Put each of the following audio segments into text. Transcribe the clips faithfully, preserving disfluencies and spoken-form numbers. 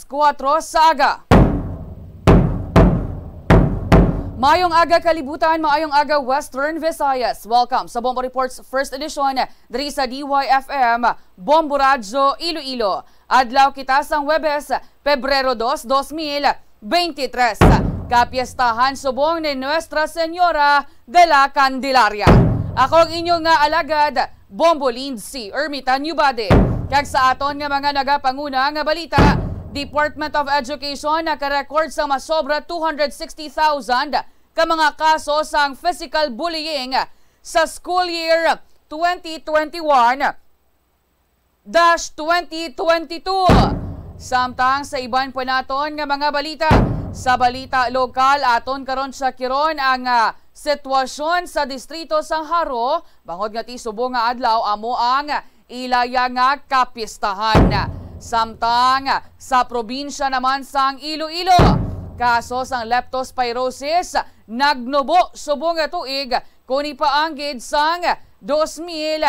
Kuwatro sa aga. Maayong aga, kalibutan. Maayong aga, Western Visayas. Welcome sa Bombo Reports First Edition diri sa D Y F M, Bombo Radyo, Iloilo. Adlaw kita sang Huwebes, Pebrero dos, dos mil beintitres. Kapiestahan subong ni Nuestra Señora de la Candelaria. Ako ang inyo nga alagad, Bombo Lindsay Ermitan Yubade. Kag sa aton nga mga nagapanguna nga balita, Department of Education nakarecord sang masobra two hundred sixty thousand ka mga kaso sang physical bullying sa school year twenty twenty-one dash twenty twenty-two. Samtang sa iban pa naton nga mga balita, sa balita lokal, aton karon sa kiron ang, ah, sitwasyon sa distrito sang Jaro, bangod nga ti subong nga adlaw amo ang ilaya nga kapistahan. Samtang sa probinsya naman sang Iloilo, kaso sang leptospirosis nagnubo subong nga tuig, kuni pa ang gid sang dos mil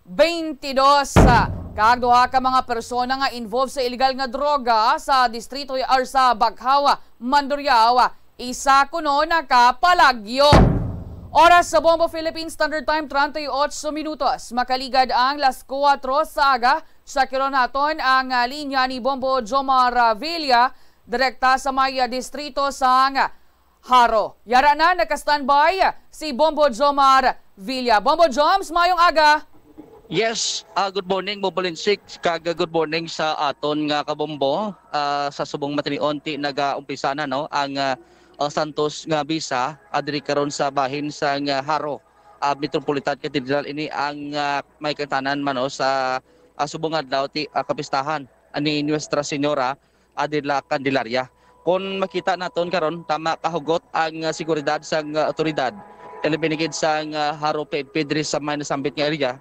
twenty-two. Kag duha ka mga persona nga involved sa illegal nga droga sa distrito or sa Baghao, Mandurriao, isa kuno nakapalagyo. Oras sa Bombo Philippine Standard Time, treinta y ocho minutos. Makaligad ang las kuwatro sa aga. Sa kiron naton ang, ah, linya ni Bombo Jomar, ah, Villa, direkta sa may, ah, distrito sang Jaro. Yara na, naka-standby si Bombo Jomar Villa. Bombo Joms, mayong aga. Yes, ah, good morning, Bombo Linsik, kag, ah, good morning sa aton nga kabombo. Ah, sa subong matinion, ti nagaumpisa na, no, ang, ah, ah, Santos nga misa, ah, diri karon sa bahin sang, ah, Jaro, ah, Metropolitan Cathedral. Ini ang, ah, may kantanan man, no, sa, ah, subong adlaw ti, ah, kapistahan ni Nuestra Señora, ah, de la Candelaria. Kon makita naton karon, tama kahugot ang, ah, seguridad sang, ah, awtoridad, ilabi na gid sang, ah, Jaro P N P diri sa may nasambit nga area,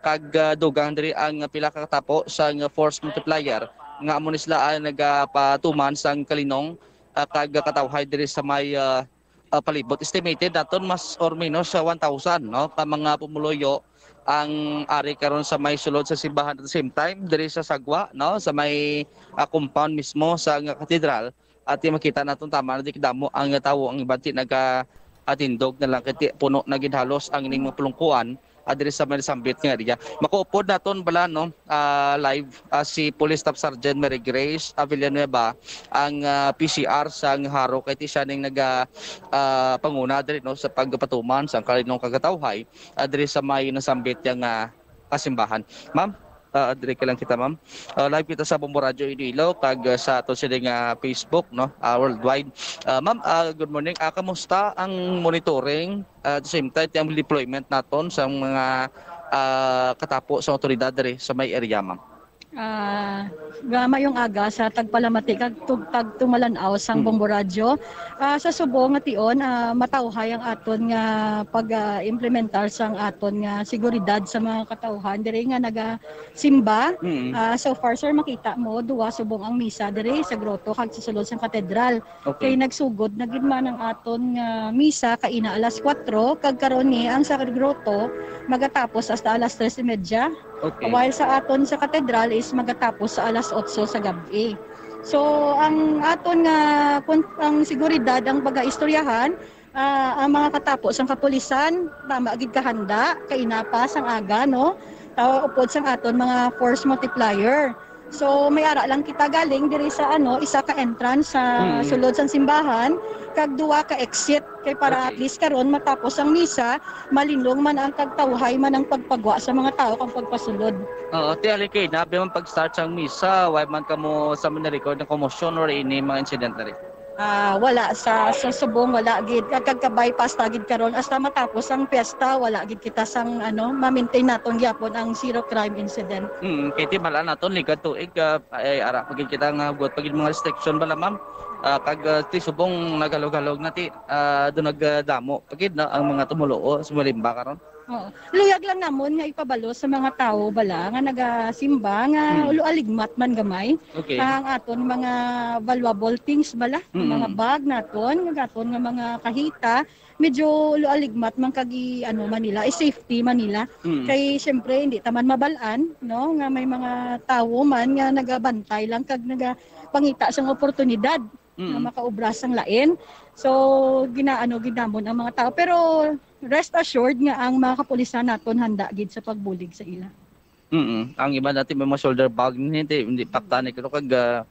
kag, ah, dugang diri ang pila ka katapo sang force multiplier nga amo ni sila ang nagapatuman sang kalinong, ah, kag katawhay diri sa may, ah, ah, palibot. Estimated naton mas or minus sa one thousand, no, ka mga pumuluyo ang ari karon sa may sulod sa simbahan, at the same time diri sa sagwa, no, sa may, ah, compound mismo sa nga katedral. At yung makita naton, tama na, di kadamo ang tawo, ang iban ti nagatindog na lang kay ti puno na gid halos ang ining mga pulungkuan, ah, diri sa may nasambit nga area. Makuupod naton bala, no, ah, live, ah, si Police Staff Sergeant Mary Grace, ah, Villanueva, ang, ah, P C R sang Jaro, kay ti siya ning naga, ah, panguna diri, no, sa pagpatuman sang kalinong kag katawhay, ah, diri sa may nasambit nga, ah, kasimbahan. Ma'am, ah, diri ka lang kita, ma'am. Ah, live kita sa Bombo Radyo Iloilo kag, ah, sa ato sini nga Facebook, no, ah, worldwide. Ah, ma'am, ah, good morning. Ah, kamusta ang monitoring, ah, at the same time, ang deployment naton sa mga, ah, katapo sa awtoridad diri sa may area, ma'am? Ah, ga-, mayong aga sa tagpalamati kag tug-, tagtumalan-aw sang Mm. Bombo Radyo. Ah, sa subong nga tion, ah, matawhay ang aton nga pag, ah, implementar sang aton nga seguridad sa mga katawhan diri nga nagasimba. Mm. Ah, so far, sir, makita mo, duwa subong ang misa diri sa grotto kag sa sulod sang katedral. Okay. Kay nagsugod na gid man ang aton nga misa kaina alas kuwatro, kag karon ni ang sa grotto magatapos hasta alas tres y media. Okay. While sa aton sa katedral is magatapos sa alas otso sa gab-i. So, ang aton nga kun-, ang seguridad ang pagaistoryahan, ah, ang mga katapo sang kapulisan, tama gid kahanda, kaina pa sang aga, no? Tawa upod sang aton mga force multiplier. So, may ara lang kita galing diri sa, ano, isa ka entrance sa Mm. sulod sang simbahan, kag duwa ka exit. Kay para Okay. at least karon matapos ang misa, malinong man ang kagtawhay man ang pagpagwa sa mga tawo kag pagpasulod. Oo, ti ali kay nabi man pag-start sang misa, wala man kamo sa mga record ng komosyon or any mga incident na rin? Ah, wala sa, sa subong, wala gid. Kag, kag ka-bypass ta gid karon, hasta matapos ang piyesta, wala gid kita sang, ano, ma-maintain naton gyapon ang zero crime incident. Mm, kay ti bala naton, ligad tuig, ah, ay, ara pa gid kita nga hugot pa gid mga restriction bala, ma'am. Ah, kag, ah, ti subong naghalog-halog na ti, ah, do nagdamo pa gid, no, ang mga tumuluo, sumalimba karon. Oo. Luyag lang namon nga ipabalo sa mga tawo bala nga nagasimba nga Mm. ulo aligmat man gamay. Okay. Ang aton mga valuable things bala, Mm. mga bag naton, nga aton nga mga kahita, medyo ulo aligmat man kag i-, ano, man nila, i-safety man nila. Mm. Kay, siyempre, hindi ta man mabal-an, no, nga may mga tawo man nga nagabantay lang kag naga-, pangita sang oportunidad nga Mm. makaobra sang lain. So, ginaano gid namon ang mga tao. Pero rest assured nga ang mga kapulisan naton handa gid sa pagbulig sa ila. Mm. Ang iba natin may mga shoulder bag, hindi, hindi paktanik, pero kag ah,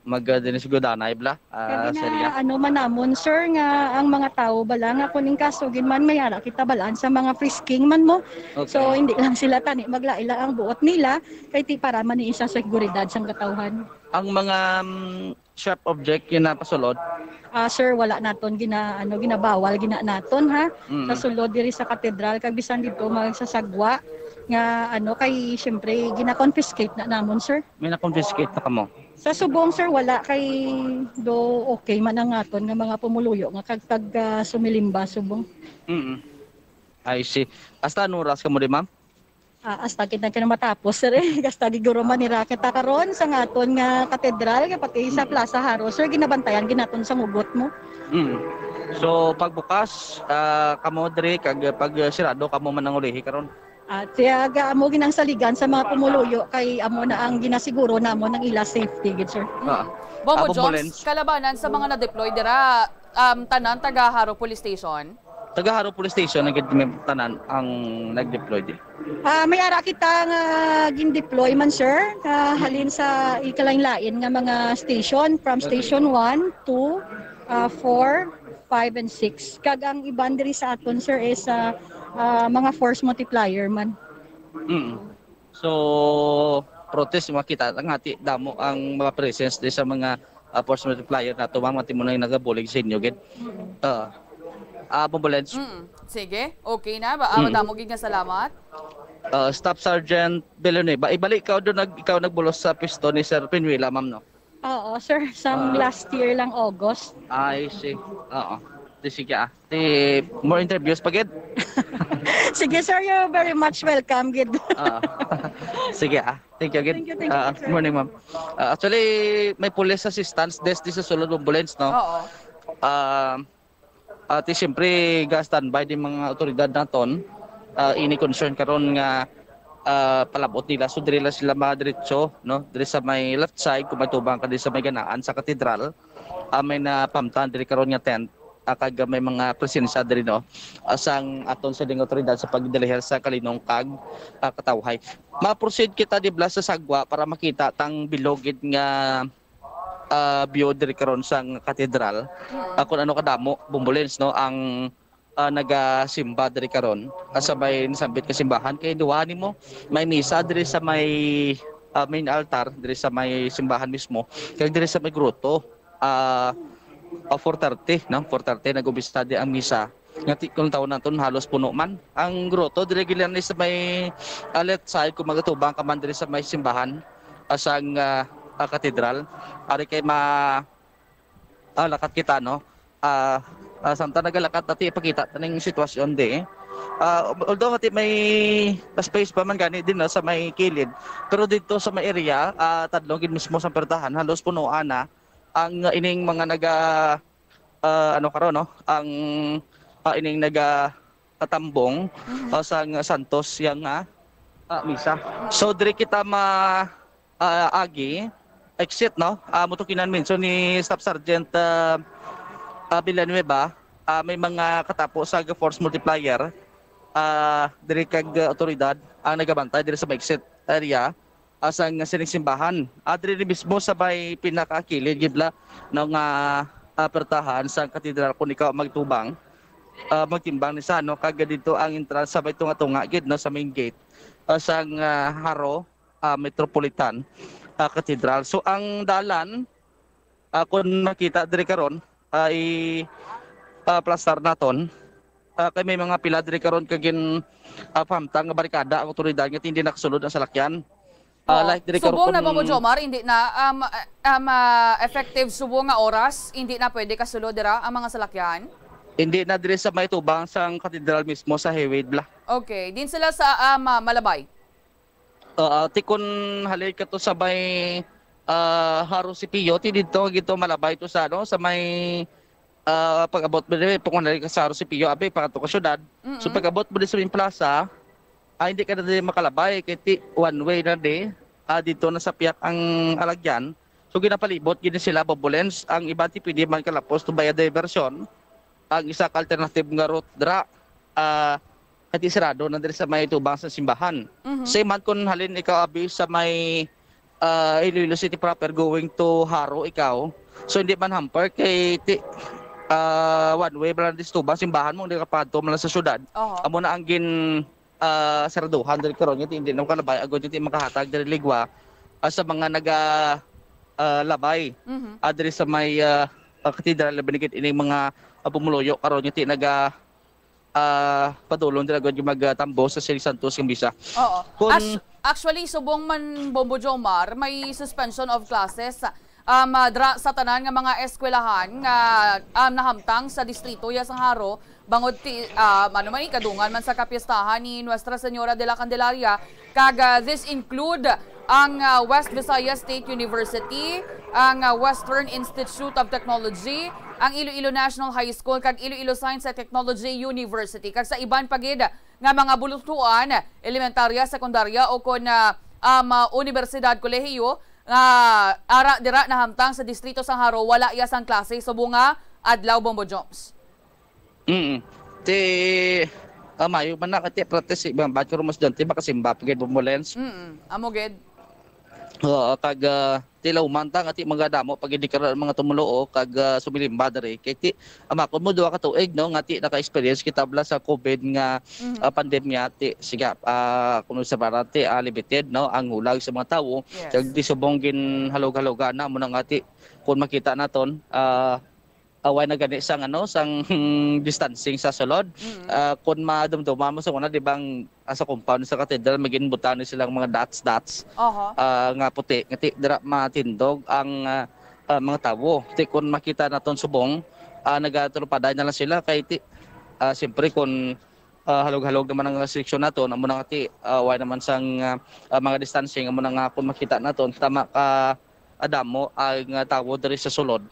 mag uh, dinisgudanay bla, Kaya uh, Seria. Ano man namon, sir, nga ang mga tao bala nga kung in kaso gid man may ara kita balaan sa mga frisking man mo. Okay. So hindi lang sila tani maglaila ang buot nila kay ti para man ni isa sa seguridad sang katawhan. Ang mga um, sharp object yung napasulod? Ah, sir, wala naton gina ano ginabawal gina naton ha Mm. sa sulod diri sa katedral kag bisan dito magsasagwa nga ano kay syempre gina-confiscate na namon, sir. May na-confiscate na kamo? Sa subong, sir, wala kay do okay man ang aton nga mga pumuluyo nga kag tag ah, sumilimba subong. Mm. I see. Hasta anong oras kamo di, ma'am? Ah, hasta kita ka matapos, sir. Eh. Hasta giguro man nira kita karon sa aton nga katedral nga pati sa Plaza Haro, sir, ginabantayan ginaton sa ngugot mo. Mm. So pagbukas ah, kamo diri kag pag sirado kamo man ang ulihi karon. At siya ga amo ginangsaligan sa mga pumuluyo kay amo na ang ginasiguro namon ang ila safety gid, sir. Ah. Bombo Abo Jones, Bolens. Kalabanan sa mga na-deploy dira, um, tanan taga Haro Police Station? Taga Haro Police Station ang gid may tanan ang nag-deploy di. Ah, may ara kita nga gin-deploy man, sir, ah, halin sa ikalain-lain nga mga station from station one, two, ah, four, five, and six. Kag ang iban diri sa aton, sir, is ah, ah, mga force multiplier man. Mm. So protest makita ang hati damo ang mga presence di sa mga uh, force multiplier nato, ma'am, ati mo na yung nagabulig sa inyo gid. Uh, uh, ambulance. Mm. Sige. Okay na ba? Ah, Mm. Madamo gid nga salamat. Uh, Staff Sergeant Villanueva, ibalik ka doon nag ikaw nagbulos sa pisto ni Sir Pinuela, ma'am, no? Oo, sir. Sa Ah. Last year lang, August. I see. Oo. Di sige ah. Di more interviews pa gid. Sige, sir. You're very much welcome, gid. Ah. Sige ah. Thank you again. Thank you, thank you, Ah, sir. Morning, ma'am. Ah, actually, may police assistance desk di sa sulod ambulance, no? Oo. Ah, ati siyempre ga-standby din mga otoridad naton. Ah, ini concern karon nga ah, palabot nila, so diri lang sila madiretso, no? Diri sa may left side kung may tubang ka diri sa may ganaan sa katedral. Ah, may napamtan diri karon nga tent, ah, kag may mga presensya diri, no? Ah, sang aton sa ding otoridad sa pagdeliher sa kalinong kag ah, katawhay. Ma-proceed kita di bla sa sagwa para makita tang bilog gid nga ah, view diri karon sang katedral. Ah, kung ano kadamo, bumbulins, no, ang ah, nagasimba diri karon ah, sa may nasambit nga simbahan. Kay duha nimo, may misa diri sa may ah, main altar, diri sa may simbahan mismo, kag diri sa may grotto. Ah, ah, four thirty, no? Four thirty nag-umpisa di ang misa. Nga ti-, kung taon naton halos puno man. Ang grotto diri gid lang ni sa may ah, left side kung magatubang ka man diri sa may simbahan ah, sang ah, ah, katedral. Ari kay ma ah, lakat kita, no? Ah, ah, samtang nagalakat, ati ipakita taning sitwasyon di. Ah, although ati may space pa man gani din, no, sa may kilid, pero dito sa may area, ah, tadlong gid mismo sa pertahan, halos punuan na ang ining mga naga ah, ano karon, no, ang ah, ining naga tatambong ah, sang Santos yang nga ah, misa. So diri kita ma ah, agi exit, no? Ah, mutukinan mention ni Staff Sergeant ah, ah, Villanueva, ah, may mga katapo sa force multiplier ah, diri kag ah, otoridad ang nagabantay diri sa may exit area asang sining simbahan. Ah, diri mismo sa may pinakakilid gid la, no, nga ah, pertahan sa katedral kung ikaw magtubang, ah, magtimbang ni sa, no, kag dito ang entrance sa may tunga-tunga gid, no, sa main gate ah, sang ah, Haro ah, Metropolitan ah, Cathedral. So ang dalan ah, kung makita diri karon ay ah, plastar naton. Ah, kay may mga pila diri karon kag gin ah, pamtang nga barikada ang otoridad nga hindi nakasulod ang salakyan. Ah, Oo. Like diri karon Subong na ba mo, kung- Jomar? Hindi na, um, um, ah, effective subong nga oras, hindi na pwede kasulod dira ang mga salakyan? Hindi na diri sa may tubang sang katedral mismo sa highway bla. Okay. Din sila sa um, ah, Malabay? Oo, ti kun halin ka to sa may ah, Haro C P O, ti dito gito Malabay to sa ano, sa may ah, pag-abot mo diri, kung halin ka sa Haro C P O, abi, pangadto ka syudad. So Mm-mm. pag-abot mo diri sa may plaza, ah, hindi ka na diri makalabay kay ti one way na di. Ah, dito na sa piyak ang alagyan. So, ginapalibot gid ni sila, Bombo Lens. Ang iban ti pwede man kalapos to by a diversion. Ang isa ka alternative nga route dira, ah, kay ti sarado na diri sa may tubang sa simbahan. Mhm. Same man kung halin ikaw abi sa may, ah, Iloilo City proper going to Jaro ikaw. So, hindi man hamper kay ti-, ah, one way man lang diri sa tubang simbahan mo, hindi ka padto man lang sa syudad. Oho. Amo na ang gin-, ah, saraduhan diri karon, nga ti-, hindi na makalabay, agod ti makahatag diri ligwa, ah, sa mga naga, ah, labay, Mhm. ah, diri sa may, ah, ah, katedral, labi na gid ining mga, ah, pumuluyo karon, nga ti naga, ah, padulong dira gud yung magtambo sa Siling Santos nga misa. Oo. Kun Act-, actually, subong man, Bombo Jomar, may suspension of classes, um, ah, dra sa tanan nga mga eskwelahan nga, um, nahamtang sa distrito ya sang Jaro, bangod ti, ah, ano man, kadungan man sa kapiestahan ni Nuestra Señora de la Candelaria, kag, ah, this include ang, ah, West Visayas State University, ang, ah, Western Institute of Technology, ang Iloilo National High School, kag Iloilo Science and Technology University, kag sa iban pa gid nga mga buluthuan, elementarya, sekundarya, o kon, ah, um, ah, unibersidad, kolehiyo, nga ara dira nahamtang sa distrito sang Jaro, wala ya sang klase subong nga adlaw, Bombo Joms. Mm. Ti, ah, mayo man na kay ti practice, iban ba, pero mas dyan, ti makasimba pa gid, Bombo Lens. Mm, amo gid. Oo, kag, ah, ti lauman ta nga ti mga damo pag hindi karon mga tumuluo kag, ah, sumilimba diri. Kay ti, ama, kung mo duha ka tuig, no, nga ti naka-experience kita bala sa COVID nga, Mhm. ah, pandemya, ti, sige, ah, kung sa barang ti, ah, limited, no, ang hulag sa mga tawo. Yes. Kag ti subong ginhalog-haloga na mo na nga ti, kung makita naton, ah, away na gani sang, ano, sang distancing sa sulod. Mm. Ah, kun madumduman mo sa una, di ba, ang, ah, sa compound sa katedral, may ginbutang ni silang mga dots-dots, Oho. ah, nga puti. Nga ti-, dira matindog ang, ah, ah, mga tawo. Ti, kun makita naton subong, ah, nagaturupaday na lang sila. Kay ti, ah, siyempre, kun, ah, halog-halog naman ang restriction naton, amo na nga ti, ah, away naman sang, ah, ah, mga distancing, amo na nga kun makita naton, tama ka, ah, damo ang, ah, tawo diri sa sulod.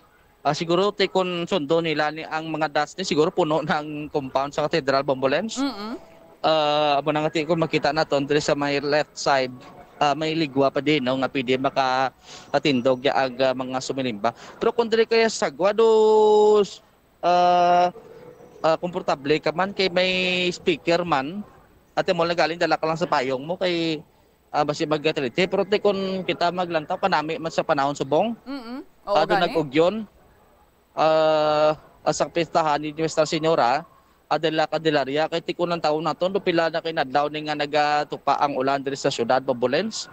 Ah, siguro, ti, kun sundo nila ni ang mga dots ni, siguro puno na ang compound sa Cathedral, Bombo Lens. Mm-mm. Ah, amo na nga, ti, kun makita naton diri sa may left side, ah, may ligwa pa din, no, nga pwede makatindog ya ang, ah, mga sumilimba. Pero kung diri kaya sa sagwa, dos, ah, ah, komportable ka man kay may speaker man, ate mo, nagaling dala ka lang sa payong mo kay ah, basi magkatrete. Pero ti kun kita maglantaw, kanami man sa panahon subong, Mm-mm. Oo, ah, doon gani. Nag-ugyon, ah, ah, sa pistahan ni Nuestra Señora, ah, de la Candelaria, kay ti kun ang taon naton, do pila na kay nadlaw ni nga nagatupa ang ulan diri sa syudad, Bombo Lens.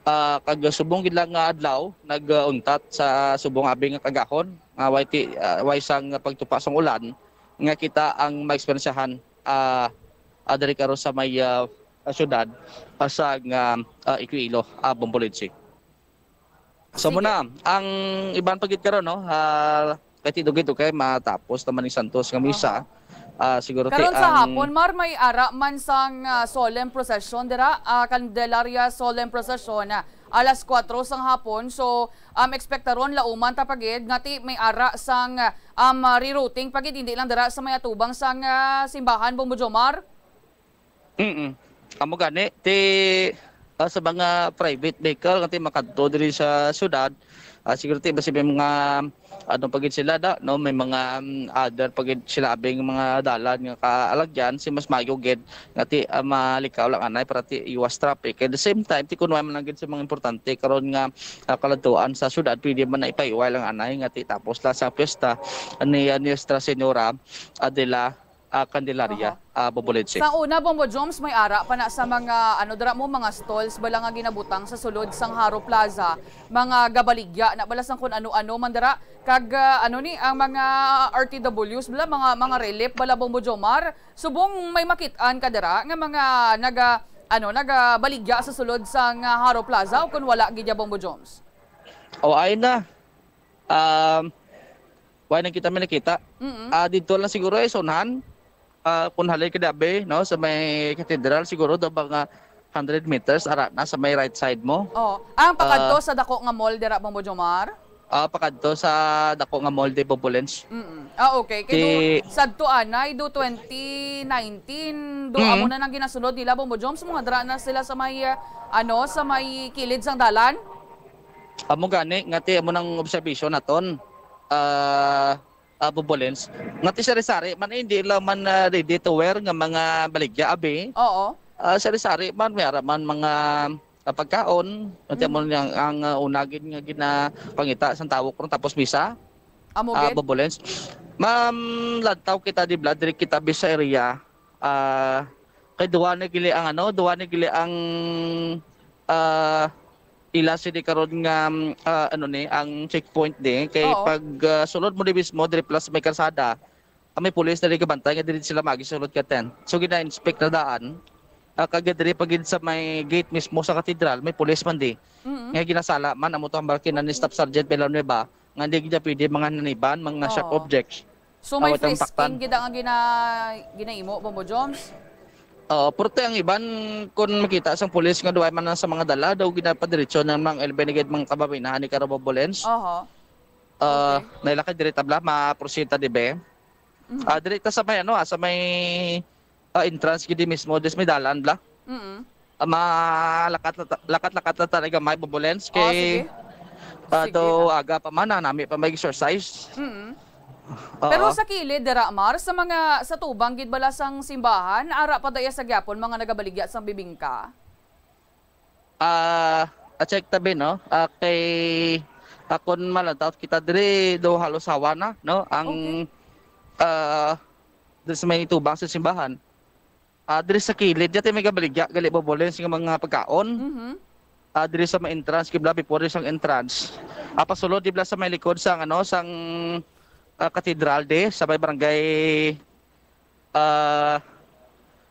Ah, kag subong gid lang nga adlaw, nag-untat sa subong abi nga kagahon, nga way ti-, ah, way sang pagtupa sang ulan, nga kita ang maeksperiensyahan, ah, ah, diri karon sa may, ah, ah, syudad, ah, sa nga, ah, Iloilo, ah, Bombo Lens. So, Sige. Muna, ang iban pa gid karon, no? Ah, kay ti dugay-dugay matapos naman ni Santos nga misa. Aha. Ah, siguro ti Karon sa ang hapon, Mar, may ara man sang, ah, solemn procession dira, ah, Candelaria solemn procession, ah, alas kuwatro sang hapon. So, um, ekspektaron, lauman ta pa gid nga ti may ara sang, ah, um, ah, rerouting pa gid, hindi lang dira sa may atubang sang, ah, simbahan, Bombo Jomar. Mm. Amo gani, ti, ah, sa mga private vehicle nga ti makadto diri sa syudad, ah, siguro ti basi may mga, ano pa gid sila da, no? May mga, mm, other pa gid sila abing mga dalan nga kaalagyan, si mas maayo gid nga ti, ah, malikaw lang anay para ti iwas traffic. At the same time, ti kunway man lang gid sa mga importante karon nga, ah, kaladtuan sa syudad, pwede man na ipaiway lang anay nga ti tapos lang sa piyesta ni, ah, Nuestra Señora, ah, de la ah, Candelaria, Aha. ah, Bombo Lens. Sa una, Bombo Joms, may ara pa na sa mga, ano, dira mo, mga stalls bala nga ginabutang sa sulod sang Jaro Plaza, mga gabaligya na bala sang kun ano-ano man dira, kag, ah, ano ni, ang mga R T Ws bala, mga, mga relief bala, Bombo Jomar, subong may makit-an ka dira nga mga naga, ano, nagabaligya sa sulod sang, ah, Jaro Plaza o kun wala gid ya, Bombo Joms? O, ay na. Um, Wala na kita may nakita. Mm-mm. Ah, dito lang siguro ay sa unahan. Ah, kung halin ka dabi, no, sa may katedral, siguro daw mga hundred meters, ara na sa may right side mo. Oh, ang pakadto Ah. sa dako nga mall dira, Bombo Jomar? Ah, pakadto sa dako nga mall, di Bombo Lens. Mm-mm. Ah, okay. Kay Ti do, sadto anay, do twenty nineteen, do Mm. amo na nang ginasunod nila, Bombo Joms, mga dira na sila sa may, ah, ano, sa may kilid sang dalan? Amo gani nga ti amo nang observation naton, ah, ah, Bobolens, nga ti sari-sari man, eh, hindi lang man, ah, ready to wear nga mga baligya abi. Oo. Ah, sari-sari man, may ara man mga, ah, pagkaon, nga ti amo Mhm. ang, ang, ah, una gid nga ginapangita sang tawo karon tapos misa. Amo Ah, gid? Bobolens. Ma'am, lantaw kita di bla, diri kita bisa area. Ah, kay duha na gili ang ano, duha na gili ang, ah, ila sini karon nga, ah, ano ni, ang checkpoint ni. Kay Oo. pag, ah, sulod mo di mismo, diri plus may kalsada, ah, may pulis na di kabantay nga diri sila magi sulod ka ten. So, gina-inspect na daan. Ah, kag diri pa gid sa may gate mismo sa katedral, may pulis man di. Mm-mm. Nga ginasala man, amo to ang barkina ni Staff Sergeant Villanueva, nga hindi gid pwede mga naniban, mga sharp Oo. objects. So, may Awat ang frisking takpan. gid ang gina-, ginaimo, Bombo Joms? Oo, pero ang iban, kung makita sang pulis nga duway man sa mga dala, daw ginapadiretso ng mga elbenigid, mga kabaminahan ni Karabo Bolens. Oho. Ah, Okay. nailakad diri tabla, maprosita di be. Mhm. Ah, diri ta sa may ano, ah, sa may, ah, entrance gid mismo, dis may dalan bla. Mm. Ah, malakat-lakat lang talaga may Bombo Lens Oh, kay, sige. ah, Sige. do aga pa man, ah, nami pa may exercise. Mm. Oo. Pero sa kilid dira, Mar, sa mga, sa tubang gid bala sang simbahan, ara pa daya sa gyapon mga nagabaligya sang bibingka? Ah, a-check tabi, no? Ah, kay akon malantaw kita diri do halos hawa na, no? Ang, Okay. ah, diri sa may tubang sa simbahan. Ah, diri sa kilid, dati may gabaligya, gali Bombo Lens nga mga pagkaon. Mhm. Ah, diri sa may entrance, kibla before sang entrance. Ah, pasulod, di bla sa may likod sang, ano, sang, ah, katedral, di, sa may barangay, ah,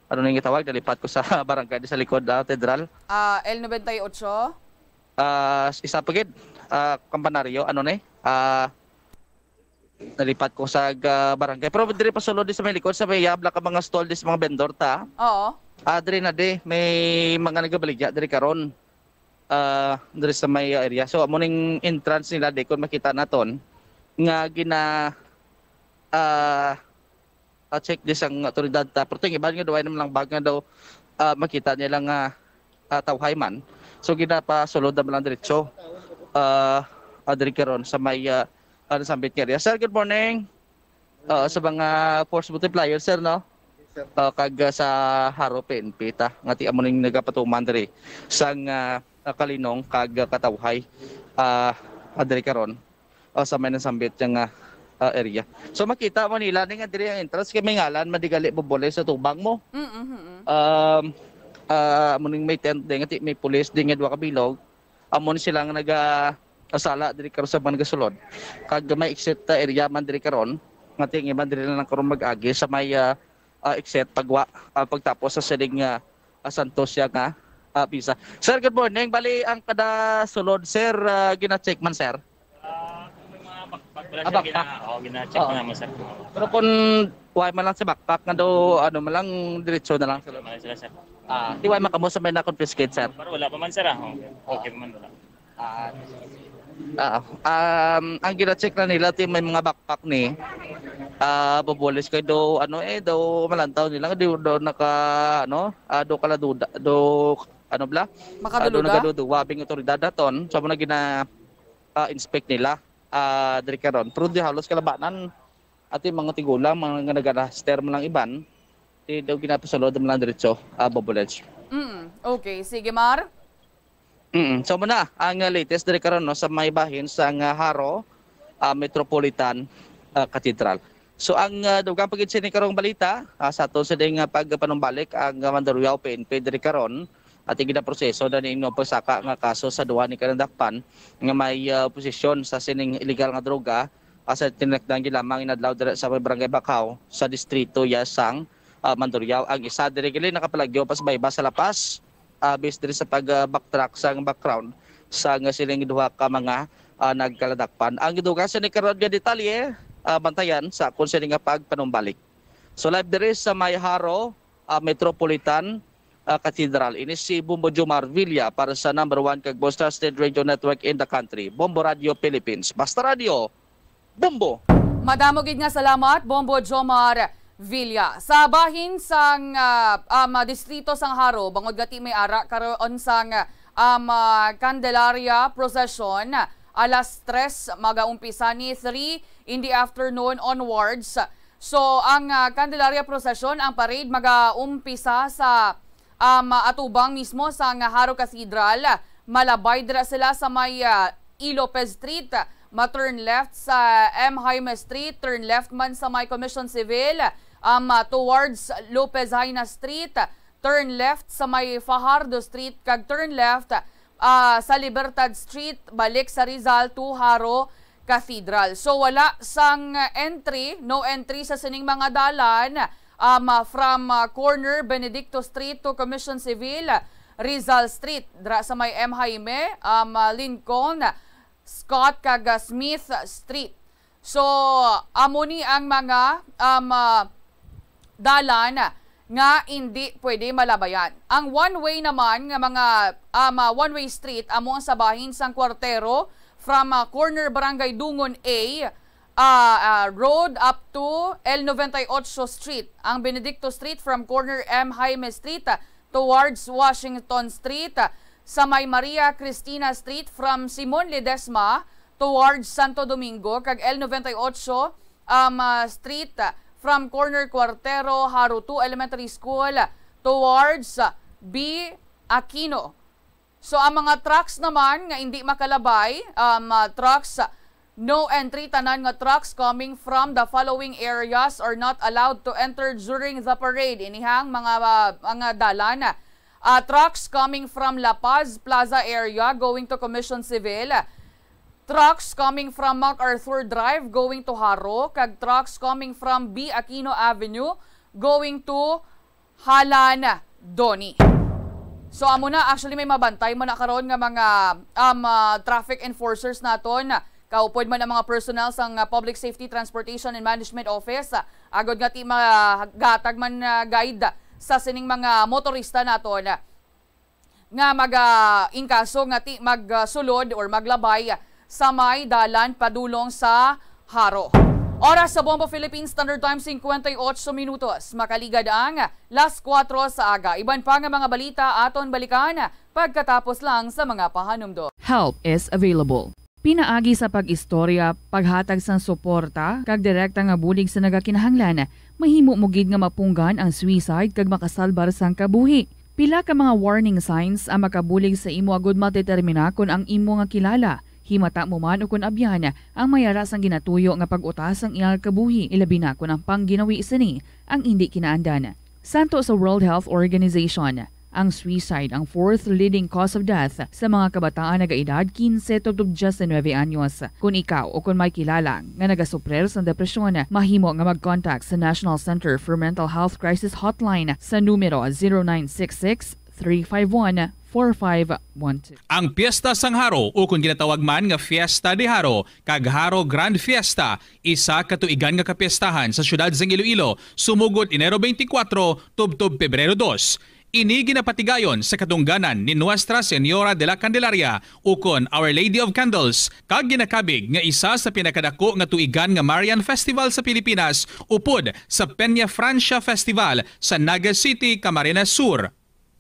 ano nang gitawag? Nalipat ko sa barangay di sa likod, ah, katedral. Ah, L ninety-eight? Ah, isa pa gid, ah, kampanaryo, ano ni? Ah, nalipat ko sa, ah, barangay. Pero diri pa sulod di sa may likod, sa may yabla ka mga stall, di sa mga vendor ta. Oo. Ah, diri na di, may mga nagabaligya diri karon. Ah, diri sa may area. So, amo ning entrance nila di, kung makita naton, nga gina-, ah, ah, check di sang autoridad ta. Pero ting iban nga duway naman lang bag nga daw, ah, makita nila nga, ah, tawhay man. So, ginapasulod naman lang diretso, ah, ah, diri karon sa may, ah, ah, nasambit nga area. Sir, good morning. Ah, sa mga force multiplier, sir, no? Ah, kag, ah, sa Haro P N P ta, nga ti amo ning nagapatuman diri sang, ah, ah, Kalinong kag, ah, Katawhay, ah, ah, diri karon, ah, sa may nasambit nga, ah, area. So, makita mo nila ni nga diri ang entrance kay may ngalan, madigali bubole sa tubang mo. Mm, mm, mm. Um, ah, amo ning may tent din, nga ti-, may pulis din nga duha ka bilog. Amo ni sila nga naga-, asala diri karon sa mga nagasulod. Kag may exit, ah, area man diri karon, nga ti-, ang iban diri na lang karon mag-agi sa may, ah, ah, exit pagwa, ah, pagtapos sa sining, ah, ah, Santos siya nga, ah, pisa. Sir, good morning. Bali, ang kada sulod, sir, ah, gina-check man, sir? Ah, kung may mga backpack, wala, Ah, sir, backpack. gina-, oh, gina-check Oo. na naman, sir. Pero kung why man lang sa backpack, nga do, ano man lang, diretso na lang, sir. Wala sila, sir. Ah, di why man kamo sa may na-confiscate, sir? Pero wala pa man, sir, ah. Okay, okay pa man, wala. Ah, ah, um, ang gina-check na nila, ti may mga backpack ni, ah, bubulis kay do, ano, eh, do malantaw nila, di do naka, ano, ah, do kaladuda, do, ano bla? Ah, do Makaduluda? nagaduduwa, bing otoridad naton. So, amo na gina, ah, inspect nila, ah, diri karon. Pero di halos kalabanan, ati mga tigulang, mga nga nagalaster man lang iban, di daw ginapasulod man lang diretso, ah, bubulis. Mm, okay. Sige, Mar. Mm, so muna ang, uh, latest diri karon, no, sa may bahin sa nga Jaro, uh, Metropolitan, uh, Cathedral. So ang, uh, dugang pa gid sini karong balita, uh, sa aton sini nga pagpanumbalik ang, uh, Mandaluyong P N P diri karon, at ginaproseso na ning pagsaka nga kaso sa duha ni kanandakpan nga may, uh, posisyon sa sining illegal nga droga, uh, sa tinakdan gid lamang inadlaw diri sa may Barangay Bacau sa distrito ya sang, uh, Mandaluyong. Ang isa diri gali nakapalagyo pa sa Bayba sa La Paz, ah, based diri sa pag, ah, backtrack sa background sa nga siling duha ka mga, ah, nagkaladakpan. Ang gidugang sini karon nga detalye, ah, bantayan sa akon sini nga pagpanumbalik. So, live diri sa may Jaro, ah, Metropolitan, ah, Cathedral. Ini si Bombo Jomar Villa para sa number one kag most trusted radio network in the country, Bombo Radio Philippines. Basta Radio, Bombo. Madamo gid nga salamat, Bombo Jomar Villa. Sa bahin sang, ah, um, distrito sang Jaro, bangod gati may ara karon sang, ah, um, ah, Candelaria Procession. Alas tres magaumpisa ni, three in the afternoon onwards. So, ang, ah, Candelaria Procession, ang parade, magaumpisa sa, um, atubang mismo sang Jaro Cathedral. Malabay dira sila sa may, ah, E. Lopez Street, ma-turn left sa M. Jaime Street, turn left man sa may Commission Civil, um, towards Lopez Jaena Street, turn left sa may Fajardo Street, kag turn left, ah, sa Libertad Street, balik sa Rizal to Jaro Cathedral. So, wala sang entry, no entry sa sining mga dalan, um, ah, from, ah, corner Benedicto Street to Commission Civil, Rizal Street, dra sa may M. Jaime, um, ah, Lincoln, Scott, kag, ah, Smith Street. So, amo ni ang mga, um, ah, dalan nga indi pwede malabayan. Ang one-way naman nga mga, um, ah, one-way street amo ang sa bahin sang Kuwartero from, ah, corner Barangay Dungon A, ah, ah, Road up to El Noventa y Ocho Street, ang Benedicto Street from corner M. Jaime Street, ah, towards Washington Street, ah, sa may Maria Cristina Street from Simon Ledesma towards Santo Domingo, kag El Noventa y Ocho, um, ah, Street, ah, from corner Cuartero, Jaro two Elementary School, ah, towards, ah, B. Aquino. So, ang mga trucks naman nga indi makalabay, um, ah, trucks, ah, no entry, tanan nga trucks coming from the following areas are not allowed to enter during the parade. Inihang mga, ah, mga dalan, ah, trucks coming from La Paz Plaza area going to Commission Civil, trucks coming from MacArthur Drive going to Jaro, kag trucks coming from B. Aquino Avenue going to Jalan Doni. So, amo na, actually, may mabantay mo na karon nga mga, um, ah, traffic enforcers naton, kaupod man ang mga personnel sang, ah, Public Safety Transportation and Management Office, ah, agod nga ti magatag man, ah, guide sa sining mga motorista naton, ah, nga mag, ah, in kaso nga ti magsulod or maglabay sa may dalan padulong sa Jaro. Oras sa Bombo Philippine Standard Time, cincuenta y ocho minutos. Makaligad ang las kuwatro sa aga. Iban pa nga mga balita aton balikan pagkatapos lang sa mga pahanumdom. Help is available. Pinaagi sa pag-istorya, paghatag sang suporta, kag direkta nga bulig sa nagakinahanglan, mahimo mo gid nga mapunggan ang suicide kag makasalbar sang kabuhi. Pila ka mga warning signs ang makabulig sa imo agud madetermina kon ang imo nga kilala, himata mo man ukon abyan, ang may ara sang ginatuyo nga pag-uta sang iyang kabuhi, ilabi na kon ang pangginawi sini ang indi kinaandan. Santo sa World Health Organization, ang suicide ang fourth leading cause of death sa mga kabataan nagaedad quince tubtob diecinueve anyos. Kon ikaw o kon may kilala nga nagasuprir sang depresyon, mahimo nga mag-contact sa National Center for Mental Health Crisis Hotline sa numero zero nine six six, three five one, four five one two. Ang Piyesta sang Jaro, ukon ginatawag man nga Fiesta de Jaro kag Jaro Grand Fiesta, isa ka tuigan nga kapiestahan sa siyudad sang Iloilo, sumugod Enero twenty-four tubtob Pebrero dos. Ini ginapatigayon sa katungganan ni Nuestra Señora de la Candelaria, ukon Our Lady of Candles, kag ginakabig nga isa sa pinakadako nga tuigan nga Marian Festival sa Pilipinas, upod sa Peña Francia Festival sa Naga City, Camarines Sur.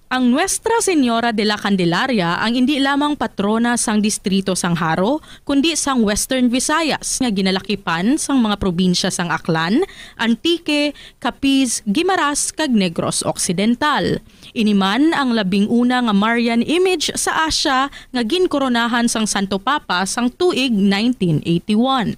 Ang Nuestra Señora de la Candelaria ang indi lamang patrona sang distrito sang Jaro, kundi sang Western Visayas, nga ginalakipan sang mga probinsya sang Aklan, Antique, Capiz, Guimaras, kag Negros Occidental. Ini man ang labing una nga Marian image sa Asia nga ginkoronahan sang Santo Papa sang tuig nineteen eighty-one.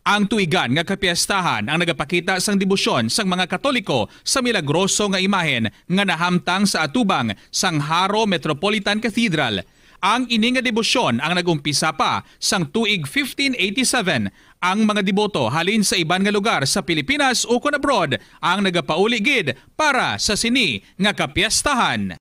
Ang tuigan nga kapiestahan ang nagapakita sang debosyon sang mga Katoliko sa milagroso nga imahen nga nahamtang sa atubang sang Jaro Metropolitan Cathedral. Ang ini nga debosyon ang nag-umpisa pa sang tuig fifteen eighty-seven. Ang mga deboto halin sa iban nga lugar sa Pilipinas ukon abroad ang nagapauli gid para sa sini nga kapiestahan.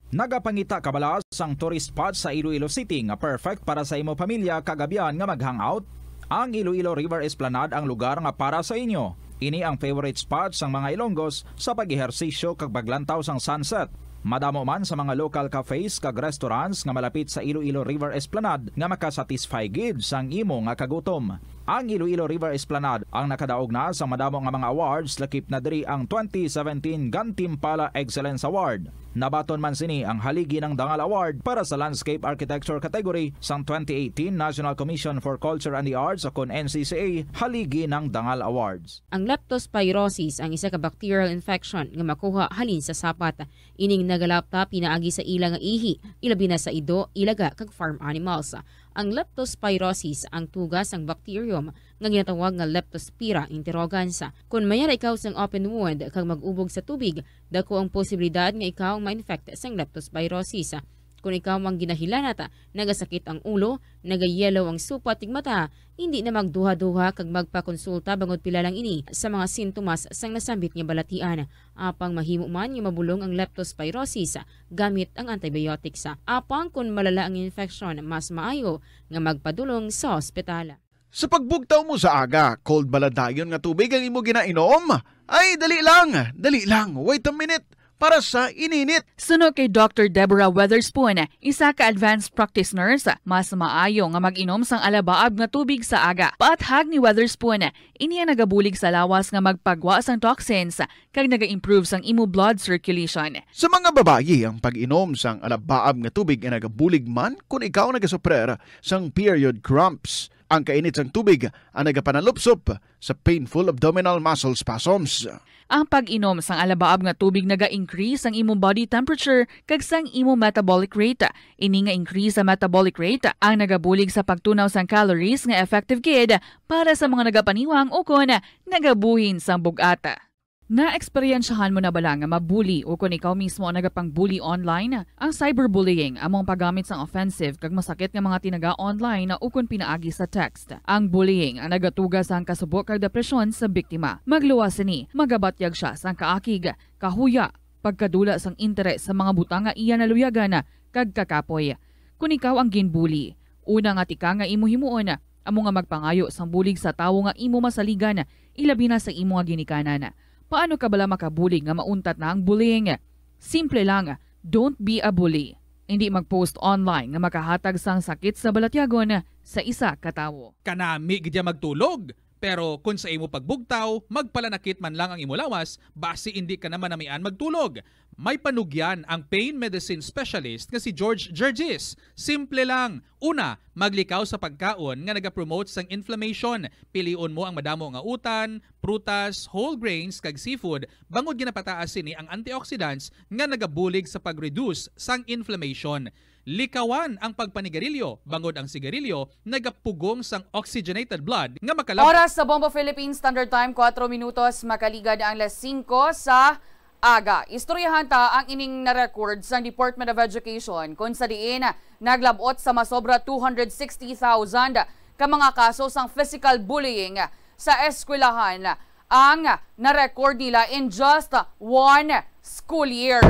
Nagapangita ka bala sang tourist spot sa Iloilo City nga perfect para sa imo pamilya kag abyan nga mag-hangout? Ang Iloilo River Esplanade ang lugar nga para sa inyo. Ini ang favorite spot sang mga Ilonggos sa pag-ehersisyo kag paglantaw sang sunset. Madamo man sa mga local cafes kag restaurants nga malapit sa Iloilo River Esplanade nga makasatisfy gid sang imo nga kagutom. Ang Iloilo River Esplanade ang nakadaog na sa madamo nga mga awards, lakip na diri ang twenty seventeen Gantimpala Excellence Award. Nabaton man sini ang Haligi ng Dangal Award para sa Landscape Architecture category sang twenty eighteen National Commission for Culture and the Arts, o kon N C C A Haligi ng Dangal Awards. Ang leptospirosis ang isa ka bacterial infection nga makuha halin sa sapat. Ining nagalapta pinaagi sa ila nga ihi, ilabi na sa ido, ilaga, kag farm animals. Ang leptospirosis ang tuga sang bacterium nga ginatawag nga Leptospira interrogans. Kon mayara ikaw sang open wound kag mag-ubog sa tubig, dako ang posibilidad nga ikaw ma-infect sang leptospirosis. Kon ikaw ang ginahilanat, nagasakit ang ulo, nagayellow ang supat ning mata, hindi na magduha-duha kag magpakonsulta bangod pila lang ini sa mga sintomas sang nasambit nga balatian. Apang mahimo man nga mabulong ang leptospirosis gamit ang antibiotics. Apang kon malala ang infeksyon, mas maayo nga magpadulong sa ospital. Sa pagbugtaw mo sa aga, cold bala dayon nga tubig ang imo ginainom? Ay, dali lang, dali lang, wait a minute, para sa ininit. Suno kay Doctor Deborah Weatherspoon, isa ka advanced practice nurse, mas maayo nga mag-inom sang alabaab nga tubig sa aga. Paathag ni Weatherspoon, ini ang nagabulig sa lawas nga magpagwa sang toxins kag naga-improve sang imo blood circulation. Sa mga babayi, ang pag-inom sang alabaab nga tubig ay nagabulig man kon ikaw nagasuprer sang period cramps. Ang kainit sang tubig ang nagapanalupsop sa painful abdominal muscle spasms. Ang pag-inom sang alabaab nga tubig naga-increase sang imo body temperature kag sang imo metabolic rate. Ini nga increase sa metabolic rate ang nagabulig sa pagtunaw sang calories nga effective gid para sa mga nagapaniwang ukon nagabuhin sang bug-at. Naeksperyensyahan mo na bala nga mabuli ukon ikaw mismo ang nagapang-bully online? Ang cyberbullying amo ang paggamit sang offensive kag masakit nga mga tinaga online ukon pinaagi sa text. Ang bullying ang nagatuga sang kasubo kag depresyon sa biktima. Magluwas sini, magabatyag sia sang kaakig, kahuya, pagkadula sang interes sa mga butang nga iya naluyagan, kag kakapoy. Kon ikaw ang ginbully, una nga tikang nga imo himuon amo nga magpangayo sang bulig sa tawo nga imo masaligan, ilabi na sa imo nga ginikanan. Paano ka bala makabulig nga mauntat na ang bullying? Simple lang, don't be a bully. Indi mag-post online nga makahatag sang sakit sa balatyagon sa isa ka tawo. Kanami gid ya magtulog, pero kon sa imo pagbugtaw, magpalanakit man lang ang imo lawas, basi indi ka na manamian magtulog. May panugyan ang pain medicine specialist nga si George Gergis. Simple lang. Una, maglikaw sa pagkaon nga nagapromote sang inflammation. Pilion mo ang madamo nga utan, prutas, whole grains, kag seafood, bangod ginapataas sini ang antioxidants nga nagabulig sa pag-reduce sang inflammation. Likawan ang pagpanigarilyo, bangod ang sigarilyo nagapugong sang oxygenated blood nga makalabot. Oras sa Bombo Philippines Standard Time, kuwatro minutos makaligad ang las singko sa aga. Istoryahan ta ang ining na-record sang Department of Education, kung sa diin naglabot sa masobra two hundred sixty thousand ka mga kaso sang physical bullying sa eskwelahan ang na-record nila in just one school year.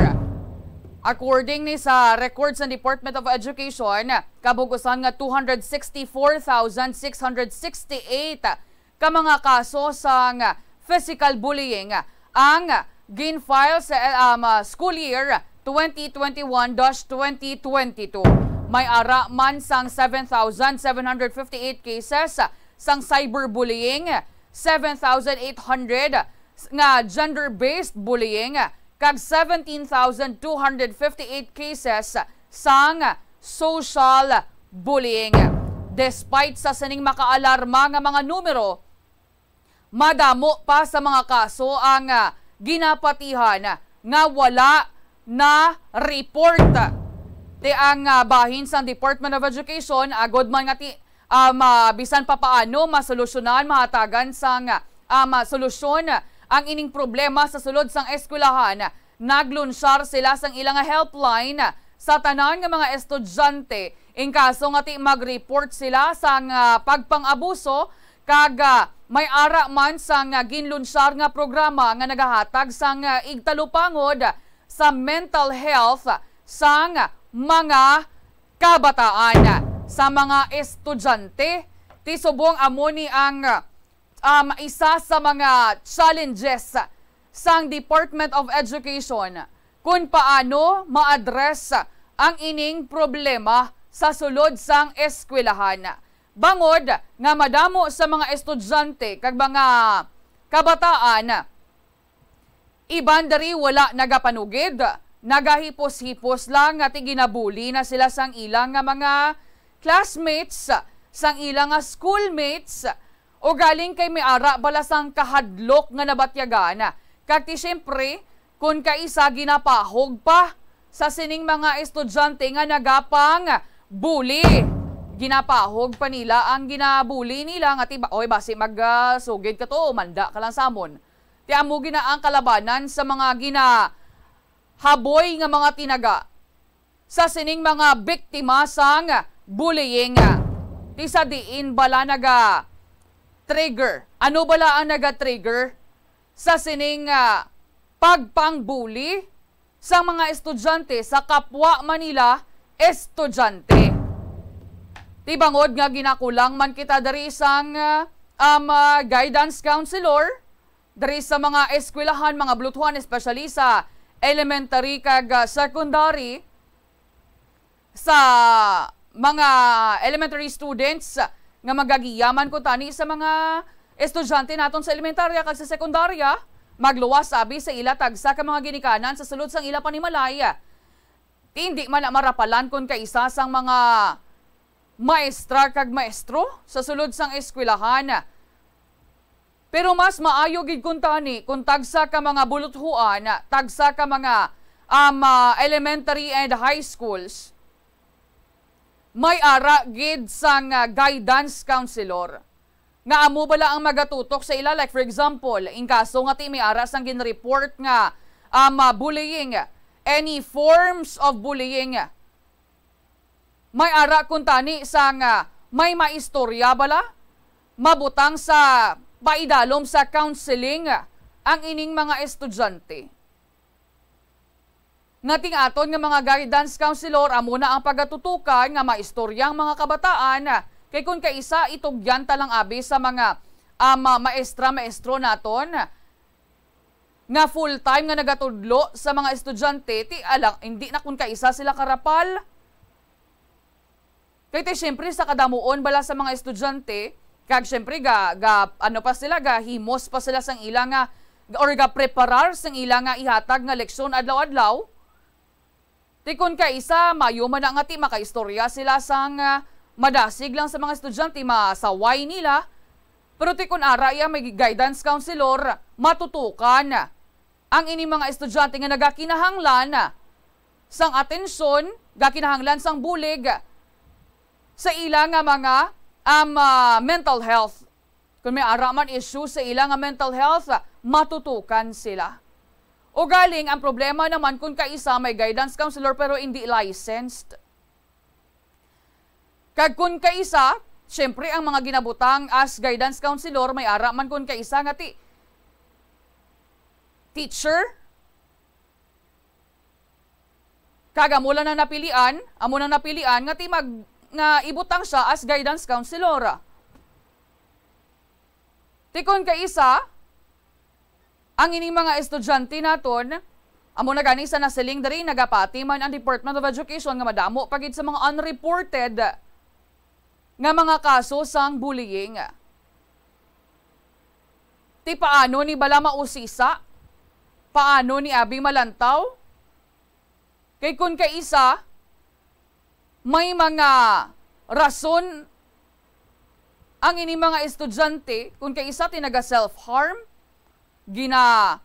According ni sa records ng Department of Education, kabug-usan nga two hundred sixty-four thousand six hundred sixty-eight ka mga kaso sang physical bullying ang gin-file sa, um, school year twenty twenty-one dash twenty twenty-two. May ara man sang seven thousand seven hundred fifty-eight cases sang cyberbullying, seven thousand eight hundred nga gender-based bullying, kag seventeen thousand two hundred fifty-eight cases sang social bullying. Despite sa sining makaalarma nga mga numero, madamo pa sa mga kaso ang, ah, ginapatihan nga wala na-report. Ti ang, ah, bahin sang Department of Education, agod man nga ti, ah, ma-, bisan pa paano masolusyonan, mahatagan sang, ah, ma-, solusyon ang ining problema sa sulod sang eskwelahan. Naglunsyar sila sang ila nga helpline sa tanan nga mga estudyante in kaso nga ti mag-report sila sang, ah, pagpang-abuso, kag, ah, may ara man sang, ah, ginlunsyar nga programa nga nagahatag sang, ah, igtalupangod sa mental health sang mga kabataan, sa mga estudyante. Ti subong amo ni ang, um, isa sa mga challenges sang Department of Education kung paano ma-address ang ining problema sa sulod sang eskwelahan. Bangod nga madamo sa mga estudyante kag mga kabataan, iban diri wala nagapanugid, nagahipos-hipos lang nga ti ginabuli na sila sang ila nga mga classmates, sang ila nga schoolmates, o galing kay may ara bala sang kahadlok nga nabatyagan. Kag ti siyempre, kun kaisa ginapahog pa sa sining mga estudyante nga nagapang bully. Ginapahog pa nila ang ginabuli nila nga ti ba, "Oy, basi mag, ah, sugid ka to, manda ka lang sa amon." Ti amo gina ang kalabanan sa mga ginahaboy nga mga tinaga sa sining mga biktima sang bullying. Ti sa diin bala naga-trigger? Ano bala ang naga-trigger sa sining, ah, pagpangbuli sang mga estudyante sa kapwa man nila estudyante? Ti bangod nga ginakulang man kita diri sang, ah, um, ah, guidance counselor, diri sa mga eskwelahan, mga bulutuhan, especially sa elementary kag, ah, secondary, sa mga elementary students nga magagiyaman ko tani sa mga estudyante naton sa elementarya kag sa sekundarya, magluwas abi sa ila tagsa ka mga ginikanan sa sulod sang ila panimalay. Ti indi man na marapalan kon kaisa sang mga maestra kag maestro sa sulod sang eskwelahan. Pero mas maayo gid kuntani kung tagsa ka mga buluthuan, tagsa ka mga, um, ah, elementary and high schools, may ara gid sang, ah, guidance counselor nga amo bala ang magatutok sa ila. Like, for example, in kaso nga ti may ara sang ginreport nga, um, ah, bullying, any forms of bullying, may ara kuntani sang, ah, may maistorya bala, mabutang sa paidalom sa counseling ang ining mga estudyante. Nga ti ang aton nga mga guidance counselor, amo na ang pagatutukan nga maistorya ang mga kabataan, kay kun kaisa itugyan ta lang abi sa mga, ah, ma-, maestra-maestro naton, nga full-time nga nagatudlo sa mga estudyante, ti alang, hindi na kun kaisa sila karapal. Kay ti, siyempre, sa kadamuon bala sa mga estudyante, kag siyempre, ga, ga, ano pa sila, gahimos pa sila sang ila nga, or gapreparar sang ila nga ihatag nga leksyon adlaw-adlaw. Ti kon kaisa, maayo man na nga ti makaistorya sila sang, ah, madasig lang sa mga estudyante, masaway nila. Pero ti kon ara iya may guidance counselor, matutukan ang ini mga estudyante nga nagakinahanglan sang atensyon, gakinahanglan sang bulig sa ila nga mga, um, ah, mental health. Kung may ara man issue sa ila nga mental health, matutukan sila. Ugaling, ang problema naman kung kaisa may guidance counselor pero hindi licensed. Kag kung kaisa, siyempre, ang mga ginabutang as guidance counselor, may ara man kung kaisa nga ti-, teacher, kag amo lang na napilian, amo nang napilian nga ti mag-, nga ibutang siya as guidance counselor. Ti kon kaisa, ang ining mga estudyante naton, amo na gani sa nasiling diri, nagapati man ang Department of Education nga madamo pa gid sa mga unreported nga mga kaso sang bullying. Ti paano ni bala mausisa? Paano ni abi malantaw? Kay kun kaisa, may mga rason ang ini mga estudyante, kun kaisa ti naga self-harm, gina-,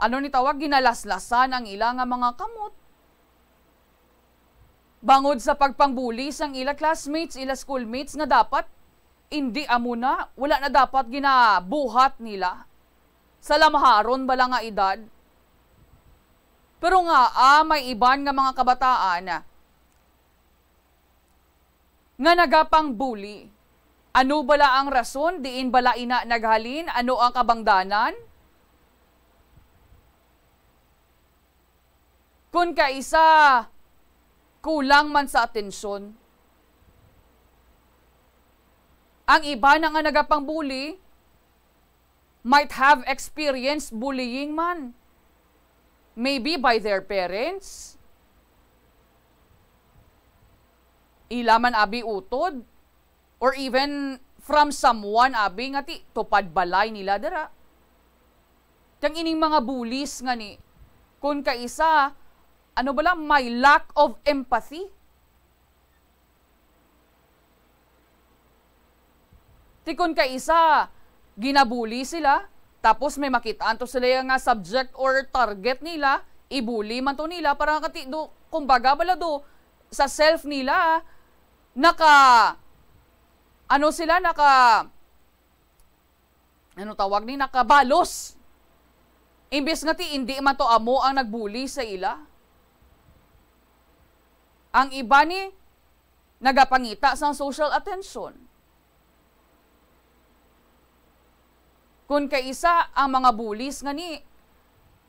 ano ni tawag, ginalaslasan ang ila nga mga kamot. Bangod sa pagpangbuli sang ila classmates, ila schoolmates nga dapat indi amo na, wala na dapat ginabuhat nila sa lamharon bala nga edad. Pero nga, ah, may iban nga mga kabataan nga nagapang-bully. Ano bala ang rason? Diin bala ina naghalin? Ano ang kabangdanan? Kun kaisa, kulang man sa atensyon. Ang iba na nga nagapang-bully might have experienced bullying man. Maybe by their parents. Ila man abi utod. Or even from someone, abi, nga ti tupad balay nila dira. Kag ining mga bullies nga ni, kun kaisa, ano bala, may lack of empathy. Ti kun kaisa, ginabuli sila, tapos may makit-an to sila nga subject or target nila, ibuli man to nila para kati do, kumbaga bala do, sa self nila, naka, ano sila, naka, ano tawag ni, nakabalos. Imbes nga ti, hindi man to amo ang nagbuli sa ila. Ang iba ni, nagapangita sang social attention. Kun kaisa ang mga bullies nga ni,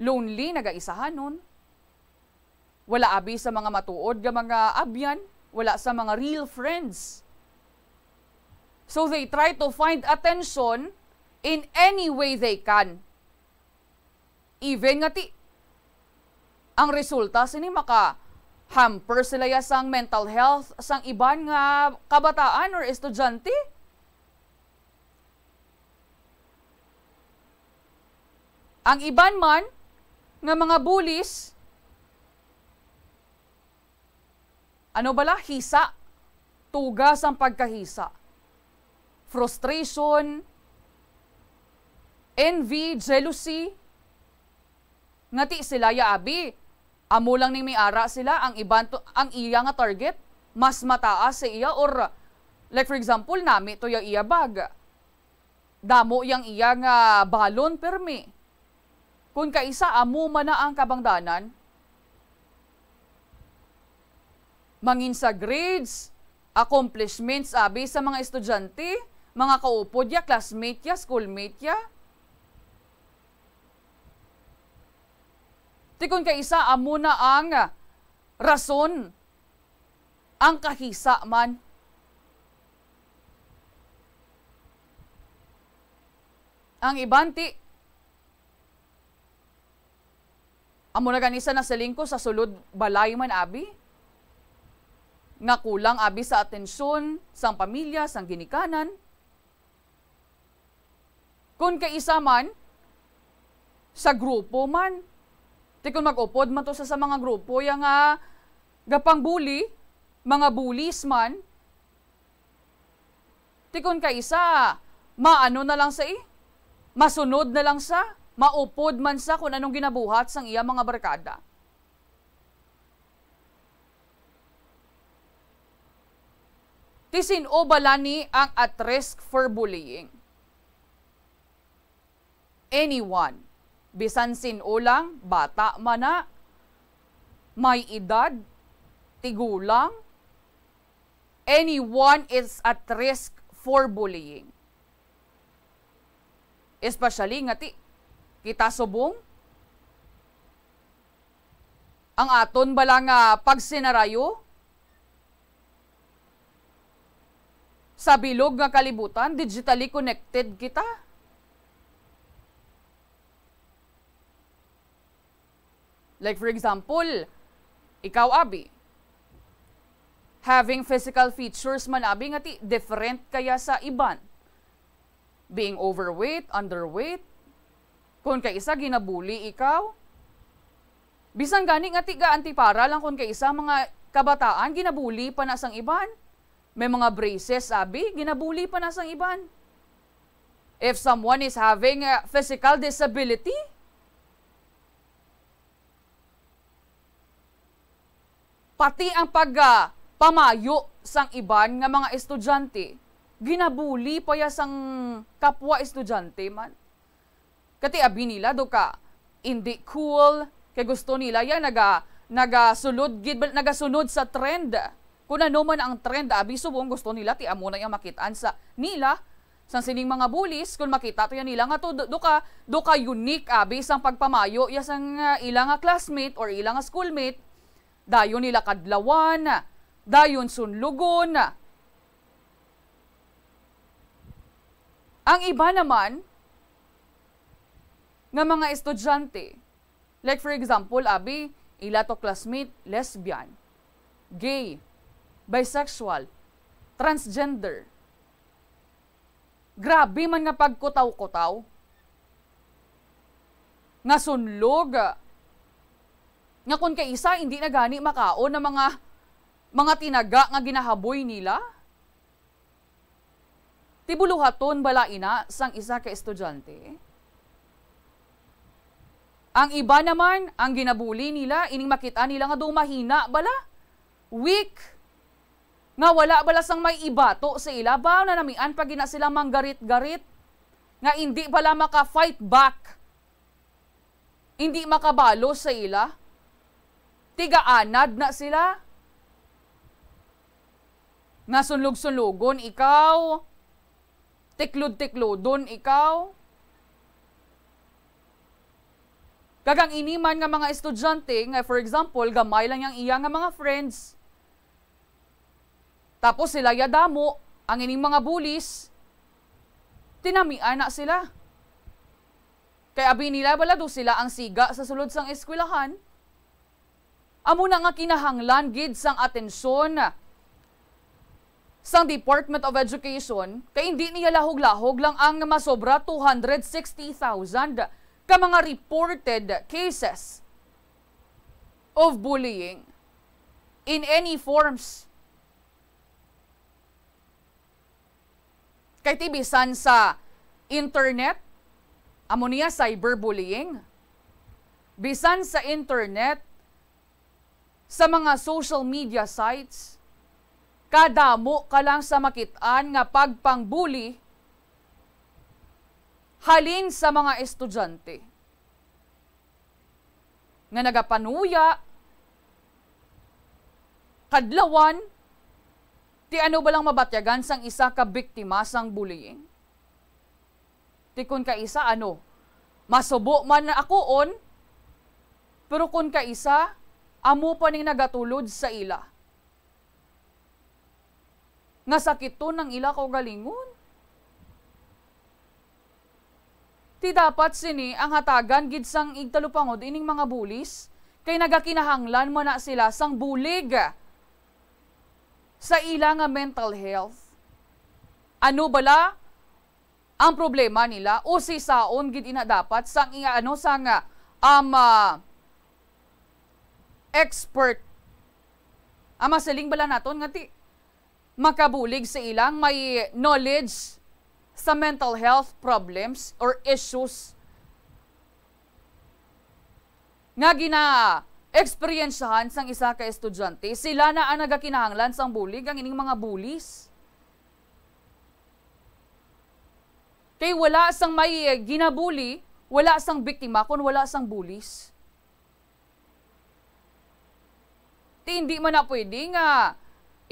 lonely, nagaisahanon. Wala abi sa mga matuod nga mga abyan, wala sa mga real friends. So they try to find attention in any way they can. Even nga ti, ang resulta sini maka-hamper sila ya sang mental health sang iban nga kabataan or estudyante. Ang iban man nga mga bullies, ano bala? Hisa. Tuga sang pagkahisa. Frustration, envy, jealousy. Nga ti sila ya abi. Amo lang ning may ara sila, ang iban to, ang iya nga target, mas mataas sa iya, or, like, for example, nami to ya iya bag. Damo yang iya nga balon permi. Kun kaisa amo man na ang kabangdanan, mangin sa grades, accomplishments abi sa mga estudyante, mga kaupod ya, classmate ya, schoolmate ya. Ti kun kaisa amo na ang rason, ang kahisa man. Ang iban ti, amo na gani sa nasiling ko, sa sulod balay man abi, nga kulang abi sa atensyon sang pamilya, sang ginikanan. Kun kaisa man, sa grupo man. Ti kun mag-upod man to sa, sa mga grupo ya nga gapangbuli, mga bullies man. Ti kun kaisa, maano na lang sa i-, masunod na lang sa, maupod man sa kung anong ginabuhat sang iya mga barkada. Ti sin-o bala ni ang at risk for bullying? Anyone. Bisan sin-o lang, bata man na, may edad, tigulang, anyone is at risk for bullying. Especially nga ti, kita subong, ang aton bala nga pagsinarayo sa bilog nga kalibutan, digitally connected kita. Like, for example, ikaw, abi, having physical features man, abi, nga ti different kaya sa iban. Being overweight, underweight, kun kaisa ginabuli ikaw. Bisan gani nga ti ga-antipara lang, kun kaisa mga kabataan, ginabuli pa na sang iban. May mga braces, abi, ginabuli pa na sang iban. If someone is having a physical disability, pati ang pag, ah, pamayo sang iban nga mga estudyante, ginabuli pa ya sang kapwa estudyante man. Kati abi nila do ka, hindi cool, kay gusto nila ya naga-, nagasulod gid, nagasunod sa trend. Kung ano man ang trend, abi subong gusto nila, ti amo na yang makit-an sa nila. Sang sining mga bullies, kung makita to ya nila nga to, do, do ka, do ka unique, abi, sang pagpamayo ya sang, ah, ila nga classmate or ila nga schoolmate, dayon nila kadlawan, dayon sunlugon. Ang iba naman nga mga estudyante, like, for example, abi, ila to classmate, lesbian, gay, bisexual, transgender. Grabe man nga pagkutaw-kutaw. Nga sunlog. Nga kun kaisa, hindi na gani makaon ang mga, mga tinaga nga ginahaboy nila. Ti buluhaton bala ina sang isa ka estudyante? Ang iba naman, ang ginabuli nila, ining makita nila nga daw mahina bala, weak, nga wala bala sang may ibato sa ila, ba nanamian pa gina sila manggarit-garit, nga indi bala maka-fight back, indi makabalos sa ila, tigaanad na sila. Nga sunlog-sunlogon ikaw, tiklod-tiklodon ikaw. Kag ang ini man nga mga estudyante, nga, for example, gamay lang yang iya nga mga friends, tapos sila ya damo, ang ining mga bullies, tinamian na sila. Kay abi nila bala daw sila ang siga sa sulod sang eskwelahan. Amo na nga kinahanglan gid sang atensyon sang Department of Education, kay hindi niya lahog-lahog lang ang masobra two hundred sixty thousand ka mga reported cases of bullying in any forms. Kay ti bisan sa internet, amo niya cyberbullying. Bisan sa internet, sa mga social media sites, kadamo ka lang sa makit-an nga pagpangbuli halin sa mga estudyante nga nagapanuya kadlawan. Ti ano ba lang mabatyagan sang isa ka biktima sang bullying? Ti kun kaisa, ano, masubo man na akuon, pero kun kaisa, amo pa ning nagatulod sa ila nga sakiton ang ila kaugalingon. Ti dapat sini ang hatagan gid sang igtalupangod ining mga bullies, kay nagakinahanglan man na sila sang bulig sa ila nga mental health. Ano bala ang problema nila? Usisaon gid ina dapat sang i-, ano, sang, ah, um, ah, expert. Ang masiling bala naton nga ti makabulig sa ilang may knowledge sa mental health problems or issues nga gina-eksperyensyahan sang isa ka estudyante. Sila na ang nagakinahanglan sang bulig, ang ining mga bullies. Kay wala sang may ginabuli, wala sang biktima, kun wala sang bullies. Ti hindi man na pwede nga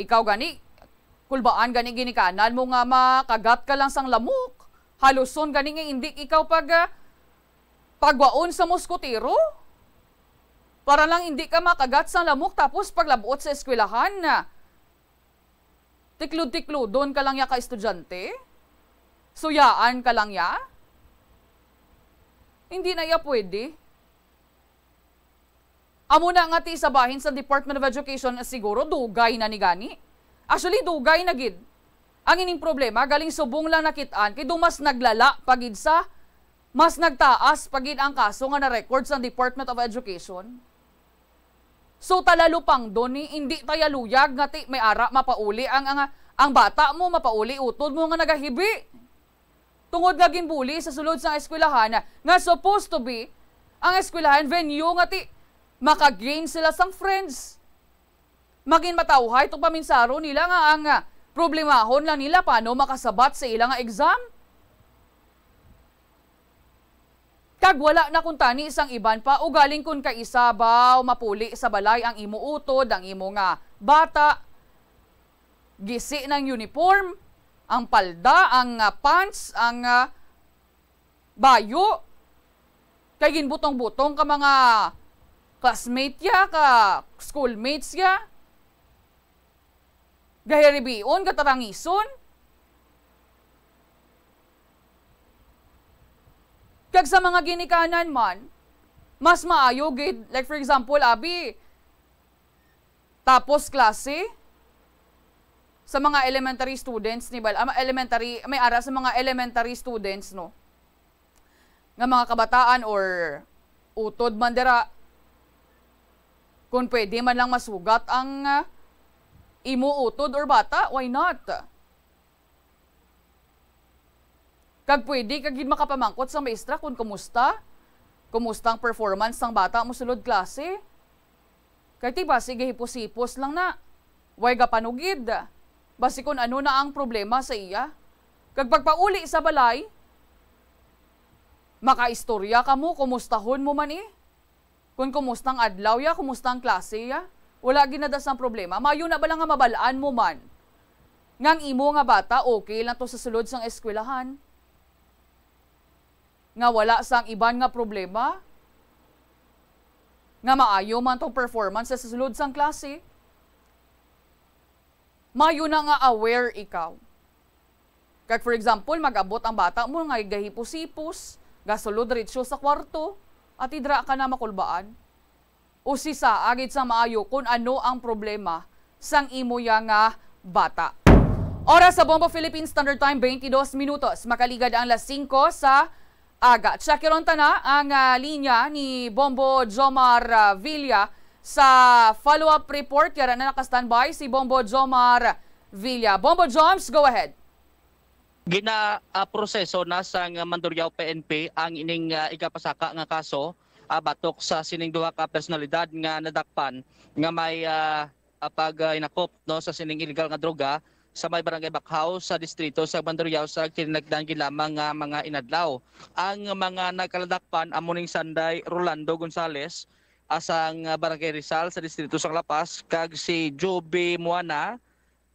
ikaw gani, kulbaan gani ginikanan mo nga makagat ka lang sang lamok, haluson gani nga hindi ikaw pag, ah, pagwaon sa muskotero. Para lang hindi ka makagat sang lamok, tapos paglabot sa eskwelahan na tiklod-tiklodon ka lang ya ka estudyante? Suyaan ka lang ya? Hindi na ya pwede. Amo na nga ti sa bahin sa Department of Education, siguro dugay na ni gani. Actually, dugay na gid. Ang ining problema, galing subong lang nakit-an, kay do mas naglala pa gid sa, mas nagtaas pa gid ang kaso nga na-record sa Department of Education. So, talalupangdon ni, indi ta ya luyag nga ti may ara mapauli ang, ang, ang bata mo, mapauli utod mo nga nagahibi. Tungod nga ginbuli sa sulod sang eskwelahan nga supposed to be ang eskwelahan venue nga ti makagain sila sang friends. Magin matawhay tong paminsaro nila nga ang, ah, problemahon lang nila paano makasabat sa ila nga exam. Kag wala na kuntani sang iban pa, ugaling kun kaisa ba mapuli sa balay ang imo utod, ang imo nga bata, gisi ng uniform, ang palda, ang, ah, pants, ang, ah, bayo. Kay ginbutong-butong ka mga classmate ya, ka schoolmates ya. Gahiribion, gatarangison. Kag sa mga ginikanan man, mas maayo gid, like, for example, abi, tapos klase, sa mga elementary students ni bal-, ah, elementary, may ara sa mga elementary students, no, nga mga kabataan or utod man dira, kung pwede man lang masugat ang, ah, imo utod or bata, why not? Kag pwede ka gid makapamangkot sa maestra kung kumusta, kumusta ang performance sang bata mo sulod klase. Kay ti basi gahipos-hipos lang na. Way gapanugid. Basi kun ano na ang problema sa iya. Kag pagpauli sa balay, makaistorya kamo, kumustahon mo man, eh. Kung kumusta ang adlaw ya, kumusta ang klase ya, wala ginadas ang problema. Mayo na bala nga mabal-an mo man nga ang imo nga bata okay lang to sa sulod sang eskwelahan? Nga wala sang iban nga problema? Nga maayo man tong performance sa sulod sang klase? Mayo na nga aware ikaw. Kag, for example, mag-abot ang bata mo nga gahipos-hipos, gasulod diretso sa kwarto, at idra ka na makulbaan. Usisaa gid sa maayo kung ano ang problema sang imo ya nga bata. Oras sa Bombo Philippine Standard Time, twenty-dos minutos. Makaligad ang las singko sa aga. Check ron ta na ang, ah, linya ni Bombo Jomar, ah, Villa sa follow-up report. Yara na naka-standby si Bombo Jomar Villa. Bombo Joms, go ahead. Gina, ah, proseso na sang Mandurriao P N P ang ining, ah, igapasaka nga kaso, ah, batok sa sining duha ka personalidad nga nadakpan nga may, ah, ah, pag, ah, inakop, no, sa sining illegal nga droga sa may Barangay Bakhaw sa distrito sa Mandurriao sa kinahanglan lamang nga mga inadlaw. Ang mga nagkaladakpan amo ning Sanday Rolando Gonzales, ah, sang, ah, Barangay Rizal sa distrito sa La Paz, kag si Joby Moana,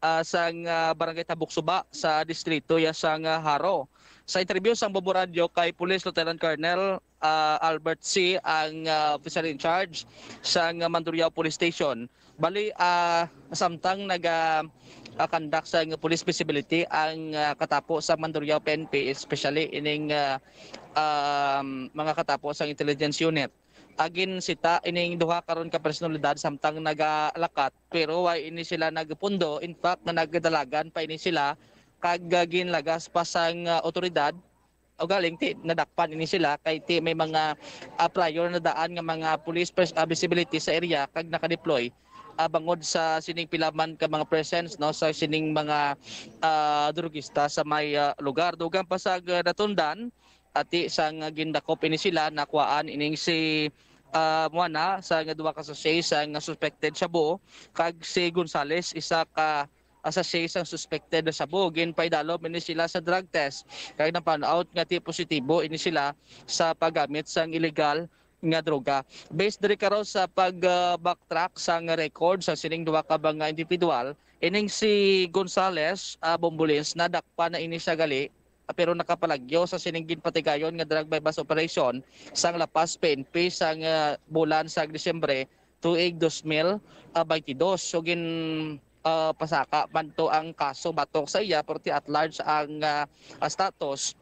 ah, sang, ah, Barangay Tabuksuba sa distrito ya sang, ah, Jaro. Sa interview sang Bombo Radyo kay Police Lieutenant Colonel, ah, Albert C. ang, ah, officer in charge sang, ah, Mandurriao Police Station. Bali, ah, samtang naga, ah, conduct sang police visibility ang, ah, katapo sa Mandurriao P N P, especially ining, ah, um, mga katapo sang intelligence unit. Agin sita ining duha karon ka personalidad samtang nagalakat, pero wa ini sila nagpundo. In fact, nga nagdalagan pa ini sila kag, ah, ginlagas pa sang, ah, otoridad. Ugaling ti nadakpan ini sila kay ti may mga, ah, prior na daan nga mga police pres-, ah, visibility sa area kag nakadeploy, ah, bangod sa sining pila man ka mga presence, no, sa sining mga, ah, drugista sa may, ah, lugar. Dugang pa sa, ah, natundan, ati sang gindakop ini sila, nakuhaan ining si, ah, Moana sa nga duha ka sachet sang suspected shabu, kag si Gonzales isa ka, ah, sachet sang suspected shabu. Ginpaidalom ini sila sa drug test kag na-found out nga ti positibo ini sila sa paggamit sang illegal nga droga. Based diri karon sa pag, ah, backtrack sang record sa sining duha ka mga individual, ining si Gonzales, ah, Bombolins, nadakpan na ini siya gali, ah, pero nakapalagyo sa sining ginpatigayon nga drug buy-bust operation sang La Paz P N P sang, ah, bulan sang Disyembre tuig dos mil, ah, baynte dos. So, gin, ah, pasaka man to ang kaso batok sa iya, pero ti at large ang, ah, ah, status.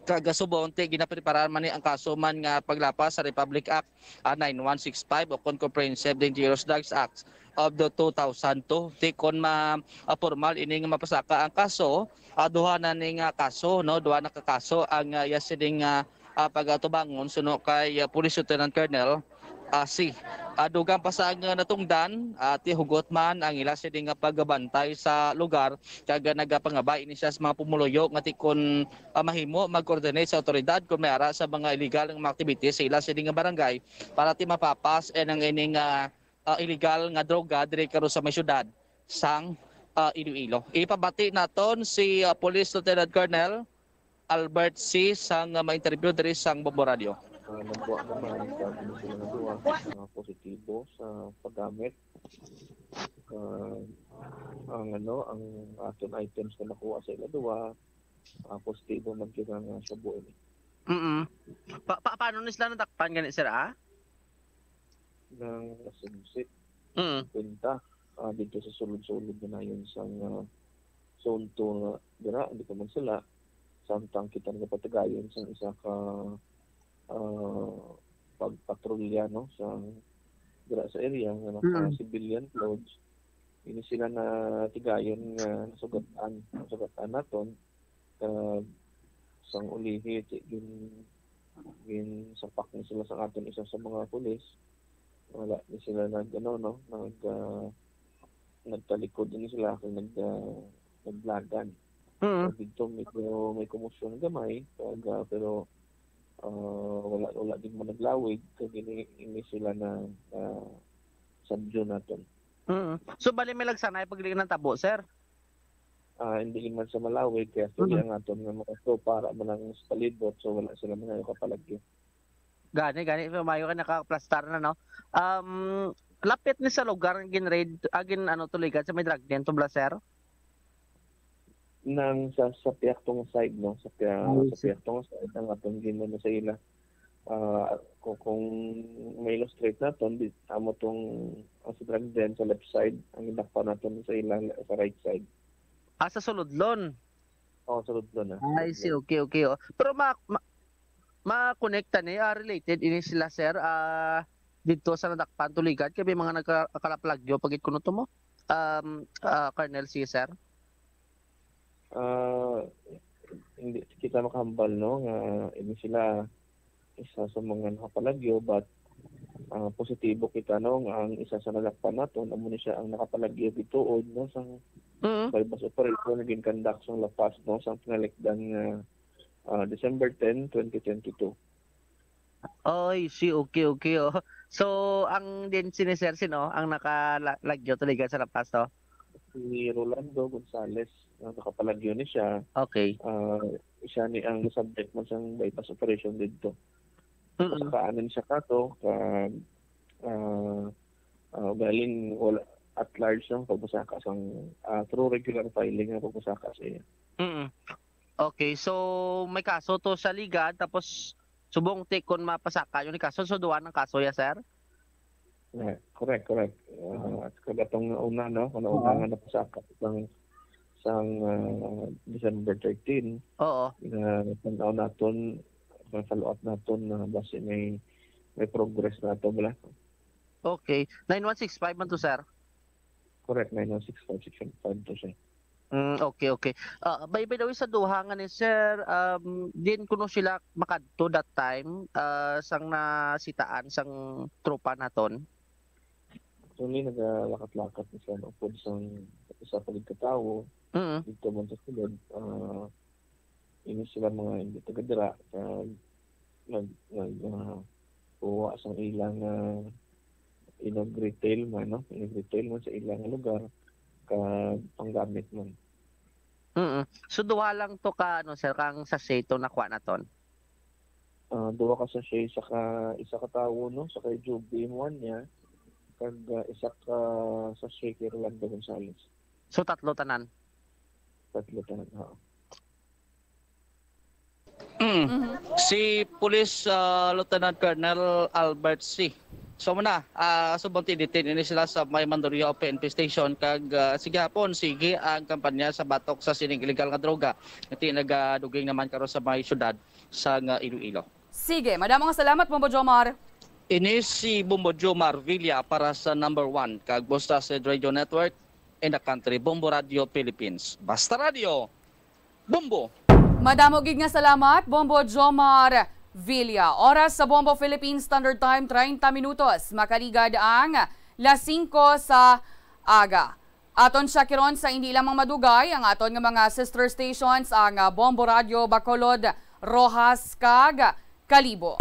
Kag subong ti ginapreparar man ni ang kaso man nga paglapas sa Republic Act, ah, nine one six five o kon Comprehensive Dangerous Drugs Act of the two thousand two. Ti kon ma, ah, formal ini nga mapasaka ang kaso, ah, duha na ni nga kaso, no, duha na ka kaso ang, ah, iya sining, ah, ah, pagatubangon suno kay, ah, Police Lieutenant Colonel, ah, si, ah, dugang pa sa ang, ah, natungdan, ah, ti hugot man ang ila sini nga pagbantay sa lugar, kag, ah, nagapangabay ini siya sa mga pumuluyo nga ti kon, ah, mahimo mag-coordinate sa awtoridad kon may ara sa mga illegal nga mga activities sa ila sini nga barangay para ti mapapas ang ining, ah, ah, illegal nga droga diri karon sa may syudad sang, ah, Iloilo. Ipabati naton si, ah, Police Lieutenant Colonel Albert C. sang, ah, ma-interview diri sang Bombo Radyo. Ah, nakuha naman sa atin sila nga duha nga positibo sa paggamit. Ah, ang, ano, ang aton items nga nakuha sa ila duha, ah, positibo man kita nga shabu ini. Mm. Pa-, pa-, paano ni sila nadakpan gani, sir, ah? Ng alas onse Mm. kwenta, ah, dito sa sulod-sulod na nayon sa, ah, Zone two nga dira, hindi pa man sila. Samtang kita nagapatigayon sa isa ka, ah, pagpatrolya, no, sa dira sa area nga naka Mm. civilian clothes. Ini sila na tigayon nga nasugat-an, nasugat-an naton, kag sang ulihi, ti-, gin-, ginsapak ni sila sa aton isa sa mga pulis. Wala ni sila nag, ano, no, nag, ah, nagtalikod ni sila kag nag, ah, naglagan. Mm. So, dito medyo may komosyon gamay, kag, ah, pero, ah, wala, wala din mo naglawig, kag ini, ini sila na, na subdue naton. Mm. So, bali may lagsanay pag natabo, sir? Ah, hindi man sa malawig, kaya actually Mm. ang aton nga mga tropa, ara man ang sa palibot, so wala sila mga kapalagyo. Gani, gani, so mayo ka nakaplastar na, no? Um, lapit ni sa lugar ang gin-raid, ah, gin-, ano, tuligan sa may drug den, to bala, sir? Nang sa, sa Piaktong side, no? Sa Pia-, Ay, sa sige. Piaktong side, ang atong gin-, ano, sa ila. Ah, kung, kung may illustrate naton, di, amo tong, ang sa drug den sa left side, ang gidakpan naton sa ila, sa right side. Ah, sa Suludlon? Oo, Suludlon na. Ay, si, Suludlon. Okay, okay, oh. Pero ma-, ma-, ma-connecta ni, ah, related ini sila, sir, ah, dito sa nadakpan tuligan, kay may mga nagka-, nakalaplagyo, pagit kuno to mo, um, ah, Colonel, si sir? Ah, hindi kita makahambal, no, nga ini sila isa sa mga nakapalagyo, but, ah, positibo kita, no, nga ang isa sa nadakpan naton, amo ni siya ang nakapalagyo gituod, no, sang Mm. buy-bust operation nga gin-conduct sang La Paz, no, sang pinalikdan nga, ah, December ten, twenty twenty-two. Oy, si, okay, okay, oh. So, ang din sini, sir, sino ang nakalagyo tuligan sa La Paz, to? Si Rolando Gonzales, ah, nakapalagyo ni siya. Okay. Ah, siya ni ang subject man sang buy-bust operation didto. Mm. Pasakaan na siya kato, ka, ah, ah, galing wala at large ang pagbasaka sang, ah, through regular filing ang pagbasaka sa iya. Mm. Okay, so may kaso to sa Liga, tapos subong ti kon mapasaka yun ni kaso, so duha ng kaso ya, sir? Yeah, correct, correct. Ah, at kagatong una, no? Kung una Oo. nga napasaka sang, sang, ah, December thirteen, Oo. nga tanaw naton, nga follow up naton na basi may, may progress na to, bala. Okay. Nine one six five man to, sir? Correct, nine one six five, section five to siya. Mm, okay, okay. Ah, by, by the way, sa duha nga ni sir, um, din kuno sila makadto that time, ah, sang nasitaan sang tropa naton? Actually, nagalakat-lakat ni sila upod sang isa pa gid ka tawo. Mm. Dito man sa sulod, ah, ini sila mga hindi taga dira, kag nag, nag, ah, kuha sang ilang, ah, inog retail man, no? Inog retail man sa ilang lugar, kag panggamit man. Mm. So, duha lang to ka, ano, sir, kang sachet to nakuha naton? Ah, duha ka sachet, isa ka, isa ka tawo, no? Sa kay Juby mo niya, kag, ah, isa ka sachet kay Rolando Gonzales. So, tatlo tanan? Tatlo tanan, oo. Mm. Mhm. Si Police, ah, Lieutenant Colonel Albert C. So muna, ah, subong ti detain ini sila sa may Mandaluyong P N P Station kag, ah, sige hapon, sige ang kampanya sa batok sa sining illegal nga droga nga ti nagaduging naman karon sa may syudad sa nga Iloilo. Sige, madamo nga salamat, Bombo Jomar. Ini si Bombo Jomar Villa para sa number one kag Busta Seed Radio Network in the country, Bombo Radio Philippines. Basta Radio, Bombo! Madamo gid nga salamat, Bombo Jomar Villa. Oras sa Bombo Philippine Standard Time, treinta minutos. Makaligad ang las singko sa aga. Aton siya kiron sa hindi lamang madugay ang aton nga mga sister stations, ang, ah, Bombo Radio Bacolod, Roxas, kag Kalibo.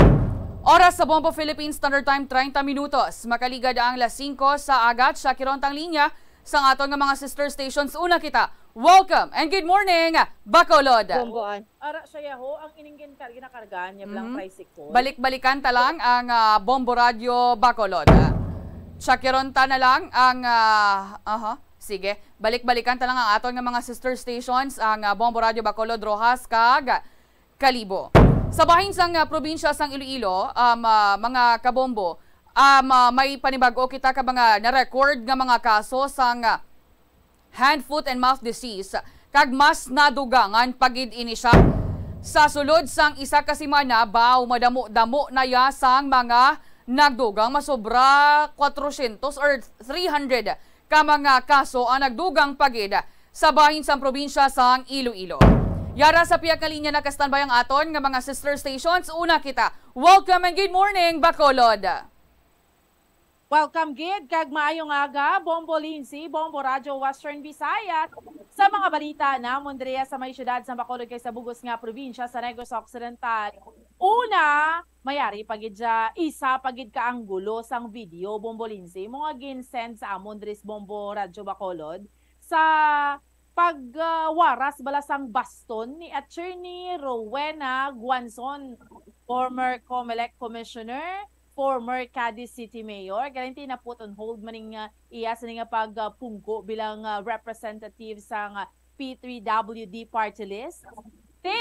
Oras sa Bombo Philippine Standard Time, treinta minutos. Makaligad ang las singko sa aga, siya kiron tang linya sang aton nga mga sister stations. Una kita, welcome and good morning, Bacolod. Bomboan. Ara siya ho, ang ining gin-, ginakargaan niya lang Mhm. tricycle. Balik-balikan ta lang ang, ah, Bombo Radio Bacolod. Siya kiron ta na lang ang, ah, aha, sige. Balik-balikan ta lang ang aton nga mga sister stations, ang, ah, Bombo Radio Bacolod, Roxas, kag Kalibo. Sa bahin sang, ah, probinsya sang Iloilo, um, ah, mga kabombo, um, ah, may panibag-o kita ka mga na-record nga mga kaso sang, ah, hand, foot, and mouth disease, kag mas nadugangan pa gid ini siya. Sa sulod sang isa ka semana, baw madamo-damo na ya sang mga nagdugang, masobra kwatrosyentos or three hundred ka mga kaso ang nagdugang pa gid sa bahin sang probinsya sang Iloilo. Yara, sa pihak nga linya naka-standby ang aton nga mga sister stations. Una kita. Welcome and good morning, Bacolod. Welcome gid kag maayong aga, Bombo Lindsay, Bombo Radyo Western Visayas. Sa mga balita namon diri sa may siyudad sa Bacolod kag sa bug-os nga probinsya sa Negros Occidental. Una, mayari pa gid siya, isa pa gid ka anggulo sang video, Bombo Lindsay, mo nga gin-send sa amon diri sa Bombo Radyo Bacolod sa pagwaras bala sang baston ni Attorney Rowena Guanzon, former Comelec Commissioner, former Cadiz City Mayor. Galing ti na-put on hold man ning, ah, iya sini nga pagpungko bilang, ah, representative sang, ah, P three W D party list. Ti,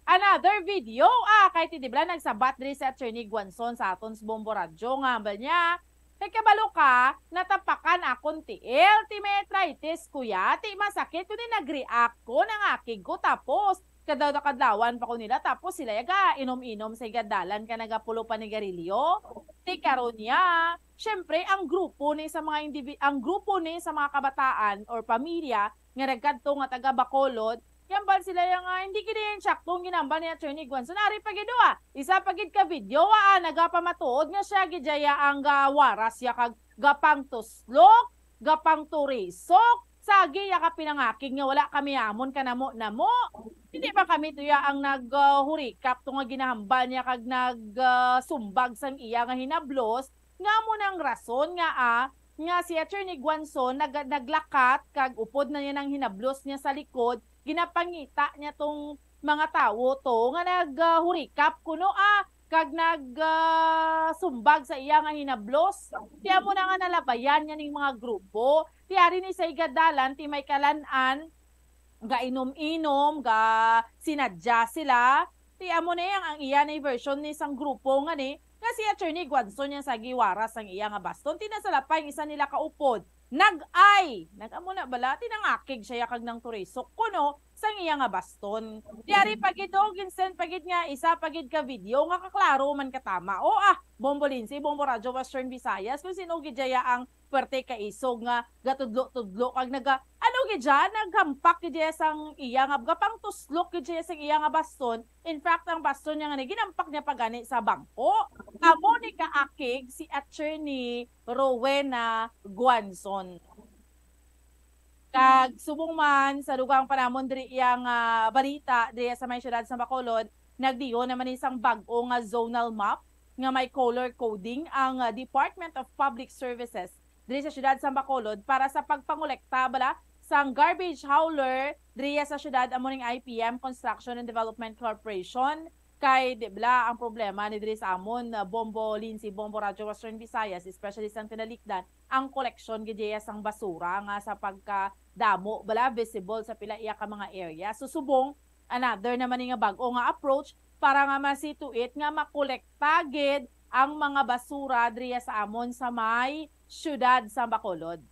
another video, ah, kay ti di bala nagsabat diri si Attorney Guanzon sa aton sa Bombo Radyo nga hambal niya, "Kay kabalo ka, natapakan akon tiil, ti may arthritis ko ya, ti masakit ko, ti nag-react ko, nangakig ko, tapos kadlaw-kadlawan pa ko nila, tapos sila ya ga inom-inom sa igadalan ka nagapulo panigarilyo." Ti karon ya, syempre, ang grupo ni sa mga indivi-, ang grupo ni sa mga kabataan or pamilya nga nagkadto nga taga Bacolod, hambal sila ya nga hindi gid yan sakto ang ginhambal ni Attorney Guanzon. Ari pa gid, ah, isa pa gid ka video, ah, nagapamatuod nga siya gid ya ang gawaras ya kag gapangtuslok, gapangturisok, sagi ya ka pinangakig nga wala kami amon kanamo-namo. Hindi ba kami tuya ang nag, ah, hurikap to nga ginahambal niya kag nag, ah, sumbag sang iya nga hinablos? Nga amo nang rason nga, ah, nga si Attorney Guanzon nag-, naglakat kag upod na niya nang hinablos niya sa likod, ginapangita niya tong mga tawo to nga nag, ah, hurikap kuno, ah, kag nag, ah, sumbag sa iya nga hinablos. Ti amo na nga nalabayan niya ning mga grupo. Ti ari ni sa igadalan, ti may kalan-an, gainom-inom, ga sinadya sila. Ti amo na yang ang iya ni version ni sang grupo nga ni, nga si Attorney Guanzon yang sa giwaras sang iya nga baston. Ti nasalapay ang isa nila kaupod. Nag-ay! Nag-amo na bala, ti nangakig siya kag nang turisok kuno sang iya nga baston. Ti ari pa gid, oh, ginsend pa gid nga isa pa gid ka video nga kaklaro man katama. Oh, ah, Bombo Lindsay, Bombo Radyo Western Visayas, kung sino gid ya ang perte ka isog nga gatudlo-tudlo kag naga, ano gid siya, naghampak gid siya sang iya nga, gapangtuslok gid siya sang iya nga baston. In fact, ang baston niya nga ni, ginampak niya pa gani sa bangko. Amo ni kaakig si Attorney Rowena Guanzon. Kag subong man sa dugang pa namon diri iya nga balita diri sa may siyudad sa Bacolod, nagdiyo naman isang bag-o nga zonal map nga may color coding ang, ah, Department of Public Services diri sa siyudad sa Bacolod para sa pagpangolekta bala sang garbage hauler diri sa siyudad, amo ning I P M, Construction and Development Corporation. Kay di bala ang problema ni diri sa amon, ah, Bombo Lindsay, Bombo Radyo Western Visayas, especially sang tinalikdan, ang koleksyon gid iya sang basura nga sa pagkadamo bala visible sa pila iya ka mga area. So, subong another naman ni nga bag-o nga approach para nga masituit nga makolekta gid ang mga basura diriya sa amon sa may siyudad sa Bacolod.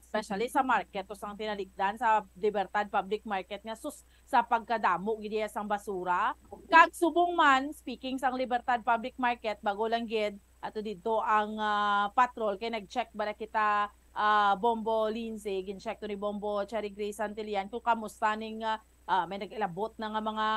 Especially sa market, to sang tinalikdan sa Libertad Public Market nga sus, sa pagkadamo gid iya sang basura. Kag subong man, speaking sang Libertad Public Market, bago lang gid ato didto ang, ah, patrol, kay nag-check bala kita, ah, Bombo Lindsay, gin-check to ni Bombo Cherry Grace Santillan kung kamusta ning, ah, ah, may nag-ilabot na nga mga,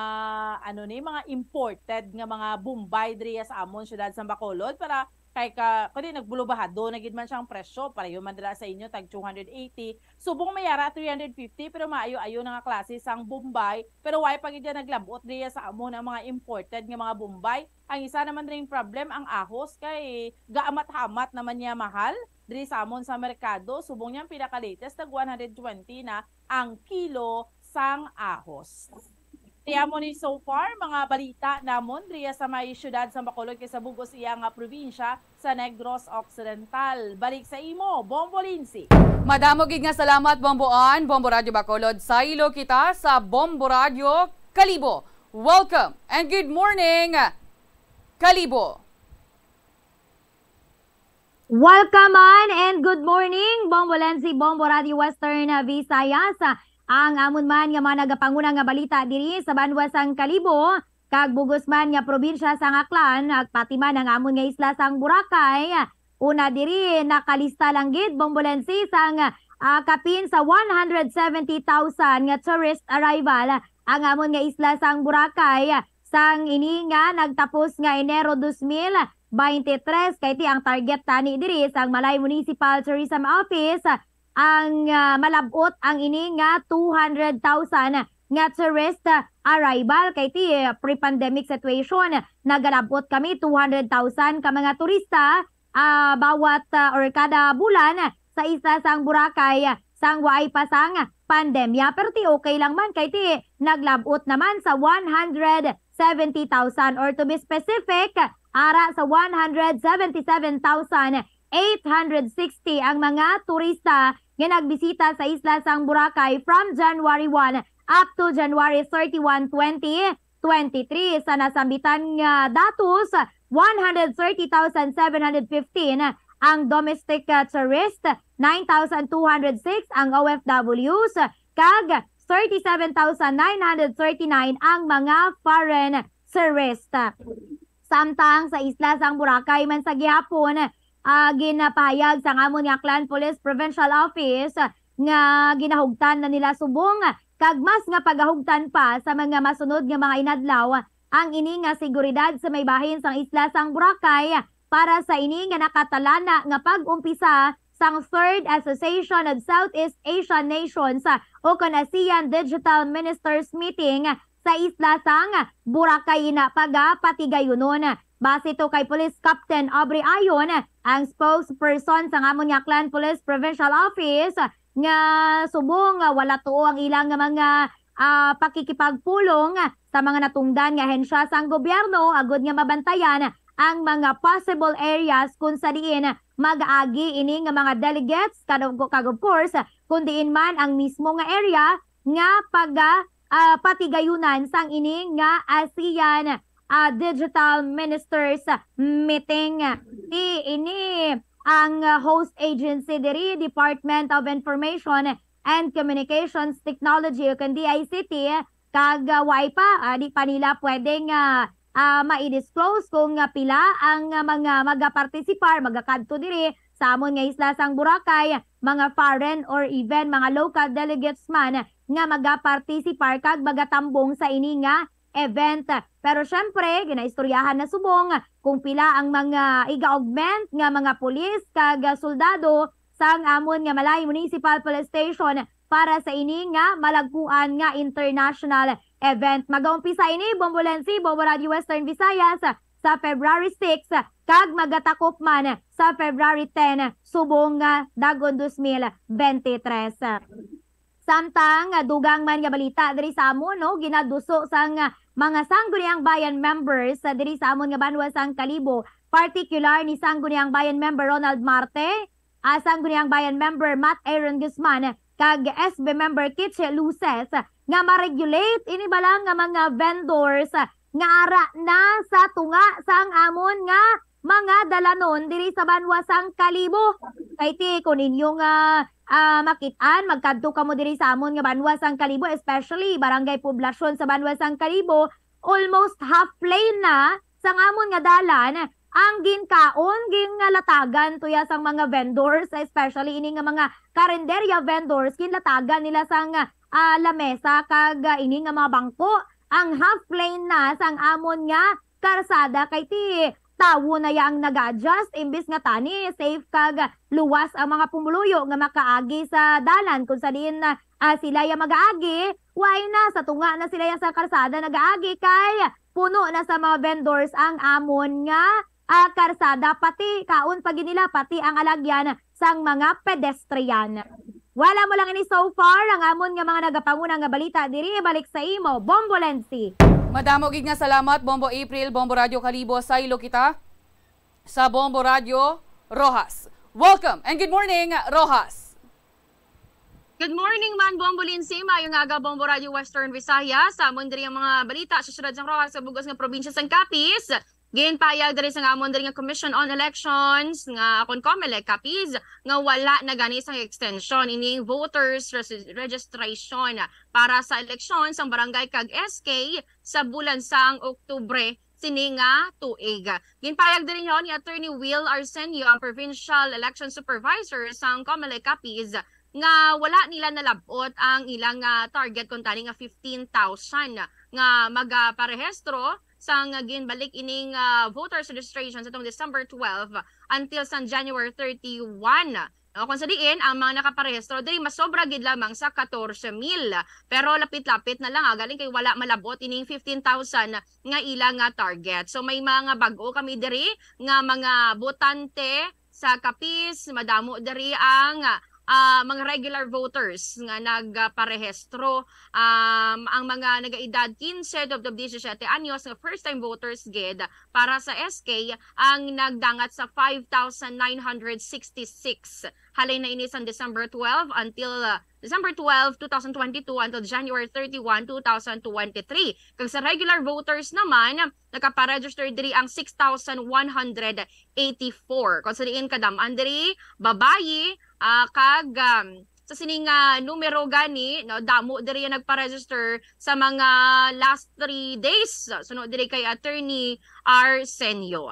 ano ni, mga imported nga mga bombay diriya sa amon siyudad sa Bacolod para kay ka, kundi nagbulubahado na gid man siyang presyo, pareho man dira sa inyo tag two hundred eighty, subong may ara three hundred fifty, pero maayo-ayo na nga klase sang bombay, pero way pa gid dyan naglabot diriya sa amon ang mga imported nga mga bombay. Ang isa naman ring problem, ang ahos, kay gaamat-hamat naman niya mahal diri sa amon sa merkado. Subong niya, ang pinaka-latest, tag one hundred twenty na ang kilo sang ahos. Ti amo ni so far mga balita namon diriya sa may siyudad sa Bacolod kag sa bug-os iya nga probinsya sa Negros Occidental. Balik sa imo, Bombo Lindsay. Madamo gid nga salamat, Bombo Ann. Bombo Radyo Bacolod, saylo kita sa Bombo Radyo Kalibo. Welcome and good morning, Kalibo. Welcome man and good morning, Bombo Lenzi, Bombo Radio Western Visayas. Ang amon man nga mga nagapanguna nga balita diri sa banwa sang Kalibo, kag bug-os man nga probinsya sang Aklan, ag pati man ang amon nga isla sang Boracay, Una diri, nakalista lang gid, Bombolensi, sang, ah, kapin sa one hundred seventy thousand nga tourist arrival ang amon nga isla sang Boracay, sang ini nga nagtapos nga Enero dos mil veintitrés. Kay ti ang target tani diri sang Malay Municipal Tourism Office, ang, ah, malab-ot ang ini nga two hundred thousand nga tourist, ah, arrival. Kay ti, ah, pre-pandemic situation, nagalab-ot kami two hundred thousand ka mga turista, ah, bawat, ah, or kada bulan sa isla sang Boracay, ah, sang waay pa sang pandemya. Pero ti okay lang man, kay ti naglab-ot naman sa one hundred seventy thousand, or to be specific, ara sa one hundred seventy-seven thousand eight hundred sixty ang mga turista nga nagbisita sa isla sang Boracay from January one up to January thirty-one, twenty twenty-three. Sa nasambitan nga datos, one hundred thirty thousand seven hundred fifteen ang domestic, uh, tourist, nine thousand two hundred six ang O F Ws, kag thirty-seven thousand nine hundred thirty-nine ang mga foreign tourist. Samtang sa isla sang Boracay man sa gihapon, ah, ginapahayag sang amon nga Aklan Police Provincial Office nga ginahugtan na nila subong kag mas nga pagahugtan pa sa mga masunod nga mga inadlaw ang ini nga seguridad sa may bahin sang isla sang Boracay para sa ini nga nakatalana nga pag-umpisa sang Third Association of Southeast Asian Nations, ah, o kon ASEAN Digital Ministers Meeting sa isla sang Boracay ina pagapatigayunon. Base to kay Police Captain Aubrey Ayon, ang spokesperson sang amon nga Aklan Police Provincial Office, nga subong nga wala tuo ang ilang mga, ah, pakikipagpulong sa mga natungdan nga ahensya sang gobyerno agud nga mabantayan ang mga possible areas kung sa diin mag-agi ini nga mga delegates, kag, kag of course, kung diin man ang mismo nga area nga paga, ah, patigayunan sang ini nga ASEAN, ah, Digital Ministers Meeting. Ti ini ang, ah, host agency diri, Department of Information and Communications Technology, o kon D I C T, kag, ah, wala pa, ah, di pa nila pwedeng, ah, ah, mai-disclose kung, ah, pila ang, ah, mga magapartisipar, magakadto diri sa amon nga isla sang Boracay, mga foreign or even mga local delegates man nga magapartisipar kag magatambong sa ini nga event. Pero syempre, ginaistoryahan na subong kung pila ang mga iga-augment nga mga pulis kag soldado sang amon nga Malay Municipal Police Station para sa ini nga malagkuan nga international event. Magaumpisa ini, Bombolensi, Bombo Radio Western Visayas, sa February six kag magatakop man sa February ten subong nga dagon dos mil bente tres. Samtang, ah, dugang man nga balita diri sa amon, no, ginaduso sang, ah, mga Sangguniang Bayan members, ah, diri sa amon nga banwa sang Kalibo, partikular ni Sangguniang Bayan member Ronald Marte, ah, Sangguniang Bayan member Matt Aaron Guzman, kag S B member Kitche Luces, nga ma-regulate ini bala nga mga vendors, ah, nga ara na sa tunga sang amon nga mga dalanon diri sa banwa sang Kalibo. Kay ti, kung inyo nga, ah, makit-an, magkadto kamo diri sa amon nga banwa sang Kalibo, especially Barangay Poblacion sa banwa sang Kalibo, almost half lane na sang amon nga dalan ang ginkaon, ginlatagan tuya sang mga vendors, especially ini nga mga karinderya vendors, ginlatagan nila sang, ah, lamesa kag, ah, ini nga mga bangko. Ang half lane na sang amon nga karsada, kay ti tawo na ya ang nag-a-adjust, imbis nga tani safe kag luwas ang mga pumuluyo nga makaagi sa dalan kung sa diin na, ah, sila ya mag-aagi, wala na, sa tunga na sila ya sa karsada nag-aagi kay puno na sa mga vendors ang amon nga, ah, karsada, pati kaon pa gid nila, pati ang alagyan sang mga pedestrian. Wala mo lang ini so far ang amon nga mga nagapanguna nga balita diri. Balik sa imo, Bombo Lensi. Madamo gid nga salamat, Bombo April, Bombo Radyo Kalibo. Saylo kita sa Bombo Radyo Roxas. Welcome and good morning, Roxas. Good morning man, Bombo Lindsay. Maayong aga, Bombo Radyo Western Visayas. Sa amon diri ang mga balita sa siyudad sang Roxas sa bug-os nga probinsya sang Capiz. Ginpahayag diri sa amon diri nga Commission on Elections nga kon Comelec Capiz nga wala na gani sang extension ining voters resi-, registration para sa eleksyon sang barangay kag S K sa bulan sang Oktubre sini nga tuig. Ginpayag diri ni Attorney Will Arsenio, ang Provincial Election Supervisor sang Comelec Capiz, nga wala nila nalab-ot ang ilang, ah, target, kuntani nga fifteen thousand nga magaparehistro sang ginbalik ining, ah, voters registration sa tong December twelve until sang January thirty-one. No, kung sa diin, ang mga nakaparehistro diri masobra gid lamang sa katorse mil. Pero lapit-lapit na lang, ah, galing kay wala malab-ot ining fifteen thousand nga ila nga target. So, may mga bag-o kami diri nga mga botante sa Capiz, madamo diri ang, ah, mga regular voters nga nagparehistro. Um, ang mga nagaedad quince tubtob disisyete anyos nga first-time voters gid para sa S K ang nagdangat sa five thousand nine hundred sixty-six. Halin na ini sang December twelve until, ah, December twelve, two thousand twenty-two until January thirty-one, two thousand twenty-three. Kag sa regular voters naman, nakaparegister diri ang six thousand one hundred eighty-four. Kung sa diin kadam-an diri, babayi, ah, kag, um, sa sining, ah, numero gani, no, damo diri ang nagpa-register sa mga last three days. Suno diri kay Attorney Arsenio.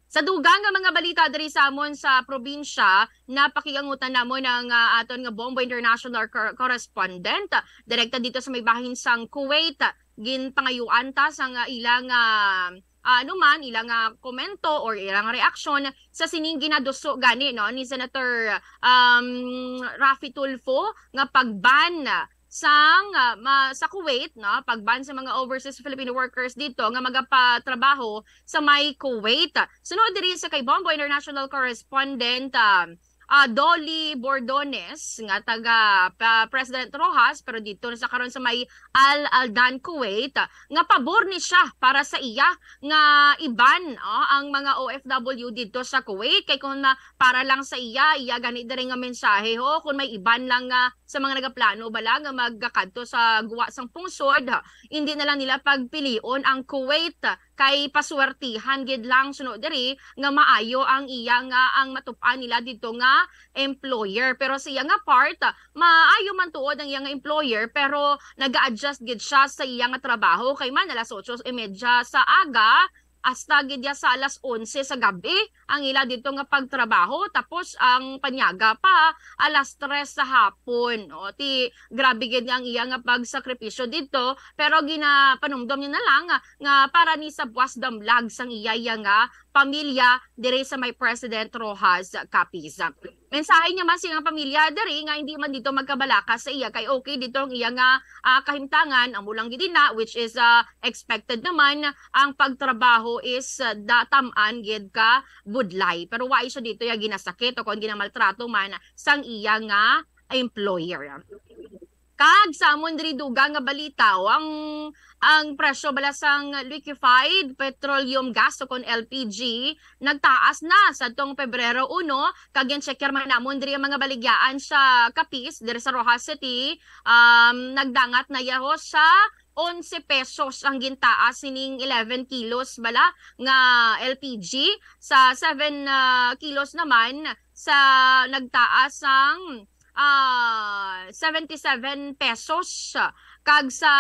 Sa dugang nga mga balita diri sa amon sa probinsya, napakiangutan namon ang, ah, aton nga Bombo International cor-, correspondent, direkta dito sa may bahin sang Kuwait. Ginpangayuan ta sang, ah, ilang, ah, ah, ano man, ilang, ah, komento or ilang reaksyon sa sining ginaduso gani, no, ni Senator, um, Raffy Tulfo nga pag-ban sang, ah, ma-, sa Kuwait, no, pag-ban sa mga overseas Filipino workers dito nga magapatrabaho sa may Kuwait. Sunod diri sa kay Bombo International Correspondent, ah, ah, Dolly Bordones, nga taga pa President Roxas, pero dito na sa karon sa may Al Aldan, Kuwait, nga pabor ni siya para sa iya nga i-ban, oh, ang mga O F W dito sa Kuwait. Kay kung na para lang sa iya, iya gani diri nga mensahe, ho, kung may i-ban lang nga sa mga nagaplano bala nga magkakadto sa guwa sang pungsod, hindi na lang nila pagpilion ang Kuwait, kay paswertihan gid lang suno diri nga maayo ang iya nga ang matup-an nila dito nga employer. Pero sa iya nga part, maayo man tuod ang iya nga employer, pero nag-a-adjust gid siya sa iya nga trabaho, kay man alas otso y media sa aga hasta gid ya sa alas onse sa gabi ang ila dito nga pagtrabaho, tapos ang panyaga pa alas tres sa hapon. O, ti grabe gid ang iya nga pagsakripisyo dito, pero ginapanumdom niya na lang nga, nga para ni sa buwas damlag sang iya, iya nga pamilya diri sa may President Roxas, Capiz. Mensahe niya man sa iyang pamilya diri nga hindi man dito magkabalaka sa iya, kay okay dito ang iya nga, ah, kahimtangan, amo lang gid na, which is, ah, expected naman ang pagtrabaho is, ah, datam-an gid ka budlay. Pero wa siya dito ya ginasakit o kon ginamaltrato man sang iya nga employer. Kag sa amon diri dugang nga balita, o ang, ang presyo bala sang liquefied petroleum gas o kon L P G nagtaas na sa tong Pebrero uno, kag gin-checker man namon diri ang mga baligyaan sa Capiz, diri sa Roxas City, um, nagdangat na yaho sa onse pesos ang gintaas sining eleven kilos bala nga L P G, sa seven, ah, kilos naman sa nagtaas ang, ah, seventy-seven pesos, kag sa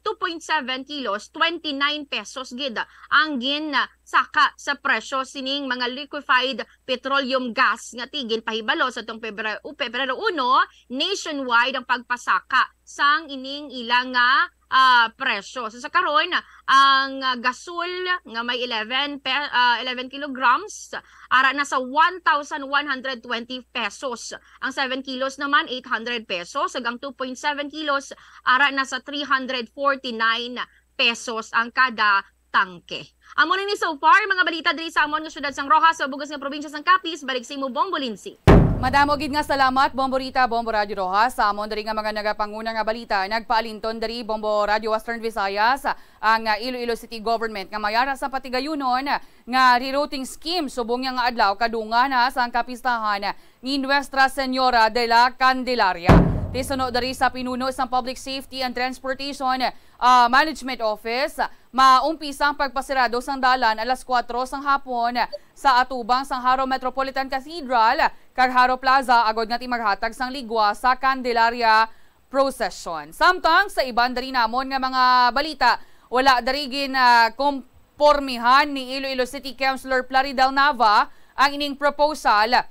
two point seven kilos, twenty-nine pesos gid ang ginsaka sa presyo sining mga liquefied petroleum gas nga ti ginpahibalo sa tong Pebre-, Pebrero uno, nationwide ang pagpasaka sang ining ila nga, ah, presyo. So, sa karon, ang, ah, gasol nga may eleven pe-, ah, eleven kilograms, ara na sa one thousand one hundred twenty pesos. Ang seven kilos naman, eight hundred pesos. Kag ang two point seven kilos, ara na sa three hundred forty-nine pesos ang kada tangke. Amo na ni so far, mga balita diri sa amon nga syudad sang Roxas, sa bug-os nga probinsya sang Capiz. Balik sa imo, Bombo Lindsay. Madamo gid nga salamat, Bombo Rita, Bombo Radyo Roxas. Sa amon diri nga mga nagapanguna nga balita, nagpaalinton diri, Bombo Radyo Western Visayas, ang, ah, Iloilo City Government nga may ara sa patigayunon nga rerouting scheme subong niya nga adlaw kadungan na sa ang kapistahan ni Nuestra Señora de la Candelaria. Ti suno diri sa pinuno sang Public Safety and Transportation, ah, Management Office, maumpisa ang pagpasirado sang dalan alas kuwatro sang hapon sa atubang sang Jaro Metropolitan Cathedral kag Jaro Plaza agod nga ti maghatag sang ligwa sa Candelaria Procession. Samtang sa iban diri namon nga mga balita, wala diri gin, ah, kom-, pormihan ni Iloilo City Councilor Plaridel Nava ang ining proposal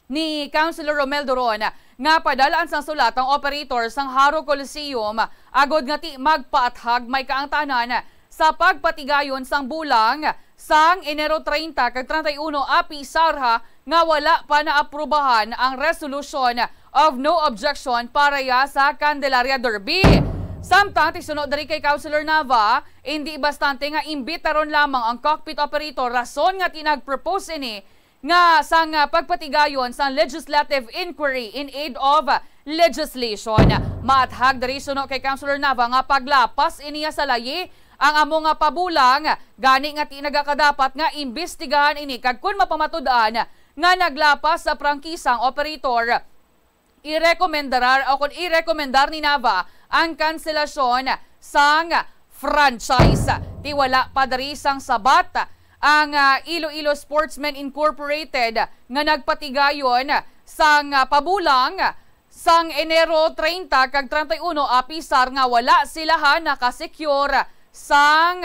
ni Councilor Romel Duron nga padal-an sang sulat ang operator sang Jaro Coliseum agod nga ti magpaathag may kaangtanan sa pagpatigayon sang bulang sang Enero treinta kag treinta y uno apisar ha nga wala pa naaprubahan ang resolution of no objection para ya sa Candelaria Derby. Samtang tisuno diri kay Councilor Nava, indi bastante nga imbitaron lamang ang cockpit operator, rason nga ti nag-propose ini nga sang, ah, pagpatigayon sang legislative inquiry in aid of legislation. Maathag diri suno kay Councilor Nava nga paglapas ini sa layi ang amo nga pabulang, gani nga ti nagakadapat nga imbestigahan ini kag kun mapamatud-an nga naglapas sa prangkisang operator, irekomendar o kon irekomendar ni Nava ang kanselasyon sang franchise. Ti wala pa diri sang sabat ang, ah, Iloilo Sportsmen Incorporated nga nagpatigayon sang, ah, pabulang sang Enero treinta kag treinta y uno, apisar nga wala sila ha nakasecure sang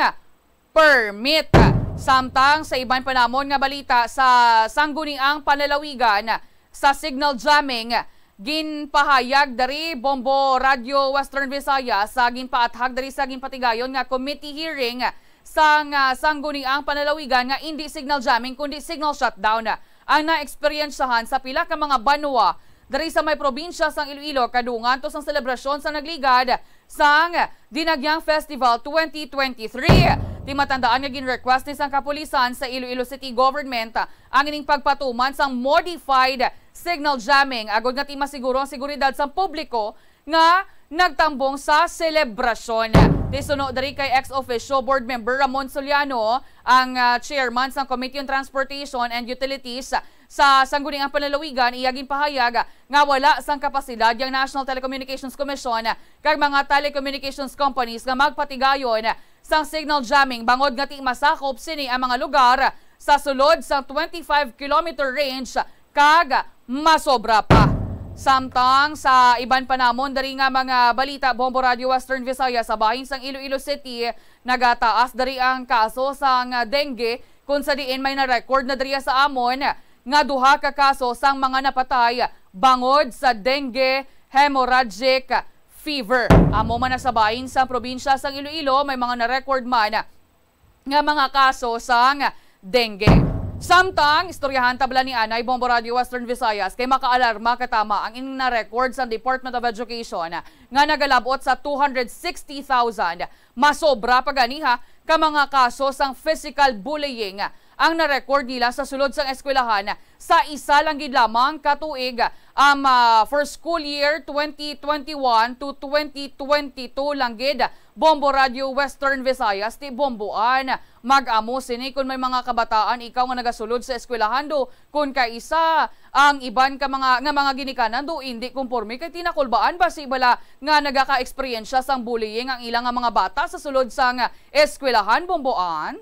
permit. Samtang sa iban pa namon nga balita, sa Sangguniang Panlalawigan sa signal jamming, ginpahayag diri Bombo Radio Western Visayas sa ginpaathag diri sa ginpatigayon nga committee hearing sang, ah, Sangguniang Panlalawigan nga indi signal jamming kundi signal shutdown ang naeksperyensyahan sa pila ka mga banwa diri sa may probinsya sang Iloilo kadungan to sang selebrasyon sa nagligad sang Dinagyang Festival twenty twenty-three. Ti matandaan nga gin-request ni sang kapulisan sa Iloilo City Government ang ining pagpatuman sang modified signal jamming agod nga ti masiguro ang seguridad sang publiko nga nagtambong sa selebrasyon. Ti suno diri kay ex officio board member Ramon Soliano, ang, ah, chairman sang Committee on Transportation and Utilities sa Sangguniang Panlalawigan, iya ginpahayag nga wala sang kapasidad ang National Telecommunications Commission kag mga telecommunications companies nga magpatigayon sang signal jamming bangod nga ti masakop sini ang mga lugar sa sulod sang twenty-five kilometer range kag masobra pa. Samtang sa iban pa namon diri nga mga balita, Bombo Radio Western Visayas, sa bahin sang Iloilo City, nagataas diri ang kaso sang dengue, kung sa diin may na-record na diri sa amon nga duha ka kaso sang mga napatay bangod sa dengue hemorrhagic fever. Amo man na sa bahin sang probinsya sang Iloilo, may mga na-record man nga mga kaso sang dengue. Samtang, istoryahan ta bala ni anay, Bombo Radio Western Visayas, kay makaalarma katama ang ining na-record sa Department of Education nga nagalabot sa two hundred sixty thousand, masobra pa ganiha, ka mga kaso sang physical bullying ang na-record nila sa sulod sang eskwelahan sa isa lang gid lamang ka tuig, um, ah, for school year twenty twenty-one to twenty twenty-two lang gid. Bombo Radio Western Visayas, ti Bomboan. Mag-amo sini kon may mga kabataan ikaw nga nagasulod sa eskwelahan do, kon kaisa ang iban ka mga, nga mga ginikanan do indi konporme kay tinakulbaan basi bala nga nagaka-eksperyensya sang bullying ang ila nga mga bata sa sulod sang eskwelahan, Bomboan.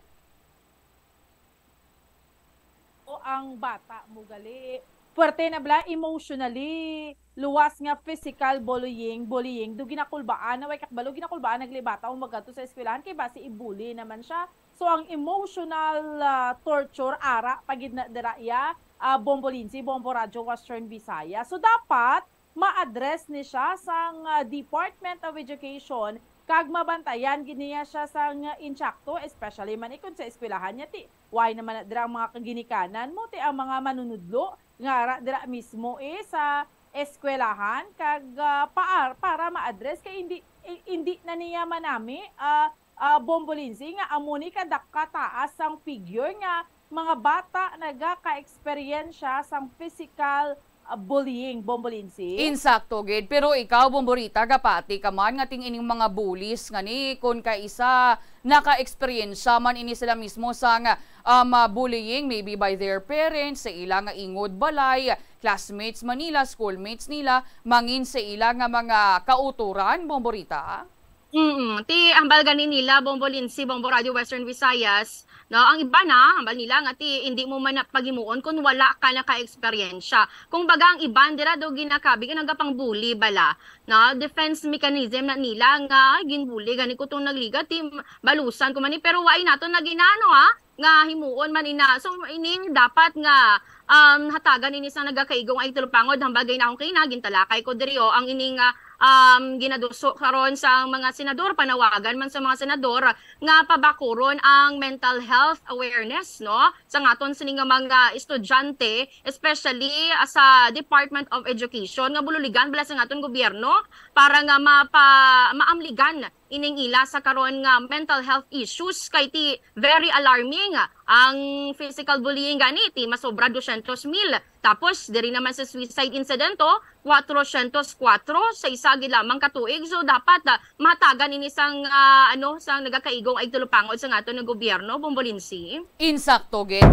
O ang bata mo gali, puwerte na bala emotionally, luwas nga physical bullying, bullying, do ginakulbaan na, way kakbalo, ginakulbaan na gali bata o magadto sa eskwelahan kay basi i-bully naman siya. So, ang emotional, ah, torture, ara pa gid na dira iya, ah, Bombo Lindsay, Bombo Radyo Western Visayas. So, dapat ma-address ni siya sang, ah, Department of Education kag mabantayan gid niya siya sang, ah, insakto, especially man ikon sa eskwelahan niya, ti why naman na dira ang mga kaginikanan mo, ti ang mga manunudlo nga ara dira mismo, eh, sa eskwelahan kag, ah, paar-, para ma-address kay hindi, i-, hindi na niya manami, ah, ah, Bombo Lindsay, nga amo ni kadakataas sang figure nga mga bata nagaka-eksperyensya sang physical, ah, bullying, Bombo Lindsay. Insakto gid. Pero ikaw, Bomborita, gapati ka man nga ting ining mga bullies nga ni, kun kaisa naka-eksperyensya man ini sila mismo sang, um, ah, bullying, maybe by their parents, sa ila nga ingod balay, classmates man nila, schoolmates nila, mangin sa ila nga mga kautoran, Bomborita? Mm, ti hambal gani nila, Bombo Lindsay, Bombo Radio Western Visayas, no? Ang iba na, hambal nila nga ti hindi mo man na paghimuon kung wala ka naka-eksperyensya. Kung baga ang iban dira do ginakabig, nagapang-bully bala, no? Defense mechanism na nila nga ginbully gani ko tong nagliga, ti balusan ko man ni, pero wala nato na ginano, ha? Nga himuon man ina. So, ini dapat nga, um, hatagan ini sa nagakaigo nga igtulupangod, hambal gani akong kaina, gintalakay ko diri, o ang ini nga, um, ginaduso karon sa mga senador, panawagan man sa mga senador nga pabakuron ang mental health awareness, no, sa ngaton sini nga mga estudyante, especially, ah, sa Department of Education, nga bululigan bala sa ngaton gobyerno para nga mapa-, maamligan ining ila sa karon nga mental health issues, kay ti very alarming ang physical bullying gani, ti masobra dosyentos mil. Tapos diri naman sa suicide incident, oh, kwatrosyentos kwatro sa isa gid lamang ka tuig. So dapat, ah, mahatagan ini sang, ah, ano, sang nagakaigo nga igtulupangod sa ngaton nga gobyerno, Bombo Lindsay. Insakto gid.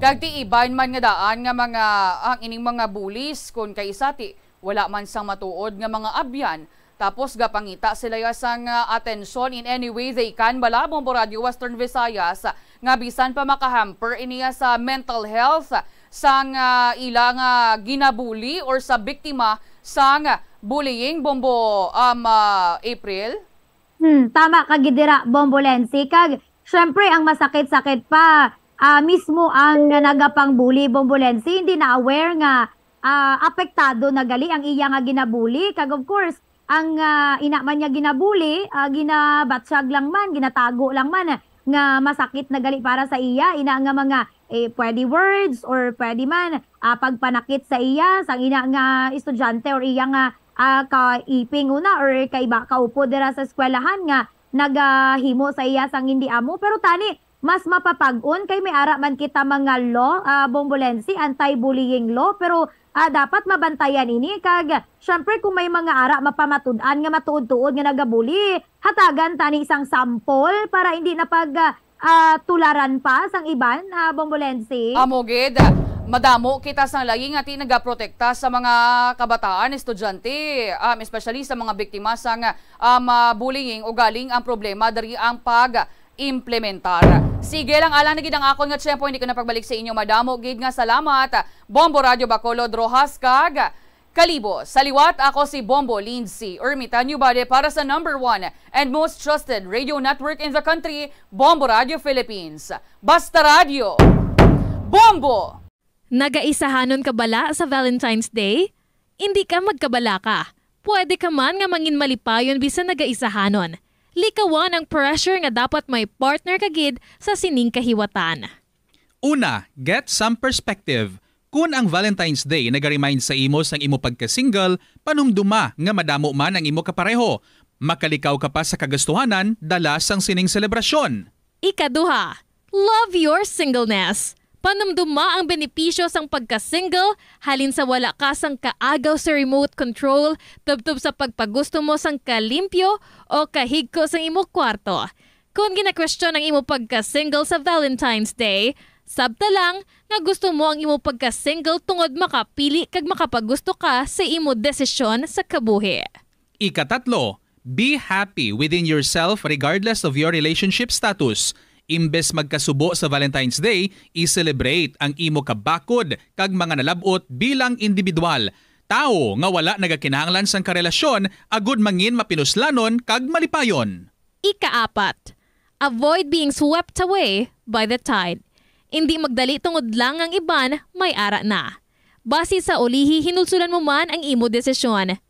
Kag ti iban man nga daan nga mga, ang ining mga bullies, kun kay isa ti wala man sang matuod nga mga abyan, tapos gapangita sila ya sang, ah, atensyon in any way they can, bala, Bombo Radio Western Visayas, nga bisan pa makahamper ini ya sa mental health sang, ah, ila nga ginabuli or sa biktima sang bullying, Bombo, um, ah, April? Hmm, tama ka gid dira, Bombo Lensi. Kag, syempre, ang masakit-sakit pa, ah, mismo ang nagapang-bully, Bombo Lensi, hindi na aware nga, ah, apektado na gali ang iya nga ginabuli. Kag, of course, ang, ah, ina man niya ginabuli, ah, ginabatsyag lang man, ginatago lang man, nga masakit na gali para sa iya, ina nga mga, eh, pwede words or pwede man, ah, pagpanakit sa iya, sang ina nga estudyante or iya nga, ah, kaiping una or kaiba, kaupo dira sa eskwelahan nga nagahimo sa iya sang hindi amo. Pero tani, mas mapapag-on kay may ara man kita mga law, ah, Bombo Lensi, anti-bullying law, pero, ah, dapat mabantayan ini. Kag, syempre, kung may mga ara mapamatud-an nga matuod-tuod nga nagabuli, hatagan tani sang sample para hindi na pag, ah, ah, tularan pa sang iban, ah, Bombo Lensi. Amo gid, madamo kita sang layi nga ti nagaprotekta sa mga kabataan, estudyante, um, especially sa mga biktima sang, um, ah, bullying. Ugaling ang problema diri ang pag-implementar. Sige lang, alang na gid ang akon nga tiyempo, hindi ko na pagbalik sa inyo. Madamo gid nga salamat, Bombo Radio Bacolod, Roxas kag Kalibo. Sa liwat, ako si Bombo Lindsay Ermitan Ubade para sa number one and most trusted radio network in the country, Bombo Radio Philippines. Basta Radyo, Bombo! Nagaisahanon ka bala sa Valentine's Day? Indi ka magkabalaka. Pwede ka man nga mangin malipayon bisan nagaisahanon. Likawan ang pressure nga dapat may partner ka gid sa sining kahiwatan. Una, get some perspective. Kun ang Valentine's Day naga-remind sa imo sang imo pagka-single, panumduma nga madamo man ang imo kapareho. Makalikaw ka pa sa kagastuhanan dala sang sining selebrasyon. Ikaduha, love your singleness. Panumduma ang benepisyo sang pagka-single, halin sa wala ka sang kaagaw sa remote control, tubtob sa pagpagusto mo sang kalimpyo o kahigko sang imo kwarto. Kon gina-question ang imo pagka-single sa Valentine's Day, sabta lang nga gusto mo ang imo pagka-single tungod makapili kag makapagusto ka sa imo desisyon sa kabuhi. Ikatatlo, be happy within yourself regardless of your relationship status. Imbes magkasubo sa Valentine's Day, i-celebrate ang imo kabakod kag mga nalab-ot bilang individual. Tawo nga wala nagakinahanglan sang karelasyon agud mangin mapinuslanon kag malipayon. Ikaapat, avoid being swept away by the tide. Indi magdali tungod lang ang iban may ara na. Basi sa ulihi, hinulsulan mo man ang imo desisyon.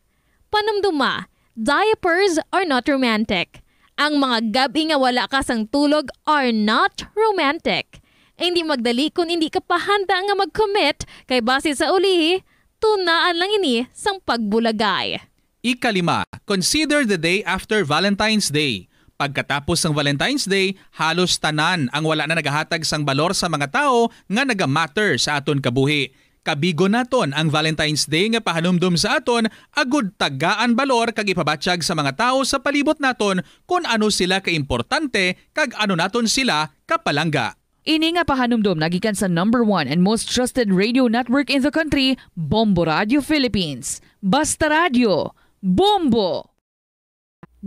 Panumduma, diapers are not romantic. Ang mga gab-i nga wala ka sang tulog are not romantic. Indi magdali kon indi ka pa handa nga mag-commit, kay basi sa ulihi, tunaan lang ini sang pagbulagay. Ikalima, consider the day after Valentine's Day. Pagkatapos sang Valentine's Day, halos tanan ang wala na nagahatag sang balor sa mga tawo nga naga-matter sa aton kabuhi. Kabigon naton ang Valentine's Day nga pahanumdom sa aton, agud tagaan balor kag ipabatyag sa mga tawo sa palibot naton kon ano sila kaimportante kag ano naton sila kapalangga. Ini nga pahanumdom nagikan sa number one and most trusted radio network in the country, Bombo Radio Philippines. Basta Radyo, Bombo!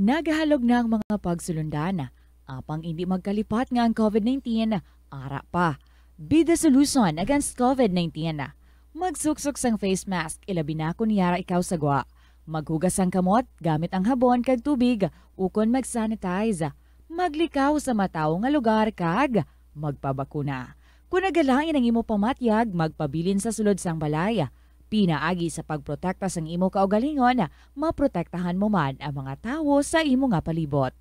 Nagahalog na ang mga pagsulundan, apang indi magkalipat nga ang COVID nineteen ara pa. Be the solution against COVID nineteen. Magsuksok sang face mask, ilabi na kon yara ikaw sa gwa. Maghugas sang kamot gamit ang habon kag tubig, ukon mag-sanitize. Maglikaw sa matawo nga lugar kag magpabakuna. Kon nagalain ang imo pamatyag, magpabilin sa sulod sang balay. Pinaagi sa pagprotekta sang imo kaugalingon, maprotektahan mo man ang mga tawo sa imo nga palibot.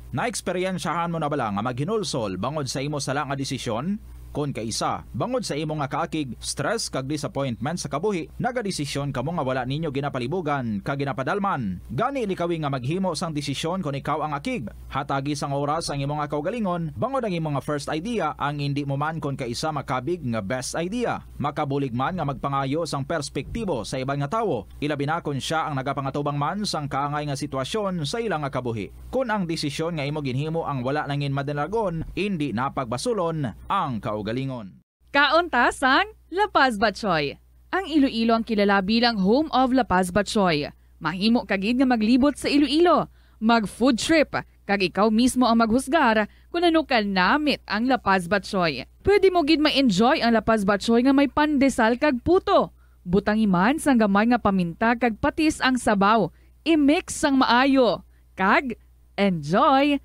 Naeksperyensyahan mo na bala nga maghinulsol bangod sa imo sala nga desisyon? Kon kaisa, bangod sa imo nga kaakig, stress kag disappointment sa kabuhi, nagadesisyon kamo nga wala ninyo ginapalibugan kag ginapadalman. Gani likawi nga maghimo sang desisyon kon ikaw ang akig. Hatagi sang oras ang imo nga kaugalingon bangod ang imo nga first idea ang indi mo man kon kaisa makabig nga best idea. Makabulig man nga magpangayo sang perspektibo sa iban nga tawo, ilabi na kon sia ang nagapangatubang man sang kaangay nga sitwasyon sa ila nga kabuhi. Kon ang desisyon nga imo ginhimo ang wala nangin madalagon, indi na pagbasulon ang kaugalingon. Kaon ta sang La Paz Batchoy. Ang Iloilo ang kilala bilang home of La Paz Batchoy. Mahimo ka gid nga maglibot sa Iloilo, mag food trip, kag ikaw mismo ang maghusgar kon ano ka namit ang La Paz Batchoy. Pwede mo gid ma-enjoy ang La Paz Batchoy nga may pandesal kag puto. Butangi man sang gamay nga paminta kag patis ang sabaw. I-mix sang maayo. Kag enjoy!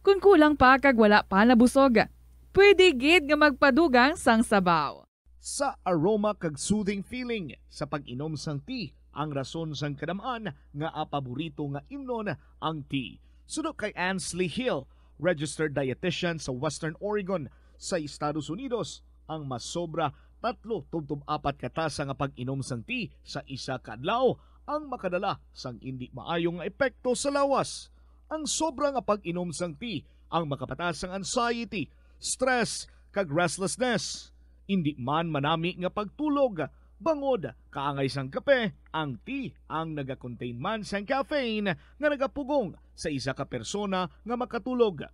Kon kulang pa kag wala pa nabusog, pwede gid nga magpadugang sang sabaw. Sa aroma kag soothing feeling sa pag-inom sang tea, ang rason sang kadam-an nga paborito nga imnon ang tea. Suno kay Ansley Hill, registered dietitian sa Western Oregon sa Estados Unidos, ang masobra tatlo tubtob apat ka tasa nga pag-inom sang tea sa isa ka adlaw ang makadala sang indi maayo nga epekto sa lawas. Ang sobra nga pag-inom sang tea ang makapataas sang anxiety, stress, kag restlessness. Indi man manami nga pagtulog, bangod kaangay sang kape, ang tea ang nagakontain man sang caffeine nga nagapugong sa isa ka persona nga makatulog.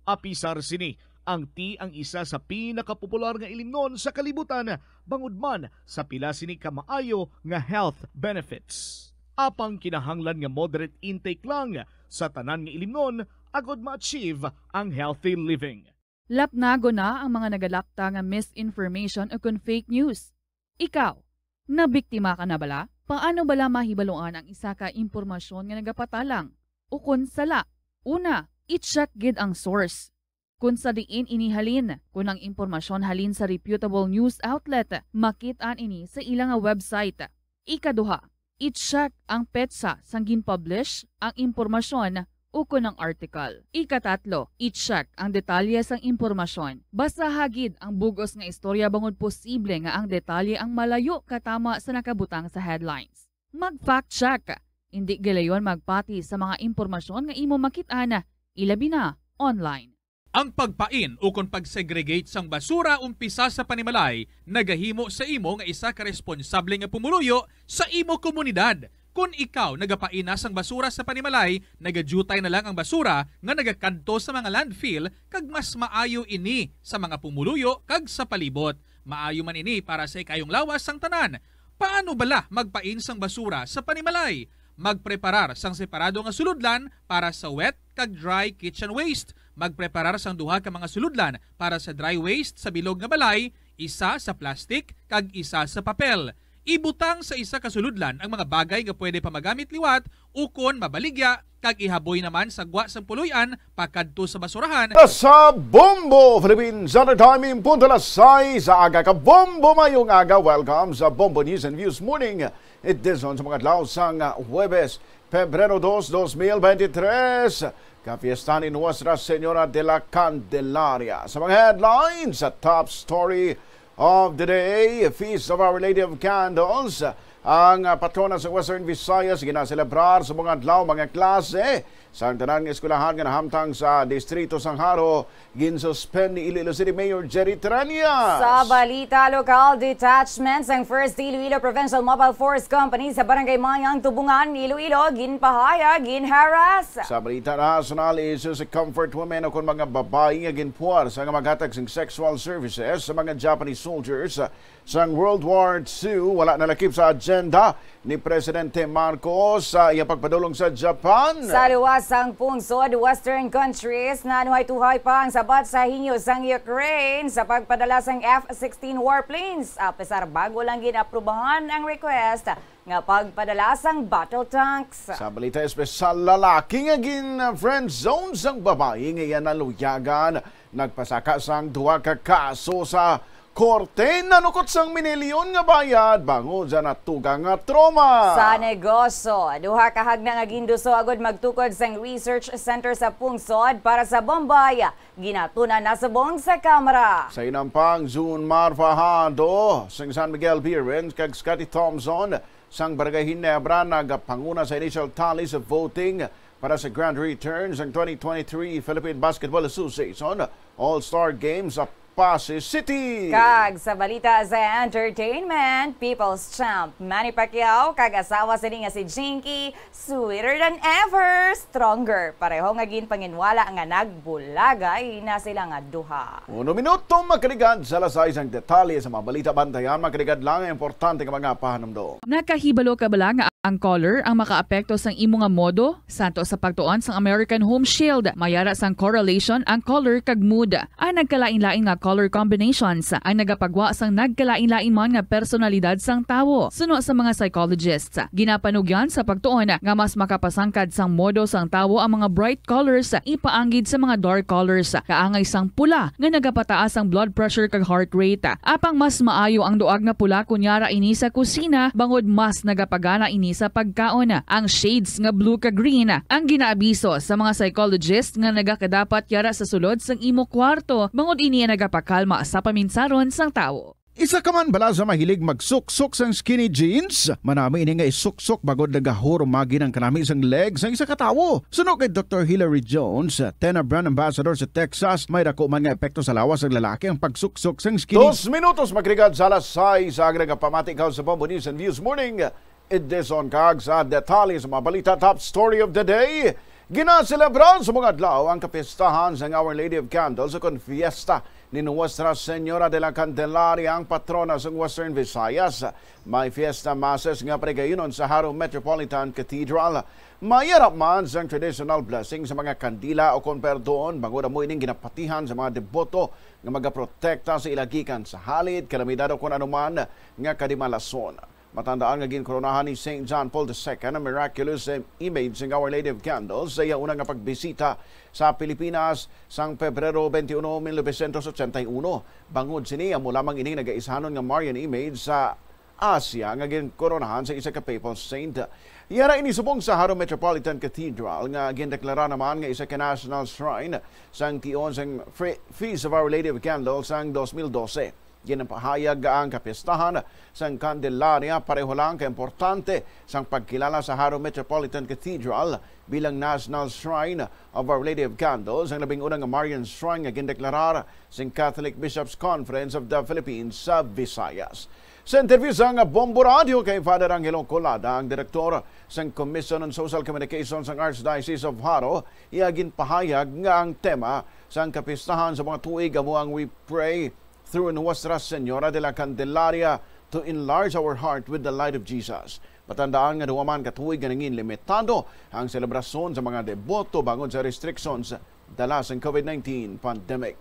Apisar sini, ang tea ang isa sa pinakapopular nga ilimnon sa kalibutan, bangod man sa pila sini ka maayo nga health benefits. Apang kinahanglan nga moderate intake lang sa tanan nga ilimnon agod ma-achieve ang healthy living. Lapnagon na ang mga nagalakta nga misinformation ukon fake news. Ikaw, nabiktima ka na bala? Paano bala mahibaluan ang isa ka impormasyon nga nagapatalang ukon sala? Una, i-check gid ang source. Kon sa diin ini halin, kon ang impormasyon halin sa reputable news outlet, makit-an ini sa ila nga website. Ikaduha, i-check ang petsa sang gin-publish ang impormasyon ukon ang article. Ikatatlo, i-check ang detalye sang impormasyon. Basaha gid ang bug-os nga istorya bangod posible nga ang detalye ang malayo katama sa nakabutang sa headlines. Mag-fact check. Indi gilayon magpati sa mga impormasyon nga imo makit-an, ilabi na online. Ang pagpain ukon pag-segregate sang basura umpisa sa panimalay nagahimo sa imo nga isa ka responsable nga pumuluyo sa imo komunidad. Kon ikaw nagapain na sang basura sa panimalay, nagadyutay na lang ang basura nga nagakadto sa mga landfill, kag mas maayo ini sa mga pumuluyo kag sa palibot. Maayo man ini para sa ikayong lawas sang tanan. Paano bala magpain sang basura sa panimalay? Magpreparar sang separado nga sulodlan para sa wet kag dry kitchen waste. Magpreparar sang duha ka mga sulodlan para sa dry waste sa bilog nga balay, isa sa plastic kag isa sa papel. Ibutang sa isa ka sulodlan ang mga bagay nga pwede pa magamit liwat ukon mabaligya, kag ihaboy naman sa gwa sang puloy-an pakadto sa basurahan. Sa Bombo Philippines Summer Timing, punto alas sais sa aga. Kabombo, mayong aga. Welcome sa Bombo News and Views Morning Edition sa mga adlaw sang Huwebes, Pebrero dos, dos mil bente tres. Kapiesta ni Nuestra Señora de la Candelaria. Sa mga headlines, sa top story of the day, Feast of Our Lady of Candles. Ang, ah, patrona sa Western Visayas ginaselebrar sa mga adlaw, mga klase. Sa tanan nga eskwelahan nga nahamtang sa distrito sang Jaro, ginsuspend ni Iloilo City Mayor Jerry Treñas. Sa balita lokal, detachment sang First Iloilo Provincial Mobile Force Company sa Barangay Mayang, Tubungan, Iloilo, ginpahayag, ginharas. Sa balita nasyonal, isyu sa comfort women o kon mga babayi nga ginpuwersa nga maghatag sing sexual services sa mga Japanese soldiers sang World War Two, wala nalakip sa agenda ni Presidente Marcos sa iya pagpadulong sa Japan. Sa liwat Sang pungsod, Western countries nanuhay-tuhay pa ang sabat sa hinyo sang Ukraine sa pagpadala sang F sixteen warplanes, apesar bago lang gin-aprubahan ang request nga pagpadala sang battle tanks. Sa balita espesyal, lalaki nga gin-friend zone sang babayi nga iya naluyagan nagpasaka sang duha ka kaso sa korte nanukot sang minilyon nga bayad bangod sa natuga nga trauma. Sa negosyo, duha ka hagna nga ginduso agud magtukod sang research center sa pungsod para sa Bombay, ginatuna na subong sa kamara. Sa inampang, June Mar Fajardo sang San Miguel Beer Range kag Scotty Thompson sang Barangay Ginebra nagapanguna sa initial tally sa voting para sa grand return sang twenty twenty-three Philippine Basketball Association All-Star Games sa Passi City. Kag sa balita sa entertainment, People's Champ Manny Pacquiao kag asawa sini nga si Jinky, sweeter than ever, stronger. Pareho nga ginpanginwala nga nagbulagay na sila nga duha. Uno minuto, makaligad sa alas sais ang detalye sa mga balita. Bantayan, makaligad lang ang importante nga mga pahanumdom. Nakahibalo ka bala nga ang color ang makaapekto sang imo nga modo? Santo sa pagtuon sang American Home Shield, may ara sang correlation ang color kag mood. Ang nagkalain-lain nga color combinations ang nagapagwa sang nagkalain-lain man nga personalidad sang tawo. Suno sa mga psychologists, ginapanugyan sa pagtuon nga mas makapasangkad sang modo sang tawo ang mga bright colors ipaanggid sa mga dark colors, kaangay sang pula nga nagapataas ang blood pressure kag heart rate. Apang mas maayo ang duag nga pula kon yara ini sa kusina, bangod mas nagapagana ini sa pagkaon. Ang shades nga blue kag green ang ginaabiso sa mga psychologist nga nagakadapat yara sa sulod sang imo kwarto, bangod ini ang nagapakalma sa paminsaron sang tawo. Isa ka man bala sa mahilig magsuksok sang skinny jeans? Manami ini nga isuksok bangod nagahurumagi ang kanami sang leg sang isa ka tawo. Suno kay Doktor Hilary Jones, Tena brand ambassador sa Texas, may dako man nga epekto sa lawas sang lalaki ang pagsuksok sang skinny. Dos minutos, makaligad sa alas sais, ang nagapamati ka sa Bombo News and Views Morning Edition. Kag sa detalye sa mga balita, top story of the day, ginaselebra sa mga adlaw ang kapistahan sang Our Lady of Candles o kon fiesta ni Nuestra Señora de la Candelaria, ang patrona sang Western Visayas. May fiesta masses nga pagahiunon sa Jaro Metropolitan Cathedral. May arap man sang traditional blessing sa mga kandila o kon perdon, bangod amo ining ginapatihan sa mga deboto nga magaprotekta sa ila gikan sa halid, kalamidad o kon anuman nga kadimalason. Matandaan nga ginkoronahan ni Saint John Paul the Second ang miraculous im-, image sang Our Lady of Candles sa iya una nga pagbisita sa Pilipinas sang Pebrero twenty-one, mil novecientos ochenta y uno. Bangod sini, amo lamang ining nagaisanon nga Marian image sa Asia nga ginkoronahan sa isa ka papal saint. Yara ini subong sa Jaro Metropolitan Cathedral nga gindeklara naman nga isa ka national shrine sang tion sang Fe-, Feast of Our Lady of Candles sang dos mil dose. Ginpahayag nga ang kapistahan sang Candelaria pareho lang kaimportante sang pagkilala sa Jaro Metropolitan Cathedral bilang National Shrine of Our Lady of Candles, ang labing una nga Marian shrine nga gindeklarar sang Catholic Bishops' Conference of the Philippines sa Visayas. Sa interview sang Bombo Radio kay Father Angelo Colada, ang direktor sang Commission on Social Communications sang Archdiocese of Jaro, iya ginpahayag nga ang tema sang kapistahan sa mga tuig amo ang We Pray through Nuestra Señora de la Candelaria to enlarge our heart with the light of Jesus. Matandaan nga duha man ka tuig nga nangin limitado ang selebrasyon sa mga deboto bangod sa restrictions dala sang COVID nineteen pandemic.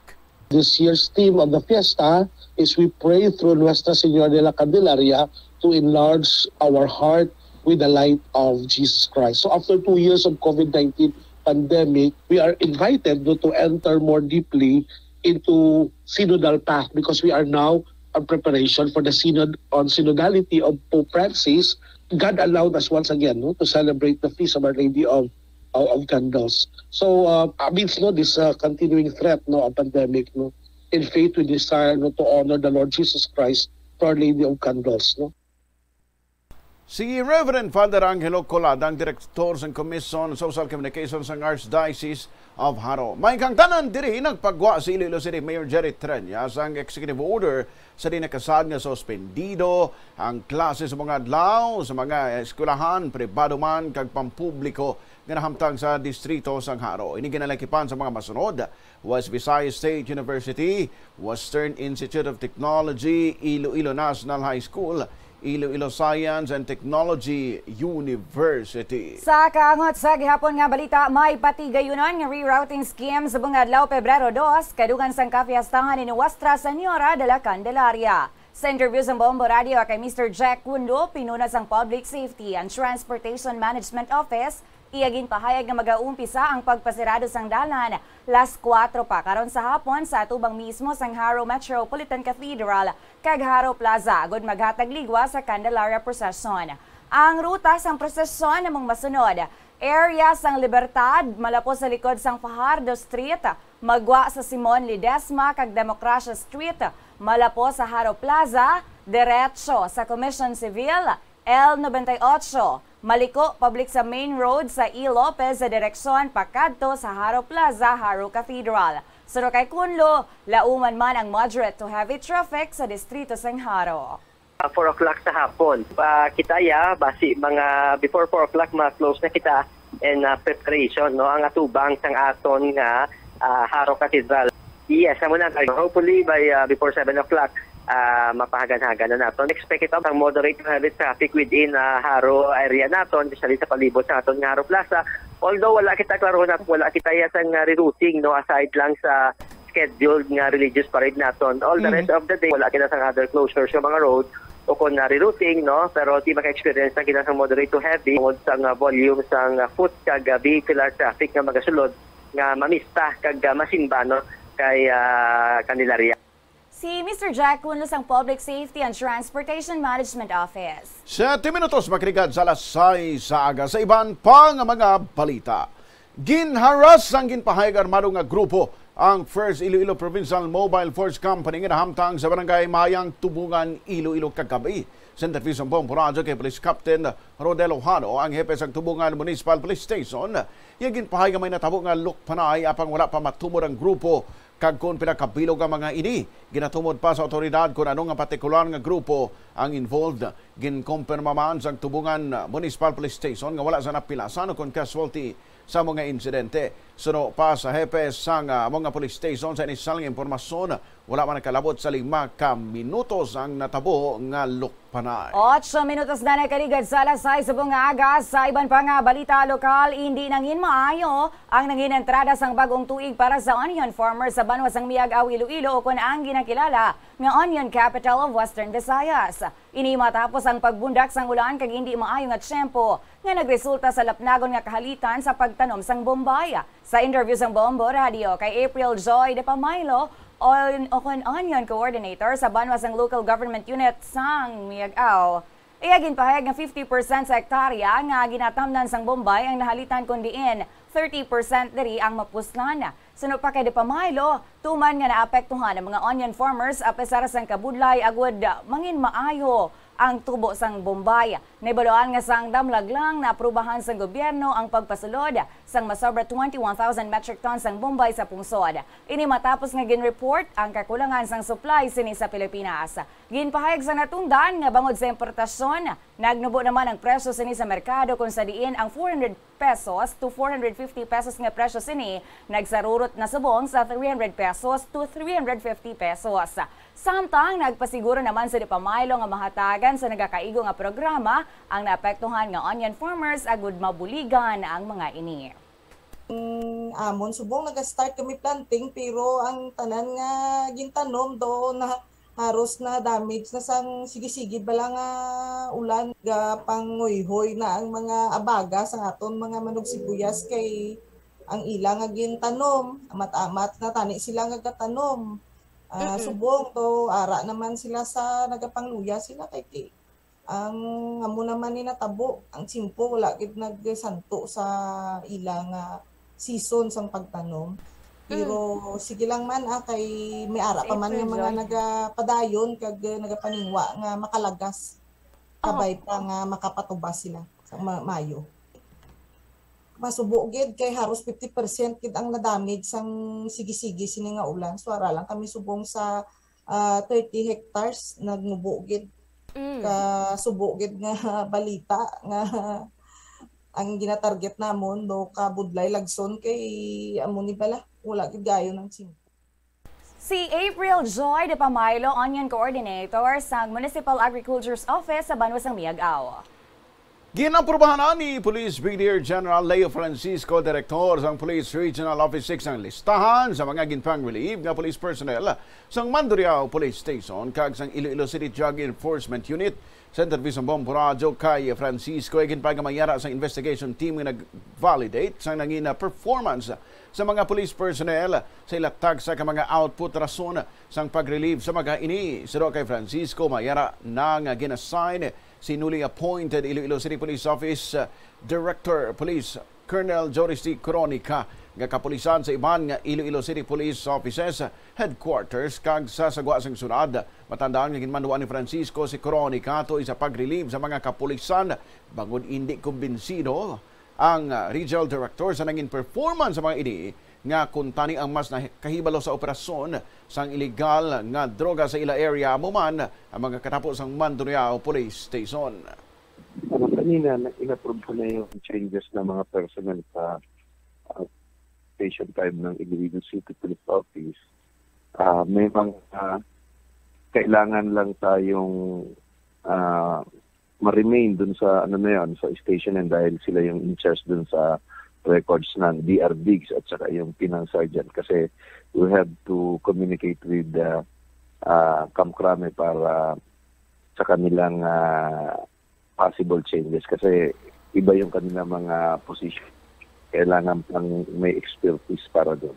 This year's theme of the fiesta is We Pray Through Nuestra Señora de la Candelaria to Enlarge Our Heart with the Light of Jesus Christ. So after two years of COVID nineteen pandemic, we are invited, no, to enter more deeply into synodal path because we are now on preparation for the synod on synodality of Pope Francis. God allowed us once again, no, to celebrate the feast of Our Lady of, of, of Candles. So, uh, amidst, no, this, uh, continuing threat, no, of pandemic, no, in faith we desire, no, to honor the Lord Jesus Christ through Our Lady of Candles, no. Si Reverend Father Angelo Colada, ang direktor sang Commission on Social Communications sang Archdiocese of Jaro. May kang tanan diri nagpagwa si Iloilo City Mayor Jerry Treñas ang executive order sa di nakasaad nga suspendido ang klase sa mga adlaw sa mga eskwelahan, pribado man kag pampubliko nga nahamtang sa distrito sang Jaro. Ini ginalakipan sa mga masunod: West Visayas State University, Western Institute of Technology, Iloilo National High School, Iloilo Science and Technology University. Sa kaangot sa gihapon nga balita, may patigayunon nga rerouting scheme subong nga adlaw Pebrero dos, kadugan sang kapiestahan ni Nuestra Señora de la Candelaria. Sa interview sa Bombo Radio kay Mister Jack Kundo, pinuna sang Public Safety and Transportation Management Office, iya ginpahayag nga magaumpisa ang pagpasirado sang dalan las kuwatro pa karon sa hapon sa atubang mismo sang Jaro Metropolitan Cathedral kag Jaro Plaza agud maghatag ligwa sa Candelaria Procession. Ang ruta sang prosesyon among masunod: area sang Libertad, malapos sa likod sang Fajardo Street, magwa sa Simon Ledesma kag Democracia Street, malapos sa Jaro Plaza, diretso sa Commission Civil, L ninety-eight, maliko pabalik sa main road sa E. Lopez sa direksyon pakadto sa Jaro Plaza, Jaro Cathedral. Suno kay Kunlo, lauman man ang moderate to heavy traffic sa distrito sang Jaro. Ah, four o'clock sa hapon. Pa kita ya, basi mga before four o'clock, ma-close na kita in ah, preparation, no, ang atubang sang aton nga ah, Jaro Cathedral. Yes, amo na. Hopefully, by ah, before seven o'clock, ah, mapahagan-hagan na naton. Expect it ang moderate to heavy traffic within ah, Jaro area naton, especially sa palibot sa aton nga Jaro Plaza. Although wala kita klaro na, wala kita ya sang ah, rerouting, no, aside lang sa scheduled nga religious parade naton. All the Mhm. rest of the day, wala kita sang other closures sa mga road o kung na rerouting, no? Pero di maka-experience na kita sa moderate to heavy tungod sa nga volume sa nga foot kag ah, vehicular traffic nga magasulod nga mamista kag ah, masimba, no, kay ah, Candelaria. Si Mister Jack Kunlo sang Public Safety and Transportation Management Office. Siyete minutos makalipas sa alas sais sa aga. Sa iban pa nga mga balita, ginharas sang ginpahayag armado nga grupo ang First Iloilo Provincial Mobile Force Company nga nahamtang sa Barangay Mayang, Tubungan, Iloilo kagab-i. Sa interview sa Bombo Radyo kay Police Captain Rodel Ojano, ang hepe sang Tubungan Municipal Police Station, iya ginpahayag nga may natabo nga lukpanay apang wala pa matumod ang grupo kag kon pila ka bilog ang mga ini. Ginatumod pa sa awtoridad kon ano nga partikular nga grupo ang involved. Ginkumpirma man sang Tubungan Municipal Police Station nga wala sa napilasan o kon casualty sa mga insidente. Suno pa sa hepe sang ah, mga police station, sa inisyal nga impormasyon, wala man nakalabot sa lima ka minutos ang natabo nga lukpanay. Otso minutos na nakaligad sa alas sais subong nga aga. Sa iban pa nga balita lokal, indi nangin maayo ang nangin entrada sang bag-ong tuig para sa onion farmers sa banwa sang Miag-ao, Iloilo, ukon ang ginakilala nga Onion Capital of Western Visayas. Ini matapos ang pagbundak sang ulan kag indi maayo nga tiyempo nga nagresulta sa lapnagon nga kahalitan sa pagtanom sang bombay. Sa interview sang Bombo Radio kay April Joy de Pamailo, on, ukon Onion Coordinator sa banwa sang Local Government Unit sang Miag-ao, iya ginpahayag nga fifty percent sa hektarya nga ginatamnan sang bombay ang nahalitan, kun diin thirty percent diri ang mapuslan. Suno pa kay de Pamailo, tuman nga naapektuhan ang mga onion farmers apesar sang kabudlay agud mangin maayo ang tubo sang bombay. Nahibaluan nga sang damlag lang naaprubahan sang gobyerno ang pagpasulod sang masobra twenty-one thousand metric tons sang bombay sa pungsod. Ini matapos nga ginreport ang kakulangan sang supply sini sa Pilipinas. Ginpahayag sang natungdan nga bangod sa importasyon, nagnubo naman ang presyo sini sa merkado, kung sa diin ang four hundred pesos to four hundred fifty pesos nga presyo sini nagsarurot na subong sa three hundred pesos to three hundred fifty pesos. Samtang nagpasiguro naman si de Pamailo nga mahatagan sa nagakaigo nga programa ang naapektuhan nga onion farmers agud mabuligan ang mga ini. Amon subong naga-start kami planting, pero ang tanan nga gintanom do na haros na damage na sang sige-sige bala nga ulan. Gapanguyhoy na ang mga abaga sang aton mga manugsibuyas kay ang ila nga gintanom, amat-amat na tani sila nga gatanom. Ah, Mm-mm. Subong to ara naman sila sa nagapangluya sila kay ti ang amo naman ni natabo, ang tiyempo wala gid nagsanto sa ila nga season sang pagtanom. Pero sige lang man, ah, kay may ara pa man nga April, mga Joy. Nagapadayon kag nagapaningwa nga makalagas. Oh. Kabay pa nga makapatubas sila sa ma- Mayo. Masubo gid kay haros fifty percent gid ang na-damage sang sige-sige sini nga ulan. So ara lang kami subong sa ah, thirty hectares nagnubo gid. Mm. Kasubo gid nga balita nga ang ginatarget namon do kabudlay lagson kay amo ni bala, wala gid gayo ng tiyempo. Si April Joy de Pamaylo, Union Coordinator sa Municipal Agriculture's Office sa Banwa sang Miag-ao. Ginaprubahan ni Police Brigadier General Leo Francisco, Director sang Police Regional Office six, ang listahan sa mga ginpang-relieve nga police personnel sang Mandurriao Police Station kag sang Iloilo City Drug Enforcement Unit. Sa interview sa Bombo Radyo kay Francisco, iginpagamayara sang investigation team nga nag-validate sang nangina performance sa mga police personnel sa ila tagsa ka mga output rason sang pag-relieve sa mga ini. Suno kay Francisco, mayara na nga gin-assign si newly appointed Iloilo City Police Office, uh, Director Police Colonel Joris T. Cronica nga kapulisan sa iban nga Iloilo City Police Offices Headquarters kag sa sagwa sang syudad. Matandaan nga ginmanduan ni Francisco si Cronica tuod sa pag-relieve sa mga kapulisan bangod indi kumbinsido ang, uh, regional director sa nangin performance sa mga ini nga kuntani ang mas nakahibalo sa operasyon sang iligal nga droga sa ila area, amo man ang mga katapo sang Mandurriao Police Station. Ano, kanina, na-, in-approve ko na yung changes ng mga personnel sa, ah, Station five ng Iloilo City Police Office. Ah, may mga, ah, kailangan lang tayong, ah, ma-remain dun sa, ano na yun, sa station, and dahil sila yung in charge dun sa records ng D R Bigs at saka yung Pinang Sergeant, kasi we have to communicate with, ah, ah, Camp Crame para sa kanilang, ah, possible changes kasi iba yung kanilang mga position. Kailangan pang may expertise para doon.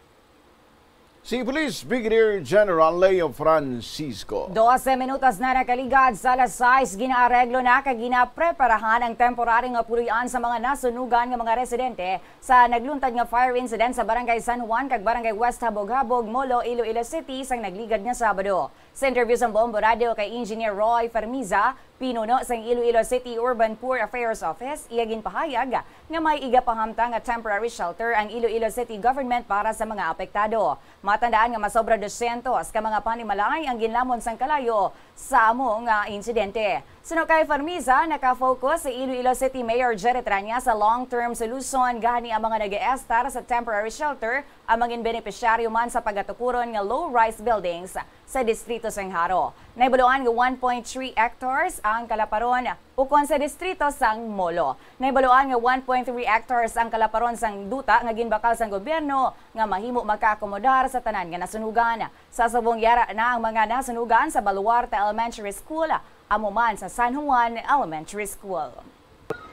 Si Police Brigadier General Leo Francisco. Dose minutos na nakaligad sa alas sais, ginaareglo na kag ginapreparahan ang temporary nga puloy-an sa mga nasunugan nga mga residente sa nagluntad nga fire incident sa Barangay San Juan kag Barangay West Habog-Habog, Molo, Iloilo City sang nagligad nga Sabado. Sa interview sang Bombo Radio kay Engineer Roy Fermiza, pinuno sang Iloilo City Urban Poor Affairs Office, iya ginpahayag nga may igapahamtang nga temporary shelter ang Iloilo City Government para sa mga apektado. Matandaan nga masobra dosyentos ka mga panimalay ang ginlamon sang kalayo sa amo nga insidente. Suno kay Fermiza, naka-focus si Iloilo City Mayor Jerry Tranya sa long-term solution, gani ang mga nag-eestar sa temporary shelter ang mangin benepisyaryo man sa pagatukuron nga low-rise buildings sa distrito sang Jaro. Nahibaluan nga one point three hectares ang kalaparon ukon sa distrito sang Molo. Nahibaluan nga one point three hectares ang kalaparon sang duta nga ginbakal sang gobyerno nga mahimo makaakomodar sa tanan nga nasunugan. Sa subong, yara na ang mga nasunugan sa Baluarte Elementary School, amo man sa San Juan Elementary School.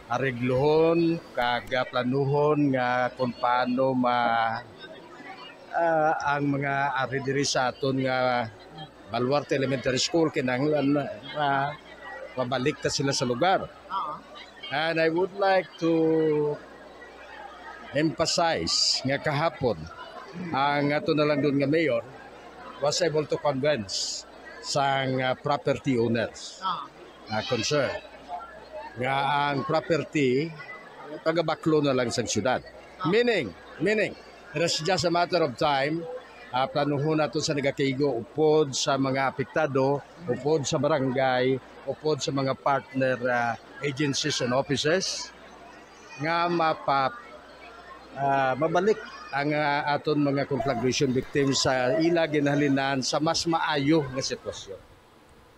Areglohon kag planuhon nga kung paano ma, ah, ang mga ari diri sa aton nga Baluarte Elementary School, kinahanglan, ah, mabalik ta sila sa lugar. And I would like to emphasize nga kahapon ang ato na lang doon nga mayor was able to convince sang, ah, property owners, ah, concern nga ang property pagabaklo na lang sang syudad. Meaning, meaning, it's just a matter of time, ah, planuhon nato sa nagakaigo upod sa mga apektado, upod sa barangay, upod sa mga partner, ah, agencies and offices nga mapa, ah, mabalik ang, ah, aton mga conflagration victims sa ila ginhalinan sa mas maayo nga sitwasyon.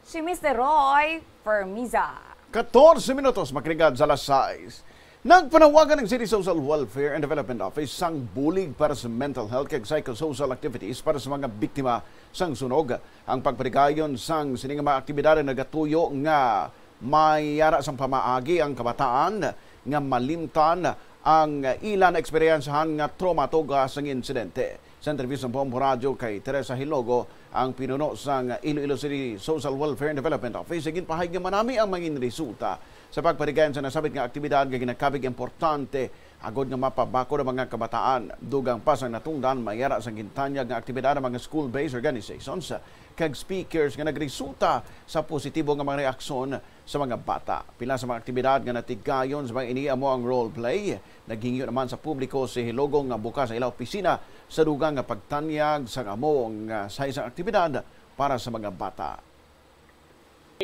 Si Mister Roy Fermiza. Katorse minutos makaligad sa alas sais. Nagpanawagan ang City Social Welfare and Development Office sang bulig para sa mental health kag psychosocial activities para sa mga biktima sang sunog. Ang pagpatigayon sang sini nga mga aktibidad nagatuyo nga mayara sang pamaagi ang kabataan nga malimtan ang ila naeksperyensyahan nga trauma tungod sang insidente. Sa interview sa Bombo Radyo kay Teresa Hilogo, ang pinuno sang Iloilo City Social Welfare and Development Office, ginpahayag nga manami ang mangin resulta sa pagpatigayon sa nasabit nga aktibidad nga ginakabig importante agod nga mapabakod ang mga kabataan. Dugang pa sang natungdan, mayara sang gintanyag nga aktibidad ang mga school-based organizations kag speakers nga nagresulta sa positibo nga mga reaksyon sa mga bata. Pila sa mga aktibidad nga natigayon sa mga ini amo ang role play. Naghingyo naman sa publiko si Hilogo nga bukas ang ila opisina sa dugang nga pagtanyag sang amo nga sa isang aktibidad para sa mga bata.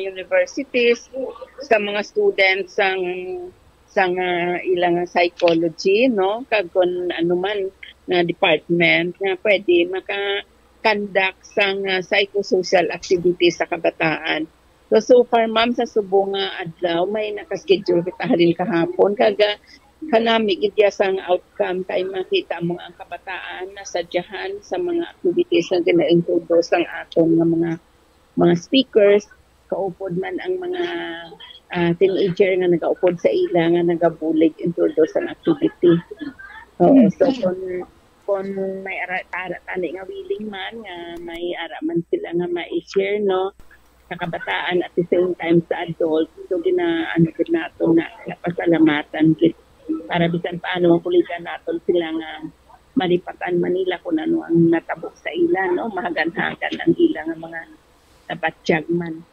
Universities, sa mga students sang sang, ah, ilang psychology, no, kag kon ano man nga department nga pwede maka conduct sang, ah, psychosocial activities sa kabataan. So, so far, ma'am, sa subong nga adlaw, may naka-schedule kita halin kahapon. Kaga, kanami gid iya sang outcome kay makita mo ang kabataan nasadyahan sa mga activities nga gina-introduce sang aton nga mga, mga speakers. Kaupod man ang mga, ah, teenager nga nagaupod sa ila nga nagabulig introduce sang activity. Oo, so kung, kung may ara, ara tani nga willing man, nga may ara man sila nga ma-share, no, sa kabataan, at the same time sa adult, so gina-, ano gid nato na, pasalamatan gid para bisan paano mabuligan naton sila nga malipatan man nila kung ano ang natabo sa ila, no, mahagan-hagan ang ila nga mga nabatyag man.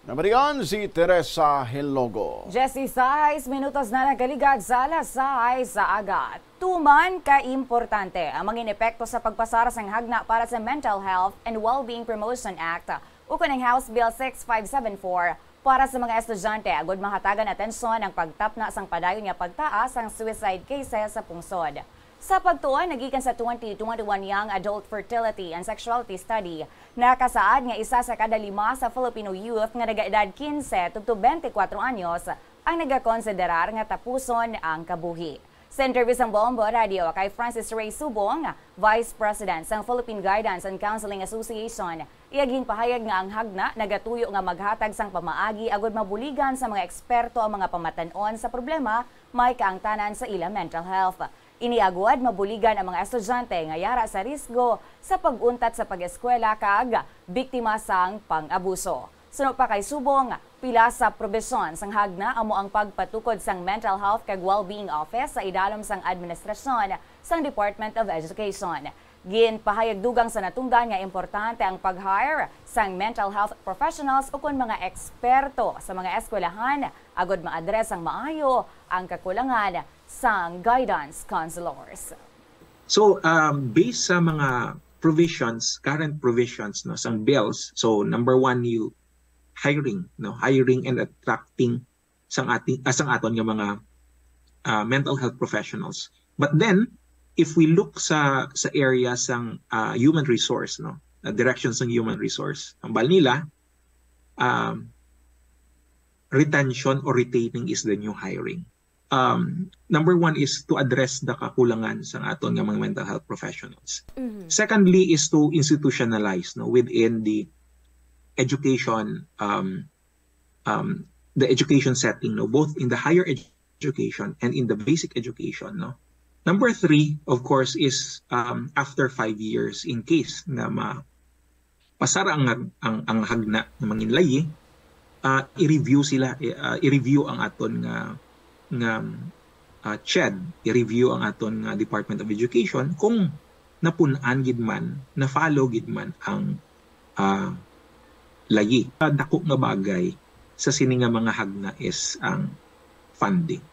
Namarigan si Teresa Hilogo. Jesse, sais minutos na nagkaligad sa alas sais sa aga. Tuman ka importante ang mga epekto sa pagpasar sang hagna para sa Mental Health and Wellbeing Promotion Act ukon ang House Bill six five seven four para sa mga estudyante agud mahatagan atensyon ang pagtapna sang padayon nga pagtaas sang suicide cases sa pungsod. Sa pagtuon nagikan sa twenty twenty-one Young Adult Fertility and Sexuality Study, nakasaad nga isa sa kada lima sa Filipino youth nga nagaedad quince tubtob twenty-four anyos ang nagakonsiderar nga tapuson ang kabuhi. Sa interview sang Bombo Radio kay Francis Ray Subong, Vice President sang Philippine Guidance and Counseling Association, iya ginpahayag nga ang hagna nagatuyo nga maghatag sang pamaagi agud mabuligan sa mga eksperto ang mga pamatan-on sa problema may kaangtanan sa ila mental health. Ini agud mabuligan ang mga estudyante nga yara sa risgo sa pag-untat sa pag-eskwela kag biktima sang pang-abuso. Suno pa kay Subong, pila sa probisyon sang hagna amo ang pagpatukod sang Mental Health kag Wellbeing Office sa idalom sang administrasyon sang Department of Education. Ginpahayag dugang sa natungdan nga importante ang pag-hire sang mental health professionals ukon mga eksperto sa mga eskwelahan agud ma-address sang maayo ang kakulangan sang guidance counselors. So, um, based sa mga provisions, current provisions, no, sang bills, so number one, you hiring, no, hiring and attracting sang ating, ah, sang aton nga mga, ah, mental health professionals. But then, if we look sa, sa area sang, ah, human resource, no, ah, direction sang human resource, ang bal nila, um, retention or retaining is the new hiring. Um, number one is to address the kakulangan sang aton nga mga mental health professionals. Secondly is to institutionalize, no, within the education, um, um, the education setting, no, both in the higher education and in the basic education, no. Number three, of course, is, um, after five years, in case nga ma-, pasar ang, ang, ang hagna nga manginlayi, ah, i-review sila, i-, ah, i-review ang aton nga, nga, ah, CHED, i-review ang aton nga Department of Education kung napun-an gid man, na-follow gid man ang, ah, layi. Ah, dako nga bagay sa sini nga mga hagna is ang funding.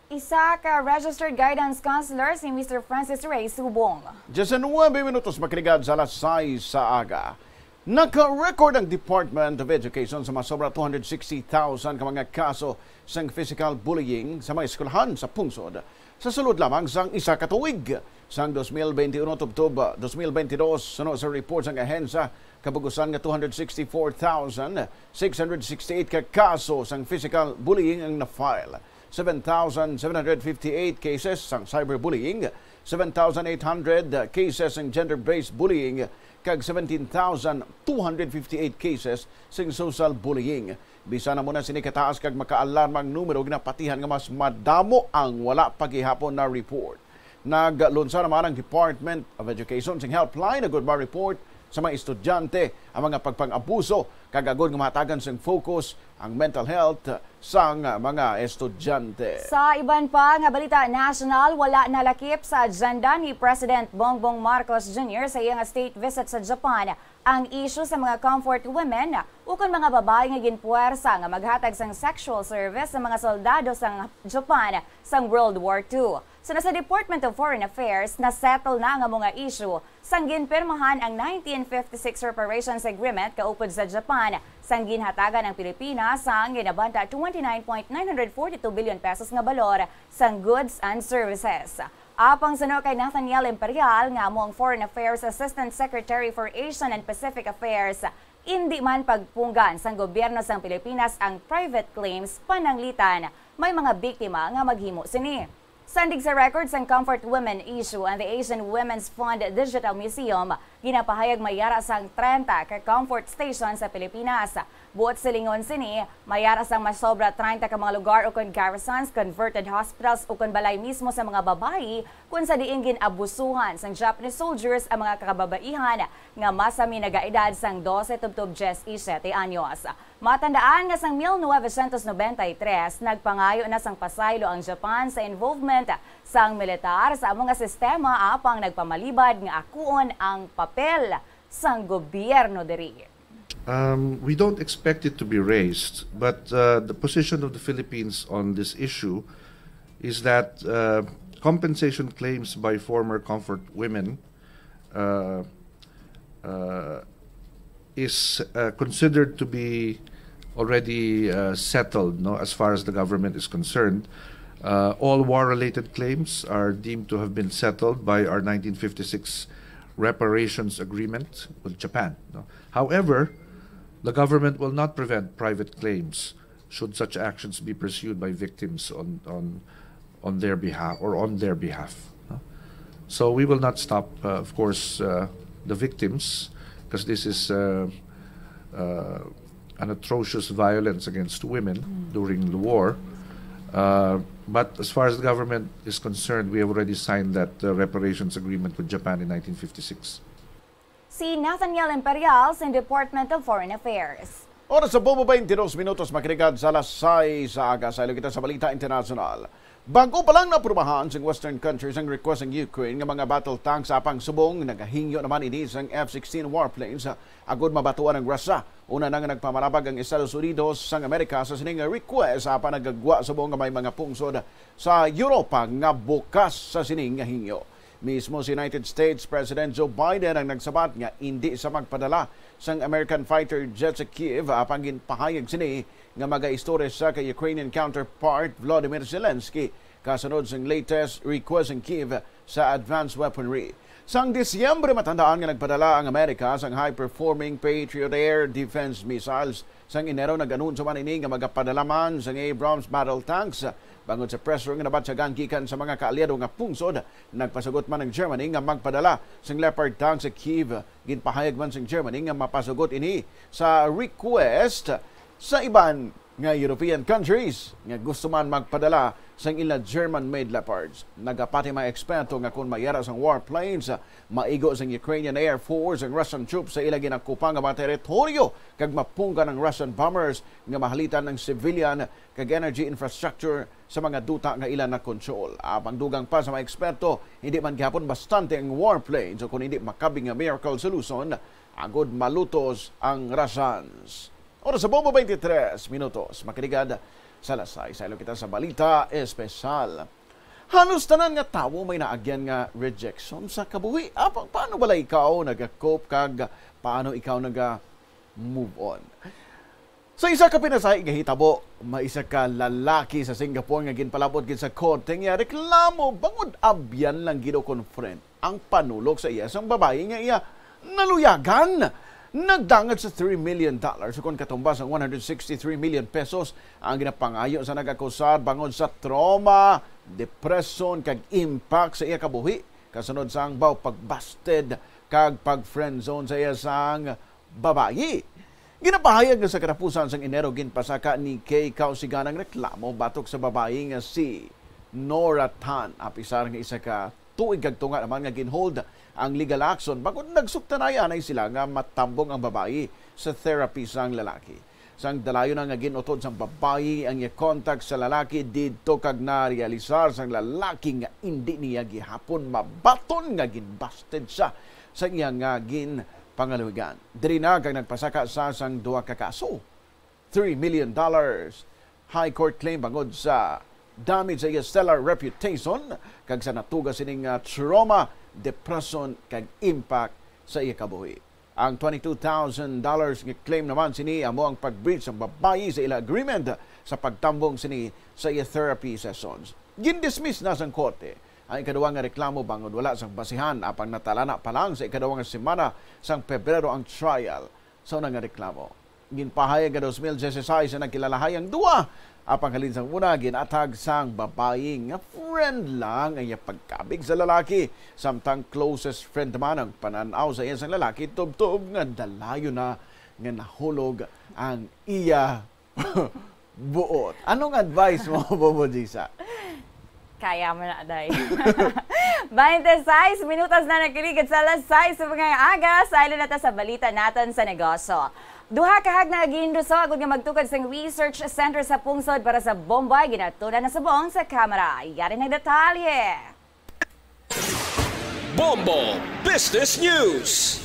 Isa ka registered guidance counselor si Mister Francis Ray Subong. Diyasinuwebe minutos makaligad sa alas sais sa aga. Naka-record ang Department of Education sa masobra two hundred sixty thousand ka mga kaso sang physical bullying sa mga eskwelahan sa pungsod sa sulod lamang sang isa ka tuig. Sang dos mil benti uno tubtob dos mil benti dos, suno sa report sang ahensya, kabugusan nga two hundred sixty-four thousand six hundred sixty-eight ka kaso sang physical bullying ang na-file. Seven thousand seven hundred fifty-eight cases sang cyberbullying, seven thousand eight hundred cases sang gender-based bullying, kag seventeen thousand two hundred fifty-eight cases sang social bullying. Bisan amo na sini kataas kag makaalarma ang numero, ginapatihan nga mas madamo ang wala pa gihapon na-report. Naglunsad naman ang Department of Education sing helpline agud ma-report sa mga estudyante ang mga pagpang-abuso kag agud nga mahatagan sing focus ang mental health sang mga estudyante. Sa iban pa nga balita nasyonal, wala nalakip sa agenda ni President Bongbong Marcos Junior sa iya nga state visit sa Japan ang isyu sa mga comfort women ukon mga babayi nga ginpuwersa nga maghatag sang sexual service sa mga soldado sang Japan sang World War Two. Suno sa Department of Foreign Affairs, na-settle na ang amo nga isyu sang ginpirmahan ang nineteen fifty-six Reparations Agreement kaupod sa Japan, sang ginhatagan ang Pilipinas sang ginabanta twenty-nine point nine hundred forty-two billion pesos nga balor sang goods and services. Apang suno kay Nathaniel Imperial, nga amo ang Foreign Affairs Assistant Secretary for Asian and Pacific Affairs, indi man pagpunggan sang gobyerno sang Pilipinas ang private claims pananglitan may mga biktima nga maghimo sini. Sandig sa record sang Comfort Women Issue and the Asian Women's Fund Digital Museum, ginapahayag may yara sang treinta ka comfort station sa Pilipinas. Buot silingon sini, may yara sang masobra treinta ka mga lugar ukon garrisons, converted hospitals ukon balay mismo sa mga babayi, kun sa diin gin-abusuhan sang Japanese soldiers ang mga kababaihan nga masami nagaedad sang dose tubtob dyes y siyete anyos. Matandaan nga sang mil novecientos nobenta y tres, nagpangayo na sang pasaylo ang Japan sa involvement sang militar sa amo nga sistema, apang nagpamalibad nga akuon ang papel sang gobyerno diri. Um, we don't expect it to be raised, but uh, the position of the Philippines on this issue is that uh, compensation claims by former comfort women uh, uh, is uh, considered to be already uh, settled, no, as far as the government is concerned. Uh, all war-related claims are deemed to have been settled by our nineteen fifty-six reparations agreement with Japan. No? However, the government will not prevent private claims should such actions be pursued by victims on, on, on their behalf or on their behalf. No? So we will not stop, uh, of course, uh, the victims, because this is uh, uh, an atrocious violence against women during the war. Uh, but as far as the government is concerned, we have already signed that uh, reparations agreement with Japan in nineteen fifty-six. Si Nathaniel Imperial sa Department of Foreign Affairs. Oras sa bubo, twenty-two minutos, makinig sa alas sais sa aga. Saylo kita sa balita internasyonal. Bago pa lang naaprubahan sa Western countries ang request sang Ukraine nga mga battle tanks, apang subong nagahingyo naman ini sang F sixteen warplanes agod mabatuan ang Russia. Una na nga nagpamalabag ang Estados Unidos sang Amerika sa sining request, apan nagagwa subong nga may mga pungsod sa Europa nga bukas sa sining nga hingyo. Mismo si United States President Joe Biden ang nagsabat nga indi sa magpadala sang American fighter jet sa Kyiv, apang ginpahayag sini nga magaistorya sa kay Ukrainian counterpart Volodymyr Zelensky kasunod sang latest request sang Kyiv sa advanced weaponry. Sang Disyembre, matandaan nga nagpadala ang Amerika sang high-performing Patriot air defense missiles. Sang Enero, nag-anunsyo man ini nga magapadala man sang Abrams battle tanks. Bangod sa pressure nga nabatyagan gikan sa mga kaalyado nga pungsod, nagpasugot man ang Germany nga magpadala sang Leopard tanks sa Kyiv. Ginpahayag man sang Germany nga mapasugot ini sa request sa iban nga European countries nga gusto man magpadala sang ila German-made Leopards. Nagapati mga eksperto nga kon mayara sang warplanes, maigo sang Ukrainian Air Force ang Russian troops sa ila ginakupa nga mga teritoryo kag mapunggan ang Russian bombers nga mahalitan ang civilian kag energy infrastructure sa mga duta nga ila nakontrol. Apang dugang pa sa mga eksperto, hindi man gihapon bastante ang warplanes o kon hindi makabig nga miracle solution agod malutos ang Russians. Oras sa bubo, twenty-three minutos. Makinig sa alas sais, saylo kita sa balita espesyal. Halos tanan nga tawo may naagyan nga rejection sa kabuhi. Apang paano bala ikaw naga-cope kag paano ikaw naga-move on? Sa isa ka pinasahi nga hitabo, may isa ka lalaki sa Singapore nga ginpalabot gid sa korte nga reklamo bangod abyan lang gid o confront ang panulok sa iya sang babayi nga iya naluyagan. Nagdangat sa three million dollars, ukon katumbas ang one hundred sixty-three million pesos, ang ginapangayo sa nag-akusar bangod sa trauma, depression, kag impact sa iya kabuhi kasunod sang baw pagbasted kag pag-friendzone sa iya sang babayi. Ginapahayag nga sa katapusan sang Enero, ginpasaka ni Kay Kausigan ang reklamo batok sa babayi nga si Nora Tan, apisar nga isa ka tuig kag tunga naman nga ginhold ang legal action bangod nagsuktanay anay sila nga matambong ang babayi sa therapy sang lalaki. Sang dalayon na nga gin-utod sang babayi ang iya contact sa lalaki didto kag narealisar sang lalaki nga indi niya gihapon mabaton nga ginbasted siya sa iya nga ginpangaluhigan. Diri na kag nagpasaka sa sang duha ka kaso, three million dollars High Court claim bangod sa damage sa iya stellar reputation kag sa natuga sining, ah, trauma, depression, kag impact sa iya kabuhi. Ang twenty-two thousand dollars nga claim naman sini amo ang pag-breach sang babayi sa ila agreement sa pagtambong sini sa iya therapy sessions. Gindismiss na sang korte Ang ikaduha nga reklamo bangod wala sang basihan, apang natalana pa lang sa ikaduha nga semana sang Pebrero ang trial sa una nga reklamo. Ginpahayag nga dos mil dieciséis ang nagkilalahay ang duwa, apang halin sang una, gin-attack sang babayi nga friend lang ang iya pagkabig sa lalaki, samtang closest friend man ang panan-aw sa iya sang lalaki, tubtob nga dalayon na nga nahulog ang iya buot. Anong advice mo, Bobo Jisa? Kaya mo na, day. Twenty-six minutos na nakiligid sa alas sais sa mga aga. Saylo na ta sa balita naton sa negosyo. Duha ka hagna nga ginduso agud nga magtukod sang research center sa pungsod para sa Bombay, ginatuna na subong sa kamera. Yari na detalye. Bombo Business News.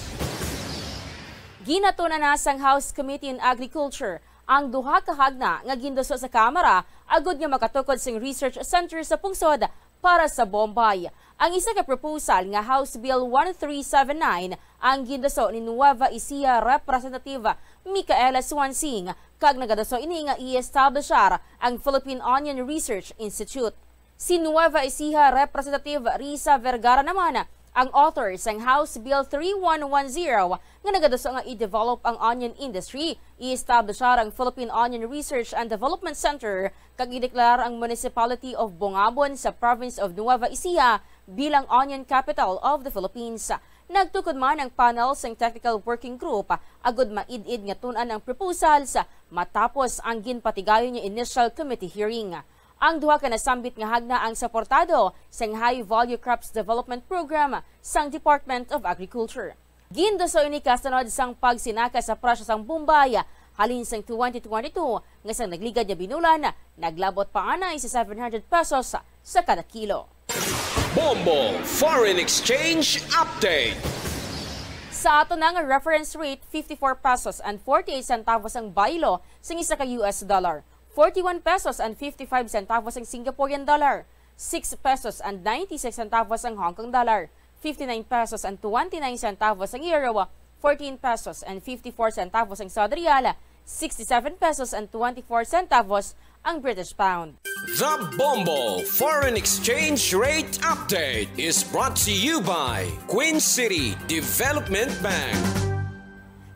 Ginatuna na sang House Committee on Agriculture ang duha ka hagna nga ginduso sa Kamara agud nga makatukod sing research center sa pungsod para sa Bombay. Ang isa ka proposal nga House Bill one three seven nine ang ginduso ni Nueva Ecija Representative Micaela Suansing, kag nagaduso ini nga i-establishar ang Philippine Onion Research Institute. Si Nueva Ecija Representative Risa Vergara naman ang author sang House Bill three one one zero nga nagaduso nga i-develop ang onion industry, i-establishar ang Philippine Onion Research and Development Center, kag i-deklarar ang Municipality of Bongabon sa Province of Nueva Ecija bilang Onion Capital of the Philippines. Nagtukod man ang panel sang Technical Working Group agud maid-id nga tun-an ang proposals matapos ang ginpatigayon nga initial committee hearing. Ang duha ka nasambit nga hagna ang suportado sang High Value Crops Development Program sang Department of Agriculture. Ginduso ini kasunod sang pagsinaka sa presyo sang Bombay halin sang twenty twenty-two nga sang nagligad nga binulan naglabot pa anay sa seven hundred pesos sa kada kilo. Bombo Foreign Exchange Update. Sa ato na nga reference rate, fifty-four pesos and forty-eight centavos ang baylo sang isa ka U S dollar, forty-one pesos and fifty-five centavos ang Singaporean dollar, six pesos and ninety-six centavos ang Hong Kong dollar, fifty-nine pesos and twenty-nine centavos ang euro, fourteen pesos and fifty-four centavos ang Saudi rial, sixty-seven pesos and twenty-four centavos ang British pound. The Bombo Foreign Exchange Rate Update is brought to you by Queen City Development Bank.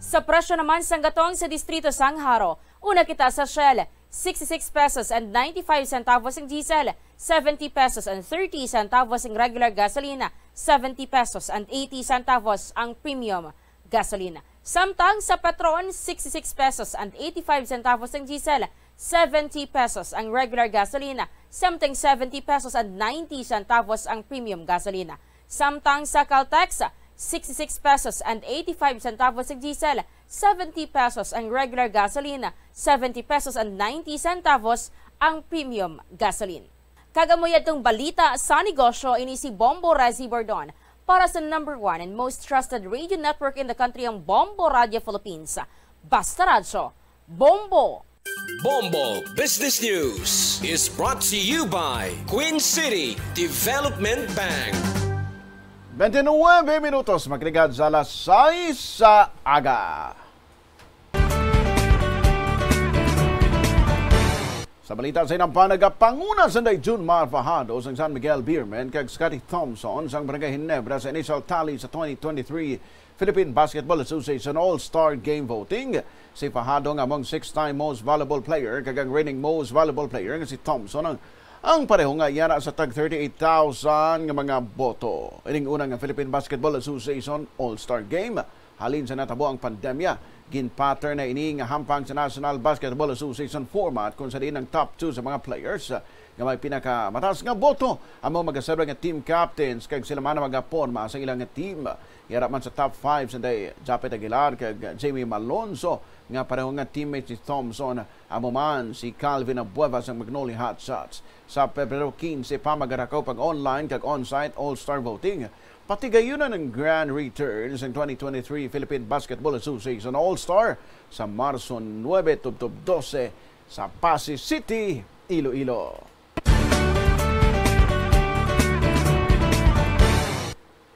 Sa presyo naman sang gatong sa distrito sang Jaro, una kita sa Shell, sixty-six pesos and ninety-five centavos ang diesel, seventy pesos and thirty centavos ang regular gasolina, seventy pesos and eighty centavos ang premium gasolina. Samtang sa Petron, sixty-six pesos and eighty-five centavos ang diesel, seventy pesos ang regular gasolina, samtang seventy pesos and ninety centavos ang premium gasolina. Samtang sa Caltex, sixty-six pesos and eighty-five centavos ang diesel, seventy pesos ang regular gasolina, seventy pesos and ninety centavos ang premium gasoline. Kag amo yadtong balita sa negosyo, ini si Bombo Rezi Bordon para sa number one and most trusted radio network in the country, ang Bombo Radio Philippines. Basta Radyo, Bombo! Bombo Business News is brought to you by Queen City Development Bank. Twenty-nine minutos, makiligad sa alas sais sa aga. Sa balita sa inampan, nagapanguna sa June Mar Fajardo sang San Miguel Beermen kag Scotty Thompson sang Barangay Ginebra sa initial tally sa twenty twenty-three Philippine Basketball Association All-Star Game Voting. Si Fajardo nga among six-time Most Valuable Player kag ang reigning Most Valuable Player nga si Thompson ang, ang pareho nga yara sa tag thirty-eight thousand nga mga boto. Ining una nga Philippine Basketball Association All-Star Game halin sa natabo ang pandemya. Gin-pattern na ini nga hampang sa National Basketball Association format kung sa diin ang top two sa mga players nga may pinakamataas nga boto amo magaserba nga team captains kag sila man ang magaporma sa ilang team. Yara man sa top five sanday Japet Aguilar kag Jamie Malonzo nga pareho nga teammate ni Thompson, amo man si Calvin Abueva sang Magnolia Hotshots. Sa Pebrero quince pa magarakaw pag online kag on-site all-star voting. Patigayunan ang grand return sang twenty twenty-three Philippine Basketball Association All-Star sa Marso nuebe tubtob dose sa Passi City, Iloilo.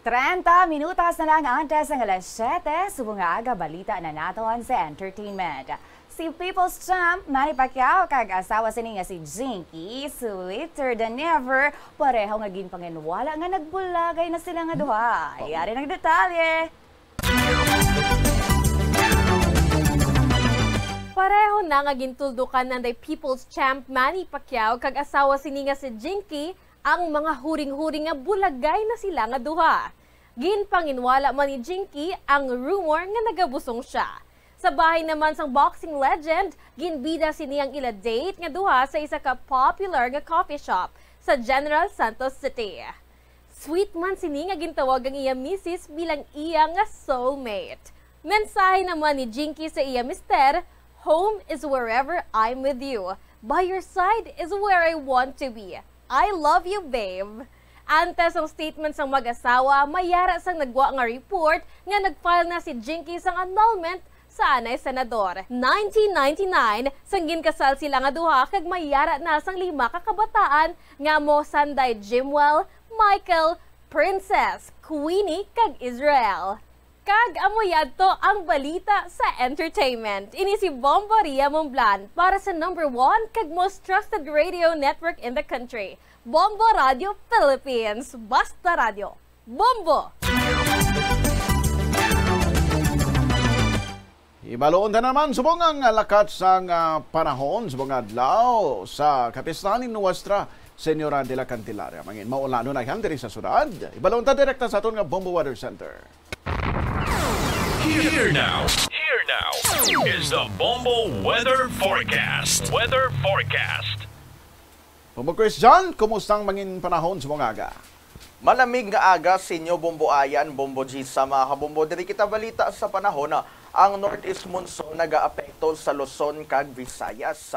Treinta minutos na lang antes ng alas siyete, subong nga aga balita na naton sa entertainment. Si People's Champ Manny Pacquiao kag asawa sini nga si Jinky, sweeter than ever, pareho nga ginpanginwala nga nagbulagay na sila nga duha. Yari ang detalye. Pareho na nga gintuldukan nanday People's Champ Manny Pacquiao kag asawa sini nga si Jinky ang mga huring-huring nga bulagay na sila nga duha. Ginpanginwala man ni Jinky ang rumor nga nagabusong sia. Sa bahin naman sang boxing legend, ginbida sini ang ila date nga duha sa isa ka popular nga coffee shop sa General Santos City. Sweet man sini nga gintawag ang iya misis bilang iya nga soulmate. Mensahe naman ni Jinky sa iya mister, "Home is wherever I'm with you. By your side is where I want to be. I love you, babe." Antes ang statement sang mag-asawa, may ara sang nagwa nga report nga nag-file na si Jinky sang annulment sa anay senador. Nineteen ninety-nine, sang ginkasal sila nga duha kag may ara na sang lima ka kabataan nga amo sanday Jimwell, Michael, Princess, Queenie, kag Israel. Kag amo yadto ang balita sa entertainment. Ini si Bombo Ria Momblan para sa number one kag most trusted radio network in the country, Bombo Radio Philippines. Basta Radyo, Bombo! Ibaloon ta naman subong ang lakat sang, ah, panahon subong nga adlaw sa Kapistahan ni Nuestra Señora de la Candelaria. Mangin maulan na yan diri sa syudad. Ibaloon ta direkta sa aton nga Bombo Weather Center. Here now. Here now is the Bombo Weather Forecast. Weather Forecast. Bombo Chris John, kumusta ang mangin panahon sa mga aga? Malamig nga aga sa inyo, Bombo Ayan, Bombo Gisa, mga kabombo. Diri kita balita sa panahon, ang northeast monsoon nagaapekto sa Luzon kag Visayas.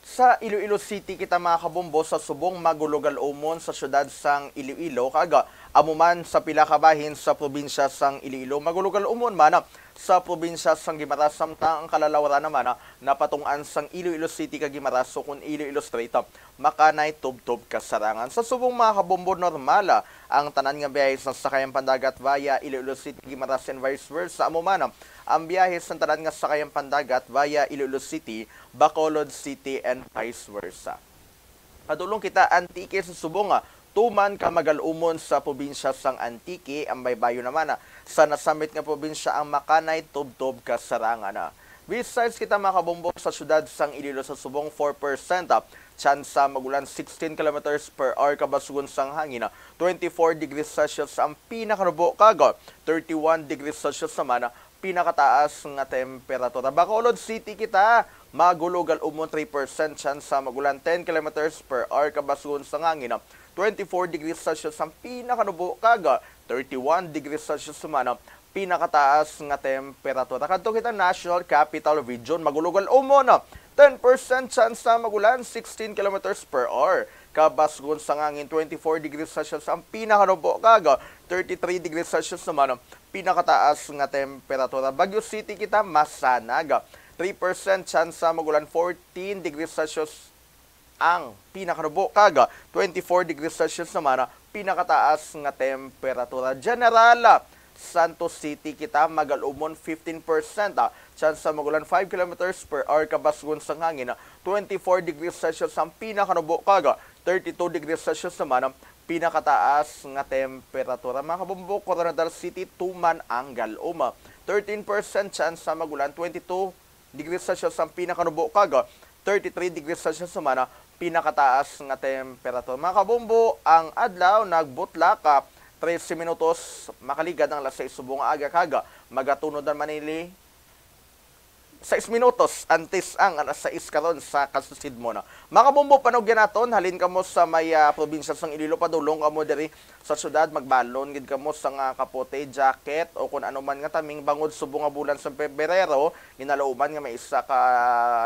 Sa Iloilo City kita, mga kabombo, sa subong magulogal umon sa siyudad sang Iloilo kag amo man sa pila ka bahin sa probinsya sang Iloilo. Magulogal umon man sa probinsya sang Guimaras, samtang ang kalalawran naman napatung-an sang Iloilo City kag Guimaras, ukon Iloilo Strait, Makanay, Tubtob, Kasarangan. Sa subong, mga kabombo, normal ang tanan nga biyahe sa sakayan pandagat via Iloilo City, Guimaras, and vice versa. Amo man ang biyahe sa tanan nga sakayan pandagat via Iloilo City, Bacolod City, and vice versa. Padulong kita Antique sa subong, ah, tuman ka magal-umon sa probinsya sang Antique, ang baybayon naman, ah, sa nasamit nga probinsya ang Makanay, Tubtob, Kasarangan, ah. Besides kita, mga kabombo, sa siyudad sang Iloilo sa subong four percent, ah, tsansa magulan, sixteen kilometers per hour kabasgon sang hangin, ah, twenty-four degrees Celsius ang pinakanubo kag, ah, thirty-one degrees Celsius naman, ah, pinakataas nga temperatura. Bacolod City kita, magulogal umon, three percent tsansa magulan, ten kilometers per hour kabasgon sang hangin, twenty-four degrees Celsius ang pinakanubo kag thirty-one degrees Celsius man ang pinakataas nga temperatura. Kadto kita National Capital Region, magulogal umon, ten percent tsansa magulan, sixteen kilometers per hour kabasgon sang hangin, twenty-four degrees Celsius ang pinakanubo kag thirty-three degrees Celsius naman pinakataas nga temperatura. Baguio City kita, masanag, three percent tsansa magulan, fourteen degrees Celsius ang pinakanubo kag twenty-four degrees Celsius naman pinakataas nga temperatura. General, Santos City kita, magal-umon, fifteen percent tsansa magulan, five kilometers per hour kabasgon sang hangin, twenty-four degrees Celsius ang pinakanubo kag thirty-two degrees Celsius naman pinakataas nga temperatura. Mga kabombo, Koronadal City, tuman ang gal-om. Thirteen percent tsansa magulan, twenty-two degrees Celsius ang pinakanubo kag thirty-three degrees Celsius naman pinakataas nga temperatura. Mga kabombo, ang adlaw nagbutlak, ah, trese minutos makaligad ang alas sais subong nga aga kag magatunod naman ini sais minutos antes ang alas sais karon sa kasusidmon. Mga kabombo, panugyan naton, halin kamo sa may, ah, probinsya sang Iloilo, padulong kamo diri sa syudad, magbalon gid kamo sang kapote, jacket, o kun ano man nga taming bangod subong nga bulan sa Pebrero, ginalauman nga may isa ka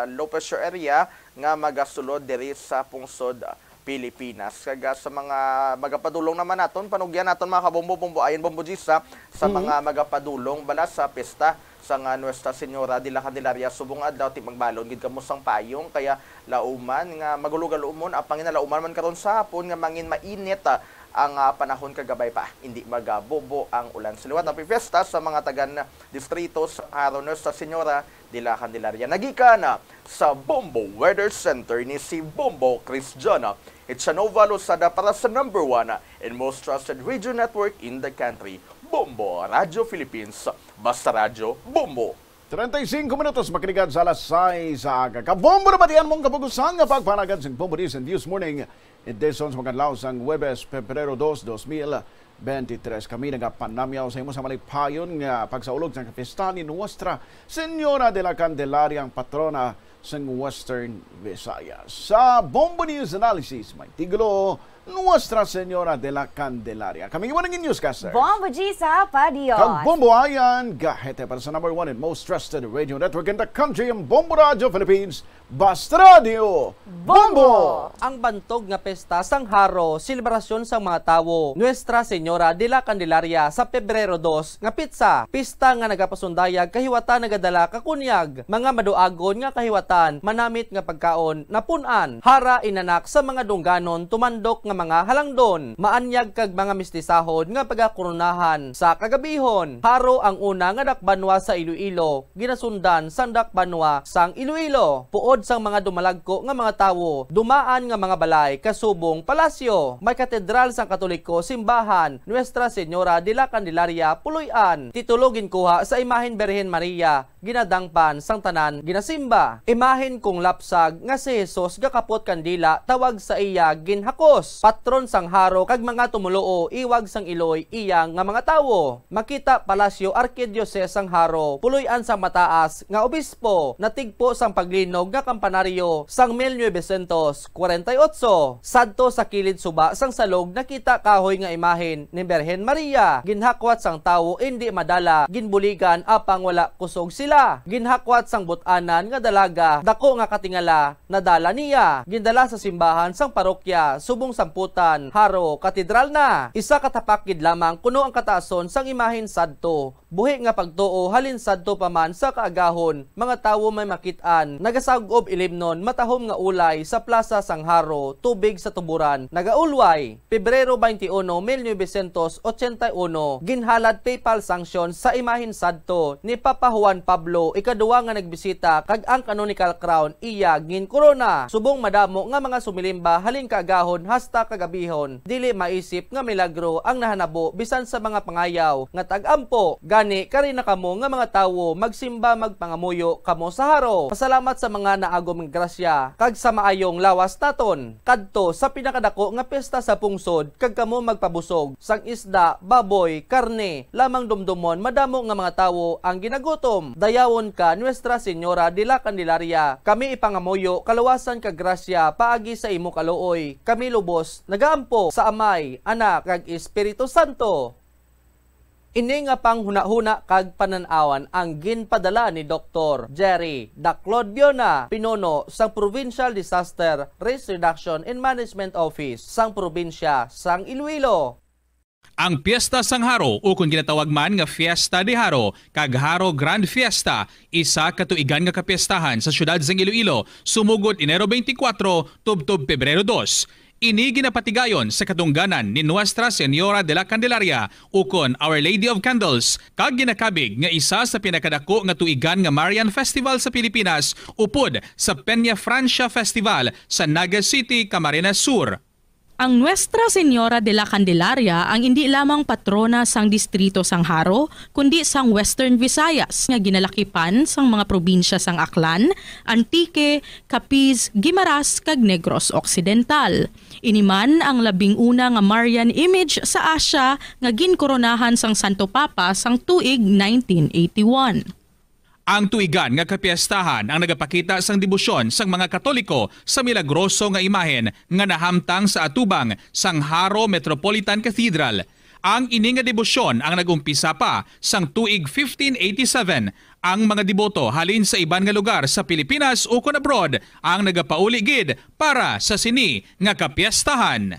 low pressure area nga magasulod diri sa pungsod Pilipinas. Kag, ah, sa mga magapadulong naman naton, panugyan naton, mga kabombo, bombo ayan, bombo gisa, sa mga magapadulong bala sa pista sang Nuestra Señora de la Candelaria subong adlaw, ti magbalon gid kamo sang payong, kaya lauman nga magulogal umon, apang ginalauman man karon sa hapon nga mangin mainit, ah, ang, ah, panahon kagabay pa. Hindi magabubo ang ulan. Sa liwat, happy fiesta sa mga tagan distrito sa Haro Nuestra Señora de la Candelaria. Nagikan, ah, sa Bombo Weather Center ni si Bombo Cristiano Echanova Lozada para sa number one and most trusted radio network in the country, Bombo Radio Philippines. Basta Radyo, Bombo! Treinta y cinco minutos makalikan sa alas sais sa aga. Kabombo, nabatian mo ang kapugusan nga pagpanagan sa Bombo News and Views Morning Edition sa mga adlaw sang Huwebes, Pebrero dos, dos mil veintitrés. Kami nagapanamyaw sa imo sa malipayon nga pagsaulog sa kapistahan ni Nuestra Señora de la Candelaria, ang patrona sang Western Visayas. Sa Bombo News Analysis, may titulo, Nuestra Señora de la Candelaria. Kami imo naging newscaster. Bombo G sa Padios. Kag Bombo Ayan Gahete para sa number one and most trusted radio network in the country, ang Bombo Radio Philippines. Basta Radio Bombo! Bombo! Ang bantog nga pesta sang Haro, selebrasyon sang mga tawo, Nuestra Señora de la Candelaria sa Pebrero dos nga pitsa, pista nga nagapasundayag kahiwatan nagadala ka kunyag, mga maduagon nga kahiwatan, manamit nga pagkaon, napun-an, hara inanak sa mga dungganon, tumandok nga mga halangdon, maanyag kag mga mistisahon nga pagakoronahan sa kagabihon. Haro ang una nga dakbanwa sa Iloilo, ginasundan sang dakbanwa sang Iloilo. Puod sang mga dumalagko nga mga tawo, dumaan nga mga balay kasubong palasyo, may katedral sang Katoliko, simbahan Nuestra Señora de la Candelaria, puloy-an, titulo ginkuha sa imahen Birhen Maria, ginadangpan sang tanan ginasimba. Imahen kung lapsag nga si Jesus gakapot kandila, tawag sa iya ginhakos. Patron sang Haro kag mga tumoluo, iwag sang iloy iya nga mga tawo. Makita Palasyo Arkidiosese sang Haro, puloy-an sang mataas nga obispo, natigpo sang paglinog nga kampanaryo sang mil novecientos kwarenta y ocho. Sadto sa kilid suba sang salog nakita kahoy nga imahen ni Birhen Maria. Ginhakwat sang tawo indi madala, ginbuligan apang wala kusog sila. Ginhakwat sang but-anan nga dalaga, dako nga katingala, nadala niya. Gindala sa simbahan sang parokya subong samputan, Haro, Katedral na. Isa ka tapak gid lamang kuno ang kataason sang imahen sadto. Buhi nga pagtuo halin sadto pa man sa kaagahon, mga tawo may makit-an, nagasag-ob ilimnon, matahom nga ulay sa Plaza sang Haro, tubig sa tuburan, nagaulway. Pebrero twenty-one, mil novecientos ochenta y uno, ginhalad papal sanction sa imahen sadto ni Papa Juan Pablo Ikaduha nga nagbisita, kag ang canonical crown iya ginkorona. Subong madamo nga mga sumilimba halin kaagahon hasta kagabihon, dili maisip nga milagro ang nahanabo bisan sa mga pangayaw nga tag-ampo. Gani, kari na kamo nga mga tawo, magsimba, magpangamuyo kamo sa Haro. Pasalamat sa mga naagom nga grasya kag sa maayong lawas naton. Kadto sa pinakadako nga piyesta sa pungsod, kag kamo magpabusog sang isda, baboy, karne, lamang dumdumon, madamo nga mga tawo ang ginagutom. Dayawon ka, Nuestra Señora de la Candelaria, kami ipangamuyo kaluwasan kag grasya paagi sa imo kaluoy. Kami lubos nagaampo sa Amay, Anak, kag Espiritu Santo. Ini nga panghunahuna kag panan-awan ang ginpadala ni Doktor Jerry Daclod Biona, pinuno sang Provincial Disaster Risk Reduction and Management Office sang probinsya sang Iloilo. Ang Piyesta sang Haro, ukon ginatawag man nga Fiesta de Haro kag Haro Grand Fiesta, isa ka tuigan nga kapiestahan sa siyudad sang Iloilo, sumugod Enero twenty-four tubtob Pebrero dos. Ini ginapatigayon sa katungganan ni Nuestra Señora de la Candelaria, ukon Our Lady of Candles, kag ginakabig nga isa sa pinakadako nga tuigan nga Marian Festival sa Pilipinas, upod sa Peña Francia Festival sa Naga City, Camarines Sur. Ang Nuestra Señora de la Candelaria ang indi lamang patrona sang distrito sang Jaro, kundi sang Western Visayas, nga ginalakipan sang mga probinsya sang Aklan, Antique, Capiz, Guimaras, kag Negros Occidental. Ini man ang labing una nga Marian image sa Asia nga ginkoronahan sang Santo Papa sang tuig nineteen eighty-one. Ang tuigan nga kapiestahan ang nagapakita sang debosyon sang mga Katoliko sa milagroso nga imahen nga nahamtang sa atubang sang Jaro Metropolitan Cathedral. Ang ini nga debosyon ang nag-umpisa pa sang tuig fifteen eighty-seven. Ang mga deboto halin sa iban nga lugar sa Pilipinas ukon abroad ang nagapauli gid para sa sini nga kapiestahan.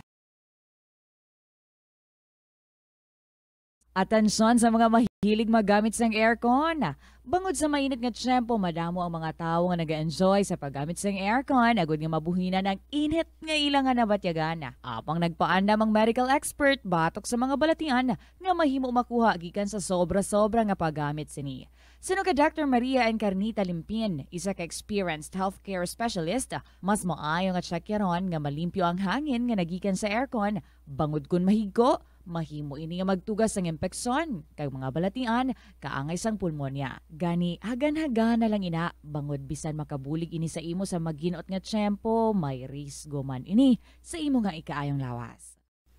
Atensyon sa mga mahilig maggamit sang aircon. Bangod sa mainit nga tiyempo, madamo ang mga tawo nga nag-enjoy sa paggamit sang aircon agud nga mabuhinan ang init nga ila nga nabatyagan. Apang nagpaandam ang medical expert batok sa mga balatian nga mahimo makuha gikan sa sobra-sobra nga paggamit sini. Suno kay Doctor Maria Encarnita Limpin, isa ka experienced healthcare specialist, mas maayo nga tiyakyaron nga malimpyo ang hangin nga nagikan sa aircon, bangod kon mahigko, mahimo ini nga magtugas sang impeksyon kag mga balatian kaangay sang pulmonya. Gani, hagan-hagan na lang ina, bangod bisan makabulig ini sa imo sa maginot nga tiyempo, may risgo man ini sa imo nga ikaayong lawas.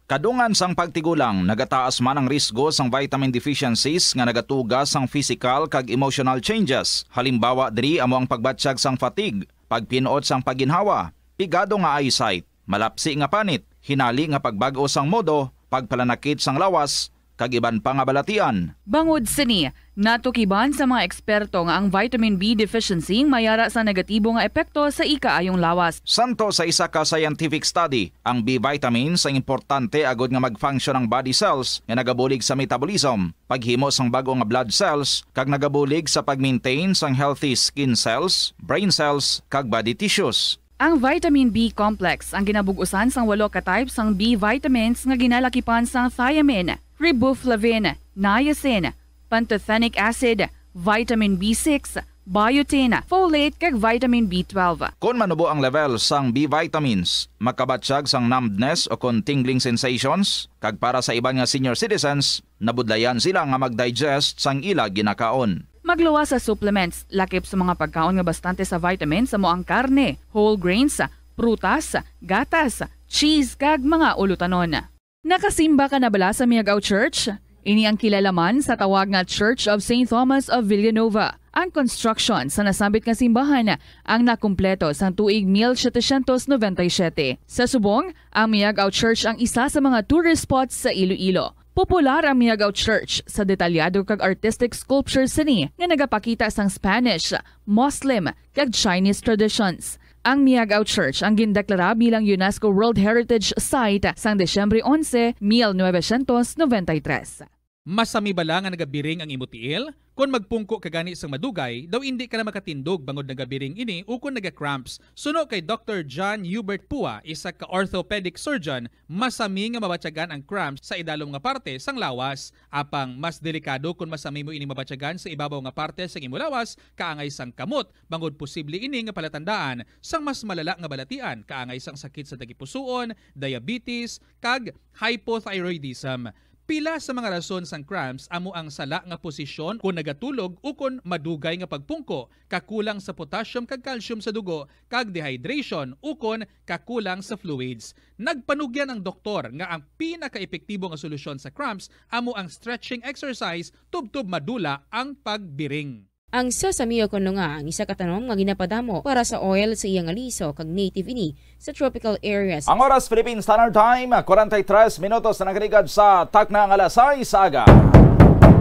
Kadungan sang pagtigulang, nagataas man ang risgo sang vitamin deficiencies nga nagatuga sang physical kag emotional changes. Halimbawa diri amo ang pagbatyag sang fatigue, pagpin-ot sang pagginhawa, pigado nga eyesight, malapsi nga panit, hinali nga pagbag-o sang modo, pagpalanakit sang lawas, kag iban pa nga balatian. Bangod sini, nato giban sa mga eksperto nga ang vitamin B deficiency may ara sa negatibo nga epekto sa ikaayong lawas. Santo sa isa ka scientific study, ang B vitamins ang importante agud nga mag-function ang body cells nga nagabulig sa metabolism, paghimo sang bag-o nga blood cells, kag nagabulig sa pag-maintain sang healthy skin cells, brain cells, kag body tissues. Ang vitamin B complex ang ginabug-usan sang walo ka type sang B vitamins nga ginalakipan sang thiamine, riboflavin, niacin, pantothenic acid, vitamin B six, biotin, folate, kag vitamin B twelve. Kon manubo ang level sang B vitamins, makabatyag sang numbness o kon tingling sensations, kag para sa iban nga senior citizens, nabudlayan sila nga mag-digest sang ila ginakaon. Magluwas sa supplements, lakip sa mga pagkaon nga bastante sa vitamins amo ang karne, whole grains, prutas, gatas, cheese, kag mga ulutanon. Nakasimba ka na bala sa Miagao Church? Ini ang kilala man sa tawag nga Church of Saint Thomas of Villanova. Ang construction sa nasambit nga simbahan ang nakumpleto sang tuig mil setecientos noventa y siete. Sa subong, ang Miagao Church ang isa sa mga tourist spots sa Iloilo. Popular ang Miagao Church sa detalyado kag artistic sculptures sini nga nagapakita sang Spanish, Muslim, kag Chinese traditions. Ang Miagao Church ang gindeklara bilang UNESCO World Heritage Site sang Disyembre onse, mil novecientos noventa y tres. Masami bala nga nagabiring ang imo tiil? Kon magpungko ka gani sang madugay, daw indi ka na makatindog bangod nagabiring ini ukon naga-cramps. Suno kay Doctor John Hubert Pua, isa ka orthopedic surgeon, masami nga mabatyagan ang cramps sa idalom nga parte sang lawas. Apang mas delikado kon masami mo ini mabatyagan sa ibabaw nga parte sang imo lawas, kaangay sang kamot, bangod posible ini nga palatandaan sang mas malala nga balatian, kaangay sang sakit sa tagipusoon, diabetes, kag hypothyroidism. Pila sa mga rason sang cramps amo ang sala nga posisyon kon nagatulog ukon madugay nga pagpungko, kakulang sa potassium kag calcium sa dugo, kag dehydration ukon kakulang sa fluids. Nagpanugyan ang doktor nga ang pinakaepektibo nga solusyon sa cramps amo ang stretching exercise tubtob madula ang pagbiring. Ang sesamio kuno nga ang isa ka tanom nga ginapadamo para sa oil sa iya nga liso kag native ini sa tropical areas. Ang oras, Philippine Standard Time, kwarenta y tres minutos na nagligad sa takna nga alas sais sa aga.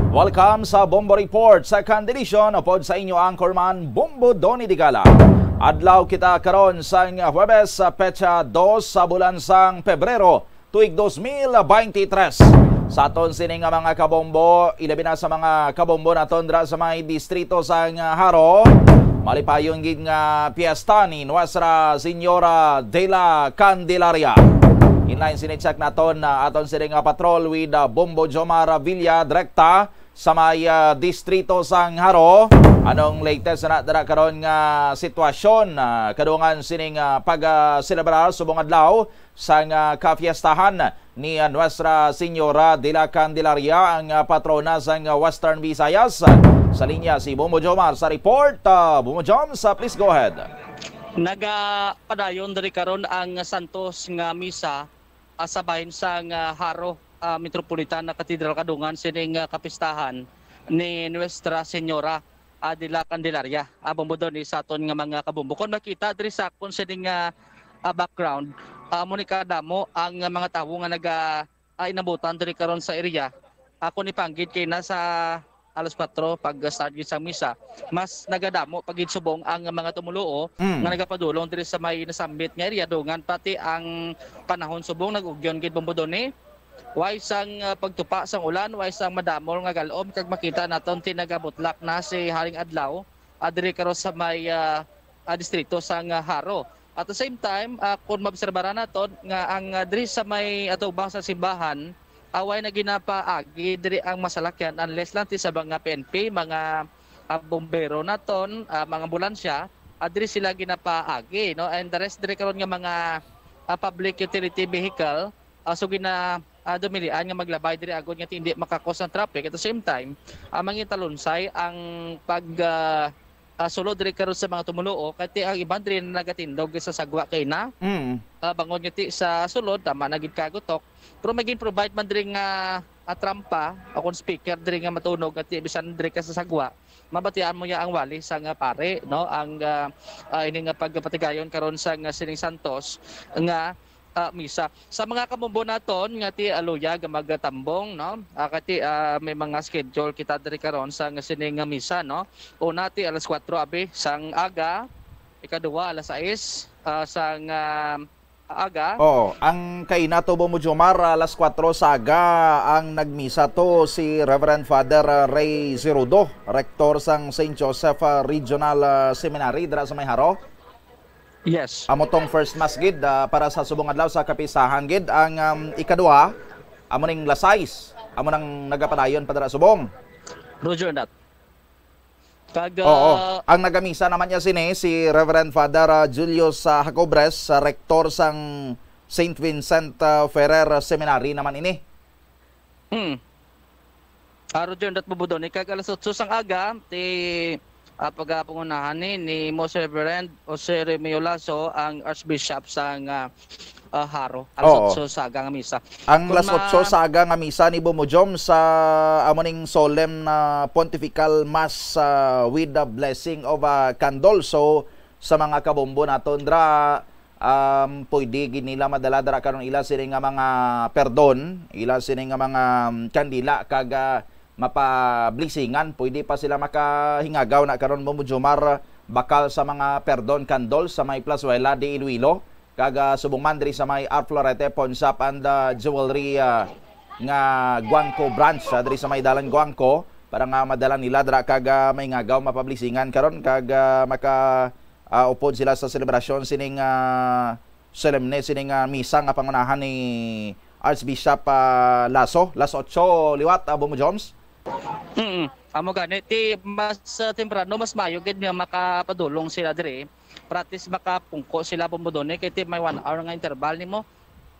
Welcome sa Bombo Report, second edition, upod sa inyo anchorman, Bombo Donny Digala. Adlaw kita karon sang Huwebes, petsa dos sa bulan sang Pebrero, tuig dos mil beintitres. Sa aton sini nga mga kabombo, ilabi na sa mga kabombo naton dira sa may distrito sang Jaro, malipayon gid nga piyesta ni Nuestra Señora de la Candelaria. Inline sini, check naton, ah, aton sini nga patrol with, ah, Bombo Jomar Villa direkta sa may, ah, distrito sang Jaro. Anong latest na dira karon nga sitwasyon, ah, kadungan sining, ah, pag, ah, selebrar subong adlaw sang, ah, kafiestahan ni, ah, Nuestra Señora de la Candelaria, ang, ah, patrona sang, ah, Western Visayas? Sa linya si Bombo Jomar sa report. Ah, Bombo Joms, ah, please go ahead. Nagapadayon diri karon ang santos nga misa, ah, sa bahin sang, ah, Jaro, ah, Metropolitan Cathedral kadungan sining, ah, kapistahan ni Nuestra Señora, ah, de la Candelaria. Ah, Bombo Donny, sa aton nga mga kabombo. Kung makita diri sa akon sining, ah, ah, background, ah, amo ni kadamo ang mga tawo nga naga, ah, inabutan diri karon sa area. Ako ni panggid kay nasa alas kwatro pag start gid sa misa, mas nagadamo pa gid subong ang mga tumuluo Mm. nga nagapadulong diri sa may nasambit nga area dungan pati ang panahon subong nag-ugyon gid, Bombo Donny. Way sang, ah, pagtupa sang ulan, way sang madamol nga galom, kag makita naton ti nagabutlak na si Haring Adlaw, ah, diri karon sa may, ah, ah, distrito sang, ah, Jaro. At the same time, ah, kung maobserbaran naton nga ang, ah, diri sa may atubang sa simbahan, ah, way na ginapaagi diri ang masalakyan unless lang ti sa mga P N P, mga, ah, bombero naton, ah, mga ambulansya, ah, diri sila ginapaagi, no? And the rest diri karon nga mga, ah, public utility vehicle, ah, so gina, ah, dumilian nga maglabay diri agod nga hindi makakos ang traffic. At the same time, ah, mangitalunsay ang pag, ah, ah, sulod diri karon sa mga tumuluo, kay ti ang iban diri na nagatindog sa sagwa kay na. Mm. Ah, bangod nga ti sa sulod, tama na gid kagutok. Pero may gin-provide man diri nga, ah, trampa o kung speaker diri nga matunog, nga ti bisan diri ka sa sagwa, mabatian mo ya ang wali sa nga pare, no? Ang, ah, ah, ini nga pagpatigayon karon sa nga sining Santos nga, ah, misa. Sa mga kamumbo naton nga ti aluyag nga magatambong, no? Ah, kati, ah, may mga schedule kita diri karon sa nga sining nga misa, no? Una ti alas kuwatro abi sang aga, ikaduha alas sais, ah, sang, ah, aga. Oo, ang kay nato, Bomo Jomar, alas kuwatro sa aga ang nagmisa to si Reverend Father, ah, Ray Zerudo, rektor sang Saint Joseph, ah, Regional, ah, Seminary dira sa may Jaro. Yes. Amo tong first mass gid, ah, para sa subong adlaw sa kapisahan gid. Ang, um, ikaduha, amo ning alas sais, amo nang nagapadayon pa dira subong. Roger that. Kag, Oo. ah, Ang nagamisa naman niya sini si Reverend Father, ah, Julius, ah, Jacobres, sa rektor sang Saint Vincent, ah, Ferrer Seminary naman ini. Hmm. Ah, Roger, dat Bubudon, ikag alas otso sang aga, ti, ah, pagapangunahan ni, ni Most Reverend Jose Remio Lasso, ang Archbishop sang, ah, ah, Jaro. Alas Oo. otso sa aga nga misa. Ang Kung alas ma- otso sa aga nga misa ni Bomo Jom sa amo ning solemn na pontifical mass, ah, with the blessing of a candle. So, sa mga kabombo naton dra, um, pwede gid nila madala dra karon ila sini nga mga perdon, ila sini nga mga, um, kandila kag, ah, mapablisingan. Pwede pa sila makahingagaw na karon, Bomo Jomar, bakal sa mga perdon candles sa may Plazuela de Iloilo, kag, ah, subong man diri sa may Art Florete Pawn Shop and, ah, Jewelry, ah, nga Guangco branch, ah, diri sa may Dalan Guangco, para nga madala nila dira kag, ah, mahingagaw, mapablisingan karon kag, ah, maka, ah, upod sila sa selebrasyon sining, ah, solemne sining, ah, misa nga pangunahan ni Archbishop, ah, Lasso. Las otso liwat, ah, Bomo Joms. Mm. Amo gani, ti mas, ah, temprano, mas maayo gid nga makapadulong sila diri. Para at least makapungko sila, Bombodone, kay ti may one hour nga interval nimo,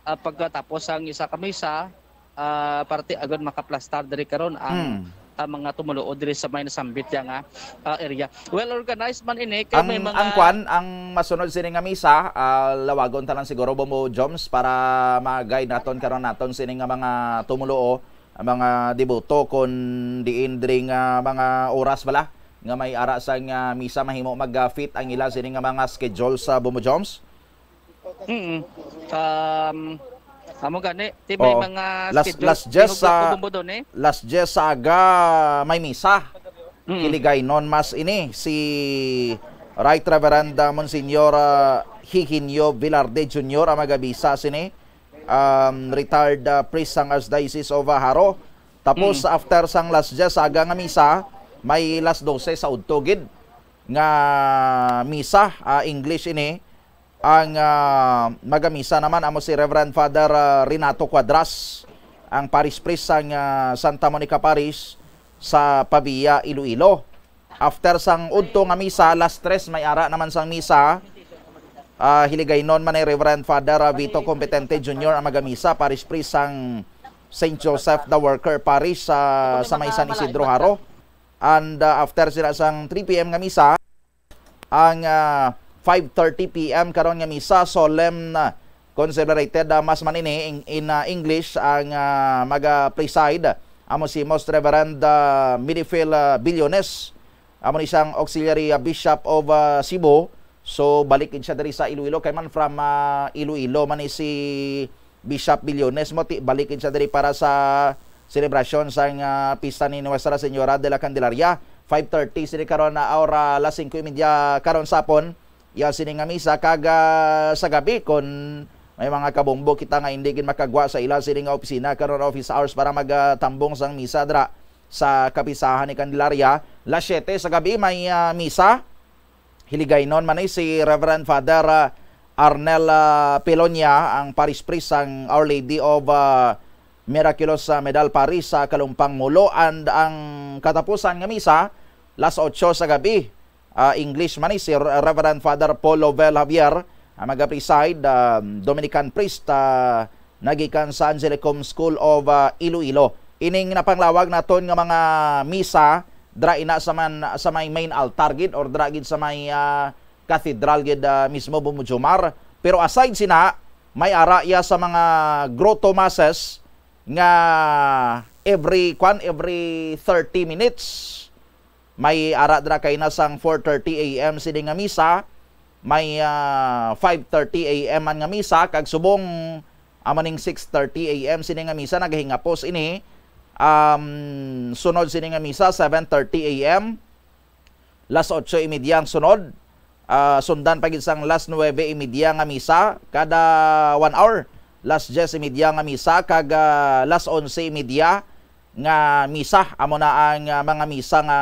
ah, pagkatapos ang isa ka misa, ah, parte agad makaplastar diri karon ang, Hmm. ang mga tumuluo diri sa may nasambit ya nga, ah, area. Well organized man ini, kay Ang, may mga ang kwan, ang masunod sini nga misa, ah, lawagon ta lang siguro, Bombo Joms, para ma-guide naton karon naton sini nga mga tumuluo, ang mga deboto, kun diin diri nga mga oras bala nga may ara sang, ah, misa mahimo mag-, ah, fit ang ila sini nga mga schedule sa Bombo Joms? Mm. Um, amo gani, ti may Oo. mga Las-, schedule, las diyes tinuglok ko sa, Bombo Don, eh. Las diyes sa aga may misa. Mm. Hiligaynon mas ini si Right Reverend, ah, Monsignor, ah, Higinio Velarde Junior ang magabisa sini, um, retired, ah, priest sang Archdiocese of, ah, Jaro. Tapos, Mm. after sang las diyes sa aga nga misa, may las dose sa udto gid nga misa, ah, English ini. Ang, ah, magamisa naman amo si Reverend Father, ah, Renato Cuadras, ang parish priest sang, ah, Santa Monica Parish sa Pavia, Iloilo. After sang udto nga misa, las tres, may ara naman sang misa, ah, hiligaynon man ni Reverend Father, ah, Vito Competente Junior ang magamisa, parish priest sang Saint Joseph the Worker Parish sa, sa may San Isidro, Jaro. And, ah, after sila sang three P M nga misa, ang, ah, five thirty P M karon nga misa, solemn, ah, consecrated, ah, mass man ini in, in, ah, English, ang, ah, maga-preside amo si Most Reverend, ah, Midifil, ah, Billones. Amo ni siyang Auxiliary, ah, Bishop of, ah, Cebu. So, balik gid siya diri sa Iloilo. Kay man from, ah, Iloilo man ni si Bishop Billones mo, ti-, balik gid siya diri para sa selebrasyon sang, ah, pista ni Nuestra Señora de la Candelaria. Five thirty sini karon na, or, ah, alas singko y media karon sa hapon. Iya sini nga misa kag, ah, sa gabi kon May mga kabombo kita nga hindi gid makagwa sa ila sini nga opisina karon, office hours, para magtambong sang misa dra sa kapisahan ni Candelaria. Las siete sa gabi may, ah, misa. Hiligaynon man ni si Reverend Father, ah, Arnel, ah, Pilonia, ang parish priest sang Our Lady of, ah, Miraculous, ah, Medal Parish sa Kalumpang Molo, and ang katapusan nga misa las otso sa gabi. Ah, English man ni si Re-, Reverend Father Paul Lovell Javier ang maga-preside, ah, Dominican priest, ah, nagikan sa Angelicum School of, ah, Iloilo. Ining napanglawag naton nga mga misa dra ina sa man, sa may main altar gid or dra gid sa may, ah, cathedral gid, ah, mismo, Bombo Jomar. Pero aside sina, may ara iya sa mga grotto masses nga every, kwan, every thirty minutes. May ara dira kay na sang four thirty A M sini nga misa, may, ah, five thirty A M man nga misa, kag subong amo ning six thirty A M sini nga misa. Nagahingapos ini, um, sunod sini nga misa, seven thirty A M, las otso y media ang sunod. Ah, sundan pa gid sang las nuebe y media nga misa kada one hour, las dyes y media nga misa, kag, ah, las onse y media nga misa. Amo na ang, ah, mga misa nga,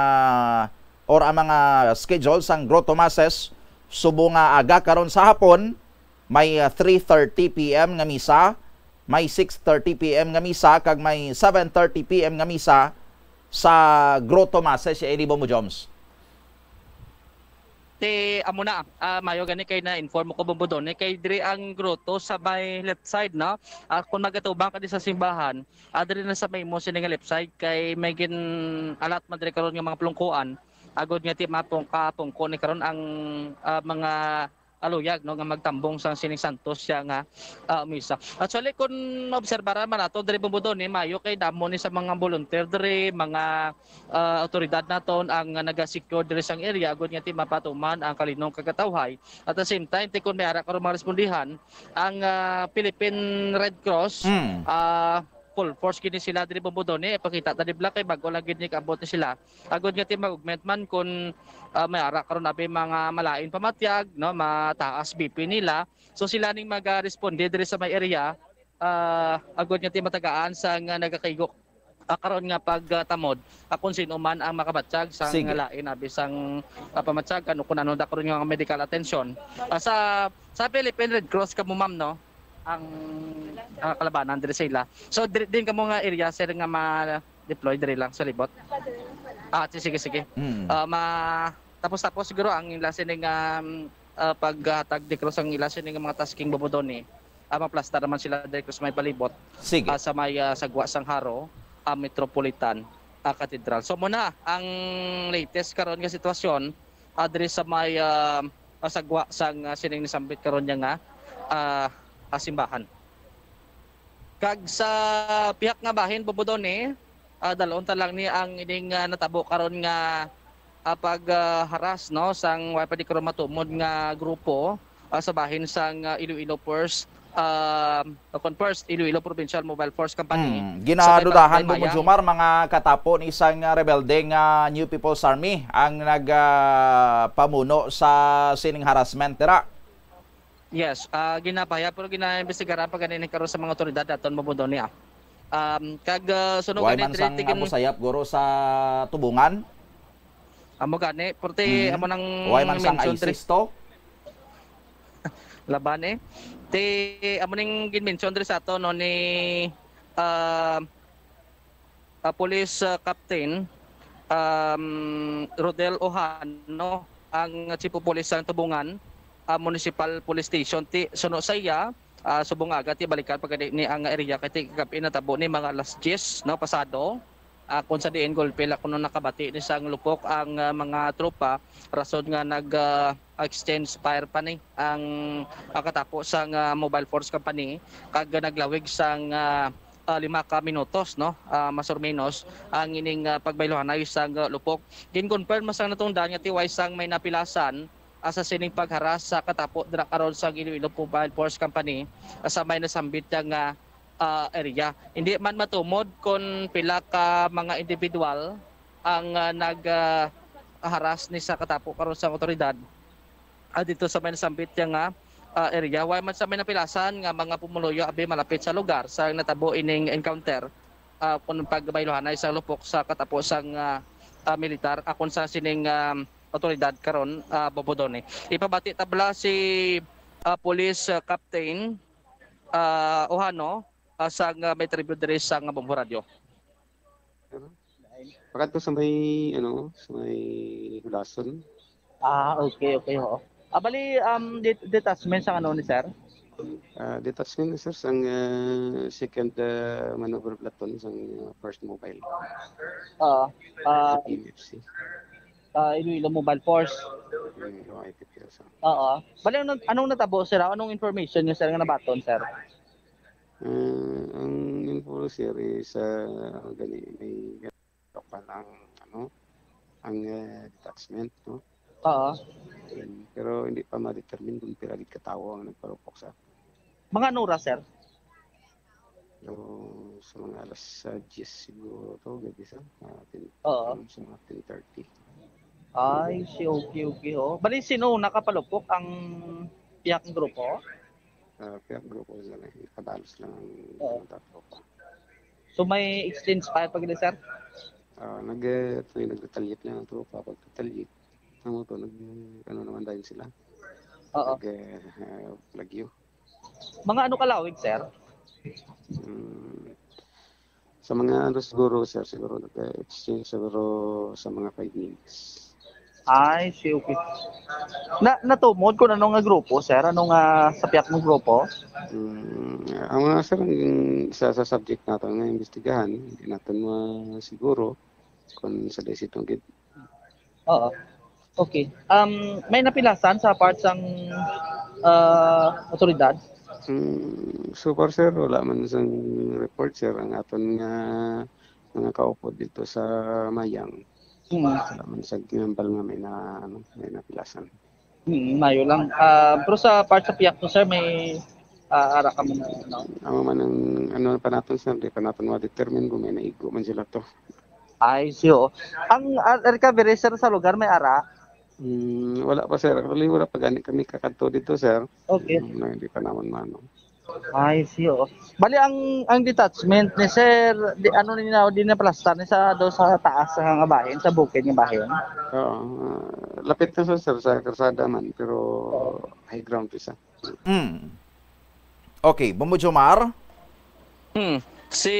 or ang mga schedule sang grotto masses. Subong nga aga karon sa hapon, may, ah, three thirty P M nga misa, may six thirty P M nga misa, kag may seven thirty P M nga misa sa grotto masses, siya ini, Bombo Joms. Ti, amo na, ah, mayo gani kay na-inform ko, Bombo Donny, kay diri ang grotto sa may left side, no? Ah, kung magatubang ka di sa simbahan, ah, diri na sa may imo sini nga left side, kay may gin-alat man diri karon nga mga plungkuan, agod nga ti mapungka-pungko ni karon ang, ah, mga aluyag, no, nga magtambong sang sining santos siya nga, ah, misa. Actually, kung maobserbaran man nato diri, Bombo Donny, mayo kay damo ni sa mga volunteer diri, mga, ah, awtoridad naton ang naga-secure diri sang area, agud nga ti mapatuman ang kalinong kagatawhay. At the same time, ti kon may ara karon mga respondihan, ang, ah, Philippine Red Cross, Mm. ah, full force gini sila diri, Bombo Donny. Ipakita ta di bala kay bago lang gid ni kaabot ni sila. Agud nga ti mag-augment man kun, ah, may ara karon abi mga malain pamatyag, no, mataas B P nila. So sila ning magaresponde diri sa may area, ah, agud nga ti matagaan sang nagakaigo, ah, karon nga pagtamod, ah, kung sino man ang makabatyag sang Sige. lain abi sang, ah, pamatyagan o kung ano da karon nga medical attention. Ah, sa, sa Philippine Red Cross kamo, ma'am, no, ang, ah, kalabanan diri sa ila. So diri din kamo nga area, sir, nga ma-deploy diri lang sa libot? Ah, si-, sige, sige. Mm. Ah, ma-, tapos, tapos siguro ang ila sining, um, ah, paghatag di cross ang ila sining mga tasking, Bombo Donny, ah, maplastar naman sila di cross may palibot, Sige. ah, sa may, ah, sagwa sang Jaro, ah, Metropolitan, ah, Cathedral. So, muna ang latest karon nga sitwasyon, ah, diri sa may, ah, ah, sagwa sang, ah, sining nisambit karon niya nga, ah, ah, simbahan. Kag sa pihak nga bahin, Bombo Donny, ah, dalon ta lang ni ang ining, ah, natabo karon nga, ah, pag, ah, haras, no, sang wa pa di karon matumod nga grupo, ah, sa bahin sang, ah, Iloilo First, ah, kon First Iloilo Provincial Mobile Force Company. Hmm, sa may ginadudahan, Barangay Bombo Mayang. Jomar, mga katapo ni isang, ah, rebelde nga New People's Army ang nag, ah, pamuno sa sining harassment dira. Yes, ah, ginapahayag, pero ginaimbestigaran pa gani ni karon sa mga otoridad aton, Bombo Donny, ah. Um, kag, ah, suno Way gani man diri sang tigin Abu Sayyaf, guro, sa Tubungan? Amo gani, pero ti Mm. amo nang Way man sang mention diri. ISIS to? Laban, eh. Ti amo ning gin-mention diri sa ato, no, ni, ah, ah, Police, ah, Captain, um, Rodel Ojano, ang Chief of Police sang Tubungan, ah, Municipal Police Station. Ti, suno sa iya, ah, subong aga, ti balikan pa gani ni ang area kay ti kagab-i natabo ni mga alas diyes, no, pasado. Ah, kung sa diin gulpi la kuno nakabati ni sang lupok ang, ah, mga tropa, rason nga nag, ah, exchange fire pa ni ang, ah, katapo sang, ah, Mobile Force Company, kag naglawig sang, ah, ah, lima ka minutos, no? Ah, mas or menos ang ining, ah, pagbayluhanay sang, ah, lupok. Gin-confirm sang natungdan nga ti way sang may napilasan, ah, sa sining pagharas sa katapo dira karon sa Iloilo Mobile Force Company, ah, sa may nasambit niya nga, ah, area. Hindi man matumod kon pila ka mga individual ang, ah, nag, ah, haras ni sa katapo karon sa otoridad, ah, dito sa may nasambit niya nga, ah, area. Way man sa may napilasan nga mga pumuluyo abi malapit sa lugar sa natabo ining encounter, ah, kun pagbaylohanay sa lupok sa katapo sang, ah, ah, militar, akon sa sining, ah, otoridad karon, ah, Bobo Donny. Ipabati tabla si, ah, Police, ah, Captain, ah, Ohano, ah, sang, ah, may tribute diri sa nga Bombo Radio. Pakadto sa may, ano, sa may Hulason. Ah, okay, okay, oo. Ah, bali, um, det-, detachment sa ano ni sir? Ah, detachment ni sir sang, ah, second, ah, maneuver platoon sang, ah, first mobile. Oo. Ah, Sa P M F C. Ah, Iloilo Mobile Force. Mm, yung I T P S, ah. Oo. Bali, anong, anong natabo, sir? Anong information niyo, sir, nga nabaton, sir? Ah, ang info, sir, is, ah, gani, may pa lang, ano, ang, eh, detachment, no? Oo. Mm, pero hindi pa ma-determine kung pila gid ka tawo ang nagpalupok sa Mga anong oras, sir? So, sa mga alas, ah, diyes siguro to, gabi, sir. Ah, ten, Oo. Ano, sa mga ten thirty. Ay, si okay, okay, oh. Bali, sino nakapalupok ang pihak ng grupo? Ah, pihak grupo, sir, eh. Nakabalos lang ang Oo. Mga tropa. So, may exchange fire pa gid, sir? Ah, nag, eh, may nag-retaliate lang ang tropa. Pag-retaliate, ang moto, nag, ano naman dahil sila. Oo. Nag, eh, ah, lagyo. Mga ano kalawig, sir? Mm, sa mga ano siguro, sir, siguro nag-exchange siguro sa mga five minutes. Ay, si okay. Na, natumod kung ano nga grupo, sir? Ano nga sa pihak ng grupo? Mm, ang mga, sir, ang sa, sa subject nato nga imbestigahan, hindi natin ma-, siguro kung sa desitong gid. Oo. Okay. Um, may napilasan sa part sang, ah, otoridad? Mm, so far, sir, wala man sang report, sir, ang aton nga mga kaupod dito sa Mayang. Mm. Wala man sa ginambal nga may na, ano, may napilasan. Mm, mayo lang. Ah, pero sa part sa pihak ko, sir, may, ah, ara ka man, ano? Amo man ang, ano pa naton, sir, di pa naton ma-determine kung may naigo man sila to. Ay, si, oo. Ang, ah, recovery, sir, sa lugar may ara? Mm, wala pa, sir. Actually, wala pa gani kami kakadto dito, sir. Okay. Mm, na hindi pa naman mano. Ay, si, oo. Bali, ang, ang detachment ni sir, di, ano ni na, di na plastar ni sa, do sa taas nga bahin, sa bukid nga bahin? Oo, ah, lapit na sa, sir, sa karsada man, pero Oo. High ground to siya. Mm. Okay, Bombo Jomar? Hmm. Si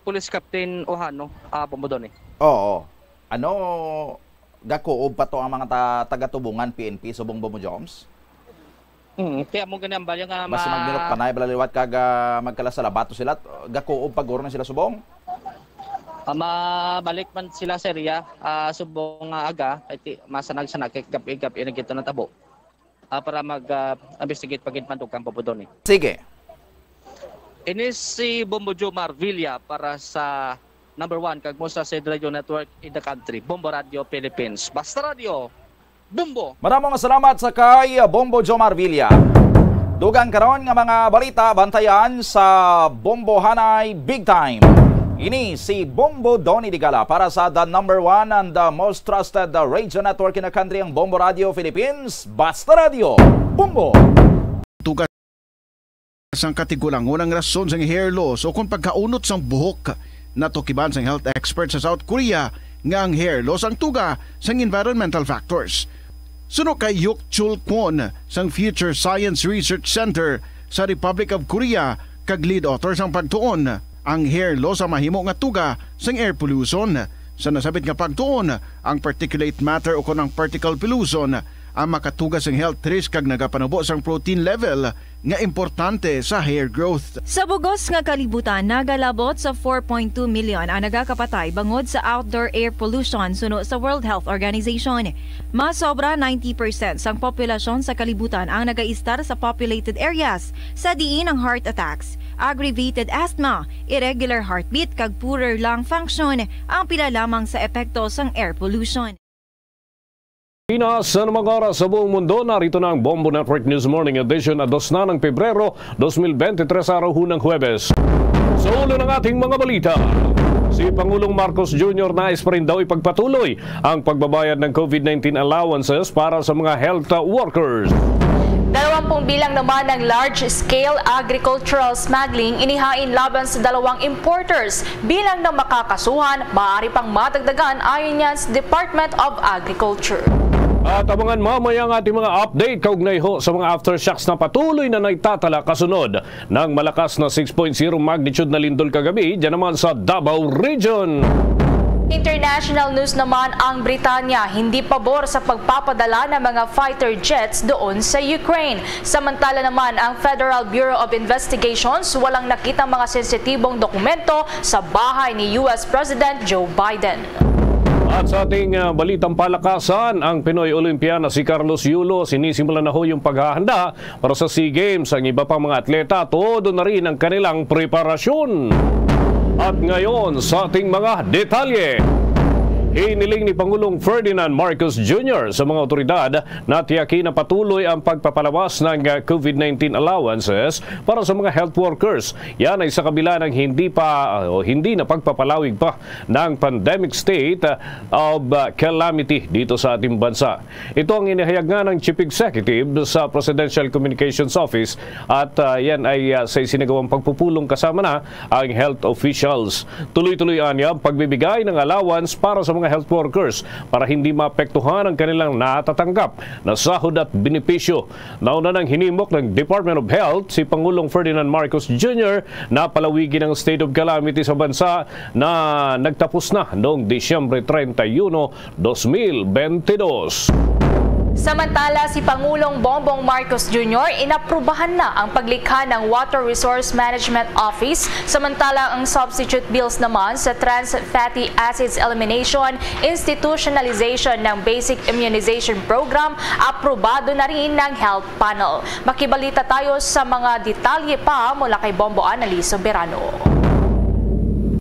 Police Captain Ohano, ah, Bombo Donny. Oo. Ano, gakuob pa to ang mga ta-, taga-Tubungan P N P subong Bombo Joms? Hmm, kaya mo gani ang balya nga Basi ma- magminok panay, balaliwat kag, ah, magkalasalabato sila, gakuob pa guro na sila subong? Ah, mabalik man sila sa area, ah, subong nga aga, kay ti-, masanag-sanag, kay gabi-gabi na gito natabo. Ah, para mag, ah, investigate pa gid man dugang Bombo Donny. Sige. Ini si Bombo Jomar Villa para sa number one kag most trusted radio network in the country, Bombo Radio Philippines. Basta Radio, Bombo! Maramong salamat sa kay Bombo Jomar Villa. Dugang karon nga mga balita, bantayan sa Bombo Hanay Big Time. Ini si Bombo Donny Digala para sa the number one and the most trusted, uh, radio network in the country, ang Bombo Radio Philippines. Basta Radio, Bombo! Tugas sang katigulangon ang rason sang hair loss o kon pagkaunot sang buhok. Natukiban sang health expert sa South Korea nga ang hair loss ang tuga sang environmental factors. Suno kay Yuk Chul Kwon sang Future Science Research Center sa Republic of Korea kag lead author sang pagtuon, ang hair loss ang mahimo nga tuga sang air pollution. Sa nasabit nga pagtuon, ang particulate matter o kon ang particle pollution ang makatuga sang health risk kag nagapanubo sang protein level nga importante sa hair growth. Sa bugos nga kalibutan, nagalabot sa four point two million ang nagakapatay bangod sa outdoor air pollution suno sa World Health Organization. Mas sobra ninety percent sang populasyon sa kalibutan ang nagaistar sa populated areas, sa diin ang heart attacks, aggravated asthma, irregular heartbeat, kag poorer lung function ang pila lamang sa epekto sang air pollution. Pilipinas, sa anumang oras sa buong mundo, narito na ang Bombo Network News Morning Edition na dos na ng Pebrero, dos mil bente tres, araw hunang Huwebes. Sa ulo ng ating mga balita, Si Pangulong Marcos Junior nais pa rin daw ipagpatuloy ang pagbabayad ng COVID nineteen allowances para sa mga health workers. Dalawampung bilang naman ng large-scale agricultural smuggling inihain laban sa dalawang importers. Bilang ng makakasuhan, maaari pang madagdagan ayon yan sa Department of Agriculture. At abangan mamaya ang ating mga update kaugnay ho sa mga aftershocks na patuloy na naitatala kasunod ng malakas na six point zero magnitude na lindol kagabi dyan naman sa Davao Region. International news naman, ang Britanya hindi pabor sa pagpapadala ng mga fighter jets doon sa Ukraine. Samantala naman, ang Federal Bureau of Investigations walang nakitang mga sensitibong dokumento sa bahay ni U S President Joe Biden. At sa ating ah, balitang palakasan, ang Pinoy Olympian na si Carlos Yulo, sinisimulan na ho yung paghahanda para sa SEA Games. Ang iba pang mga atleta, todo na rin ang kanilang preparasyon. At ngayon, sa ating mga detalye. Hiniling ni Pangulong Ferdinand Marcos Junior sa mga otoridad na tiyakin na patuloy ang pagpapalawas ng ah, COVID nineteen allowances para sa mga health workers. Yan ay sa kabila ng hindi pa ah, o hindi na pagpapalawig pa ng pandemic state ah, of ah, calamity dito sa ating bansa. Ito ang inihayag nga ng Chief Executive sa Presidential Communications Office at ah, yan ay ah, sa isinagawang pagpupulong kasama na ang health officials. Tuloy-tuloy anya ang pagbibigay ng allowance para sa mga health workers para hindi maapektuhan ang kanilang natatanggap na sahod at benepisyo. Nauna nang hinimok ng Department of Health si Pangulong Ferdinand Marcos Junior na palawigin ang state of calamity sa bansa na nagtapos na noong Disyembre treinta y uno, dos mil bentidós. Samantala, si Pangulong Bongbong Marcos Junior inaprubahan na ang paglikha ng Water Resource Management Office, samantala ang substitute bills naman sa trans fatty acids elimination, institutionalization ng basic immunization program, aprobado na rin ng Health Panel. Makibalita tayo sa mga detalye pa mula kay Bombo Annalise Soberano.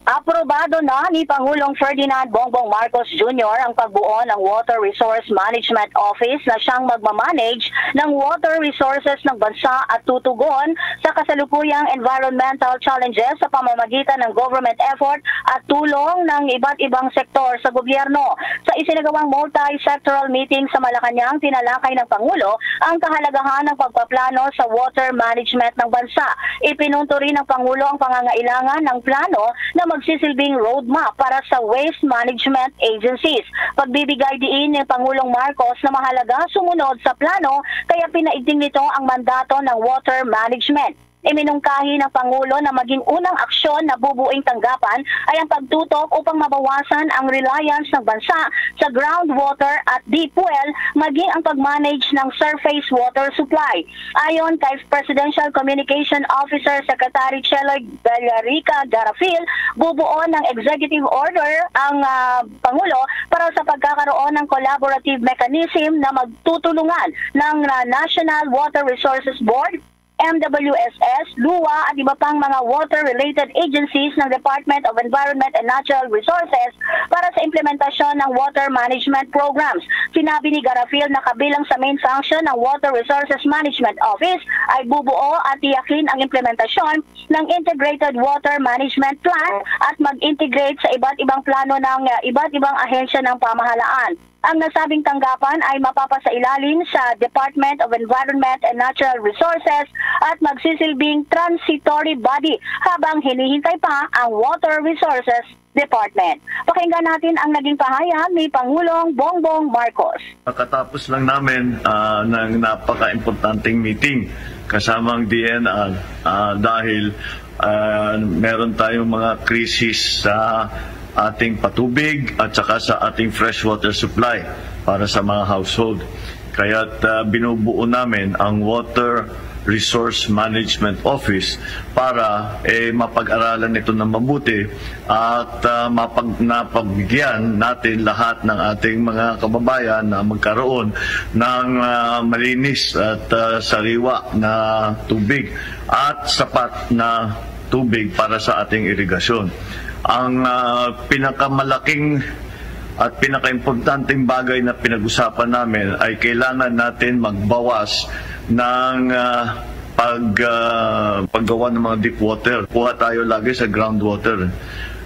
Aprobado na ni Pangulong Ferdinand Bongbong Marcos Junior ang pagbuo ng Water Resource Management Office na siyang magmamanage ng water resources ng bansa at tutugon sa kasalukuyang environmental challenges sa pamamagitan ng government effort at tulong ng iba't ibang sektor sa gobyerno. Sa isinagawang multi-sectoral meeting sa Malacañang, tinalakay ng Pangulo ang kahalagahan ng pagpaplano sa water management ng bansa. Ipinunto rin ng Pangulo ang pangangailangan ng plano na magsisilbing roadmap para sa waste management agencies. Pagbibigay diin ni Pangulong Marcos na mahalaga sumunod sa plano kaya pinaigting nito ang mandato ng water management. Iminungkahi ng Pangulo na maging unang aksyon na bubuing tanggapan ay ang pagtutok upang mabawasan ang reliance ng bansa sa groundwater at deep well, maging ang pag-manage ng surface water supply. Ayon kay Presidential Communication Officer Secretary Cheloy Gallarica Garafil, bubuo ng executive order ang ah, Pangulo para sa pagkakaroon ng collaborative mechanism na magtutulungan ng ah, National Water Resources Board, M W S S, luwa at iba pang mga water-related agencies ng Department of Environment and Natural Resources para sa implementasyon ng water management programs. Sinabi ni Garafil na kabilang sa main function ng Water Resources Management Office ay bubuo at tiyakin ang implementasyon ng Integrated Water Management Plan at mag-integrate sa iba't ibang plano ng uh, iba't ibang ahensya ng pamahalaan. Ang nasabing tanggapan ay mapapasailalim sa Department of Environment and Natural Resources at magsisilbing transitory body habang hinihintay pa ang Water Resources Department. Pakinggan natin ang naging pahayag ni Pangulong Bongbong Marcos. Kakatapos lang namin uh, ng napaka-importanting meeting kasama ang D N R uh, dahil uh, meron tayong mga krisis sa ating patubig at saka sa ating freshwater supply para sa mga household. Kaya't uh, binubuo namin ang Water Resource Management Office para eh, mapag-aralan ito ng mabuti at uh, mapag napagbigyan natin lahat ng ating mga kababayan na magkaroon ng uh, malinis at uh, sariwa na tubig at sapat na tubig para sa ating irigasyon. Ang uh, pinakamalaking at pinakaimportanteng bagay na pinag-usapan namin ay kailangan natin magbawas ng uh, pag uh, paggawa ng mga deep water. Kuha tayo lagi sa groundwater.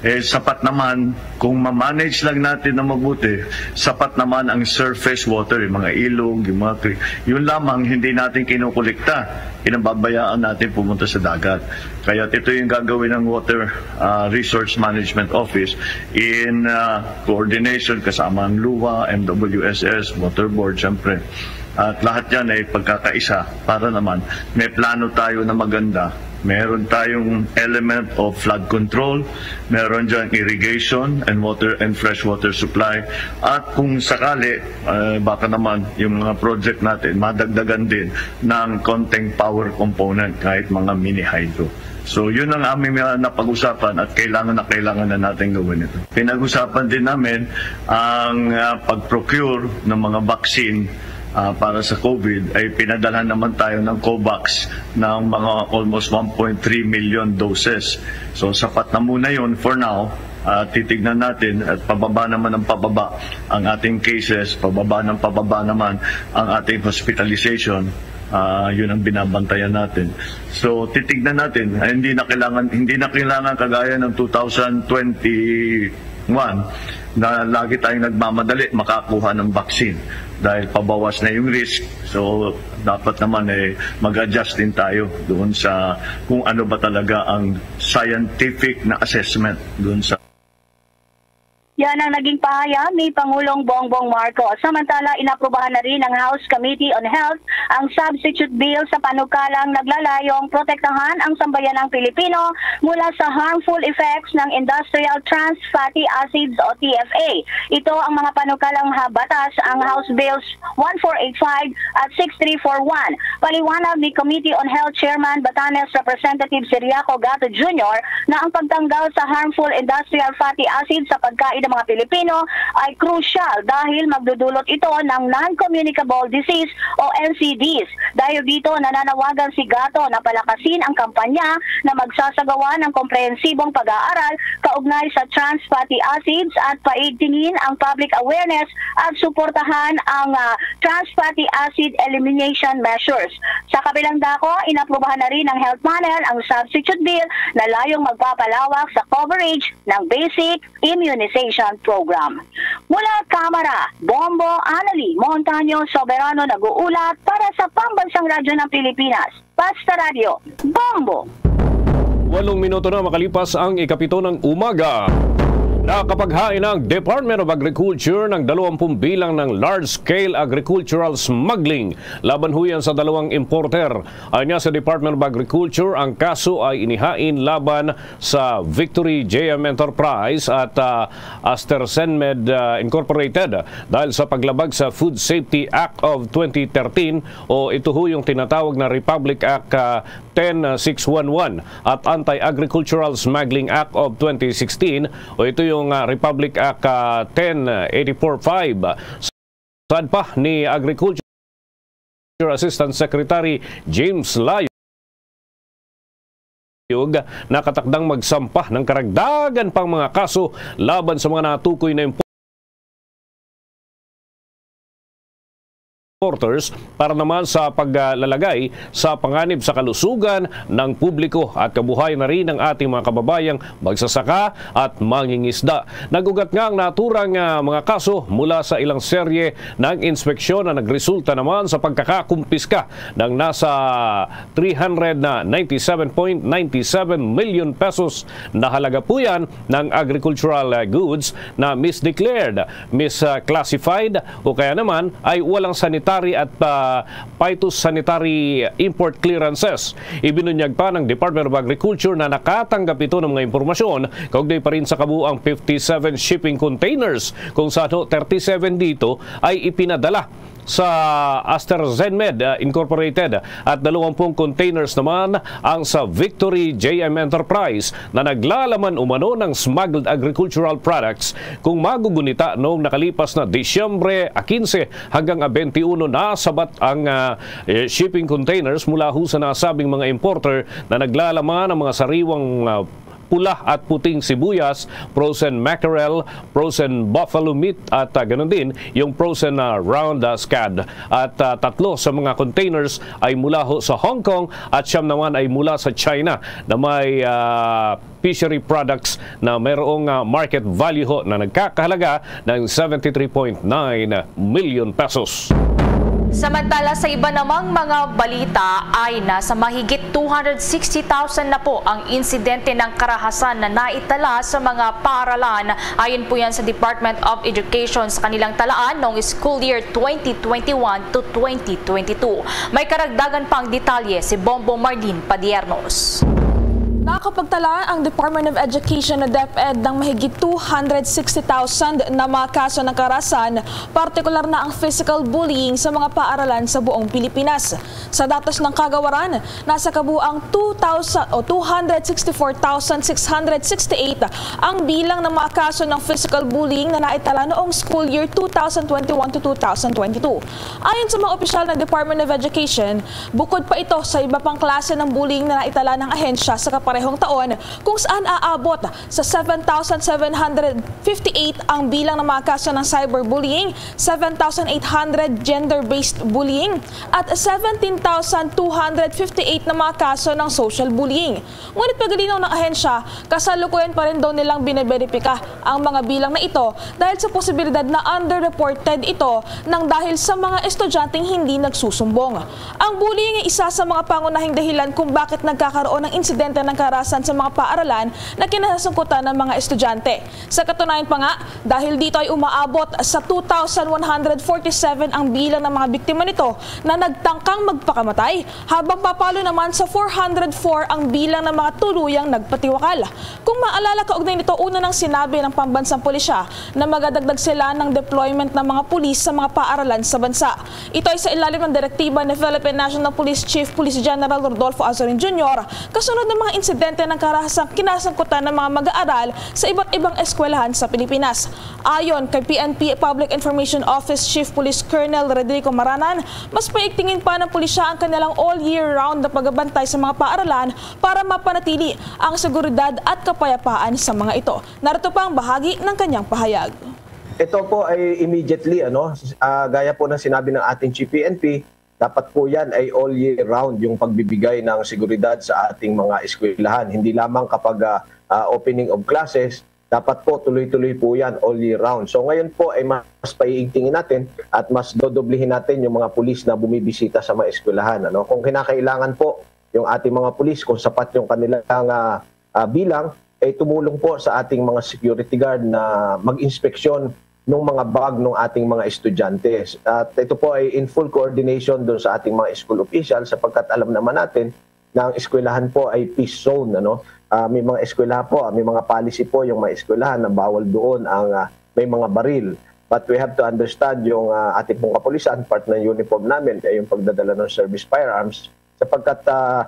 Eh, sapat naman, kung ma-manage lang natin na mabuti, sapat naman ang surface water, yung mga ilog, yung mga creek. Yun lamang, hindi natin kinukulikta. Pinababayaan natin pumunta sa dagat. Kaya ito yung gagawin ng Water, ah, Resource Management Office in, ah, coordination kasama ang luwa, M W S S, Water Board, syempre. At lahat yan ay pagkakaisa para naman may plano tayo na maganda. Meron tayong element of flood control, meron dyan irrigation and water and fresh water supply. At kung sakali, eh, baka naman yung mga project natin madagdagan din ng konting power component, kahit mga mini hydro. So, yun ang aming, ah, napag-usapan at kailangan na kailangan na natin gawin ito. Pinag-usapan din namin ang, ah, pag-procure ng mga vaccine, ah, para sa COVID. Ay pinadala naman tayo ng COVAX ng mga almost one point three million doses. So, sapat na muna yun for now. Ah, titignan natin at pababa naman ang pababa ang ating cases, pababa ng pababa naman ang ating hospitalization. Ah, yun ang binabantayan natin. So, titignan natin. Ay, hindi na kailangan, hindi na kailangan kagaya ng two thousand twenty-one na lagi tayong nagmamadali makakuha ng vaccine dahil pabawas na yung risk. So, dapat naman, eh, mag-adjust din tayo doon sa kung ano ba talaga ang scientific na assessment doon sa Yan ang naging pahayag ni Pangulong Bongbong Marcos. Samantala, inaprubahan na rin ng House Committee on Health ang substitute bill sa panukalang naglalayong protektahan ang sambayanang Pilipino mula sa harmful effects ng industrial trans fatty acids o T F A. Ito ang mga panukalang ha-, batas, ang House Bills one four eight five at six three four one. Paliwanag ni Committee on Health Chairman Batanes Representative Ciriaco Gato Junior na ang pagtanggal sa harmful industrial fatty acid sa pagkain ng mga Pilipino ay crucial dahil magdudulot ito ng non-communicable disease o N C Ds. Dahil dito, nananawagan si Gato na palakasin ang kampanya na magsasagawa ng komprehensibong pag-aaral kaugnay sa trans fatty acids at paigtingin ang public awareness at suportahan ang, ah, trans fatty acid elimination measures. Sa kabilang dako, inaprubahan na rin ng Health Panel ang substitute bill na layong magpapalawak sa coverage ng basic immunization program. Mula Kamara, Bombo Annalie Montaño Soberano nag-uulat para sa Pambansang Radyo ng Pilipinas, Basta Radyo, Bombo! Walong minuto na makalipas ang ikapito ng umaga. Nakapaghain ang Department of Agriculture ng dalawampung bilang ng large-scale agricultural smuggling laban huyan sa dalawang importer. Ayon sa Department of Agriculture, ang kaso ay inihain laban sa Victory J M Enterprise at, ah, AstraZenmed, ah, Incorporated dahil sa paglabag sa Food Safety Act of twenty thirteen o ito ho yung tinatawag na Republic Act, ah, ten six one one at Anti-Agricultural Smuggling Act of twenty sixteen o ito yung, ah, Republic Act, ah, ten eighty-four five. Saad pa ni Agriculture Assistant Secretary James Layog, nakatakdang magsampa ng karagdagan pang mga kaso laban sa mga natukoy na importers para naman sa paglalagay sa panganib sa kalusugan ng publiko at kabuhayan na rin ng ating mga kababayang magsasaka at mangingisda. Nag-ugat nga ang naturang, ah, mga kaso mula sa ilang serye ng inspeksyon na nagresulta naman sa pagkakakumpiska ng nasa three hundred na ninety-seven point ninety-seven million pesos na halaga po yan ng agricultural, ah, goods na misdeclared, misclassified o kaya naman ay walang sanitary at, ah, phytosanitary import clearances. Ibinunyag pa ng Department of Agriculture na nakatanggap ito ng mga impormasyon kaugnay pa rin sa kabuuang fifty-seven shipping containers, kung saan ho thirty-seven dito ay ipinadala sa AstraZenmed, uh, Incorporated at dalawampung containers naman ang sa Victory J M Enterprise na naglalaman umano ng smuggled agricultural products kung magugunita noong nakalipas na Disyembre quince hanggang, ah, twenty-one nasabat ang, ah, eh, shipping containers mula ho sa nasabing mga importer na naglalaman ng mga sariwang, ah, pula at puting sibuyas, frozen mackerel, frozen buffalo meat at, ah, ganun din yung frozen, ah, round, ah, scad. At, ah, tatlo sa mga containers ay mula ho sa Hong Kong at siyam naman ay mula sa China na may, ah, fishery products na mayroong, ah, market value ho na nagkakahalaga ng seventy three point nine million pesos. Samantala, sa iba namang mga balita ay nasa mahigit two hundred sixty thousand na po ang insidente ng karahasan na naitala sa mga paaralan. Ayon po yan sa Department of Education sa kanilang talaan noong school year twenty twenty-one to twenty twenty-two. May karagdagan pang detalye si Bombo Marlene Padiernos. Nakapagtala ang Department of Education o DepEd ng mahigit two hundred sixty thousand na mga kaso ng karahasan, partikular na ang physical bullying sa mga paaralan sa buong Pilipinas. Sa datos ng kagawaran, nasa kabuang two thousand o two hundred sixty-four thousand six hundred sixty-eight ang bilang ng mga kaso ng physical bullying na naitala noong school year two thousand twenty-one to two thousand twenty-two. Ayon sa mga opisyal ng Department of Education, bukod pa ito sa iba pang klase ng bullying na naitala ng ahensya sa kaparehong taon, kung saan aabot sa seven thousand seven hundred fifty-eight ang bilang ng mga kaso ng cyberbullying, seven thousand eight hundred gender-based bullying, at seventeen thousand two hundred fifty-eight na mga kaso ng social bullying. Ngunit paglinaw ng ahensya, kasalukuyan pa rin daw nilang biniberipika ang mga bilang na ito dahil sa posibilidad na underreported ito nang dahil sa mga estudyanteng hindi nagsusumbong. Ang bullying ay isa sa mga pangunahing dahilan kung bakit nagkakaroon ng insidente ng karahasan sa mga paaralan na kinasangkutan ng mga estudyante. Sa katunayan pa nga, dahil dito ay umaabot sa two thousand one hundred forty-seven ang bilang ng mga biktima nito na nagtangkang magpakamatay, habang papalo naman sa four hundred four ang bilang ng mga tuluyang nagpatiwakal. Kung maalala, kaugnay nito, una nang sinabi ng pambansang pulisya na magadagdag sila ng deployment ng mga pulis sa mga paaralan sa bansa. Ito ay sa ilalim ng direktiba ni Philippine National Police Chief Police General Rodolfo Azorin Junior, kasunod ng mga insidente ng karahasang kinasangkutan ng mga mag-aaral sa iba't ibang eskwelahan sa Pilipinas. Ayon kay P N P Public Information Office Chief Police Colonel Rodrigo Maranan, mas paigtingin pa ng pulisya ang kanilang all-year-round na pagbabantay sa mga paaralan para mapanatili ang seguridad at kapayapaan sa mga ito. Narito pa ang bahagi ng kanyang pahayag. Ito po ay immediately, ano, ah, gaya po ng sinabi ng ating Chief P N P, dapat po yan ay all year round yung pagbibigay ng seguridad sa ating mga eskwelahan. Hindi lamang kapag, ah, ah, opening of classes, dapat po tuloy-tuloy po yan all year round. So ngayon po ay mas paiigtingin natin at mas dodoblihin natin yung mga pulis na bumibisita sa mga eskwelahan, ano. Kung kinakailangan po yung ating mga pulis, kung sapat yung kanilang, ah, ah, bilang, ay tumulong po sa ating mga security guard na mag-inspeksyon ng mga bag ng ating mga estudyante. At ito po ay in full coordination doon sa ating mga school official, sapagkat alam naman natin na ang eskwelahan po ay peace zone, ano? Ah, may mga eskwelahan po, may mga policy po yung mga eskwelahan na bawal doon ang, ah, may mga baril. But we have to understand yung, ah, ating pong kapulisan, part ng uniform namin ay yung pagdadala ng service firearms, sapagkat, ah,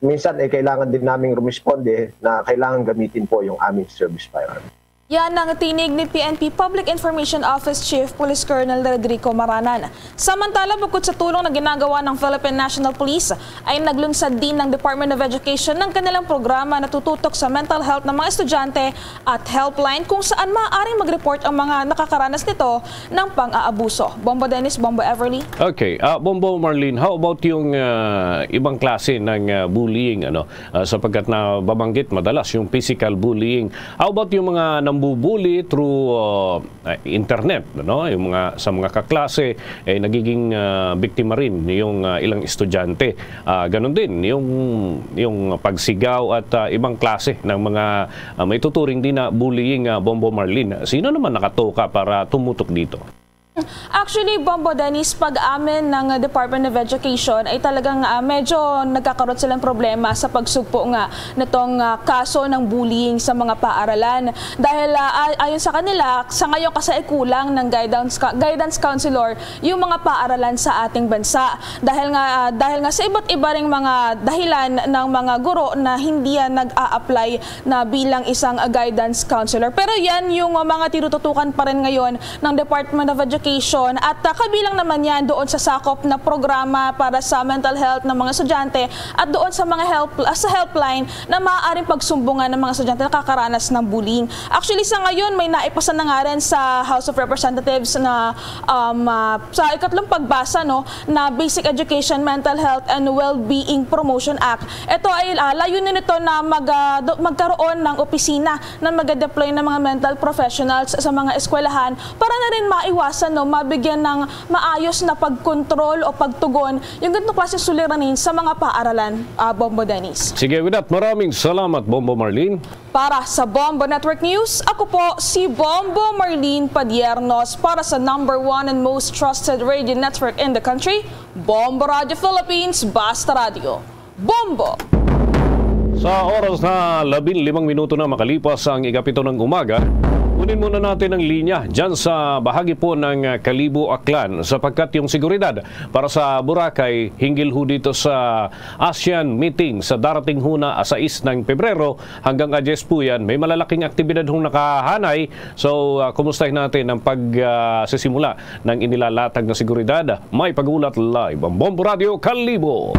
minsan ay kailangan din naming rumisponde na kailangan gamitin po yung aming service firearm. Yan ang tinig ni P N P Public Information Office Chief Police Colonel Rodrigo Maranan. Samantala, bukod sa tulong na ginagawa ng Philippine National Police, ay naglunsad din ng Department of Education ng kanilang programa na tututok sa mental health ng mga estudyante at helpline kung saan maaaring mag-report ang mga nakakaranas nito ng pang-aabuso. Bombo Dennis, Bombo Everly. Okay, ah, Bombo Marlene, how about yung, ah, ibang klase ng, ah, bullying, ano? Ah, sapagkat nababanggit madalas yung physical bullying. How about yung mga nambubuli through, ah, internet, no? Yung mga, sa mga kaklase, eh, nagiging, ah, biktima rin yung, ah, ilang estudyante. Ah, ganun din yung, yung pagsigaw at, ah, ibang klase ng mga, ah, maituturing din na bullying, ah, Bombo Marlene. Sino naman nakatoka para tumutok dito? Actually, Bombo Dennis, pag amin ng Department of Education ay talagang, ah, medyo nagkakaroon silang problema sa pagsugpo nga nitong, ah, kaso ng bullying sa mga paaralan. Dahil, ah, a-, ayon sa kanila, sa ngayon kasi ay kulang ng guidance ka-, guidance counselor yung mga paaralan sa ating bansa. Dahil nga, ah, dahil nga sa iba't iba ring mga dahilan ng mga guro na hindi yan nag-a-apply na bilang isang, ah, guidance counselor. Pero yan yung, ah, mga tinututukan pa rin ngayon ng Department of Education Education at, ah, kabilang naman yan doon sa sakop na programa para sa mental health ng mga estudyante at doon sa mga help, ah, sa helpline na maaaring pagsumbungan ng mga estudyante na nakakaranas ng bullying. Actually, sa ngayon, may naipasa na nga rin sa House of Representatives na, um, ah, sa ikatlong pagbasa, no, na Basic Education, Mental Health, and Wellbeing Promotion Act. Ito ay, ah, layunin nito na mag, ah, do- magkaroon ng opisina na mag-deploy ng mga mental professionals sa mga eskwelahan para na rin maiwasan, no, mabigyan ng maayos na pagkontrol o pagtugon yung ganitong klaseng suliranin sa mga paaralan, ah, Bombo Dennis. Sige, with that, maraming salamat, Bombo Marlene. Para sa Bombo Network News, ako po si Bombo Marlene Padiernos para sa number one and most trusted radio network in the country, Bombo Radio Philippines, Basta Radio. Bombo! Sa oras na labing limang minuto na makalipas ang ikapito ng umaga, kunin muna natin ang linya dyan sa bahagi po ng, ah, Kalibo, Aklan, sapagkat yung seguridad para sa Boracay hinggil ho dito sa ASEAN meeting sa darating ho na sais ng Pebrero hanggang a diyes po yan. May malalaking aktibidad hong nakahanay. So, ah, kumustahin natin ang pag, ah, sisimula ng inilalatag na seguridad. May pag-ulat live ang Bombo Radio Kalibo.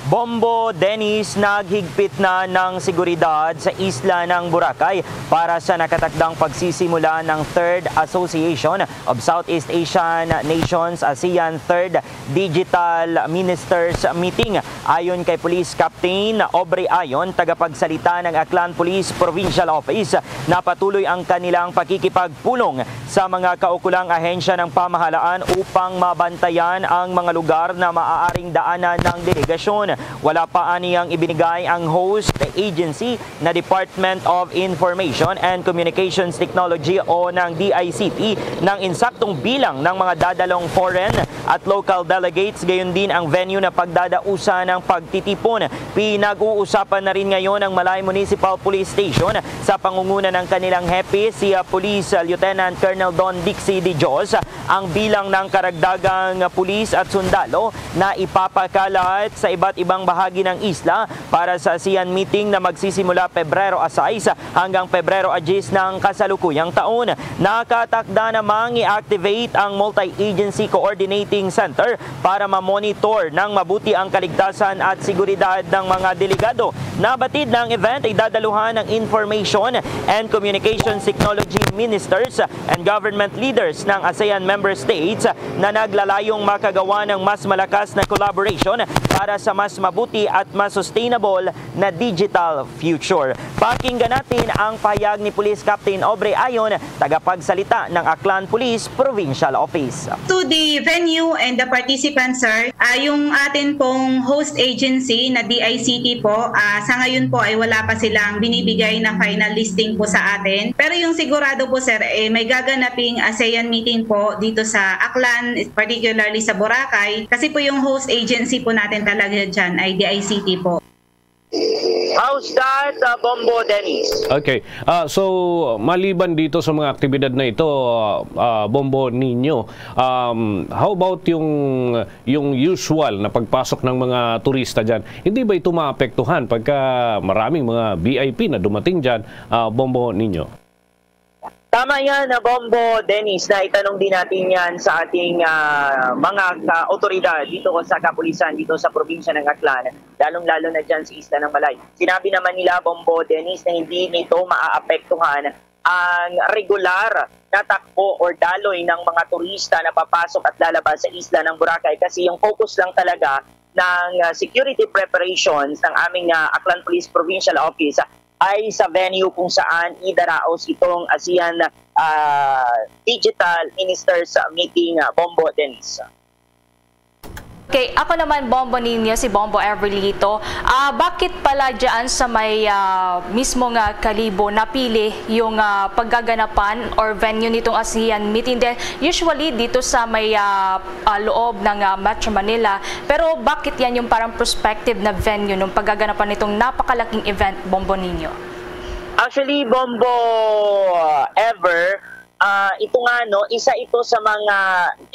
Bombo Dennis, naghigpit na ng seguridad sa isla ng Boracay para sa nakatakdang pagsisimula ng Third Association of Southeast Asian Nations, ASEAN Third Digital Ministers Meeting. Ayon kay Police Captain Aubrey Ayon, tagapagsalita ng Aklan Police Provincial Office, napatuloy ang kanilang pakikipagpulong sa mga kaukulang ahensya ng pamahalaan upang mabantayan ang mga lugar na maaaring daanan ng delegasyon. Wala pa aniyang ibinigay ang host agency na Department of Information and Communications Technology o ng D I C T ng insaktong bilang ng mga dadalong foreign at local delegates, gayon din ang venue na pagdadausan ng pagtitipon. Pinag-uusapan na rin ngayon ng Malay Municipal Police Station sa pangunguna ng kanilang hepe, si, ah, Police, ah, Lieutenant Colonel Don Dixie De Dios, ang bilang ng karagdagang pulis at sundalo na ipapakalat sa iba't ibang bahagi ng isla para sa ASEAN meeting na magsisimula Pebrero a sais hanggang Pebrero a diyes ng kasalukuyang taon. Nakatakda namang i-activate ang Multi-Agency Coordinating Center para ma-monitor ng mabuti ang kaligtasan at seguridad ng mga delegado. Nabatid na ang event ay dadaluhan ng Information and Communications Technology Ministers and government leaders ng ASEAN member states na naglalayong makagawa ng mas malakas na collaboration para sa mas mabuti at mas sustainable na digital future. Pakinggan natin ang pahayag ni Police Captain Aubrey Ayon, tagapagsalita ng Aklan Police Provincial Office. To the venue and the participants, sir, ah, yung atin pong host agency na D I C T po, ah, sa ngayon po ay wala pa silang binibigay na final listing po sa atin. Pero yung sigurado po, sir, eh, may gaganaping ASEAN meeting po dito sa Aklan, particularly sa Boracay, kasi po yung host agency po natin talaga dyan ay D I C T po. How's that, uh, Bombo Dennis? Okay. Ah, so, maliban dito sa mga aktibidad na ito, ah, ah, Bombo Nino, um, how about yung, yung usual na pagpasok ng mga turista dyan? Hindi ba ito maapektuhan pagka maraming mga V I P na dumating dyan, ah, Bombo Nino? Tama yan, ah, Bombo Dennis, na itanong din natin yan sa ating, ah, mga ka-, otoridad dito sa kapulisan dito sa probinsya ng Aklan, lalong-lalo na dyan sa Isla ng Malay. Sinabi naman nila, Bombo Dennis, na hindi nito maaapektuhan ang regular na takbo or daloy ng mga turista na papasok at lalabas sa isla ng Boracay, kasi yung focus lang talaga ng, ah, security preparations ng aming, ah, Aklan Police Provincial Office ay sa venue kung saan idaraos itong ASEAN, ah, Digital Ministers Meeting, ah, Bombo Dennis. Okay, ako naman, Bombo Nino, si Bombo Everlito. Ah, bakit pala dyan sa may, ah, mismo nga Kalibo napili yung, ah, paggaganapan or venue nitong ASEAN meeting? Then, usually, dito sa may, ah, ah, loob ng, ah, Metro Manila. Pero bakit yan yung parang prospective na venue nung paggaganapan nitong napakalaking event, Bombo Nino? Actually, Bombo, uh, Ever, ah, ito nga, no, isa ito sa mga,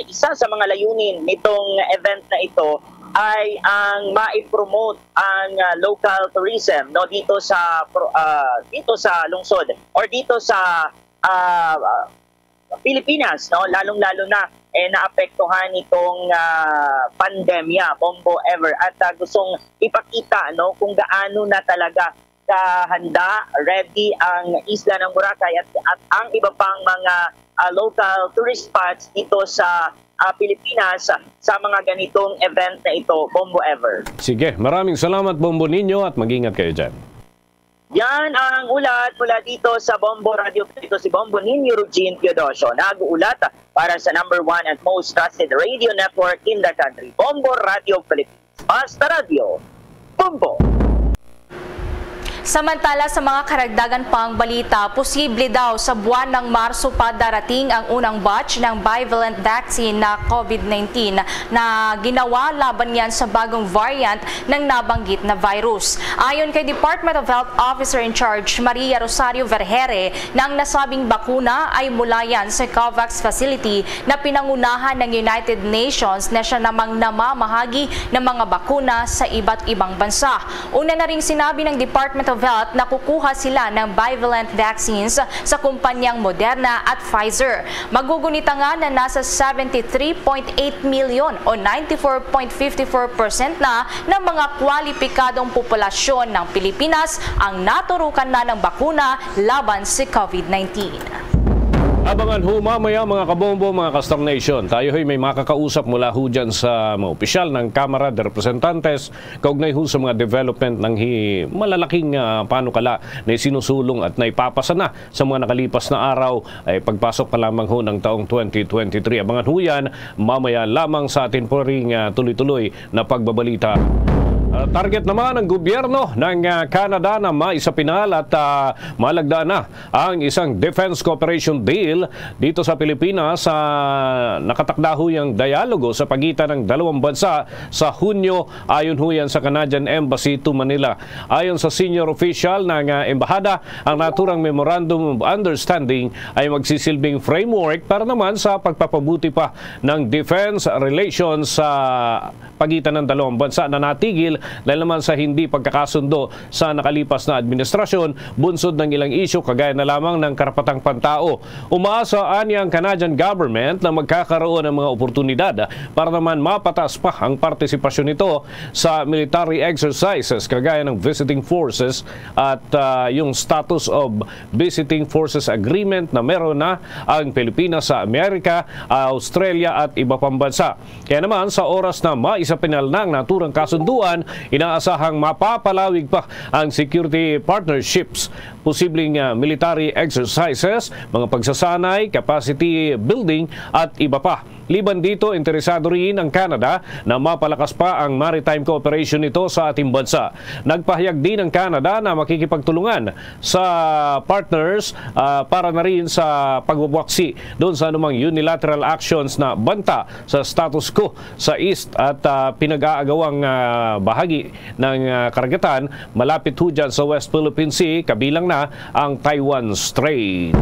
isa sa mga layunin nitong event na ito ay ang ma-promote ang, ah, local tourism, no, dito sa pro-, ah, dito sa lungsod or dito sa, ah, Pilipinas, no, lalong-lalo na, eh, naapektuhan nitong, ah, pandemya, Bombo Ever, at, ah, gustong ipakita, no, kung gaano na talaga kahanda, ready ang isla ng Boracay at, at ang iba pang mga, ah, local tourist spots dito sa, ah, Pilipinas sa mga ganitong event na ito, Bombo Ever. Sige, maraming salamat, Bombo Ninyo, at mag-ingat kayo dyan. Yan ang ulat mula dito sa Bombo Radio. Ito si Bombo Ninyo Eugene Teodosio, nag-uulat para sa number one and most trusted radio network in the country, Bombo Radio Philippines. Basta Radio, Bombo! Samantala, sa mga karagdagan pang balita, posible daw sa buwan ng Marso pa darating ang unang batch ng bivalent vaccine na COVID nineteen na ginawa laban niyan sa bagong variant ng nabanggit na virus. Ayon kay Department of Health Officer in Charge Maria Rosario Vergere, na ang nasabing bakuna ay mula yan sa COVAX facility na pinangunahan ng United Nations na siya namang namamahagi ng mga bakuna sa iba't ibang bansa. Una na ring sinabi ng Department of Health na kukuha sila ng bivalent vaccines sa kumpanyang Moderna at Pfizer. Magugunit nga na nasa seventy-three point eight million o ninety-four point fifty-four percent na ng mga kwalipikadong populasyon ng Pilipinas ang naturukan na ng bakuna laban sa COVID nineteen. Abangan ho mamaya, mga kabombo, mga ka-Star Nation. Tayo ho'y may makakausap mula ho dyan sa mga opisyal ng Kamara de Representantes kaugnay ho sa mga development ng hi-, malalaking, ah, panukala na sinusulong at naipapasa na sa mga nakalipas na araw, ay pagpasok pa lamang ho ng taong twenty twenty-three. Abangan ho yan mamaya lamang sa atin po ring, ah, tuloy-tuloy na pagbabalita. Ah, target naman ng gobyerno ng, ah, Canada na maisapinal at, ah, malagdaan na ang isang defense cooperation deal dito sa Pilipinas sa nakatakda ho yang dialogo sa pagitan ng dalawang bansa sa Hunyo, ayon ho yan sa Canadian Embassy to Manila. Ayon sa senior official ng, ah, embahada, ang naturang Memorandum of Understanding ay magsisilbing framework para naman sa pagpapabuti pa ng defense relations sa pagitan ng dalawang bansa na natigil dahil naman sa hindi pagkakasundo sa nakalipas na administrasyon, bunsod ng ilang isyu kagaya na lamang ng karapatang pantao. Umaasa ani ang Canadian government na magkakaroon ng mga oportunidad para naman mapataas pa ang partisipasyon nito sa military exercises kagaya ng visiting forces at, ah, yung status of visiting forces agreement na meron na ang Pilipinas sa Amerika, Australia at iba pang bansa. Kaya naman, sa oras na maisapinal na ang naturang kasunduan, inaasahang mapapalawig pa ang security partnerships, posibleng, ah, military exercises, mga pagsasanay, capacity building, at iba pa. Liban dito, interesado rin ang Canada na mapalakas pa ang maritime cooperation nito sa ating bansa. Nagpahayag din ang Canada na makikipagtulungan sa partners, ah, para na rin sa pagbubuaksi doon sa anumang unilateral actions na banta sa status quo sa East at, ah, pinag-aagawang, ah, bahagi ng, ah, karagatan malapit ho dyan sa West Philippine Sea, kabilang na ang Taiwan Strait.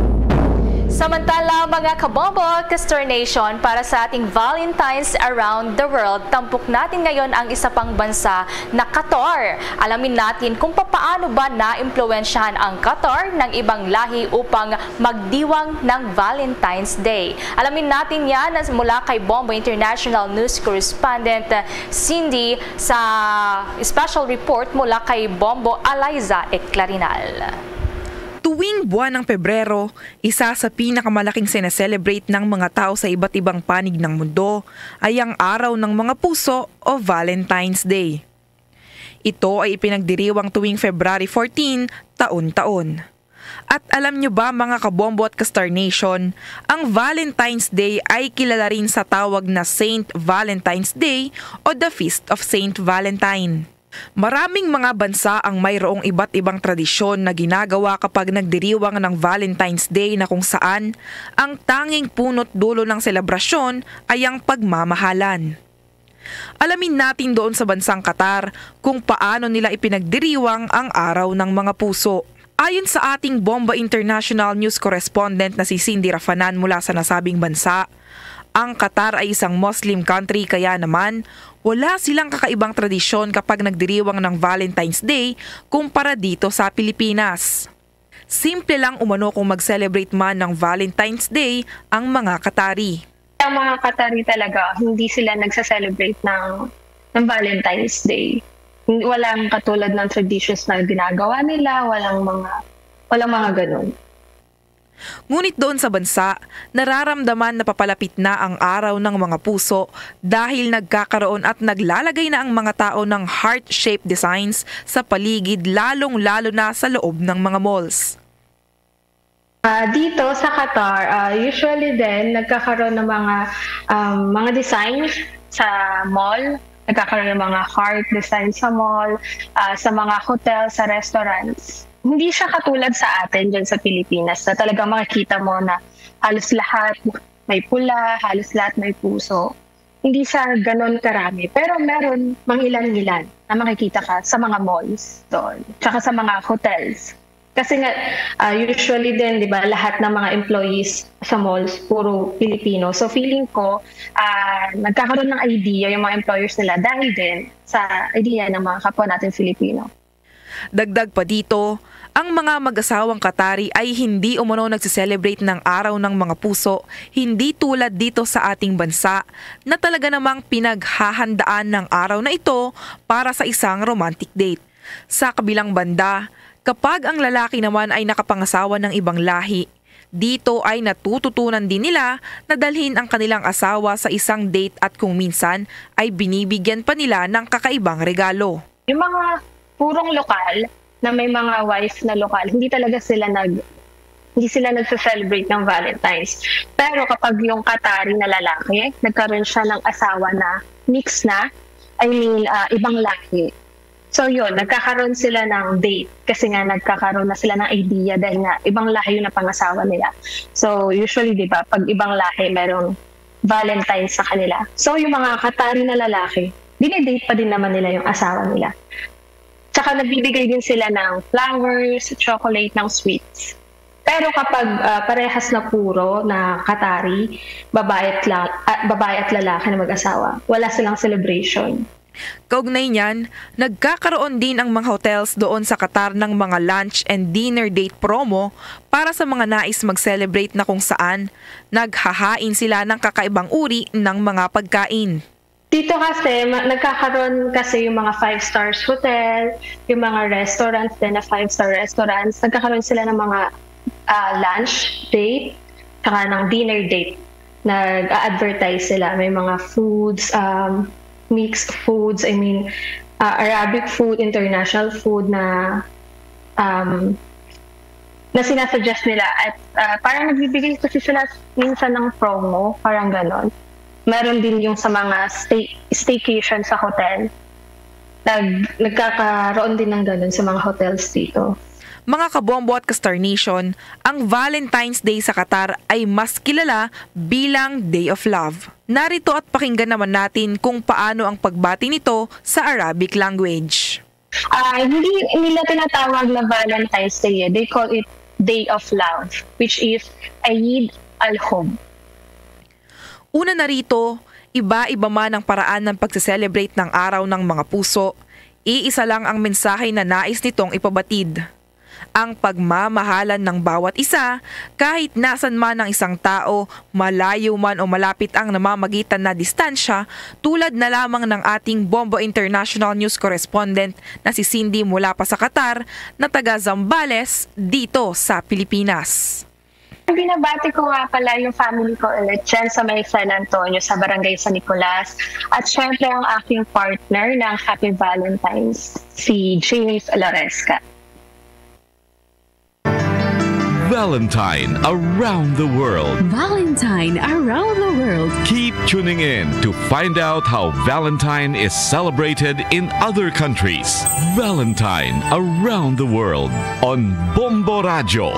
Samantala, mga kabombo, ka-Star Nation, para sa ating Valentine's Around the World, tampok natin ngayon ang isa pang bansa na Qatar. Alamin natin kung papaano ba naimpluwensyahan ang Qatar ng ibang lahi upang magdiwang ng Valentine's Day. Alamin natin yan mula kay Bombo International News Correspondent Cindy sa special report mula kay Bombo Eliza Eclarinal. Tuwing buwan ng Pebrero, isa sa pinakamalaking sineselebrate ng mga tao sa iba't ibang panig ng mundo ay ang Araw ng Mga Puso o Valentine's Day. Ito ay ipinagdiriwang tuwing February fourteen, taon-taon. At alam nyo ba, mga kabombo at ka-Star Nation, ang Valentine's Day ay kilala rin sa tawag na Saint Valentine's Day o the Feast of Saint Valentine. Maraming mga bansa ang mayroong iba't ibang tradisyon na ginagawa kapag nagdiriwang ng Valentine's Day, na kung saan ang tanging punot dulo ng selebrasyon ay ang pagmamahalan. Alamin natin doon sa bansang Qatar kung paano nila ipinagdiriwang ang Araw ng Mga Puso. Ayon sa ating Bomba International News Correspondent na si Cindy Rafanan mula sa nasabing bansa, ang Qatar ay isang Muslim country, kaya naman wala silang kakaibang tradisyon kapag nagdiriwang ng Valentine's Day kumpara dito sa Pilipinas. Simple lang umano kung mag-celebrate man ng Valentine's Day ang mga Qatari. Ang mga Qatari talaga, hindi sila nagse-celebrate ng, ng Valentine's Day. Hindi, walang katulad ng traditions na ginagawa nila, walang mga, walang mga ganun. Ngunit doon sa bansa, nararamdaman na papalapit na ang araw ng mga puso dahil nagkakaroon at naglalagay na ang mga tao ng heart-shaped designs sa paligid, lalong-lalo na sa loob ng mga malls. Ah, dito sa Qatar, ah, usually din nagkakaroon ng mga, um, mga design sa mall. Nagkakaroon ng mga heart design sa mall, ah, sa mga hotel, sa restaurants. Hindi siya katulad sa atin dyan sa Pilipinas na talagang makikita mo na halos lahat may pula, halos lahat may puso. Hindi siya ganon karami, pero meron mangilan-ngilan na makikita ka sa mga malls doon, tsaka sa mga hotels. Kasi nga, ah, usually din, di ba, lahat ng mga employees sa malls, puro Pilipino. So, feeling ko, ah, nagkakaroon ng idea yung mga employers nila dahil din sa idea ng mga kapwa natin Filipino. Dagdag pa dito, ang mga mag-asawang Qatari ay hindi umano nagse-celebrate ng Araw ng Mga Puso, hindi tulad dito sa ating bansa na talaga namang pinaghahandaan ng araw na ito para sa isang romantic date. Sa kabilang banda, kapag ang lalaki naman ay nakapangasawa ng ibang lahi, dito ay natututunan din nila na dalhin ang kanilang asawa sa isang date at kung minsan ay binibigyan pa nila ng kakaibang regalo. Yung mga purong lokal na may mga wife na lokal, hindi talaga sila nag-, hindi sila nagse-celebrate ng Valentine's. Pero kapag yung Qatari na lalaki, nagkaroon siya ng asawa na mix na, I mean, ah, ibang lahi. So yun, nagkakaroon sila ng date kasi nga nagkakaroon na sila ng idea dahil nga ibang lahi yung napangasawa nila. So usually, di ba, pag ibang lahi, merong Valentine sa kanila. So yung mga Qatari na lalaki, dinidate pa din naman nila yung asawa nila. Tsaka nagbibigay din sila ng flowers, chocolate, ng sweets. Pero kapag, ah, parehas na puro na Qatari, babae at la-, ah, babae at lalaki na mag-asawa, wala silang celebration. Kaugnay niyan, nagkakaroon din ang mga hotels doon sa Qatar ng mga lunch and dinner date promo para sa mga nais mag-celebrate na kung saan naghahain sila ng kakaibang uri ng mga pagkain. Dito kasi, ma-, nagkakaroon kasi yung mga five stars hotel, yung mga restaurants din na five-star restaurants, nagkakaroon sila ng mga, ah, lunch date, saka ng dinner date. Nag-a-advertise sila. May mga foods, um, mixed foods, I mean, ah, Arabic food, international food na, um, na sinasuggest nila. At, ah, parang nagbibigay kasi sila minsan ng promo, parang ganon. Meron din yung sa mga stay-, staycation sa hotel. Nag-, nagkakaroon din ng ganon sa mga hotels dito. Mga kabombo at ka-Star Nation, ang Valentine's Day sa Qatar ay mas kilala bilang Day of Love. Narito at pakinggan naman natin kung paano ang pagbati nito sa Arabic language. Ah, hindi nila tinatawag na Valentine's Day eh. They call it Day of Love, which is Eid al-Hub. Una na rito, iba-iba man ang paraan ng pagse-celebrate ng Araw ng Mga Puso, iisa lang ang mensahe na nais nitong ipabatid. Ang pagmamahalan ng bawat isa, kahit nasan man ang isang tao, malayo man o malapit ang namamagitan na distansya, tulad na lamang ng ating Bombo International News Correspondent na si Cindy mula pa sa Qatar na taga Zambales dito sa Pilipinas. Binabati ko nga pala yung family ko ulit dyan sa may San Antonio, sa Barangay San Nicolas. At syempre ang aking partner ng Happy Valentine's, si James Loresca. Valentine around the world. Valentine around the world. Keep tuning in to find out how Valentine is celebrated in other countries. Valentine around the world on Bombo Radyo.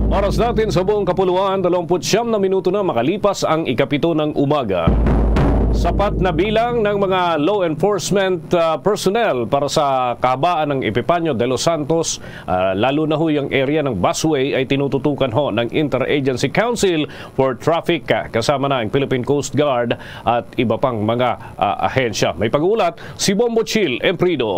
Oras natin sa buong kapuluan, dalawampu't siyam na minuto na makalipas ang ikapito ng umaga. Sapat na bilang ng mga law enforcement, ah, personnel para sa kahabaan ng Epifanio de los Santos, ah, lalo na ho yung area ng busway ay tinututukan ho ng Interagency Council for Traffic, ah, kasama na ang Philippine Coast Guard at iba pang mga, ah, ahensya. May pag-uulat si Bombo Chill Emprido.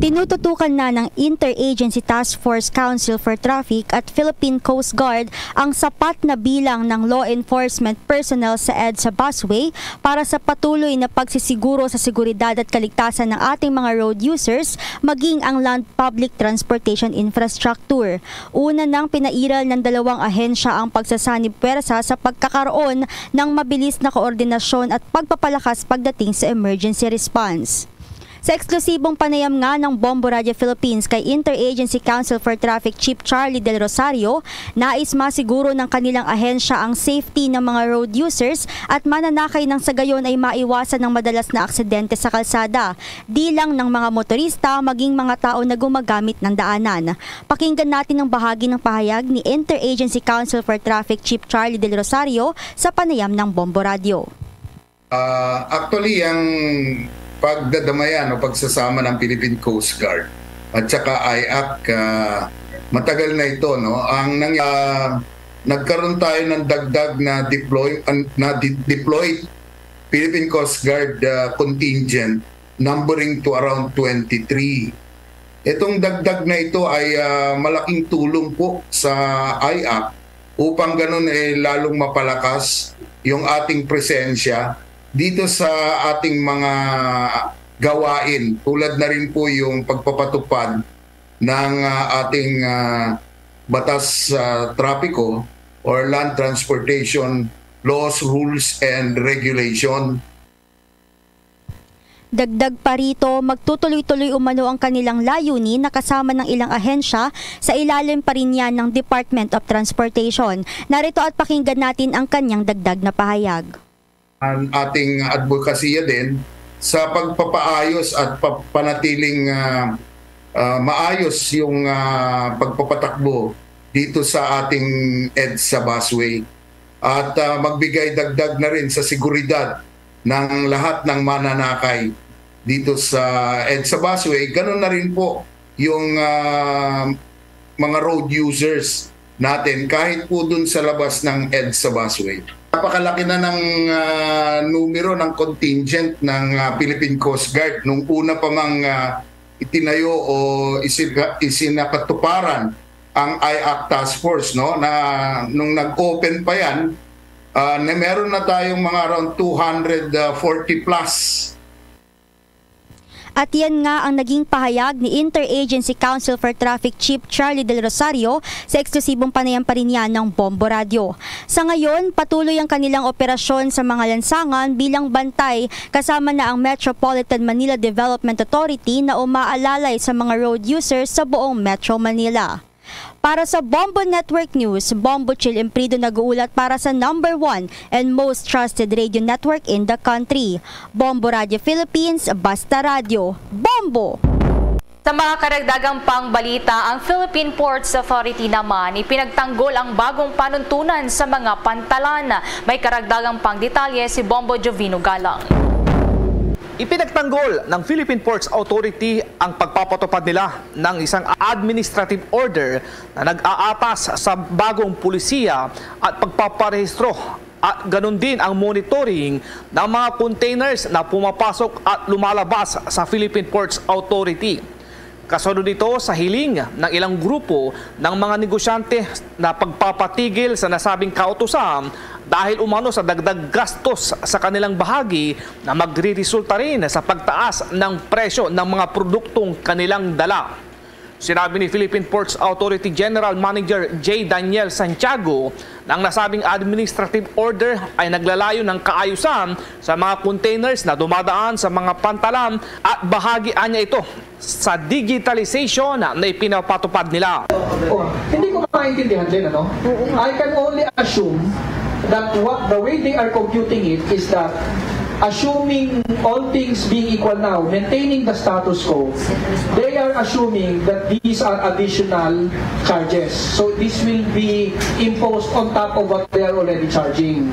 Tinututukan na ng Interagency Task Force Council for Traffic at Philippine Coast Guard ang sapat na bilang ng law enforcement personnel sa EDSA busway para sa patuloy na pagsisiguro sa seguridad at kaligtasan ng ating mga road users, maging ang land public transportation infrastructure. Una nang pinairal ng dalawang ahensya ang pagsasanib pwersa sa pagkakaroon ng mabilis na koordinasyon at pagpapalakas pagdating sa emergency response. Sa eksklusibong panayam nga ng Bombo Radio Philippines kay Interagency Council for Traffic Chief Charlie Del Rosario, nais masiguro ng kanilang ahensya ang safety ng mga road users at mananakay nang sa gayon ay maiwasan ang madalas na aksidente sa kalsada, di lang ng mga motorista, maging mga tao na gumagamit ng daanan. Pakinggan natin ang bahagi ng pahayag ni Interagency Council for Traffic Chief Charlie Del Rosario sa panayam ng Bombo Radio. Ah, actually, ang pagdadamayan o pagsasama ng Philippine Coast Guard at saka I A C, ah, matagal na ito, no? Ang nang, ah, nagkaroon tayo ng dagdag na deploy an- na de- deployed Philippine Coast Guard ah, contingent numbering to around twenty-three. Itong dagdag na ito ay ah, malaking tulong po sa I A C upang ganun eh lalong mapalakas yung ating presensya dito sa ating mga gawain, tulad na rin po yung pagpapatupad ng ah, ating ah, batas sa trapiko or land transportation laws, rules, and regulation. Dagdag pa rito, magtutuloy-tuloy umano ang kanilang layunin na kasama ng ilang ahensya sa ilalim pa rin yan ng Department of Transportation. Narito at pakinggan natin ang kanyang dagdag na pahayag. Ang ating advokasya din sa pagpapaayos at pa- panatiling ah, ah, maayos yung ah, pagpapatakbo dito sa ating EDSA busway. At ah, magbigay dagdag na rin sa seguridad ng lahat ng mananakay dito sa EDSA busway. Ganun na rin po yung ah, mga road users natin kahit po dun sa labas ng EDSA busway. Napakalaki na ng ah, numero ng contingent ng ah, Philippine Coast Guard. Nung una pa mang ah, itinayo o isin- isinakatuparan ang I A C Task Force, no, na nung nag-open pa yan, ah, na meron na tayong mga around two hundred forty plus. At yan nga ang naging pahayag ni Interagency Council for Traffic Chief Charlie Del Rosario sa eksklusibong panayam pa rin niya ng Bombo Radio. Sa ngayon, patuloy ang kanilang operasyon sa mga lansangan bilang bantay kasama na ang Metropolitan Manila Development Authority na umaalalay sa mga road users sa buong Metro Manila. Para sa Bombo Network News, Bombo Chill Imprido nag-uulat para sa number one and most trusted radio network in the country. Bombo Radio Philippines, basta radyo. Bombo! Sa mga karagdagang pang balita, ang Philippine Ports Authority naman ipinagtanggol ang bagong panuntunan sa mga pantalan. May karagdagang pang detalye si Bombo Jovino Galang. Ipinagtanggol ng Philippine Ports Authority ang pagpapatupad nila ng isang administrative order na nag-aatas sa bagong pulisiya at pagpaparehistro at ganun din ang monitoring ng mga containers na pumapasok at lumalabas sa Philippine Ports Authority. Kasunod nito sa hiling ng ilang grupo ng mga negosyante na pagpapatigil sa nasabing kautusan dahil umano sa dagdag gastos sa kanilang bahagi na magriresulta rin sa pagtaas ng presyo ng mga produktong kanilang dala. Sinabi ni Philippine Ports Authority General Manager J. Daniel Santiago na ang nasabing administrative order ay naglalayo ng kaayusan sa mga containers na dumadaan sa mga pantalan at bahagi anya ito sa digitalization na ipinapatupad nila. Oh, hindi ko maintindihan din, ano? I can only assume that what the way they are computing it is that assuming all things being equal now, maintaining the status quo, they are assuming that these are additional charges. So this will be imposed on top of what they are already charging,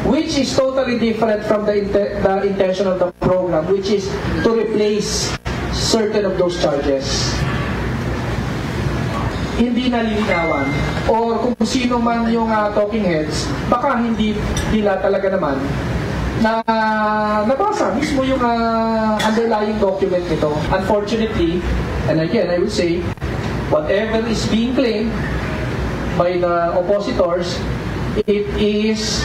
which is totally different from the, inte- the intention of the program, which is to replace certain of those charges. Hindi nalilinawan, or kung sino man yung ah, talking heads, baka hindi nila talaga naman na nabasa mismo yung, ah, underlying document nito. Unfortunately, and again, I will say, whatever is being claimed by the oppositors, it is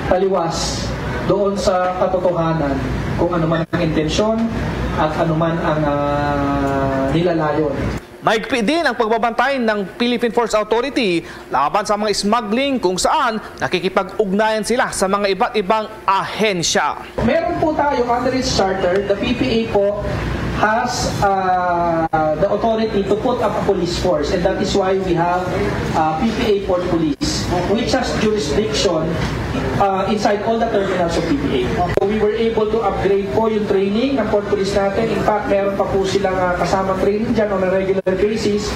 taliwas doon sa katotohanan kung ano man ang intensyon at ano man ang, ah, nilalayon. Mahigpit din ang pagbabantay ng Philippine Ports Authority laban sa mga smuggling, kung saan nakikipag-ugnayan sila sa mga iba't ibang ahensya. Meron po tayo under its charter, the P P A po has, uh, the authority to put up a police force, and that is why we have, uh, P P A Port Police, which has jurisdiction, uh, inside all the terminals of P P A. So we were able to upgrade po yung training ng Port Police natin. In fact, meron pa po silang, uh, kasama training dyan on a regular basis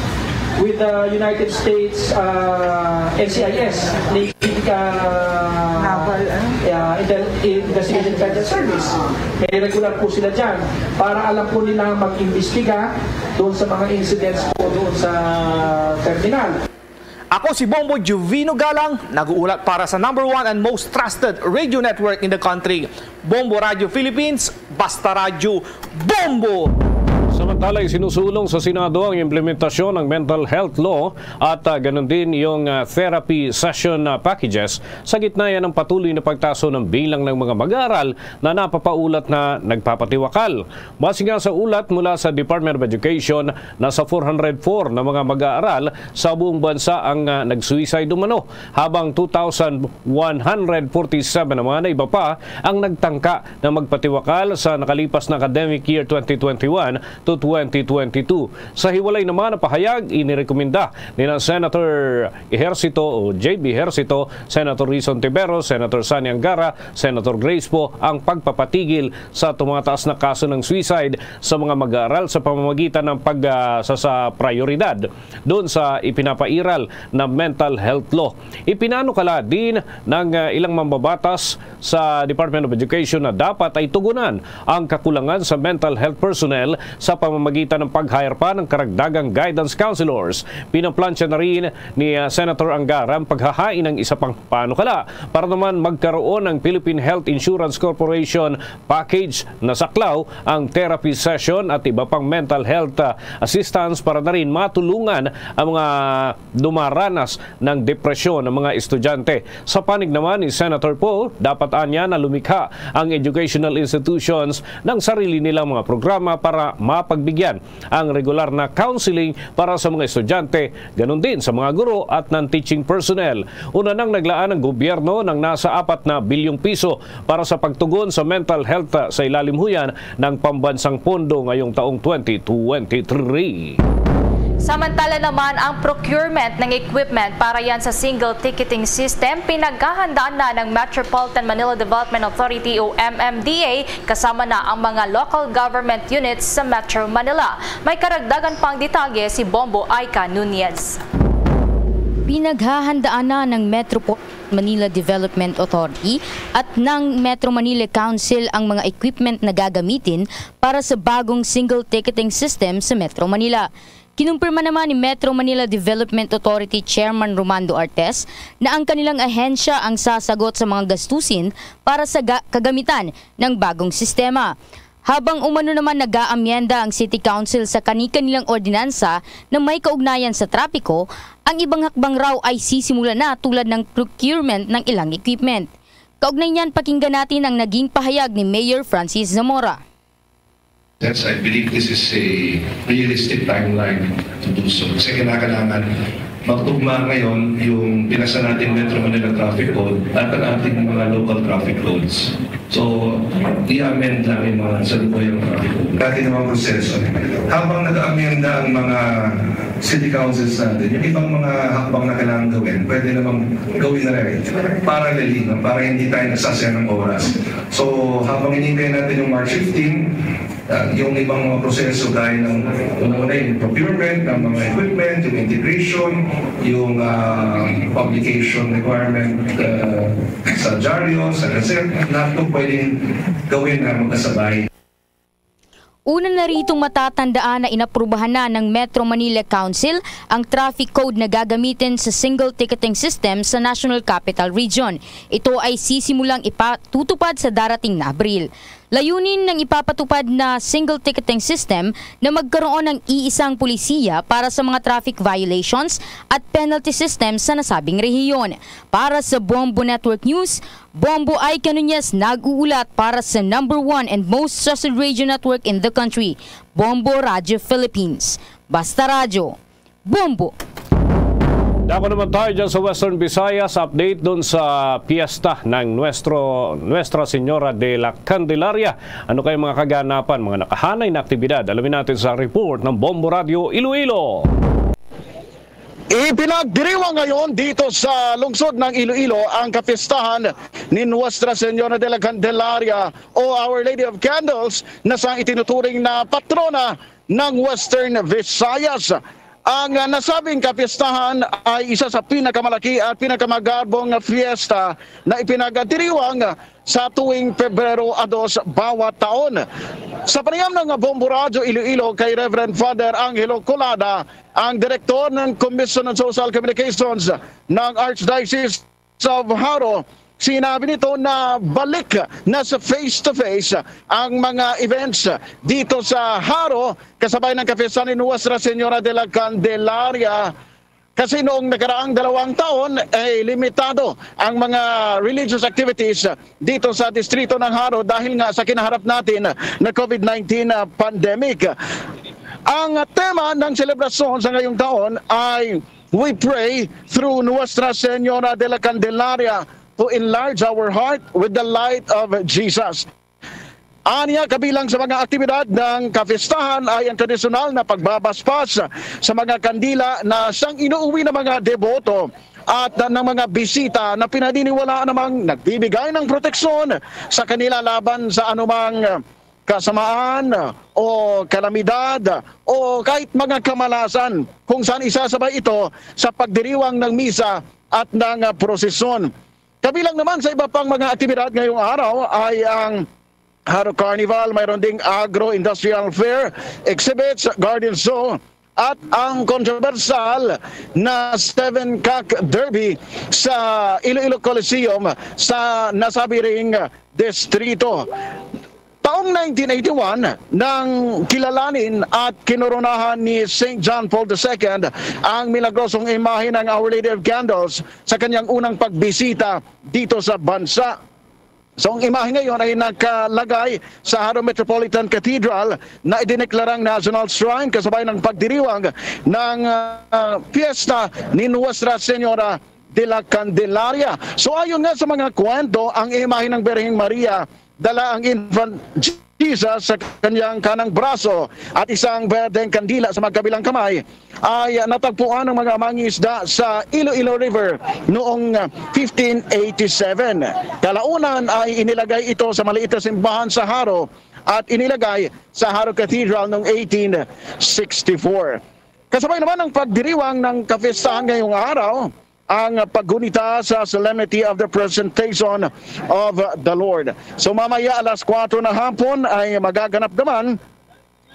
with the United States, uh, N C I S, Navy, uh, Naval, ano? uh, Intel- Investigation Intelligence Service. May regular po sila dyan para alam po nila mag-imbestiga doon sa mga incidents po doon sa terminal. Ako si Bombo Juvino Galang, nag-uulat para sa number one and most trusted radio network in the country, Bombo Radio Philippines, Basta Radyo, Bombo! Samantala, isinusulong sa Senado ang implementasyon ng mental health law at, ah, ganun din yung, ah, therapy session, ah, packages sa gitna yan ng patuloy na pagtaas ng bilang ng mga mag-aaral na napapaulat na nagpapatiwakal. Base nga sa ulat mula sa Department of Education, nasa four hundred four na mga mag-aaral sa buong bansa ang, ah, nag-suicide umano, habang two thousand one hundred forty-seven naman na iba pa ang nagtangka na magpatiwakal sa nakalipas na academic year twenty twenty-one to twenty twenty-two. Sa hiwalay naman na pahayag, inirekomenda nina Senator Ejercito o J B Ejercito, Senator Rison Tiveros, Senator Sonny Angara, Senator Grace Poe ang pagpapatigil sa tumataas na kaso ng suicide sa mga mag-aaral sa pamamagitan ng pag, ah, sa, sa prioridad doon sa ipinapairal na mental health law. Ipinanukala din ng, ah, ilang mambabatas sa Department of Education na dapat ay tugunan ang kakulangan sa mental health personnel sa pamamagitan ng pag-hire pa ng karagdagang guidance counselors. Pinaplansya na rin ni, ah, Senator Angara ang paghahain ng isa pang panukala para naman magkaroon ng Philippine Health Insurance Corporation package na saklaw ang therapy session at iba pang mental health, ah, assistance para na rin matulungan ang mga dumaranas ng depresyon ng mga estudyante. Sa panig naman ni Senator Poe, dapat anya na lumikha ang educational institutions ng sarili nilang mga programa para mapagbigyan ang regular na counseling para sa mga estudyante, ganun din sa mga guro at non-teaching personnel. Una nang naglaan ang gobyerno ng nasa apat na bilyong piso para sa pagtugon sa mental health, ah, sa ilalim huyan ng pambansang pondo ngayong taong twenty twenty-three. Samantala naman, ang procurement ng equipment para yan sa single ticketing system pinaghahandaan na ng Metropolitan Manila Development Authority o M M D A, kasama na ang mga local government units sa Metro Manila. May karagdagan pang detalye si Bombo Aika Nunez. Pinaghahandaan na ng Metropolitan Manila Development Authority at ng Metro Manila Council ang mga equipment na gagamitin para sa bagong single ticketing system sa Metro Manila. Kinumpirma naman ni Metro Manila Development Authority Chairman Romando Artes na ang kanilang ahensya ang sasagot sa mga gastusin para sa ga- kagamitan ng bagong sistema. Habang umano naman nag-aamyenda ang City Council sa kani-kanilang ordinansa na may kaugnayan sa trapiko, ang ibang hakbang raw ay sisimula na, tulad ng procurement ng ilang equipment. Kaugnay niyan, pakinggan natin ang naging pahayag ni Mayor Francis Zamora. Yes, I believe this is a realistic timeline to do so. Kasi kinakailangan magtugma ngayon yung pinasa natin Metro Manila Traffic Code at ang ating mga local traffic codes. So, i-amend lang yung mga salukuyang traffic code. Dati namang proseso. Habang nag-amenda ang mga city councils natin, yung ibang mga hakbang na kailangan gawin, pwede namang gawin na rin. Parallelly, no? Para hindi tayo nagsasayang ng oras. So, habang hinihintay natin yung March fifteen, ah, yung ibang mga proseso gaya ng una-una yung procurement ng mga equipment, yung integration, yung, ah, publication requirement, ah, sa dyaryo, sa gazette, lahat po pwedeng gawin na magkasabay. Una na ritong matatandaan na inaprubahan na ng Metro Manila Council ang traffic code na gagamitin sa single ticketing system sa National Capital Region. Ito ay sisimulang ipatutupad sa darating na Abril. Layunin ng ipapatupad na single ticketing system na magkaroon ng iisang pulisiya para sa mga traffic violations at penalty system sa nasabing rehiyon. Para sa Bombo Network News, Bombo Aika Nunez nag-uulat para sa number one and most trusted radio network in the country, Bombo Radio Philippines. Basta Radyo, Bombo! Dako naman tayo dyan sa Western Visayas. Update doon sa piyesta ng Nuestro, Nuestra Señora de la Candelaria. Ano kaya mga kaganapan, mga nakahanay na aktibidad? Alamin natin sa report ng Bombo Radio Iloilo. Ipinagdiriwang ngayon dito sa lungsod ng Iloilo ang kapistahan ni Nuestra Señora de la Candelaria o Our Lady of Candles na sang itinuturing na patrona ng Western Visayas. Ang, ah, nasabing kapistahan ay isa sa pinakamalaki at pinakamagarbong fiesta na ipinagdiriwang sa tuwing Pebrero a dos bawat taon. Sa panayam ng Bombo Radyo Iloilo kay Reverend Father Angelo Colada, ang direktor ng Commission on Social Communications ng Archdiocese of Jaro, sinabi nito na balik na sa face-to-face ang mga events dito sa Jaro kasabay ng kapistahan ni Nuestra Señora de la Candelaria. Kasi noong nakaraang dalawang taon, ay limitado ang mga religious activities dito sa distrito ng Jaro dahil nga sa kinaharap natin na COVID nineteen, ah, pandemic. Ang tema ng selebrasyon sa ngayong taon ay We Pray Through Nuestra Señora de la Candelaria to Enlarge Our Heart with the Light of Jesus. Anya, kabilang sa mga aktibidad ng kapistahan ay ang tradisyonal na pagbabaspas sa mga kandila na sang inuuwi ng mga deboto at ng mga bisita na pinaniniwalaan namang nagbibigay ng proteksyon sa kanila laban sa anumang kasamaan o kalamidad o kahit mga kamalasan, kung saan isasabay ito sa pagdiriwang ng misa at ng, ah, prosesyon. Kabilang naman sa iba pang mga aktibidad ngayong araw ay ang Jaro Carnival, mayroon ding Agro-Industrial Fair, exhibits, garden show, at ang kontrobersyal na Seven Cock Derby sa Iloilo Coliseum sa nasabi ring distrito. Taong nineteen eighty-one, nang kilalanin at kinoronahan ni Saint John Paul the Second ang milagrosong imahe ng Our Lady of Candles sa kanyang unang pagbisita dito sa bansa. So, ang imahe ngayon ay nakalagay sa Jaro Metropolitan Cathedral na idineklarang National Shrine kasabay ng pagdiriwang ng, ah, piyesta ni Nuestra Señora de la Candelaria. So, ayon nga sa mga kwento, ang imahe ng Birheng Maria, dala ang Infant Jesus sa kanyang kanang braso at isang berdeng kandila sa magkabilang kamay, ay natagpuan ng mga mangingisda sa Iloilo River noong fifteen eighty-seven. Kalaunan ay inilagay ito sa maliit na simbahan sa Jaro at inilagay sa Jaro Cathedral noong eighteen sixty-four. Kasabay naman ng pagdiriwang ng kapistahan ngayong araw, ang paggunita sa Solemnity of the Presentation of the Lord. So, mamaya alas kuwatro na hapon ay magaganap naman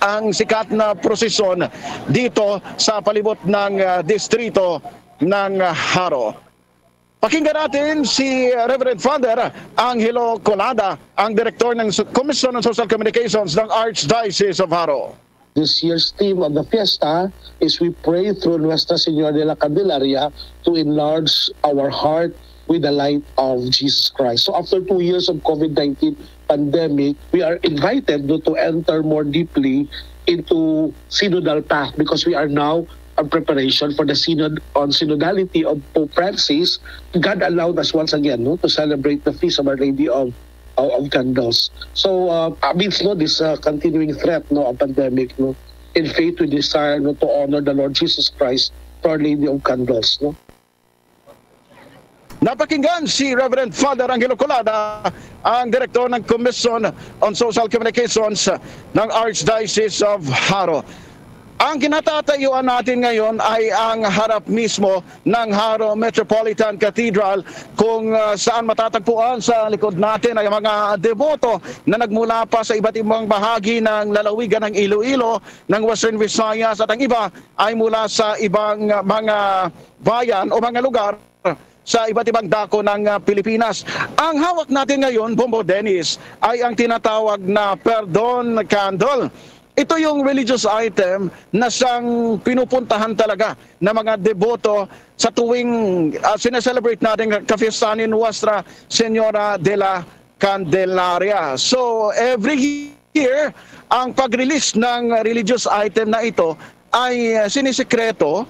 ang sikat na prosesyon dito sa palibot ng, ah, distrito ng Jaro. Pakinggan natin si Reverend Father Angelo Colada, ang direktor ng Su-, Commission on Social Communications ng Archdiocese of Jaro. This year's theme of the fiesta is We Pray Through Nuestra Señora de la Candelaria to Enlarge Our Heart with the Light of Jesus Christ. So after two years of COVID nineteen pandemic, we are invited, no, to enter more deeply into synodal path because we are now on preparation for the Synod on Synodality of Pope Francis. God allowed us once again, no, to celebrate the Feast of Our Lady of, of, of Candles. So, uh, amidst, no, this, uh, continuing threat, no, of pandemic, no, in faith we desire, no, to honor the Lord Jesus Christ through Our Lady of Candles, no. Napakinggan si Reverend Father Angelo Colada, ang direktor ng Commission on Social Communications ng Archdiocese of Jaro. Ang kinatatayuan natin ngayon ay ang harap mismo ng Jaro Metropolitan Cathedral, kung, ah, saan matatagpuan sa likod natin ay mga deboto na nagmula pa sa iba't ibang bahagi ng lalawigan ng Iloilo, ng Western Visayas, at ang iba ay mula sa ibang, ah, mga bayan o mga lugar sa iba't ibang dako ng, ah, Pilipinas. Ang hawak natin ngayon, Bombo Dennis, ay ang tinatawag na Perdon Candle. Ito yung religious item na siyang pinupuntahan talaga ng mga deboto sa tuwing, ah, sineselebrate natin ang kafiestahan ni Nuestra Señora de la Candelaria. So, every year, ang pag-release ng religious item na ito ay, ah, sinisikreto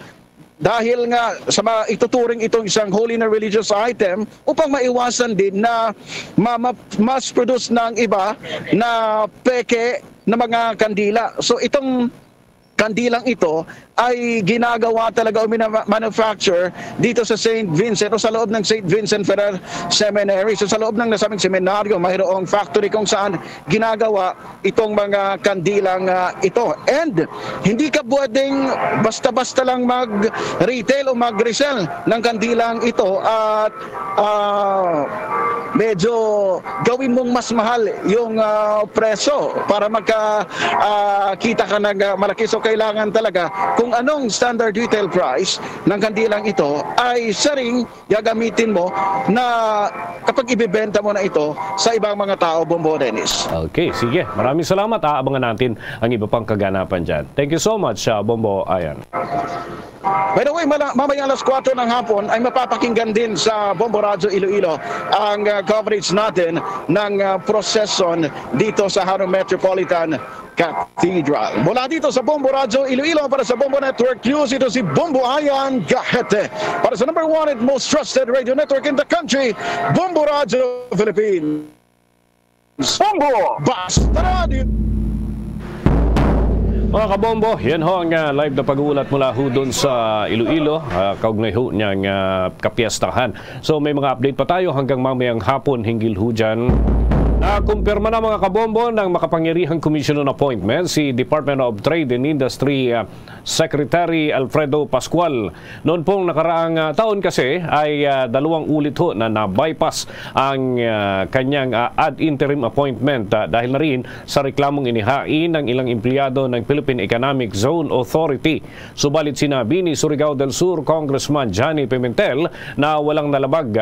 dahil nga sa mga ituturing itong isang holy na religious item upang maiwasan din na ma-, ma-, mass produce ng iba na peke na mga kandila. So, itong kandilang ito ay ginagawa talaga o mina-, manufacture dito sa Saint Vincent o sa loob ng Saint Vincent Ferrer Seminary. So, sa loob ng nasabing seminaryo, mayroong factory kung saan ginagawa itong mga kandilang, ah, ito. And hindi ka pwedeng basta-basta lang mag-retail o mag-resell ng kandilang ito at, ah, medyo gawin mong mas mahal yung, ah, presyo para magka, ah, kita ka ng, ah, malaki. So, kailangan talaga kung anong standard retail price ng kandilang ito ay siya ring gagamitin mo na kapag ibebenta mo na ito sa ibang mga tao, Bombo Dennis. Okay, sige. Maraming salamat. Aabangan natin ang iba pang kaganapan dyan. Thank you so much, ah, Bombo Ayan. By the way, mala-, mamaya alas kwatro ng hapon ay mapapakinggan din sa Bombo Radyo Iloilo ang, ah, coverage natin ng, ah, procession dito sa Jaro Metropolitan Cathedral. Mula dito sa Bombo Radyo Iloilo para sa Bombo Network News, ito si Bombo Ayan Gahete. Para sa number one and most trusted radio network in the country, Bombo Radyo Philippines. Bombo! Basta Radio! Mga kabombo, yan ho ang, ah, live na pag-uulat mula ho dun sa Iloilo, ah, kaugnay ho niyang, ah, kapiestahan. So, may mga update pa tayo hanggang mamayang hapon hinggil ho dyan. Nakumpirma na, mga kabombo, ng makapangyarihang commission on appointment si Department of Trade and Industry, ah, Secretary Alfredo Pascual. Noon pong nakaraang, ah, taon kasi ay, ah, dalawang ulit ho na na-bypass ang, ah, kanyang, ah, ad interim appointment, ah, dahil na rin sa reklamong inihain ng ilang empleyado ng Philippine Economic Zone Authority. Subalit sinabi ni Surigao del Sur Congressman Johnny Pimentel na walang nalabag,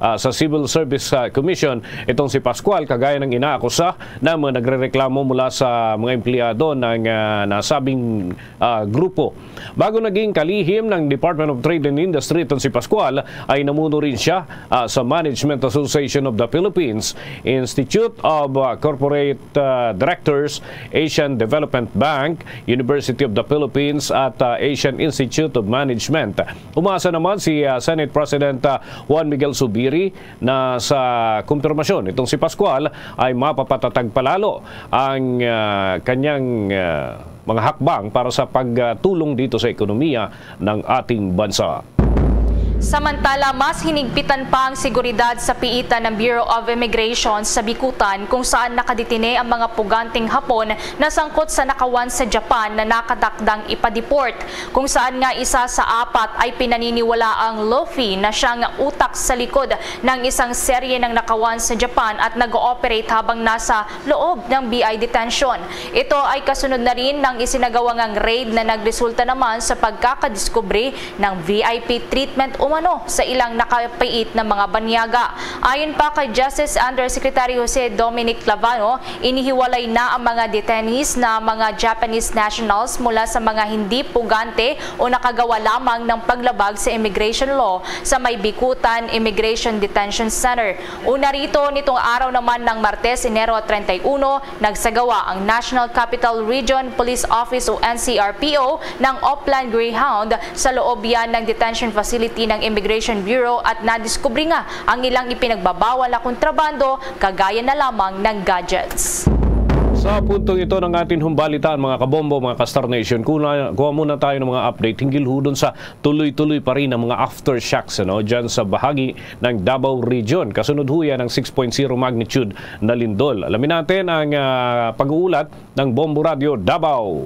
ah, sa Civil Service, ah, Commission itong si Pascual, kagaya ng inaakusa ng mga nagrereklamo mula sa mga empleyado ng, ah, nasabing, ah, grupo. Bago naging kalihim ng Department of Trade and Industry itong si Pascual, ay namuno rin siya, ah, sa Management Association of the Philippines, Institute of, ah, Corporate, ah, Directors, Asian Development Bank, University of the Philippines, at, ah, Asian Institute of Management. Umasa naman si, ah, Senate President, ah, Juan Miguel Zubiri na sa kumpirmasyon itong si Pascual ay mapapatatag palalo ang, ah, kanyang, ah, mga hakbang para sa pagtulong dito sa ekonomiya ng ating bansa. Samantala, mas hinigpitan pa ang seguridad sa piitan ng Bureau of Immigration sa Bicutan, kung saan nakadetine ang mga puganteng Hapon na sangkot sa nakawan sa Japan na nakatakdang ipa-deport, kung saan nga isa sa apat ay pinaniniwalaang Luffy na siyang utak sa likod ng isang serye ng nakawan sa Japan at nag-ooperate habang nasa loob ng B I detention. Ito ay kasunod na rin ng isinagawa ngang raid na nagresulta naman sa pagkakadiskubre ng V I P treatment umano sa ilang nakapiit na mga banyaga. Ayon pa kay Justice Undersecretary Jose Dominic Clavano, inihiwalay na ang mga detainees na mga Japanese nationals mula sa mga hindi pugante o nakagawa lamang ng paglabag sa immigration law sa may Bicutan Immigration Detention Center. Una rito, nitong araw naman ng Martes, Enero treinta y uno, nagsagawa ang National Capital Region Police Office o N C R P O ng Oplan Greyhound sa loob yan ng detention facility ng Immigration Bureau at nadiskubre nga ang ilang ipinagbabawal na kontrabando, kagaya na lamang ng gadgets. Sa puntong ito ng ating humbalitaan, mga kabombo, mga ka-Star Nation, kuna-, kuha muna tayo ng mga update hinggil ho dun sa tuloy-tuloy pa rin ang mga aftershocks, ano, dyan sa bahagi ng Davao Region. Kasunod ho yan ang six point zero magnitude na lindol. Alamin natin ang, ah, pag-uulat ng Bombo Radyo Davao.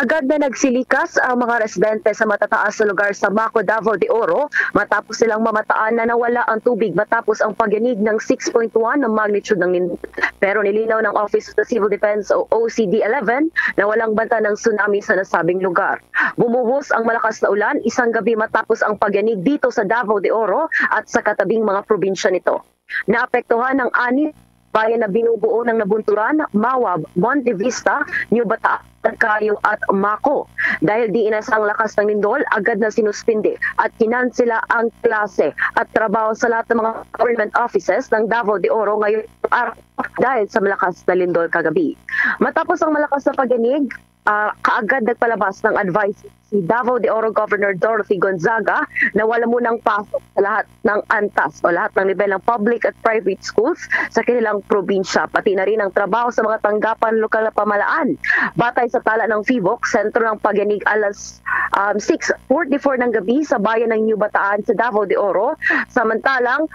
Agad na nagsilikas ang mga residente sa matataas na lugar sa Maco, Davao de Oro, matapos silang mamataan na nawala ang tubig matapos ang pagyanig ng six point one na magnitude ng nindol. Pero nilinaw ng Office of the Civil Defense o O C D eleven na walang banta ng tsunami sa nasabing lugar. Bumuhos ang malakas na ulan isang gabi matapos ang pagyanig dito sa Davao de Oro at sa katabing mga probinsya nito. Naapektuhan ang anim bayan na binubuo ng Nabunturan, Mawab, Monte Vista, New Bataan, Cayo at Maco. Dahil di inasang lakas ng lindol, agad na sinuspindi at kinansela ang klase at trabaho sa lahat ng mga government offices ng Davao de Oro ngayong araw dahil sa malakas na lindol kagabi. Matapos ang malakas na pagyanig, ah, kaagad nagpalabas ng advice si Davao de Oro Governor Dorothy Gonzaga na wala munang pasok sa lahat ng antas o lahat ng nivel ng public at private schools sa kanilang probinsya, pati na rin ang trabaho sa mga tanggapan lokal na pamahalaan. Batay sa tala ng fivoc, sentro ng pagyanig alas, um, six forty-four ng gabi sa bayan ng New Bataan sa Davao de Oro. Samantalang,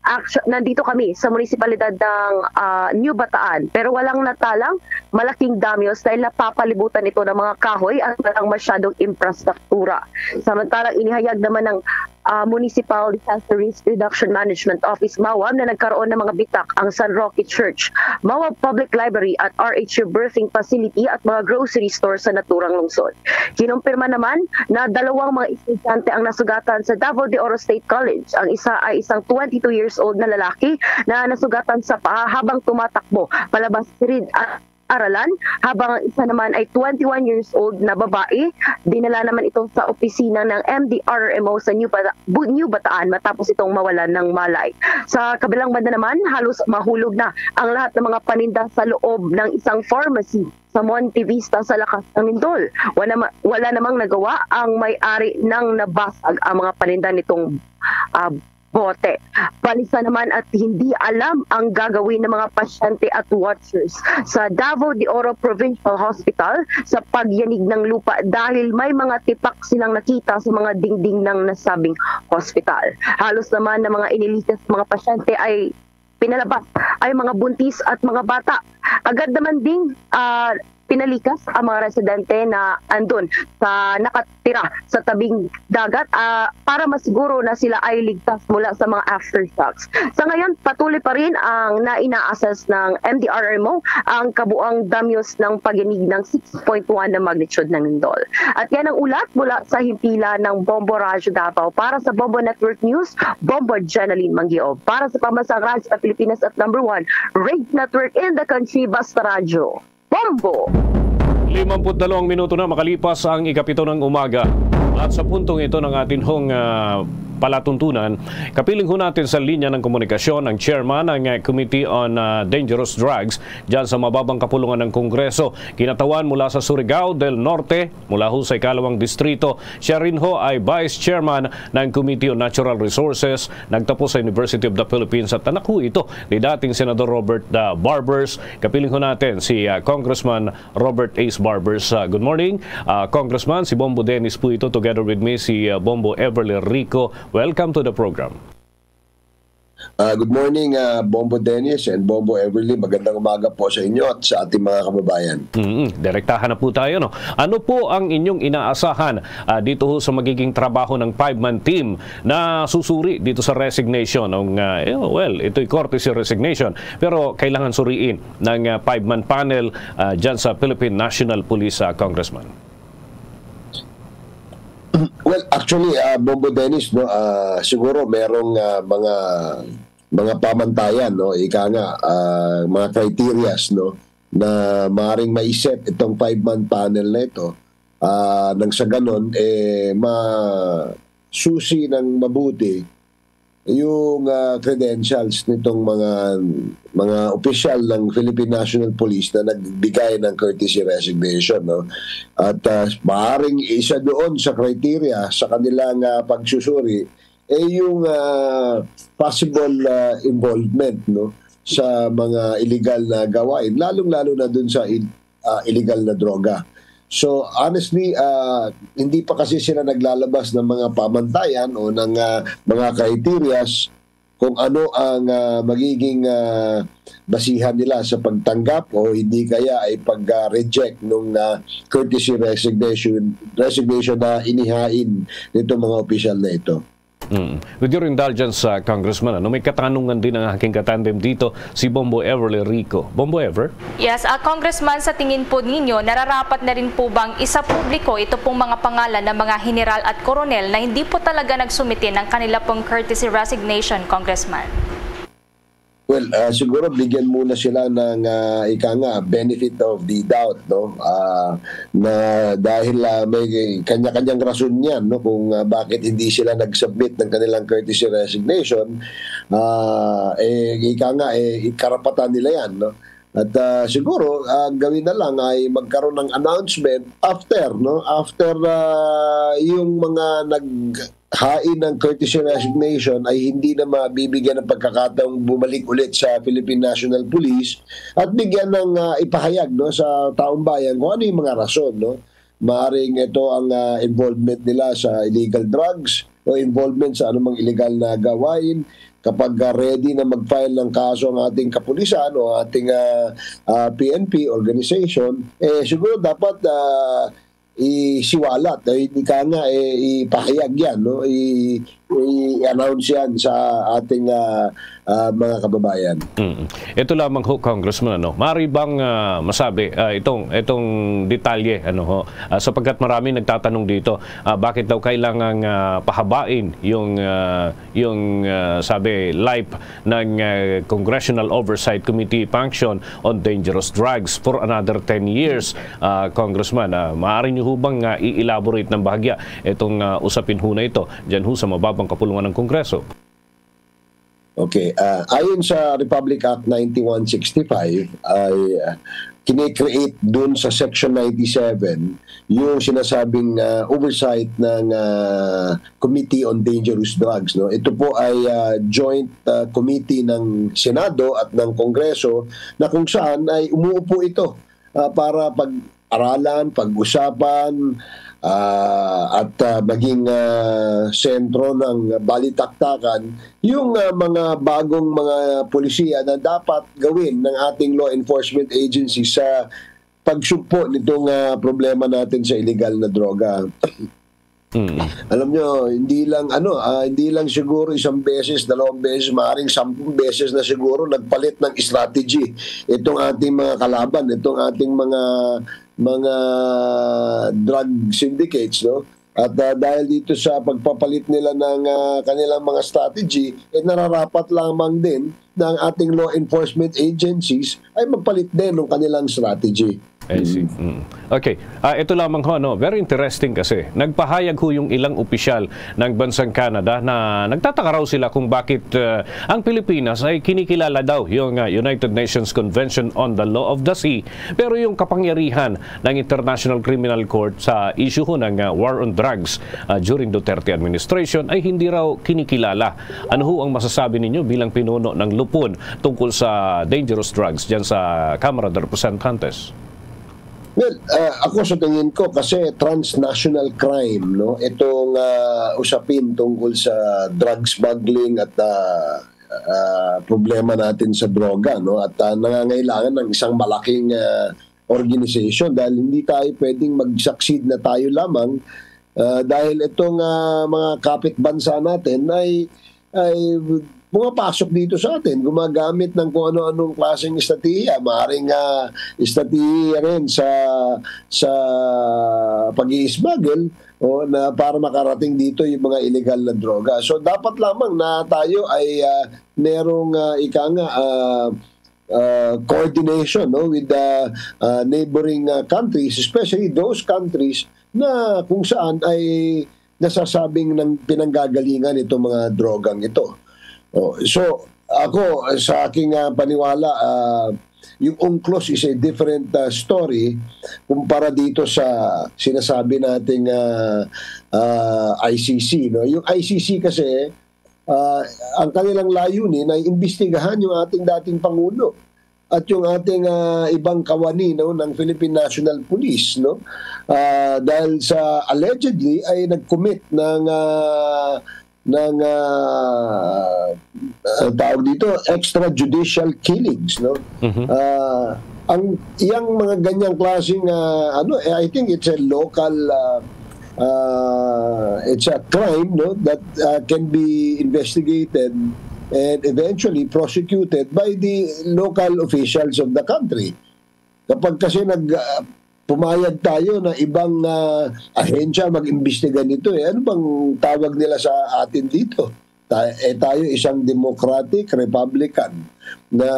actu-, nandito kami sa munisipalidad ng, ah, New Bataan, pero walang natalang malaking danyos dahil napapalibutan ito ng mga kahoy at walang masyadong infrastruktura. Samantalang inihayag naman ng, ah, Municipal Disaster Risk Reduction Management Office, Mawab, na nagkaroon ng mga bitak ang San Roque Church, Mawab Public Library at R H U Birthing Facility at mga grocery store sa naturang lungsod. Kinumpirma naman na dalawang mga estudyante ang nasugatan sa Davao de Oro State College. Ang isa ay isang twenty-two years old na lalaki na nasugatan sa paa habang tumatakbo palabas sa rid-, ah, aralan, habang ang isa naman ay twenty-one years old na babae. Dinala naman ito sa opisina ng M D R R M O sa New Bata-, Bu-, New Bataan matapos itong mawalan ng malay. Sa kabilang banda naman, halos mahulog na ang lahat ng mga paninda sa loob ng isang pharmacy sa Monte Vista sa lakas ng lindol. Wala, ma-, wala namang nagawa ang may-ari nang nabasag ang mga paninda nitong, ah, bote. Balisa naman at hindi alam ang gagawin ng mga pasyente at watchers sa Davao de Oro Provincial Hospital sa pagyanig ng lupa dahil may mga tipak silang nakita sa mga dingding ng nasabing hospital. Halos naman ng mga inilikas sa mga pasyente ay pinalabas ay mga buntis at mga bata. Agad naman ding, ah, pinalikas ang mga residente na andun sa nakatira sa tabing dagat, ah, para masiguro na sila ay ligtas mula sa mga aftershocks. Sa ngayon, patuloy pa rin ang naina-assess ng M D R R M O ang kabuang danyos ng pagyanig ng six point one na magnitude ng lindol. At yan ang ulat mula sa himpilan ng Bombo Radyo Davao. Para sa Bombo Network News, Bombo Jeneline Mangiob. Para sa Pambansang Radyo sa Pilipinas at number one Rage Network in the country, Basta Radyo, Bombo! Limamput dalawang minuto na makalipas ang ikapito ng umaga. At sa puntong ito ng atin hong, ah, palatuntunan, kapiling ho natin sa linya ng komunikasyon ang chairman ng, ah, Committee on, ah, Dangerous Drugs dyan sa mababang kapulungan ng Kongreso. Kinatawan mula sa Surigao del Norte, mula ho sa ikalawang distrito. Siya rin ho ay vice chairman ng Committee on Natural Resources. Nagtapos sa University of the Philippines at anak ho ito ni dating Senador Robert, ah, Barbers. Kapiling ho natin si, ah, Congressman Robert Ace Barbers. Ah, good morning, ah, Congressman. Si Bombo Dennis po ito. Together with me, si, ah, Bombo Everly Rico. Welcome to the program. Ah, good morning, ah, Bombo Dennis and Bombo Everly. Magandang umaga po sa inyo at sa ating mga kababayan. Mm, direktahan na po tayo, no? Ano po ang inyong inaasahan, ah, dito ho sa magiging trabaho ng five-man team na susuri dito sa resignation? Ng, ah, eh, well, ito'y courtesy resignation, pero kailangan suriin ng, ah, five-man panel, ah, dyan sa Philippine National Police, ah, Congressman. Well, actually, ah, Bombo Dennis, no, ah, siguro merong, ah, mga, mga pamantayan, no, ika nga, ah, mga criterias, no, na maring maisip itong five-man panel na ito. Ah, nang sa ganon, eh, masusi ng mabuti yung, ah, credentials nitong mga, mga opisyal ng Philippine National Police na nagbigay ng courtesy resignation, no? At, ah, maaaring isa doon sa criteria sa kanilang, ah, pagsusuri ay yung, ah, possible, ah, involvement, no, sa mga illegal na gawain, lalong-lalo na dun sa il-, ah, illegal na droga. So, honestly, ah, hindi pa kasi sila naglalabas ng mga pamantayan o ng, ah, mga criterias kung ano ang, ah, magiging, ah, basihan nila sa pagtanggap o hindi kaya ay pag, ah, reject nung, ah, courtesy resignation, resignation na inihain nitong mga opisyal na ito. Mm. With your indulgence, ah, Congressman, ano, may katanungan din ang aking katandem dito, si Bombo Everly Rico. Bombo Ever? Yes, ah, Congressman, sa tingin po ninyo, nararapat na rin po bang isapubliko ito pong mga pangalan ng mga general at koronel na hindi po talaga nagsumite ng kanila pong courtesy resignation, Congressman? Well, ah, siguro bigyan muna sila ng, ah, ika nga, benefit of the doubt, no? Ah, na dahil, ah, may kanya-kanyang rason yan, no? Kung, ah, bakit hindi sila nag-submit ng kanilang courtesy resignation, ah, eh, ika nga, eh, karapatan nila yan, no? At, ah, siguro, ah, gawin na lang ay magkaroon ng announcement after, no? After, ah, yung mga naghain ng courtesy resignation ay hindi na mabibigyan ng pagkakataong bumalik ulit sa Philippine National Police at bigyan ng, ah, ipahayag, no, sa taong bayan kung ano yung mga rason, no? Maaring ito ang, ah, involvement nila sa illegal drugs o involvement sa anumang illegal na gawain. Kapag, ah, ready na mag-file ng kaso ang ating kapulisan o ating, ah, ah, P N P organization, eh, siguro dapat, ah, isiwalat, eh, ika nga, eh, ipahayag yan, no? I-, i-announce yan sa ating, ah, ah, mga kababayan. Mm. Ito lamang ho, Congressman, ano, maaari bang, ah, masabi, ah, itong, itong detalye, ano ho, ah, sapagkat marami nagtatanong dito, ah, bakit daw kailangang, ah, pahabain yung, ah, yung, ah, sabi, life ng, ah, Congressional Oversight Committee function on dangerous drugs for another ten years, ah, Congressman. Ah, maaari niyo ho bang, ah, i-elaborate ng bahagya itong, ah, usapin ho na ito dyan ho sa mababang kapulungan ng Kongreso? Okay, ah, ayon sa Republic Act ninety-one sixty-five ay, ah, kine-create dun sa Section ninety-seven yung sinasabing, ah, oversight ng, ah, Committee on Dangerous Drugs, no? Ito po ay, ah, joint, ah, committee ng Senado at ng Kongreso na kung saan ay umuupo ito, ah, para pag-aralan, pag-usapan, ah, at, ah, maging, ah, sentro ng balitaktakan yung, ah, mga bagong mga polisiya na dapat gawin ng ating law enforcement agency sa pagsugpo nitong, ah, problema natin sa illegal na droga. Mm. Alam nyo, hindi lang, ano, ah, hindi lang siguro isang beses, dalawang beses, maaring sampung beses na siguro nagpalit ng strategy itong ating mga kalaban, itong ating mga, mga drug syndicates, no? At, ah, dahil dito sa pagpapalit nila ng, ah, kanilang mga strategy, eh, nararapat lamang din na ang ating law enforcement agencies ay magpalit din ng kanilang strategy. I see. Mm. Mm. Okay. Ah, ito lamang ho, no? Very interesting kasi. Nagpahayag ho yung ilang opisyal ng bansang Canada na nagtataka raw sila kung bakit, ah, ang Pilipinas ay kinikilala daw yung, ah, United Nations Convention on the Law of the Sea, pero yung kapangyarihan ng International Criminal Court sa issue ho ng, ah, war on drugs, ah, during Duterte administration ay hindi raw kinikilala. Ano ho ang masasabi ninyo bilang pinuno ng Lupon tungkol sa dangerous drugs dyan sa Kamara de Representantes? Well, ah, ako sa tingin ko, kasi transnational crime, no, itong, ah, usapin tungkol sa drug smuggling at, ah, ah, problema natin sa droga, no, at, ah, nangangailangan ng isang malaking, ah, organization dahil hindi tayo pwedeng mag-succeed na tayo lamang, ah, dahil itong, ah, mga kapitbansa natin ay ay pumapasok dito sa atin, gumagamit ng kung ano-anong klaseng estratehiya. Maaaring, ah, estratehiya rin sa, sa pag-i-smuggle o na para makarating dito yung mga illegal na droga. So, dapat lamang na tayo ay, ah, merong, ah, ika nga, ah, ah, coordination, no, with the, ah, neighboring, ah, countries, especially those countries na kung saan ay nasasabing nang pinanggagalingan itong mga drogang ito. Oh, so, ako, sa aking, ah, paniwala, ah, yung UNCLOS is a different, ah, story kumpara dito sa sinasabi nating, ah, ah, I C C, no? Yung I C C kasi, ah, ang kanilang layunin ay imbestigahan yung ating dating Pangulo at yung ating, ah, ibang kawani, no, ng Philippine National Police, no? Ah, dahil sa allegedly ay nag-commit ng, ah, ng, ah, ah, tawag dito, extrajudicial killings, no? Mhm. Ah, ang, yang mga ganyang klaseng, ah, ano, eh, I think it's a local, ah, ah, it's a crime, no, that, ah, can be investigated and eventually prosecuted by the local officials of the country. Kapag kasi nag, ah, pumayag tayo na ibang, ah, ahensya mag-imbestiga nito, eh, ano bang tawag nila sa atin dito? Ta-, eh, tayo isang democratic, republican na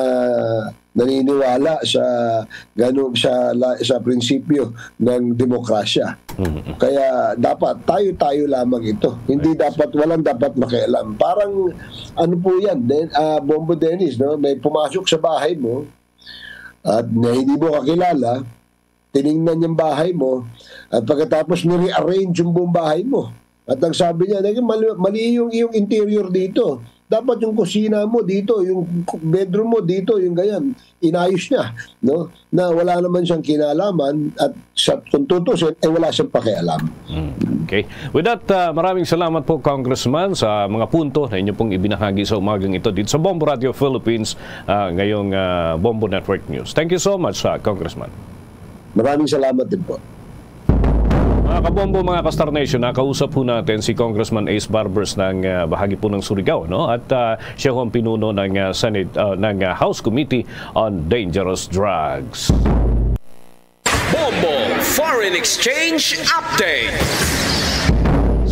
naniniwala sa gano-, sa la-, sa prinsipyo ng demokrasya. Mhm. Kaya dapat tayo-tayo lamang ito. Hindi Right. dapat, walang dapat makialam. Parang ano po 'yan, Den-, ah, Bombo Dennis, no? May pumasok sa bahay mo at na hindi mo kakilala, tiningnan niya ang bahay mo, at pagkatapos ni-rearrange yung buong bahay mo. At ang sabi niya, "Naging mali, mali yung, yung interior dito. Dapat yung kusina mo dito, yung bedroom mo dito, yung ganyan." Inayos niya, no? Na wala naman siyang kinalaman at sa, kung tutusin, eh, wala siyang pakialam. Mm, okay. With that, ah, maraming salamat po, Congressman, sa mga punto na inyo pong ibinahagi sa umagang ito dito sa Bombo Radio Philippines, ah, ngayong, ah, Bombo Network News. Thank you so much, ah, Congressman. Maraming salamat din po. Mga kabombo, mga ka-Star Nation, nakausap po natin si Congressman Ace Barbers ng, ah, bahagi po ng Surigao, no? At, ah, siya ho ang pinuno ng, ah, Senate, ah, ng, ah, House Committee on Dangerous Drugs. Bombo Foreign Exchange Update.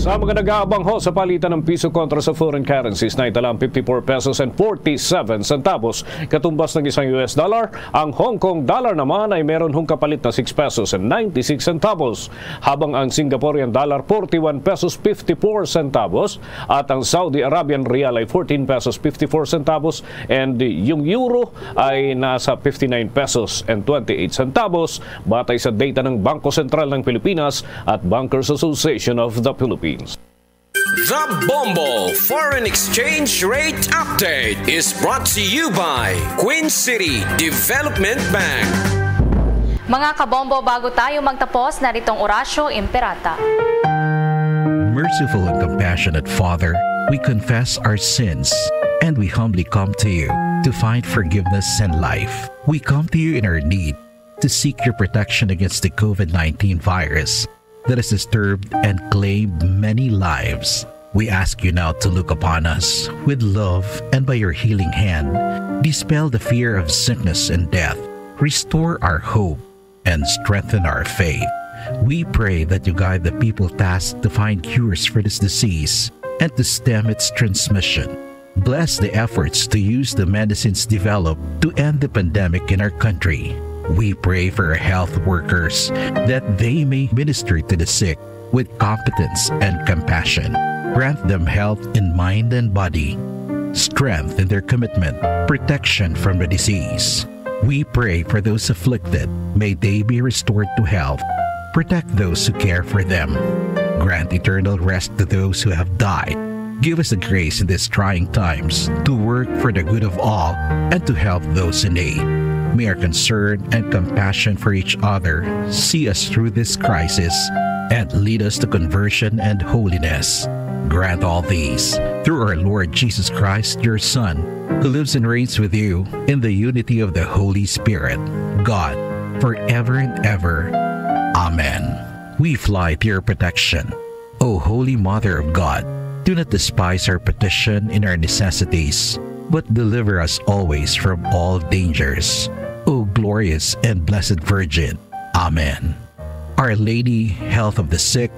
Sa mga nag-aabang ho sa palitan ng piso kontra sa foreign currencies, naitala ang fifty-four pesos and forty-seven centavos, katumbas ng isang U S dollar. Ang Hong Kong dollar naman ay meron hong kapalit na six pesos and ninety-six centavos, habang ang Singaporean dollar, forty-one pesos fifty-four centavos, at ang Saudi Arabian rial ay fourteen pesos fifty-four centavos, and yung euro ay nasa fifty-nine pesos and twenty-eight centavos, batay sa data ng Bangko Sentral ng Pilipinas at Bankers Association of the Philippines. The Bombo Foreign Exchange Rate Update is brought to you by Queen City Development Bank. Mga kabombo, bago tayo magtapos, naritong Orasyo Imperata. Merciful and compassionate Father, we confess our sins and we humbly come to you to find forgiveness and life. We come to you in our need to seek your protection against the COVID nineteen virus that has disturbed and claimed many lives. We ask you now to look upon us with love and by your healing hand, dispel the fear of sickness and death, restore our hope, and strengthen our faith. We pray that you guide the people tasked to find cures for this disease and to stem its transmission. Bless the efforts to use the medicines developed to end the pandemic in our country. We pray for our health workers that they may minister to the sick with competence and compassion. Grant them health in mind and body, strength in their commitment, protection from the disease. We pray for those afflicted. May they be restored to health. Protect those who care for them. Grant eternal rest to those who have died. Give us the grace in these trying times to work for the good of all and to help those in need. May our concern and compassion for each other see us through this crisis and lead us to conversion and holiness. Grant all these through our Lord Jesus Christ, your Son, who lives and reigns with you in the unity of the Holy Spirit, God, forever and ever. Amen. We fly to your protection, O Holy Mother of God. Do not despise our petition in our necessities, but deliver us always from all dangers, O glorious and blessed Virgin. Amen. Our Lady, Health of the Sick,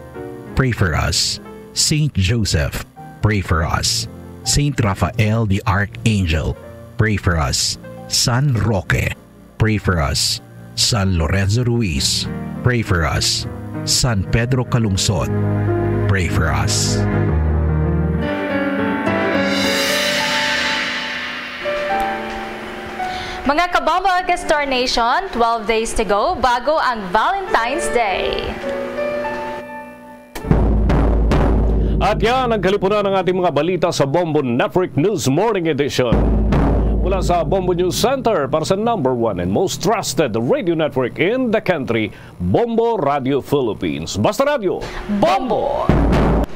pray for us. Saint Joseph, pray for us. Saint Raphael the Archangel, pray for us. San Roque, pray for us. San Lorenzo Ruiz, pray for us. San Pedro Calungsod, pray for us. Mga kabombo, ka-Star Nation, twelve days to go bago ang Valentine's Day. At yan ang kalipunan ng ating mga balita sa Bombo Network News Morning Edition. Mula sa Bombo News Center para sa number one and most trusted radio network in the country, Bombo Radio Philippines. Basta Radio! Bombo!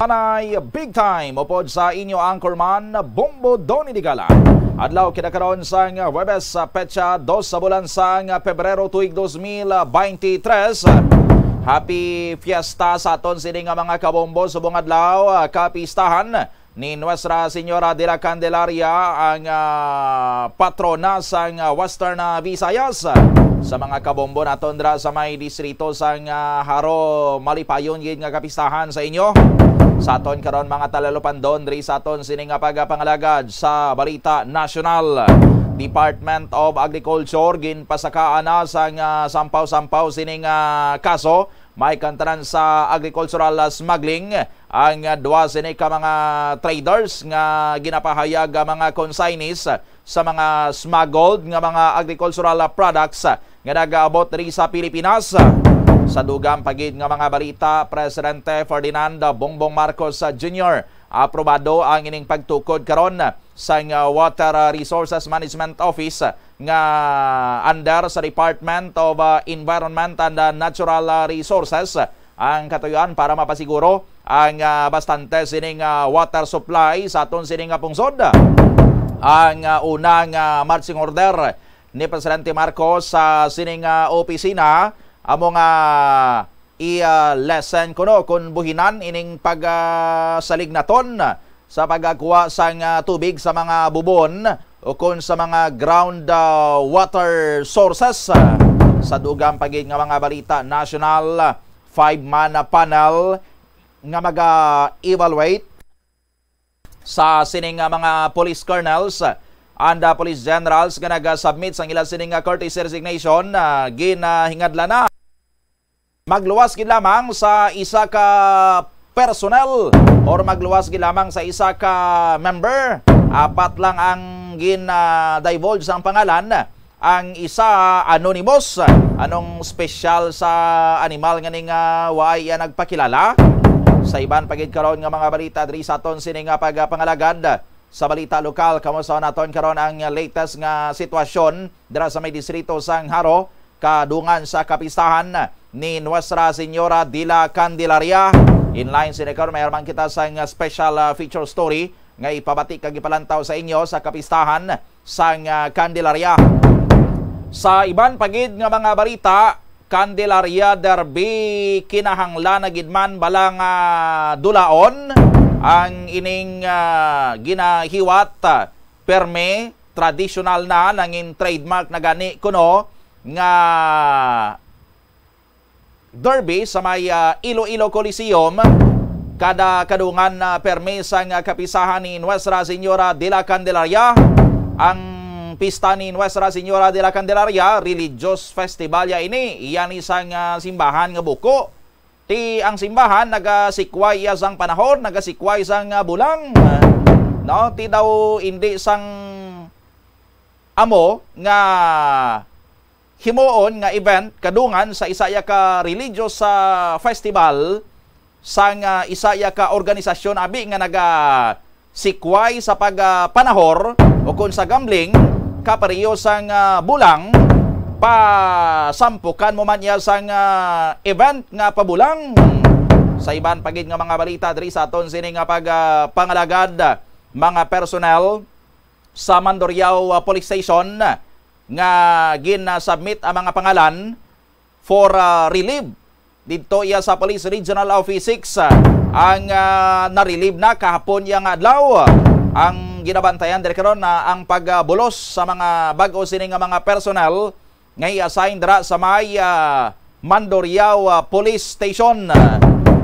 Anay, big time upod sa inyo anchorman, Bombo Donny Digala. Adlaw kita karon sang Huwebes, sa petsa dos sa bulan sang Pebrero tuig dos mil baynte tres. Happy Fiesta sa aton sini nga mga kabombo subong adlaw, ah, kapistahan ni Nuestra Señora de la Candelaria, ang, ah, patrona sang, ah, Western, ah, Visayas. Sa mga kabombo naton dira sa may distrito sang, ah, Jaro, malipayon gid nga kapistahan sa inyo. Sa aton karon, mga talalupandon, diri sa aton sini nga pagapangalagad sa balita nasyonal. Department of Agriculture ginpasakaan na sang, ah, sampaw-sampaw sining, ah, kaso. May kantanan sa agricultural, ah, smuggling ang, ah, duha sini ka mga traders nga ginapahayag ang mga consignees sa mga smuggled nga mga agricultural, ah, products, ah, nga nagaabot diri sa Pilipinas. Sa dugang pa gid nga mga balita, Presidente Ferdinand Bongbong Marcos, ah, Junior, aprobado ang ining pagtukod karon sang, ah, Water, ah, Resources Management Office, ah, nga under sa Department of, ah, Environment and, ah, Natural, ah, Resources, ah, ang katuyoan para mapasiguro ang, ah, bastante sining, ah, water supply sa aton sining nga pungsod. Ang, ah, unang, ah, marching order ni Presidente Marcos sa sining, ah, opisina amo nga i, ah, lessen kuno kun buhinan ining pag, ah, salig naton sa pagkuha sang, ah, tubig sa mga bubon o kun sa mga ground, ah, water sources. Sa dugang pa gid nga mga balita, national five-man panel nga maga-evaluate sa sining, ah, mga police colonels and, ah, police generals nga naga-submit sang ila sining, ah, courtesy resignation, ah, ginahingadlan na. Magluwas gid lamang sa isa ka personnel or magluwas gid lamang sa isa ka member. Apat lang ang gin-, ah, divulge sang pangalan. Ang isa, anonymous. Anong special sa animal nga ning, ah, waay iya nagpakilala? Sa iban pa gid karon nga mga balita diri sa aton sini nga pagpangalagad, sa balita lokal, kamo sa naton karon ang latest nga sitwasyon dira sa may distrito sang Jaro, kadungan sa kapistahan ni Nuestra Señora de la Candelaria. Inline sini karon, may arman kita sang special, ah, feature story nga ipabati kag ipalantaw sa inyo sa kapistahan sang, ah, Candelaria. Sa iban pa gid nga mga balita, Candelaria Derby, kinahanglan na gid man bala nga dulaon ang ining, ah, ginahiwat, ah, perme, tradisyonal na, nangin trademark na gani kuno nga derby sa may, ah, Iloilo Coliseum. Kada kadungan na perme sang kapistahan ni Nuestra Señora de la Candelaria. Ang pista ni Nuestra Señora de la Candelaria, religious festival ya ini. Iya ni sang, ah, simbahan nga buko. Ti ang simbahan nagasikway iya sang panahon, nagasikway sang, ah, bulang. No, ti daw indi sang amo nga himuon nga event kadungan sa isa iya ka religious, ah, festival sang, ah, isa iya ka organisasyon abi nga nagasikway sa pag, ah, panahor o kon sa gambling, kapareho sang, ah, bulang, pasampukan mo man iya sang, ah, event nga pabulang. Sa iban pa gid nga mga balita diri sa aton sini nga pag, ah, pangalagad, mga personnel sa Mandurriao, ah, Police Station nga gin-submit ang mga pangalan for, ah, relief. Didto iya sa Police Regional Office six, ah, ang, ah, na-relieve na kahapon iya nga adlaw. Ang ginabantayan diri karon na ang pagbulos sa mga bag-o sini nga mga personnel nga i-assign dira sa may, ah, Mandurriao, ah, Police Station.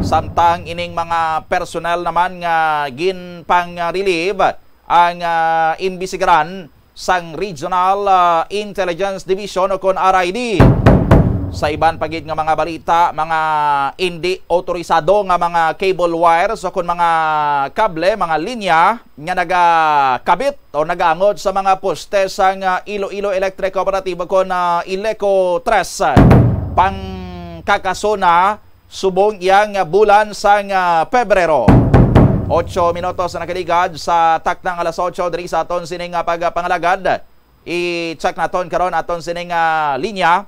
Samtang ining mga personnel naman nga ginpang-relieve ang, ah, imbisigaran sang Regional, ah, Intelligence Division o kon R I D. Sa iban pa gid nga mga balita, mga indi otorisado nga mga cable wires o kon mga kable, mga linya nga nagakabit o nagaangod sa mga poste sang, ah, Iloilo Electric Cooperative o kon, ah, Ileco tres, pangkakasona subong iya nga bulan sang, ah, Pebrero. Otso minutos na nakaligad sa taknang alas otso diri sa aton sining nga pagpangalagad. I-check naton karon aton sining, ah, linya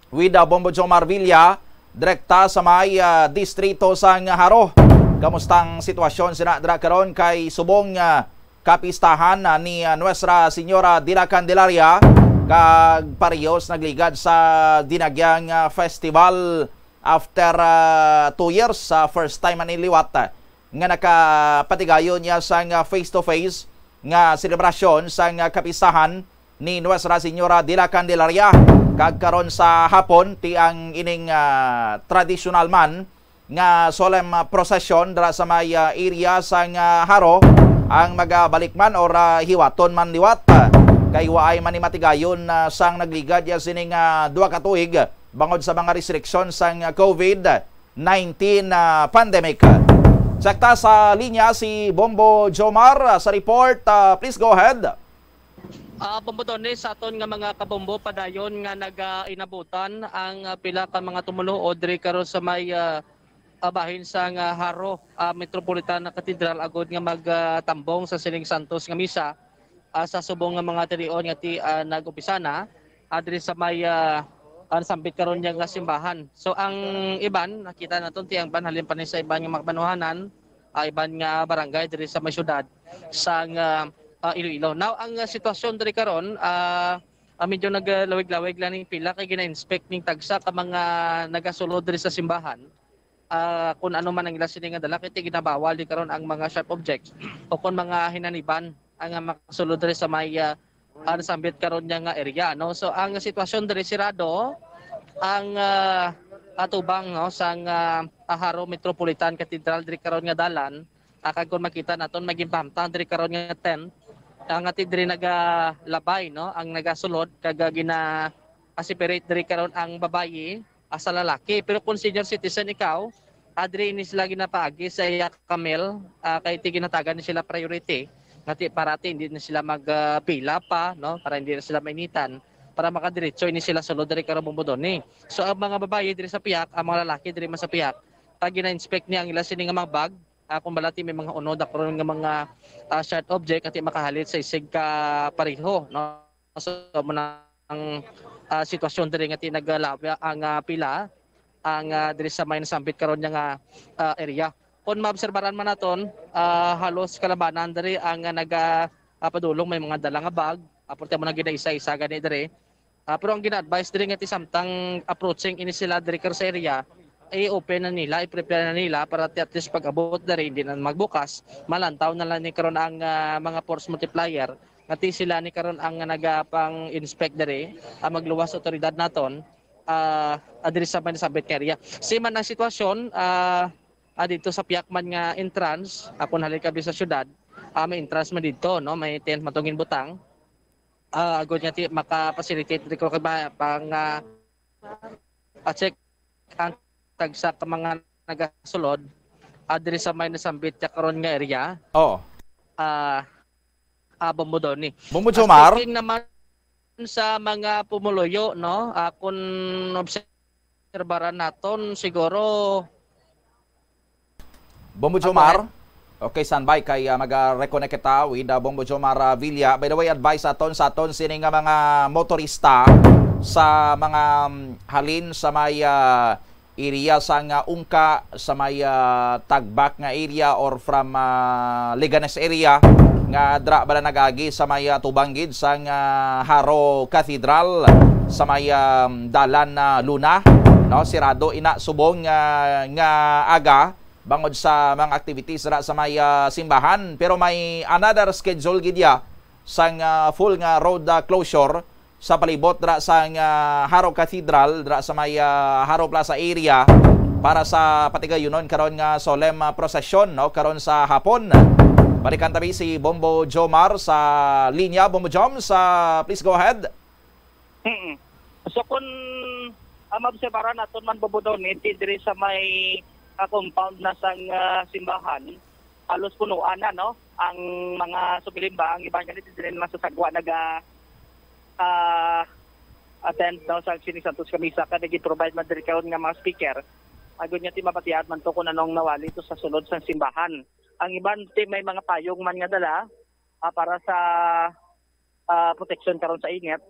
with, ah, Bombo Jomar Villa, direkta sa may, ah, distrito sang Jaro. Kamusta ang sitwasyon sina dira karon kay subong, ah, kapistahan, ah, ni, ah, Nuestra Señora de la Candelaria kag parehos nagligad sa dinagyang, ah, festival after, ah, two years, sa first time man ini liwat, ah, nga nakapatigayon niya sang, ah, face-to-face nga selebrasyon sang, ah, kapistahan ni Nuestra Señora de la Candelaria. Kag karon sa hapon, ti ang ining, ah, tradisyonal man nga solemn, ah, procession dira sa may, ah, area sang, ah, Jaro ang magabalik man or, ah, hiwaton man liwat. Kay waay man ni matigayon, ah, sang nagligad ya sining, ah, duha ka tuig bangod sa mga restriksyon sang, ah, COVID nineteen, ah, pandemic. Check ta sa linya si Bombo Jomar, ah, sa report. Ah, please go ahead. Ah, Bombo Tony, sa aton nga mga kabombo, padayon nga nag-inabutan ang, ah, pila ka mga tumuluo diri karon sa may, ah, ah, bahin sang, ah, Jaro, ah, Metropolitan Cathedral agod nga magtambong sa sining santos nga misa, ah, sa subong nga mga tilion nga ti, ah, nag-umpisa na, ah, diri sa may, ah, ah, nasambit karon niya nga simbahan. So ang iban, nakita naton ti ang iban halin pa ni sa iban nga mga banuhanan, ah, iban nga barangay diri sa may syudad sang, ah, ah, Iloilo. Now ang, ah, sitwasyon diri karon, ah, ah, medyo nagalawig-lawig lang ning pila kay gina-inspect ning tagsa ka mga nagasulod diri sa simbahan, ah, kung ano man ang ila sini nga dala, kay ti ginabawal di karon ang mga sharp objects o kung mga hinaniban ang, ah, makasulod diri sa may, ah, ah, nasambit karon niya nga area, no? So ang sitwasyon diri sirado ang, ah, atubang, no, sang, ah, Jaro Metropolitan Cathedral diri karon nga dalan, ah, kag kung makita naton may ginpahamtang diri karon nga tent, ah, nga ti diri nagalabay, no, ang nagasulod kag, ah, gina-separate diri karon ang babayi ah, sa lalaki. Pero kung senior citizen ikaw, ah, diri ini sila ginapaagi sa iya ka meal, ah, kay ti ginatagan ni sila priority. Nga ti, para ti hindi na sila mag, ah, pila pa, no? Para hindi na sila mainitan, para makadiretso ini sila sulod diri karon, Bombo Tony. So ang mga babayi diri sa pihak, ang mga lalaki diri man sa pihak, pag gina-inspect niya ang ila sini nga mga bag, ah, kung bala ti may mga unod karon nga mga, ah, sharp object, nga ti makahalit sa isig ka pareho, no? So, mao na ang, ah, sitwasyon diri nga ti nagalawa ang, ah, pila ang, ah, diri sa may nasambit karon niya nga, ah, area. Kung maobserbaran man naton, ah, halos kalabanan diri ang, ah, naga, ah, padulong, may mga dala nga bag, ah, purti mo na ginaisa-isa gani diri. Ah, pero ang gina-advise diri nga ti samtang approaching ini sila diri karon sa area, i-open na nila, i-prepare na nila para ti at least pag-abot diri hindi na magbukas, malantaw na lang ni karon ang, ah, mga force multiplier nga ti sila ni karon ang nagapang-inspect diri, ang magluwas otoridad naton, ah, ah, diri sa may nasambit nga area. Same man ang sitwasyon, ah, ah, dito sa pihak man nga entrance, ah, kung halin kami sa syudad, ah, may entrance man dito, no? May tent man tong ginbutang. Ah, agod nga ti maka-facilitate diri ko kay ba-, pang, ah, ah, check ang tagsa ka mga nagasulod, ah, diri sa may nasambit niya karon nga area. Oo. Ah, ah, Bombo Tony. Bombo Ah, Jomar? Speaking naman sa mga pumuluyo, no? Ah, kung obserbaran naton, siguro Bombo Ah, go Jomar? ahead. Okay, standby kay, ah, maga-reconnect kita with, ah, Bombo Jomar, ah, Villa. By the way, advice aton sa aton sini nga mga motorista sa mga, mm, halin sa may, ah, area sang, ah, Ungka, sa may, ah, Tagbak nga area or from, ah, Leganes area nga dra bala nag-agi sa may, ah, tubang gid sang, ah, Jaro Cathedral sa may, ah, dalan na Luna, no? Sirado ina subong, ah, nga aga bangod sa mga activities ra sa may, ah, simbahan, pero may another schedule gid ya sang, ah, full nga road, ah, closure sa palibot ra sang, ah, Jaro Cathedral ra sa may, ah, Jaro Plaza area para sa patigayunon karon nga solemn, ah, procession, no, karon sa hapon. Balikan tabi si Bombo Jomar sa linya. Bombo Joms, ah, please go ahead. Mm. So kung, ah, maobserbaran naton man, Bombo Tony, ti diri sa may, ah, compound na sang, ah, simbahan, halos punuan na, no? Ang mga sumilin ba, ang iban gani ti diri na sa sagwa naga, ah, attend, no, sa sining Santos nga Misa, kay nag-provide man diri karon nga mga speaker. Agod nga ti mabatian man to kung anong nawali to sa sulod sang simbahan. Ang iban ti may mga payong man nga dala, ah, para sa ah, proteksyon karon sa init.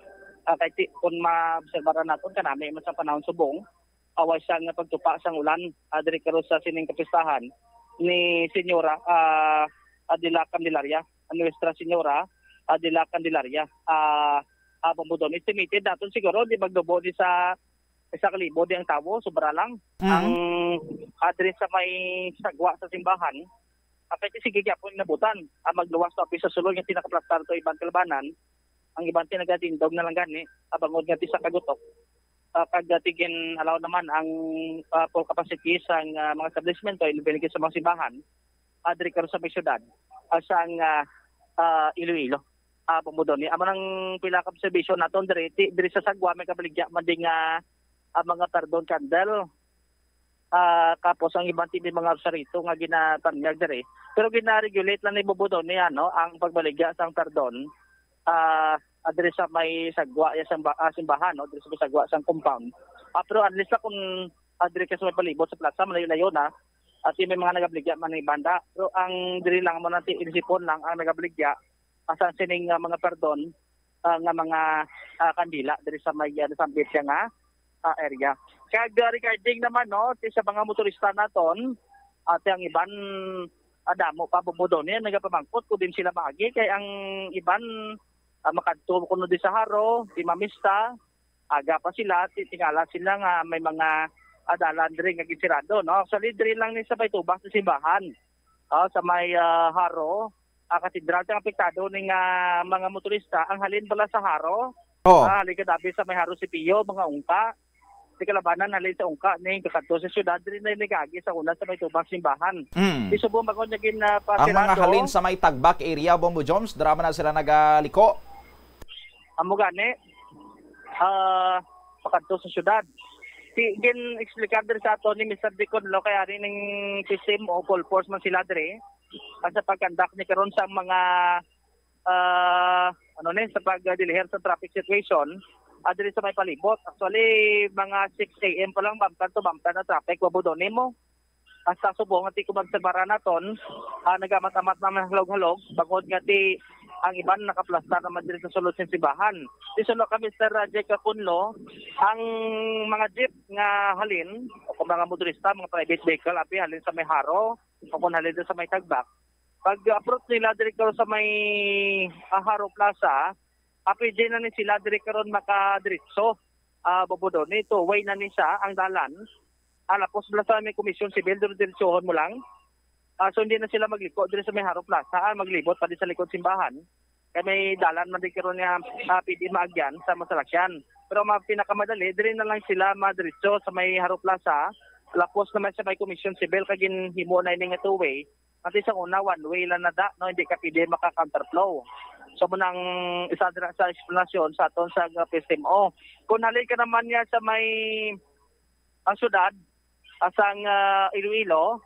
Ah, kay ti-, kung maobserbaran naton, kanami man sa panahon subong, away sang pagtupa sang ulan, ah, diri karon sa sining kapistahan ni Senyora, ah, Adela Candelaria, Nuestra Senyora Adela Candelaria, ah, ah, Bambudon. Estimated naton siguro di magdubo di sa isa ka libo di ang tawo, sobra lang. Mhm. Ang, ah, diri sa may sagwa sa simbahan, ah, kay sige gyapon nabutan. Ang magluwas pa sa sulod nga pinakaplastar to iban kalabanan, ang iban ti nagatindog na lang gani, ah, bangod nga ti sa kagutok. Ah, kag, ah, ti gin-allow naman ang, ah, full capacity sang, ah, mga establishment, o ilubi sa mga simbahan, ah, diri karon sa may syudad, ah, sang, ah, ah, Iloilo. Ah, Bambudon. Amo nang pila ka observation naton diri, ti, diri sa sagwa may kabaligya man di nga, ah, mga perdon candle. Ah, tapos ang iban ti may mga rosarito nga ginatanyag diri. Pero gina-regulate lang ni Bambudon ni, ano, ang pagbaligya sang perdon, ah, ah, diri sa may sagwa ya sang ba-, ah, simbahan, no, diri sa may sagwa sang compound. Ah, pero unless na kung, ah, diri ka sa may palibot sa plaza, malayo-layo na, at may mga nagabaligya man ni banda. Pero ang diri lang mo natin inisipon lang ang nagabaligya, asa sining, ah, mga perdon, ah, nga mga, ah, kandila diri sa may, ah, nasambit siya nga, ah, area. Kag, ah, regarding naman, no, ti sa mga motorista naton, ati ang iban, ah, damo pa Bambudon ni nagapamangkot kung din sila maagi kay ang iban, ah, makadto kuno di sa Jaro, di mamista, aga pa sila, ti-, tingala sila nga may mga, ah, dalan diri nga gisirado, no? Actually, diri lang ni sa may tubang sa simbahan. Ah, sa may, ah, Jaro, ah, Katedral, ang apektado ni nga mga motorista, ang halin bala sa Jaro, Oh. ah, halin kadabi sa may Jaro C P U, mga ungka, di kalabanan halin sa ungka, ni kakadto sa syudad, diri na nagagi sa una sa may tubang simbahan. Mm. Di subong bangod nga gin, ah, Ang mga pasirado. halin sa may Tagbak area, Bombo Joms, dira man na sila nagaliko? Amo gani, ah, pakadto sa syudad. Ti, gin-explicar diri sa ato ni Mister Deacon Lo, kay ari ning system o full force man sila diri. At sa pagkandak ni karon sa mga, ah, ano ni, sa pagdilihir sa traffic situation, ah, diri sa may palibot. Actually, mga six A M pa lang, bamtan to bamtan na traffic, Bambudon nimo. Hasta subong nga ti kung magsabara naton, ah, nagamat-amat naman halog-halog, bangod nga ti ang iban nakaplastar naman diri sa sulod sa simbahan. Di suno ka, Mister Jake Cunlo, ang mga jeep nga halin, o kung mga motorista, mga private vehicle, abi, halin sa may Jaro, o kung halin sa may Tagbak, pag-approach nila diri karon sa may, ah, Jaro Plaza, ah, pwede na ni sila diri karon makadiretso, ah, Bambudon. Ni two-way na ni siya ang dalan. Ah, lapos bala sa may Komisyon Sibil, dire-diretsohon mo lang. Ah, so hindi na sila magliko diri sa may Jaro Plaza, ah, maglibot pa di sa likod simbahan. Kay may dalan man di karon nga, ah, pwede maagyan sa masalakyan. Pero ma-, pinakamadali, diri na lang sila madiretso sa may Jaro Plaza. Lapos naman sa may Komisyon Sibil, kay ginhimo na ini nga two-way. At isang una, one way lang na da, no? Hindi ka pwede maka-counterflow. So, mo nang isa dira sa explanation sa aton sa, uh, P S M O. Kung halin ka naman niya sa may, ah, syudad, ah, sang, ah, Iloilo,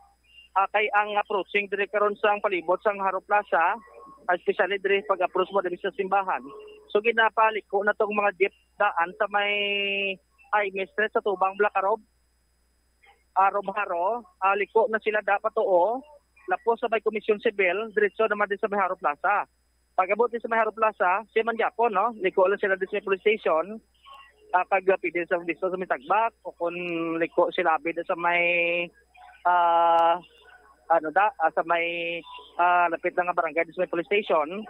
ah, kay ang approaching diri karon sang palibot sang Jaro Plaza, ah, especially diri pag-approach mo diri sa simbahan. So, ginapaliko na tong mga jeep daan sa may Jaime Street sa tubang Blacarob, ah, Romjaro, ah, liko na sila da patuo, lapos sa may Komisyon Sibil, diretso naman din sa may Jaro Plaza. Pag-abot din sa may Jaro Plaza, siya man gyapon, no? Liko lang sila din sa may police station, ah, kag, ah, pwede sa dito sa may Tagbak, o kung liko sila abi sa may, ah, ano da, ah, sa may, ah, lapit na nga barangay din sa may police station,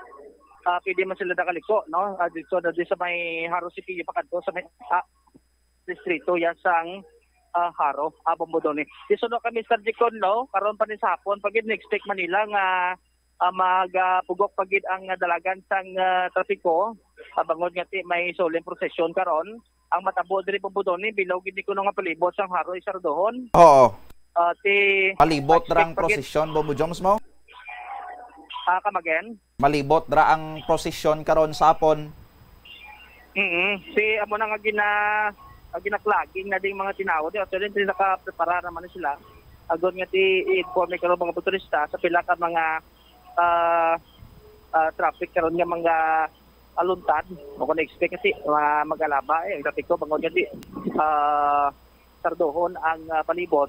ah, pwede man sila nakaliko, no? Ah, dito na din sa may Jaro C P U pakadto sa may, ah, distrito ya sang, ah, Jaro, ah, Bambudon. Di suno ka, Mister Deacon, no? Karon pa ni sa hapon, pag next week Manila nga, ah, magapugok pa gid ang dalagan sang, ah, trapiko, ah, bangod nga ti may solemn procession karon. Ang matabo diri Bambudon, bilog gid ni kuno nga palibot sang Jaro, isardohon. Oo. Ah, ti Palibot ra ang procession, Bombo Joms mo? Ah, come again? Malibot ra ang prosesyon karon sa hapon. Mm. Si amo na nga gina-, ah, ginaklaging na ding mga tinawo di. Actually, nakaprepara naman na sila. Agod nga ti i-inform ni karon mga motorista sa pila ka mga, ah, ah, traffic karon nga mga aluntad. Mo ko na-expect kasi, ah, magalaba, eh, ang traffic ko bangod nga ti, ah, sardohon ang, ah, palibot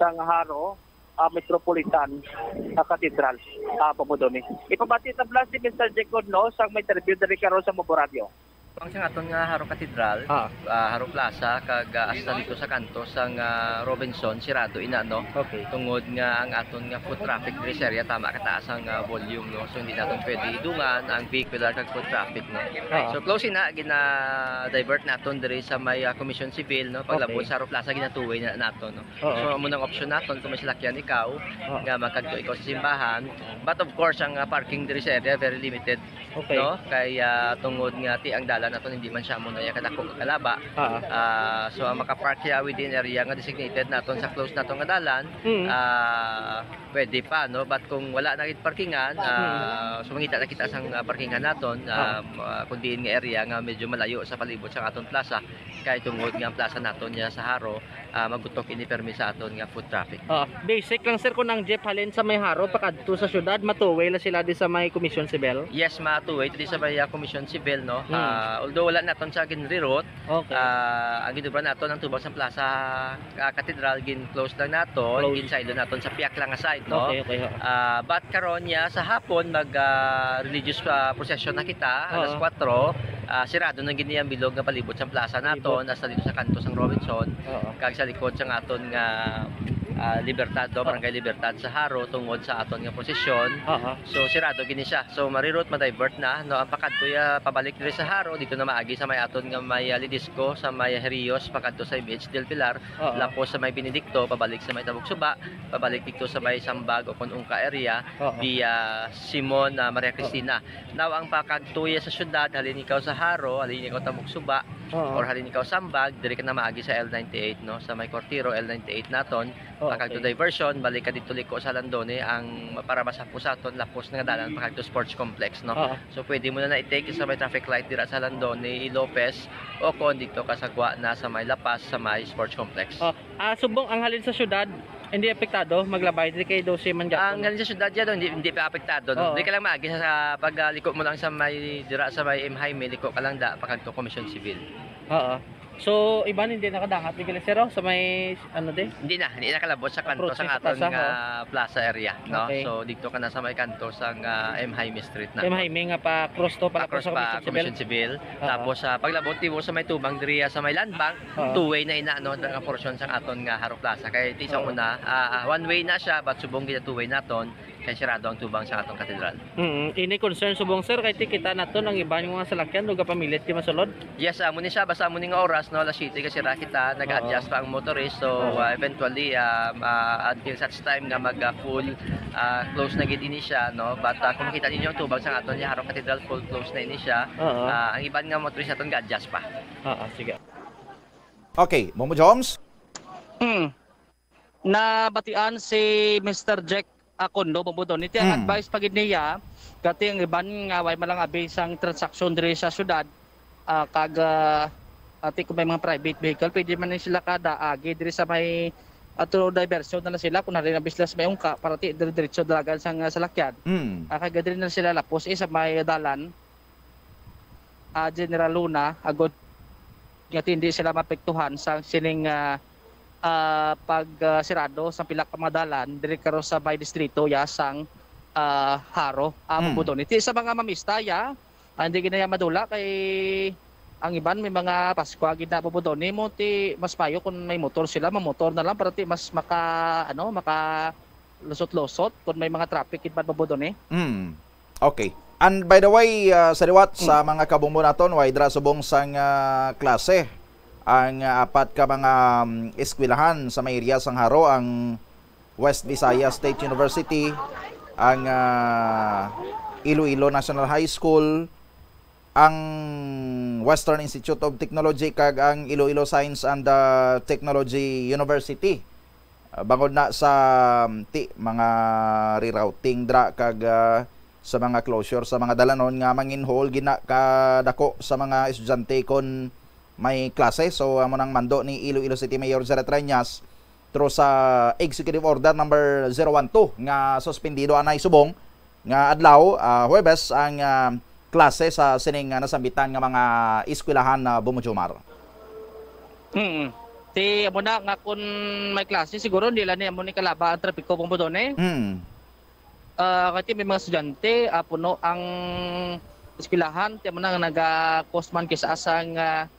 sa Jaro, ah, Metropolitan, ah, Cathedral, ah, Bombo Doni. Ipamati ta bala si Mister Jacob, no, sang may interview diri karon sa Bombo Radio. Ang sa aton nga Jaro Cathedral, Ah. ah, Jaro Plaza, kag, ah, hasta dito sa kanto sang, ah, Robinson, sirado ina, no? Okay. Tungod nga ang aton nga foot traffic diri sa area, tama kataas ang, ah, volume, no? So, hindi naton pwede idungan ang vehicular kag foot traffic, no? Ah. So, close ina, gina-divert naton diri sa may, ah, Commission Civil, no? Paglabot Okay. sa Jaro Plaza, gina-two-way na naton, no? Oo. So, amo nang option naton kung may salakyan ikaw Oo. nga makadto ikaw sa simbahan. But of course, ang, ah, parking diri sa area very limited, Okay. no? Kay, ah, tungod nga ti ang dalan naton hindi man siya mo na kadako kalaba. Oo. Ah, so ang makapark siya within area nga designated naton sa close naton nga dalan, Mm. ah, pwede pa, no? But kung wala na gid parkingan, Mm. ah, so mangita na kita sang, ah, parkingan naton, Oo. ah, ma-, kung diin nga area nga medyo malayo sa palibot sa aton plaza, kay tungod nga ang plaza naton niya sa Jaro, ah, magutok ini permi sa aton nga foot traffic. Ah, basic lang, sir, kung ang jeep halin sa may Jaro pakadto sa syudad, ma-two-way lang sila di sa may Commission Civil? Yes, ma-two-way di sa may, ah, Commission Civil, no? Hmm. Ah, although wala naton sa ginreroute, Okay. ah, ang ginubra naton ang tubang sa Plaza, ah, Cathedral, gin-close lang naton, Close. gin-side lang naton sa piyak lang nga side, no? Okay, okay, ho. Ah, but karon niya sa hapon mag, ah, religious, ah, procession na kita, alas Oo. kuwatro, ah, sirado na gid niya ang bilog nga palibot sa plaza Palibot. naton, hasta dito sa kanto sang Robinson, Oo. kag sa likod sa aton nga, ah, Libertad, no? Oo. Barangay Libertad sa Jaro, tungod sa aton nga prosesyon. Oo. So, sirado gini siya. So, ma-reroute, ma-divert na, no? Ang pakadto ya pabalik diri sa Jaro, dito na maagi sa may aton nga may, ah, Ledesco, sa may Herios, pakadto sa M H del Pilar, Oo. lapos sa may Benedicto, pabalik sa may Tabugsuba, pabalik dito sa may Sambag o kon Ungka area, Oo. via Simon, ah, Maria Oo. Cristina. Now, ang pakagtuya sa syudad, halin ikaw sa Jaro, halin ikaw Tabugsuba, Oo. or halin ikaw Sambag, diri ka na maagi sa L ninety-eight, no? Sa may Cortiro, L ninety-eight naton. Oh, Pakagto okay. diversion, balik ka dito liko sa Landone, ang para mas hapo sa aton, lapos nga dalan, pakagto Sports Complex, no? Oo. So, pwede mo na na i-take sa may traffic light dira sa Landone, i Lopez, o kon dito ka sa Guana, sa may La Paz, sa may Sports Complex. Oh, ah, subong ang halin sa syudad, hindi apektado, maglabay, diri kay dose man gyapon. Ang halin sa syudad yan, hindi, hindi pa apektado, no? Oo. Di ka lang maagi sa, sa pag, ah, liko mo lang sa may, dira sa may M Jaime, liko ka lang da, pakagto Commission Civil. Oo. So, iban hindi nakadangat, di gali, sir, oh, sa may, ano, di? Hindi na, hindi na kalabot sa kanto Approach sa ni sa aton plaza, nga oh. plaza area, no? Okay. So, dito ka na sa may kanto sa, ah, M Jaime Street na. M Jaime nga pa cross to, pala Pakros sa pa Commission Civil. Commission Civil. Oo. Tapos, ah, paglabot mo sa may tubang diri, ah, sa may land bank, Oo. two-way na ina, no, nga portion sa aton nga Jaro Plaza. Kay ti sa Oo. una, ah, ah, one-way na siya, but subong gina two-way naton, kay sirado ang tubang sa aton katedral. Mm, ini concern subong, sir, kay ti kita naton ang iban nga mga salakyan, ug pamilit di masulod. Yes, amo ni siya, basta amo ni nga oras, no, alas siyete kasi ra kita, nag-adjust Oo. pa ang motorist. So, Oo. ah, eventually, um, ah, until such time nga mag, ah, full, ah, close na gid ini siya, no? But, ah, kung makita ninyo ang tubang sa aton, Jaro Cathedral, full close na ini siya. Oo. Ah, ang iban nga motorist naton ga-adjust pa. Oo, sige. Okay, Momo Joms? Hmm. Nabatian si Mister Jack Acondo, Bombo Doni. Ti ang Hmm. advice pa gid niya, kati ang iban nga way man lang abi sang transaksyon diri sa syudad, ah, kag, ah, ati kung may mga private vehicle, pwede man ni sila kada agi diri sa may ato diversion na lang sila kung nari na bislas may ungka para ti dire-diretso dalagan sang, ah, salakyan. Hmm. Ah, kag diri na sila lapos, eh, sa may dalan, ah, General Luna, agod nga hindi sila mapektuhan sa sining, ah, ah, pag, ah, sirado sa pila ka mga dalan diri karo sa may distrito ya sang, ah, Jaro, ah, Hmm. Bombo Doni. Ti sa mga mamista ya, ah, hindi gid na ya madula kay ang iban may mga Paskwa gid na, Bombo Doni, mo ti mas mayo kung may motor sila, mamotor na lang para ti mas maka, ano, maka lusot-lusot kung may mga traffic gid man, Bombo Doni. Mm. Okay. And by the way, ah, sa liwat sa Mm. mga kabombo naton, way dira subong sang, ah, klase ang, ah, apat ka mga, mm, eskwelahan sa may area sang Jaro, ang West Visayas State University, ang, ah, Iloilo National High School, ang Western Institute of Technology, kag ang Iloilo Science and, ah, Technology University. Ah, bangod na sa, um, ti, mga rerouting dra kag, ah, sa mga closure sa mga dalanon nga manginhol gina kadako sa mga estudyante kon may klase. So, amo nang mando ni Iloilo City Mayor Jared Reñas through sa Executive Order number zero one two nga suspendido anay subong nga adlaw, ah, Huwebes, ang, ah, klase sa sining, ah, nasambitan nga mga eskwelahan, ah, Bombo Jomar. Mm. Ti amo na nga kung may klase, siguro hindi lang ni amo ni kalaba ang trapiko, Bombo Don, eh. Hmm. Ah, kasi may mga estudyante, ah, puno ang eskwelahan, ti amo na nga naga-cause man kis-a sang, ah,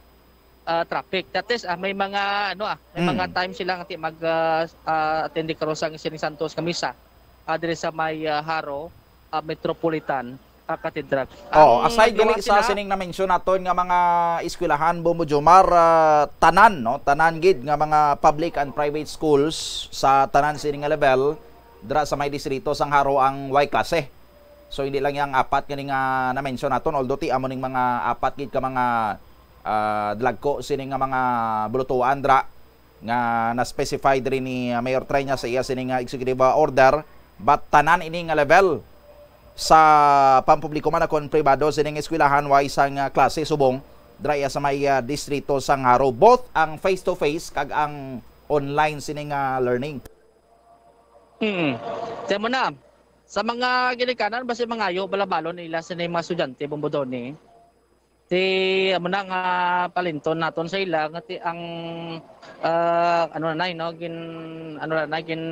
ah, traffic. That is, ah, may mga, ano, ah, may Mm. mga time sila nga ti mag, ah, ah, attend karon sa sining Santos nga misa, ah, diri sa may, ah, Jaro, ah, Metropolitan, ah, Cathedral. Oh, Ang aside gali nagawa sa sila sining na-mention naton nga mga eskwelahan, Bombo Jomar, ah, tanan, no? Tanan gid nga mga public and private schools sa tanan sini nga level dira sa may distrito sang Jaro ang way klase. So hindi lang yang apat gani nga na-mention naton, although ti amo ning mga apat gid ka mga, ah, dalagko sini nga mga bulutuan dira nga na-specify diri ni, ah, Mayor Treña sa iya sini nga executive, ah, order, but tanan ini nga level sa pampubliko man kon pribado sining eskwelahan way sang, ah, klase subong dira iya sa may, ah, distrito sang Jaro, both ang face to face kag ang online sining, ah, learning. Mm. Tiyan mo na, sa mga ginikanan, basi mangayo balabalon nila sa mga estudyante, Bombo Don, eh. Ti amo na nga palinton naton sa ila nga ti ang, ah, ano na, no, gin ano na, gin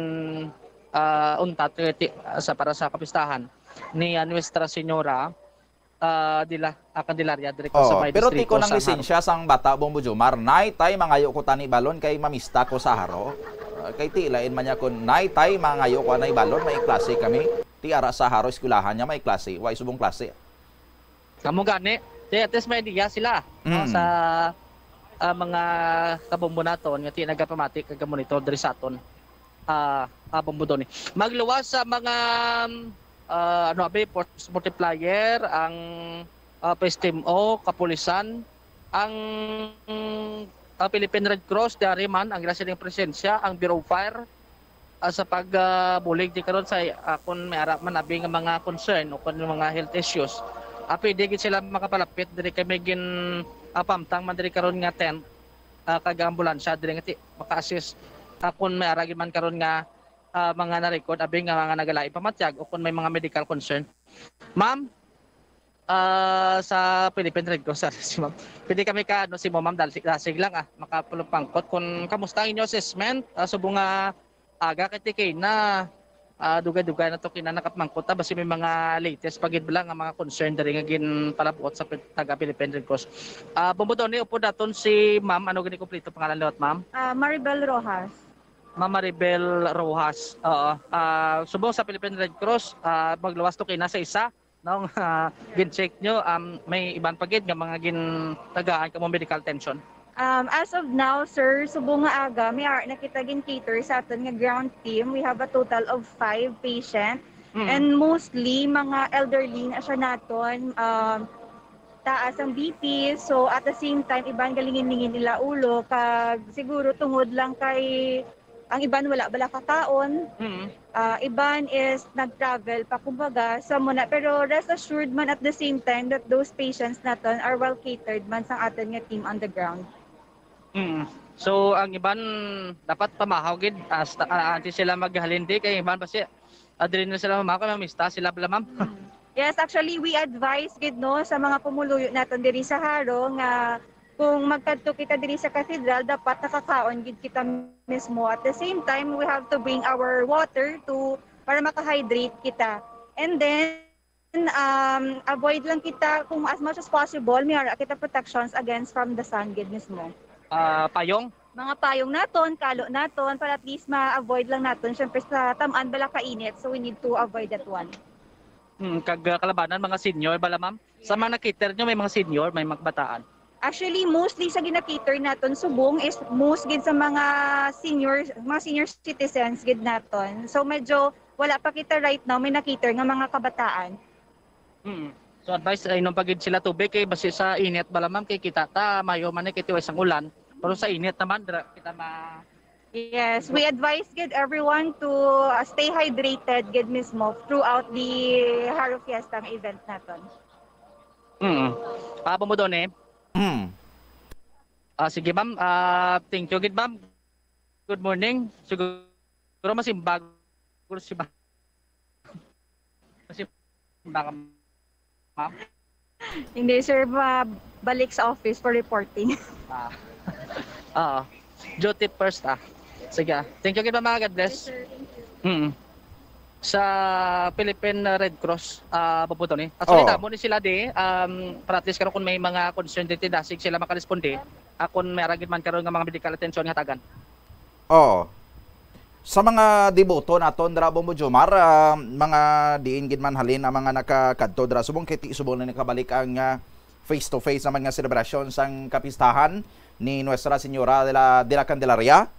ah, untat, eh, ti, sa para sa kapistahan ni, ah, Nuestra Señora, ah, de la, ah, Candelaria diri ko sa Oh, may pero ti distrito ko nang sa Jaro. Lisensya sang bata, Bombo Jomar, nay, tay, mangayo ko tani balon kay mamista ko sa Jaro. Ah, kay ti ilain man niya kun, nay, tay, mangayo ko anay balon, may klase kami. Ti ara sa Jaro eskwelahan niya may klase, way subong klase. Kamo gani, ti at least may idea sila, no, Mm. sa, ah, mga kabombo naton nga ti nagapamati kag monitor diri sa aton, ah, ah, Bombo Don, eh. Magluwas sa mga, ah, ano, abi, force multiplier, ang, ah, P S T M O, kapulisan, ang, ah, Philippine Red Cross, diari man ang ila sining presensya, ang Bureau of Fire, ah, sa pag, ah, bulig di karon sa, ah, kung may ara man abi nga mga concern o kung mga health issues, ah, pwede gid sila makapalapit diri kay may gin, ah, pamtang man diri karon nga tent, ah, kag ambulansya diri nga ti-, maka-assist, ah, kung may ara gid man karon nga, ah, mga na-record abi nga mga nagalain pamatyag o kung may mga medical concern. Ma'am, ah, sa Philippine Red Cross, si ma'am. Pwede kami ka, ano, si mo, ma'am, dal-, dasig lang, ah, makapulupangkot. Kung kamusta ang inyo assessment, ah, subong nga aga kay ti kay na, ah, dugay-dugay na to kina nakapamangkot, ah, basi may mga latest pa gid bala nga mga concern diri nga ginpalabuot sa Pil-, taga Philippine Red Cross. Ah, Bombo Don, eh, upod naton si ma'am, ano gani kompleto pangalan liwat, ma'am? Ah, Maribel Rojas. Ma'am Maribel Rojas. Oo. Ah, subong sa Philippine Red Cross, ah, magluwas to kay na sa isa, no? Ah, gin-check nyo, um, may iban pa gid nga mga gintagaan kamo medical attention. Um, as of now, sir, subong nga aga, may ara na kita gin-cater sa aton nga ground team. We have a total of five patient. Mm. And mostly, mga elderly na siya naton. Um, taas ang B P. So, at the same time, iban galingin-lingin nila ulo. Kag siguro tungod lang kay ang iban wala bala kakaon. Mm. Ah, iban is nag-travel pa, kumbaga, sa muna. Pero rest assured man at the same time that those patients naton are well catered man sang aton nga team on the ground. Mm. So, ang iban dapat pamahaw gid hasta, ah, antes sila maghalin di kay iban basi, ah, diri na sila mamahaw kay mamista sila bala, ma'am. Yes, actually, we advise gid, no, sa mga pumuluyo naton diri sa Jaro nga kung magkadto kita diri sa cathedral, dapat nakakaon gid kita mismo. At the same time, we have to bring our water to para makahydrate kita. And then, um, avoid lang kita kung as much as possible, may ara kita protections against from the sun gid mismo. Ah, payong. Mga payong naton, kalo naton, para at least ma-avoid lang naton. Siyempre, sa tamaan bala kainit, so we need to avoid that one. Mm, kag, ah, kalabanan, mga senior bala, ma'am? Sa mga na-cater nyo, may mga senior, may mga kabataan? Actually, mostly sa gina-cater naton subong is most gid sa mga senior, mga senior citizens gid naton. So medyo wala pa kita right now may na-cater nga mga kabataan. Mm. So, advice, ay, inom pa gid sila tubig kay basi sa init bala, ma'am, kay kita ta mayo man ni kay tiway sang ulan. Pero sa init naman, dira kita ma- Yes, we advise gid everyone to, uh, stay hydrated gid mismo throughout the Jaro Fiesta nga event naton. Mm. Ah, Bombo Don, eh. Hmm. Ah, sige, ma'am. Ah, thank you gid, ma'am. Good morning. Siguro masimbag ko si ma'am. Masimbag ka, ma'am? Hindi, sir, ma-, balik sa office for reporting. Ah. Oo. Duty first, ah. Sige, ah. Thank you, kita, mga God bless. Mm. Sa Philippine Red Cross, ah, Bobo Tony. Actually, Oh. Tamo ni sila di, um, para at least karon kung may mga concern dito, dasig sila makaresponde. Ah, kung may aragid man karon nga mga medical attention nga tagan. Oo. Sa mga deboto naton dira, Bombo Jomar, ah, mga diin gid man halin ang mga nakakadto dira subong kay ti subong na nakabalik ang, ah, face-to-face naman nga selebrasyon sang kapistahan ni Nuestra Señora de la, de la Candelaria?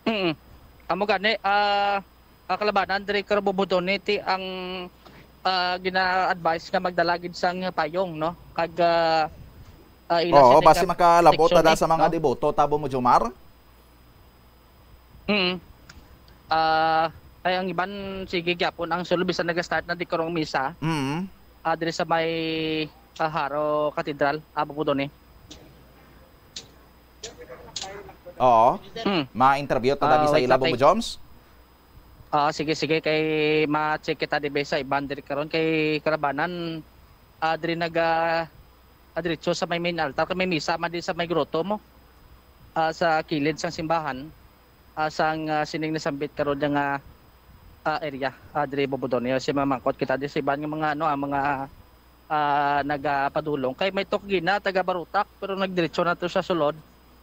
Mm. Amo gani, ah, ah, kalabanan, diri ka Bombo Tony, ti ang, ah, gina-advise nga magdala gid sang payong, no? Kag, ah, ah, ila Oo, sini basi ka makalabot proteksyon, na eh, sa mga no? Deboto, ta, Bombo Jomar? Mm. Ah, ay, ang iban, sige gyapon ang sulod, bisan naga-start na di karong misa. Mm. Ah, diri sa may, ah, Jaro Cathedral, ah, Bombo Tony. Oo. Mm. Ma-interview ta Ah, dali sa wait ila, lang, Bombo kay Joms? Ah, sige, sige, kay ma-check kita di ba sa iban diri karon kay kalabanan, ah, diri naga, ah, diretso sa may main altar, kay may misa man din sa may grotto mo. Ah, sa kilid sang simbahan, ah, sang, ah, sining nasambit karon nga, ah, area, ah, diri Bombo Tony. Si mamangkot kita di sa iban nga mga, ano, ah, mga, ah, nagapadulong. Kay may tukgi na taga Barotac, pero nagdiretso na to sa sulod.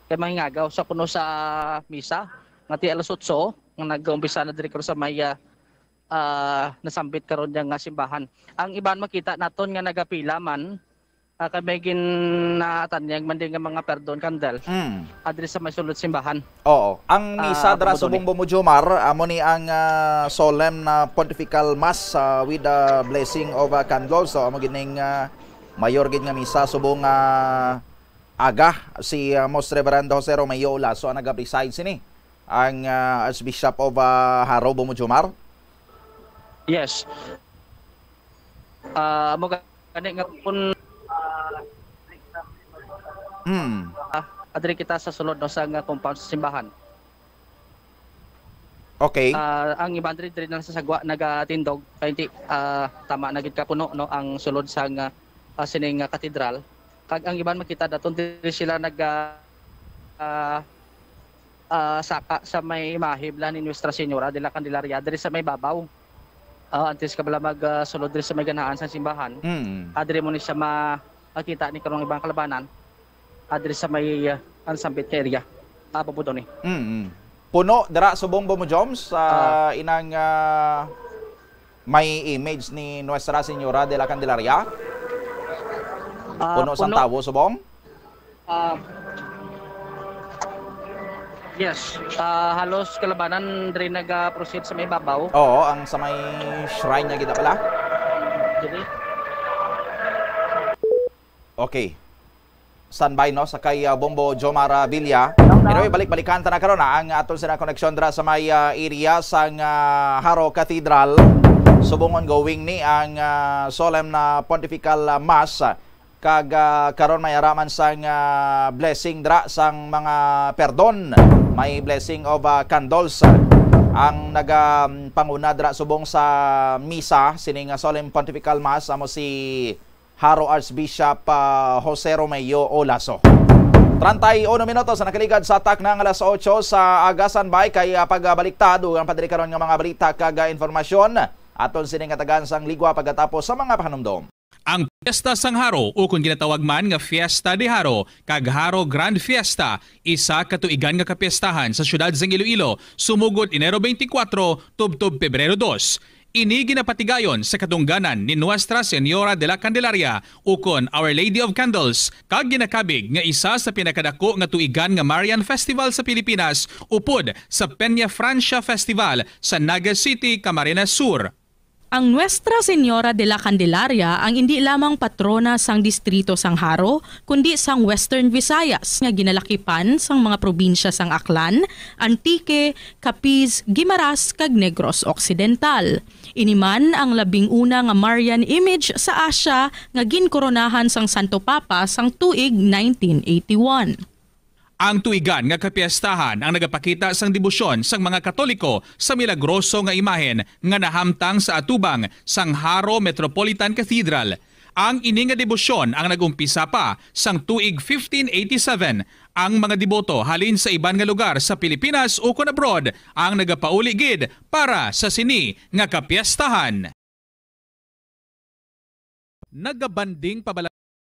Kay mangingagaw sa kuno sa misa, nga ti alas otso, nga nag-umpisa na diri karon sa may, ah, ah, nasambit karon niya nga simbahan. Ang iban makita naton nga nagapila man, ah, kay may gin-, naatanyag man din nga mga perdon candle. Mm. Adri sa may sulod simbahan. Oo. Ang Ah, misa dira Bombo Tony. Subong, Bombo Jomar, amo ni ang, ah, solemn na pontifical mass, ah, with the blessing of, ah, candles. So, amo gining, ah, mayor gid nga misa subong, ah, aga si, ah, Most Reverend Jose Romeo Olaso ang nagapreside sini. Ang, ah, Archbishop of, ah, Jaro, Bombo Jomar. Yes. Ah, amo gani nga kun, Hmm. ah, adri kita sa sulod, no, sa nga compound sa simbahan. Okay. Ah, ang iban diri, diri na sa sagwa nagatindog, kay hindi, ah, tama na gid ka puno, no, ang sulod sa nga, ah, sining, ah, katedral. Kag ang iban makita daton diri sila nag, ah, ah, ah, saka sa may imahe bala ni Nuestra Señora de la Candelaria diri sa may babaw. Ah, antes ka bala mag, ah, sulod diri sa may ganahan sa simbahan. Mm. Ah, diri mo ni siya ma-, makita ni karong ibang kalabanan. Ah, diri sa may, ah, ang sambit nga area. Ah, Bombo Tony. Mm. Puno dira subong, Bombo Joms, sa Ah. inang, ah, may image ni Nuestra Señora de la Candelaria? Ah, Puno sang puno. Tawo subong? Ah, yes. Ah, halos kalabanan diri naga-proceed sa may babaw. Oo, ang sa may shrine niya gid pala. Diri. Okay. Standby, no, sa kay, ah, Bombo Jomar, ah, Villa. Anyway, balik-balikan ta na karon, ah, ang aton sina koneksyon dira sa may, ah, area sang, ah, Jaro Cathedral. Subong ongoing ni ang, ah, solemn na pontifical, ah, mass. Kag, ah, karon may araman sang, ah, blessing dira sang mga perdon. May blessing of, ah, candles. Ang nagapanguna dira subong sa misa, sini nga solemn pontifical mass, amo si Jaro Archbishop, ah, Jose Romeo Olaso. Treinta y uno minutos ang nakaligad sa takna nga alas otso sa aga, standby kay, ah, pagbaliktad ug ang padiri karon nga mga balita kag, ah, informasyon aton sini nga tagaan sang ligwa pagkatapos sa mga pahanumdom. Ang Piyesta sang Jaro, ukon ginatawag man nga Fiesta de Jaro kag Jaro Grand Fiesta, isa ka tuigan nga kapiestahan sa siyudad sang Iloilo, sumugod Enero twenty-four tubtob Pebrero dos. Ini ginapatigayon sa katungganan ni Nuestra Señora de la Candelaria, ukon Our Lady of Candles, kag ginakabig nga isa sa pinakadako nga tuigan nga Marian Festival sa Pilipinas, upod sa Peña Francia Festival sa Naga City, Camarines Sur. Ang Nuestra Señora de la Candelaria ang indi lamang patrona sang distrito sang Jaro, kundi sang Western Visayas, nga ginalakipan sang mga probinsya sang Aklan, Antique, Capiz, Guimaras, kag Negros Occidental. Ini man ang labing una nga Marian image sa Asia nga ginkoronahan sang Santo Papa sang tuig nineteen eighty-one. Ang tuigan nga kapiestahan ang nagapakita sang debosyon sang mga Katoliko sa milagroso nga imahen nga nahamtang sa atubang sang Jaro Metropolitan Cathedral. Ang ini nga debosyon ang nag-umpisa pa sang tuig fifteen eighty-seven. Ang mga deboto halin sa iban nga lugar sa Pilipinas ukon abroad ang nagapauli gid para sa sini nga kapiestahan. Nagabanding pa bala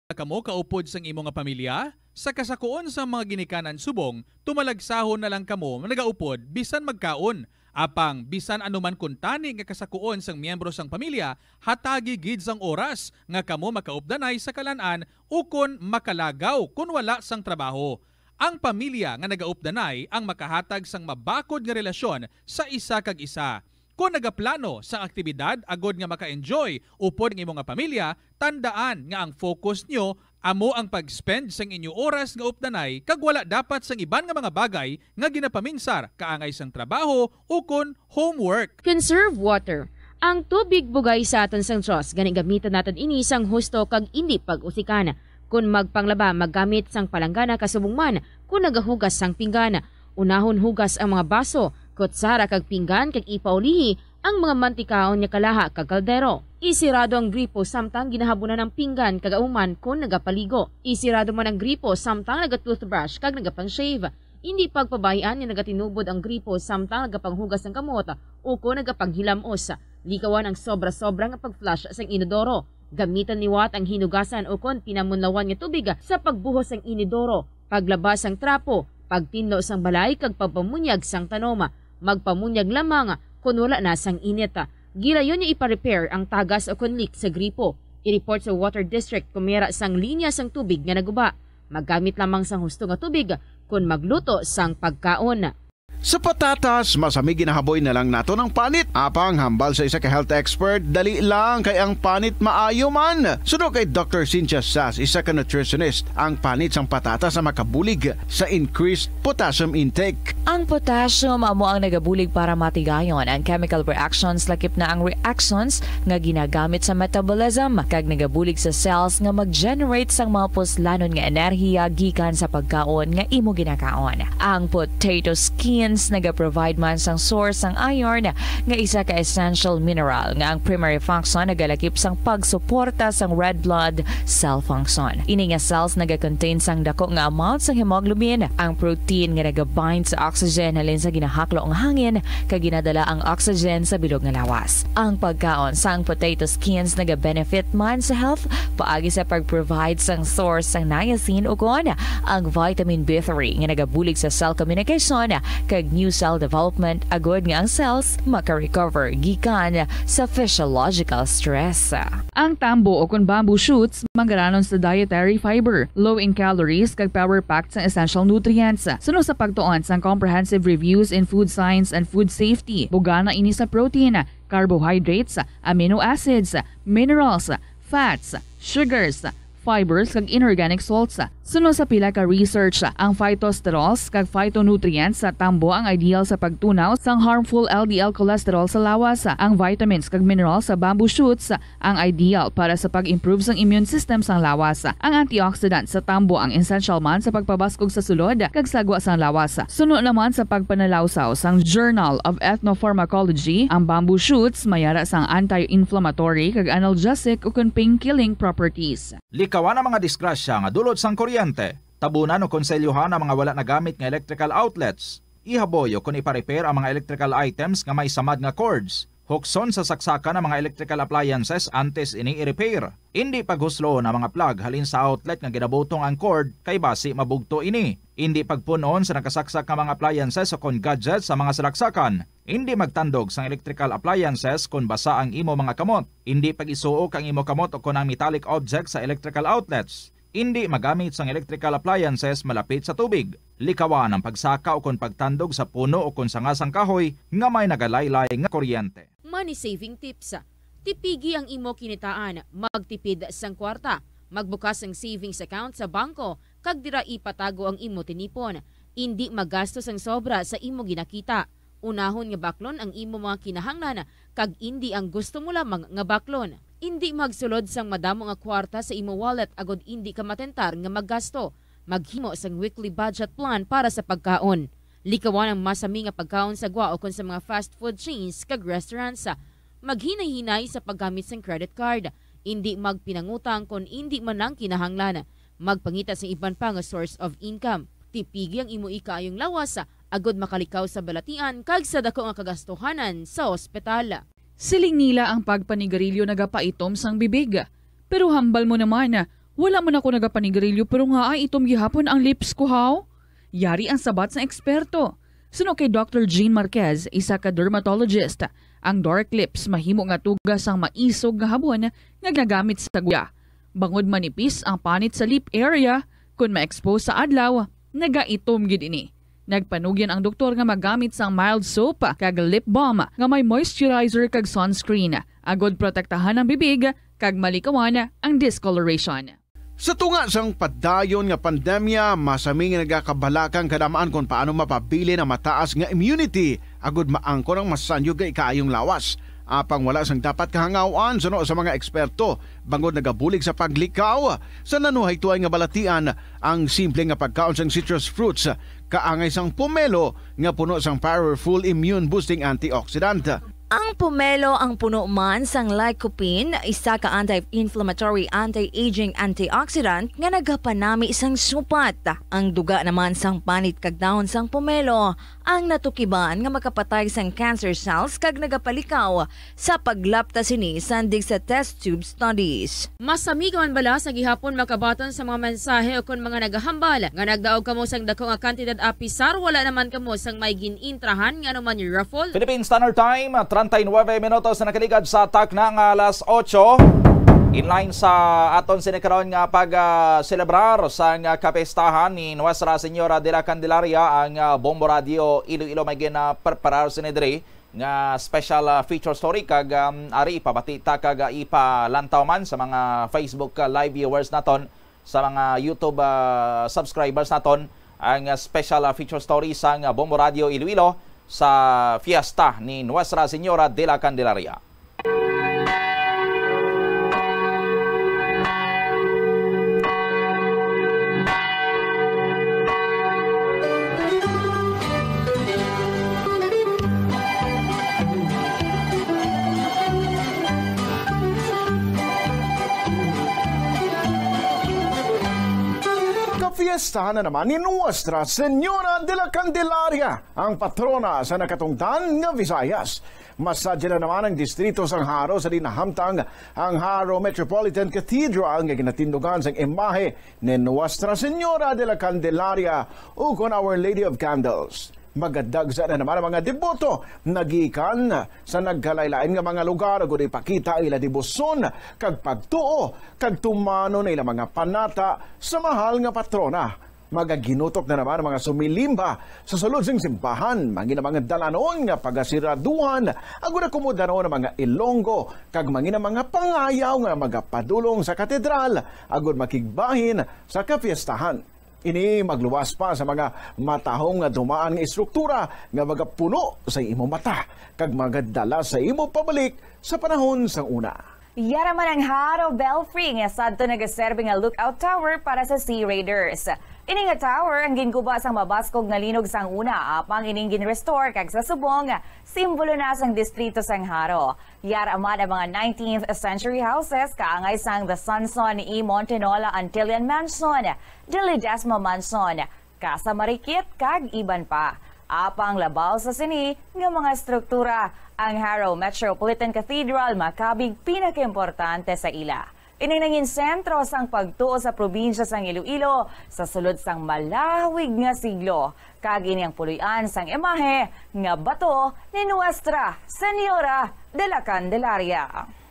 kamo kaupod sang imo nga pamilya? Sa kasakuon sang mga ginikanan subong, tumalagsahon na lang kamo nagaupod bisan magkaon. Apang bisan ano man kuntani nga kasakuon sang miyembro sang pamilya, hatagi gid sang oras nga kamo makaupdanay sa kalan-an ukon makalagaw kon wala sang trabaho. Ang pamilya nga nagaupdanay ang makahatag sang mabakod nga relasyon sa isa kag isa. Kon nagaplano sang aktibidad agod nga maka-enjoy upod ang imo nga pamilya, tandaan nga ang focus nyo amo ang pag-spend sang inyo oras nga updanay kag wala dapat sang iban nga mga bagay nga ginapaminsar kaangay sang trabaho ukon homework. Conserve water. Ang tubig bugay sa aton sang Dios, gani gamitan naton ini sang husto kag indi pag-usikan. Kon magpanglaba, maggamit sang palanggana kasubong man kon nagahugas sang pinggan. Unahon hugas ang mga baso, kutsara kag pinggan kag ipaulihi ang mga mantikaon nga kalaha kag kaldero. Isirado ang gripo samtang ginahabunan ang pinggan kag ahuman kon nagapaligo. Isirado man ang gripo samtang naga-toothbrush kag nagapang-shave. Indi pagpabay-an nga nagatinubod ang gripo samtang nagapanghugas sang kamot o kon nagapanghilamos. Likawan ang sobra-sobra nga pag-flush sang inodoro. Gamitan liwat ang hinugasan o kon pinamunlawan nga tubig sa pagbuhos sang inodoro, paglaba sang trapo, pagtinlo sang balay kag pagpamunyag sang tanom. Magpamunyag lamang kon wala na sang init. Gilayon nga ipa-repair ang tagas o kon leak sa gripo. I-report sa water district kon may ara sang linya sang tubig nga naguba. Maggamit lamang sang husto nga tubig kon magluto sang pagkaon. Sa patatas, masami ginahaboy na lang naton ang panit. Apang hambal sa isa ka health expert, dali lang kay ang panit maayo man. Suno kay Doctor Cynthia Sass, isa ka nutritionist, ang panit sang patatas ang makabulig sa increased potassium intake. Ang potassium amo ang nagabulig para matigayon ang chemical reactions, lakip na ang reactions nga ginagamit sa metabolism, kag nagabulig sa cells nga mag-generate sang mga puslanon nga enerhiya gikan sa pagkaon nga imo ginakaon. Ang potato skins nagaprovide man sang source sang iron, nga isa ka essential mineral nga ang primary function nagalakip sang pagsuporta sang red blood cell function. Ini nga cells nagakontain sang dako nga amount sang hemoglobin, ang protein nga nagabind sa oxygen halin sa ginahaklo nga hangin, kag ginadala ang oxygen sa bilog nga lawas. Ang pagkaon sang potato skins nagabenefit man sa health paagi sa pag-provide sang source sang niacin ukon ang vitamin B three nga nagabulig sa cell communication kag new cell development agod nga ang cells maka-recover gikan sa physiological stress. Ang tambo o kon bamboo shoots magaranon sa dietary fiber, low in calories, kag power-packed sang essential nutrients. Suno sa pagtuon sang Comprehensive Reviews in Food Science and Food Safety, bugana ini sa protein, carbohydrates, amino acids, minerals, fats, sugars, fibers, kag inorganic salts. Suno sa pila ka research, ang phytosterols kag phytonutrients sa tambo ang ideal sa pagtunaw sang harmful L D L cholesterol sa lawas. Ang vitamins kag minerals sa bamboo shoots ang ideal para sa pag-improve sang immune system sang lawas. Ang antioxidant sa tambo ang essential man sa pagpabaskog sa sulod kag sagwa sang lawas. Suno naman sa pagpanalawsaw sang Journal of Ethnopharmacology, ang bamboo shoots may ara sang anti-inflammatory kag analgesic ukon pain-killing properties. Likawan ang mga disgrasya nga dulot sang kuryente. Tabunan o konselyohan ang mga wala nagamit nga electrical outlets. Ihaboy o kon ipa-repair ang mga electrical items nga may samad nga cords. Hukson sa saksakan ang mga electrical appliances antes ini i-repair. Indi paghusloon ang mga plug halin sa outlet nga ginabutong ang cord kay basi mabugto ini. Indi pagpun-on sa nakasaksak nga mga appliances o kon gadgets sa mga salaksakan. Indi magtandog sang electrical appliances kon basa ang imo mga kamot. Indi pag-isuok ang imo kamot o kon ang metallic objects sa electrical outlets. Indi magamit sang electrical appliances malapit sa tubig. Likawan ang pagsaka o kon pagtandog sa puno o kon sanga sang kahoy nga may nagalaylay nga kuryente. Money saving tips. Tipigi ang imo kinitaan, magtipid sang kwarta, magbukas sang savings account sa bangko, kag dira ipatago ang imo tinipon. Indi magasto sang sobra sa imo ginakita. Unahon nga baklon ang imo mga kinahanglan kag indi ang gusto mo lamang nga baklon. Indi magsulod sang madamo nga kwarta sa imo wallet agod indi ka matentar nga maggasto. Maghimo sang weekly budget plan para sa pagkaon. Likawan ang masami nga pagkaon sa gwa ukon sa mga fast food chains kag restaurants. Maghinay-hinay sa paggamit sang credit card. Indi magpinangutang kon indi man lang kinahanglan. Magpangita sa iban pa nga source of income. Tipigi ang imo ikaayong lawas agod makalikaw sa balatian kag sa dako nga kagastuhanan sa ospital. Siling nila ang pagpanigarilyo nagapaitom sang bibig. Pero hambal mo naman, wala man ako nagapanigarilyo pero nga ay itom gihapon ang lips ko, haw? Yari ang sabat sang eksperto. Suno kay Doctor Jean Marquez, isa ka dermatologist, ang dark lips mahimo nga tuga sang maisog nga habon nga ginagamit sa guya. Bangod manipis ang panit sa lip area, kon ma-expose sa adlaw, nagaitom gid ini. Nagpanugyan ang doktor nga magamit sang mild soap kag lip balm nga may moisturizer kag sunscreen, agod protektahan ang bibig kag malikawan ang discoloration. Sa tunga sang padayon nga pandemya, masami nga nagakabalaka ang kadam-an kon paano mapabilin ang mataas nga immunity agud maangkon ang masanyog nga ikaayong lawas. Apang wala sang dapat kahangaw-an suno sa mga eksperto, bangod nagabulig sa paglikaw sa nanuhaytoy nga balatian ang simple nga pagkaon sang citrus fruits, kaangay sang pomelo nga puno sang powerful immune-boosting antioxidant. Ang pomelo ang puno man sang lycopene, isa ka anti-inflammatory, anti-aging antioxidant nga nagapanami sang supat. Ang duga naman sang panit kag dahon sang pomelo ang natukiban nga makapatay sang cancer cells kag nagapalikaw sa paglapta sini sandig sa test tube studies. Masami ka man bala sa gihapon makabaton sa mga mensahe ukon mga nagahambal nga nagdaog kamo sang dako nga kantidad, apisar wala naman kamo sang may gin-intrahan nga anuman raffle? Philippine Standard Time, treinta y nueve minutos na nakaligad sa takna nga alas otso. In line sa aton sini karon nga pag, ah, selebrar sang, ah, kapistahan ni Nuestra Señora de la Candelaria, ang, ah, Bombo Radio Iloilo may ginapreparar sini diri nga special, ah, feature story kag, um, ari ipabati ta kag, ah, ipalantaw man sa mga Facebook, ah, live viewers naton, sa mga YouTube, ah, subscribers naton, ang, ah, special, ah, feature story sang, ah, Bombo Radio Iloilo sa fiesta ni Nuestra Señora de la Candelaria. Kafiestahan na naman ni Nuestra Señora de la Candelaria, ang patrona sa nakatungdan nga Visayas. Masadya na naman ang distrito sang Jaro sa diin nahamtang ang Jaro Metropolitan Cathedral nga ginatindugan sang imahe ni Nuestra Señora de la Candelaria, ukon Our Lady of Candles. Magadagsa na naman ang mga deboto nagikan sa nagkalain-lain nga mga lugar, agud ipakita ang ila debosyon kag pagtuo, kag tumanon ang ila mga panata sa mahal nga patrona. Magaginutok na naman ang mga sumilimba sa sulod sing simbahan, mangin ang mga dalanon nga pagasiraduhan, agud akomodanon ang mga Ilonggo, kag mangin ang mga pangayaw nga magapadulong sa katedral, agud makigbahin sa kapiestahan. Ini magluwas pa sa mga matahom nga dumaan nga estruktura nga magapuno sa imo mata, kag magadala sa imo pabalik sa panahon sang una. Yara man ang Jaro Belfry nga sadto nagaserbi nga lookout tower para sa Sea Raiders. Ini nga tower ang ginguba sang mabaskog nga linog sang una, apang ining gin-restore kag sa subong, simbolo na sang distrito sang Jaro. Yara man ang mga nineteenth century houses kaangay sang The Sanson E. Montenola Antillean Mansion, The Ledesma Mansion, Casa Marikit, kag iban pa. Apang labaw sa sini nga mga struktura, ang Jaro Metropolitan Cathedral makabig pinakaimportante sa ila. Ini nangin sentro sang pagtuo sa probinsya sang Iloilo sa sulod sang malawig nga siglo, kag ini ang puloy-an sang imahe nga bato ni Nuestra Señora de la Candelaria.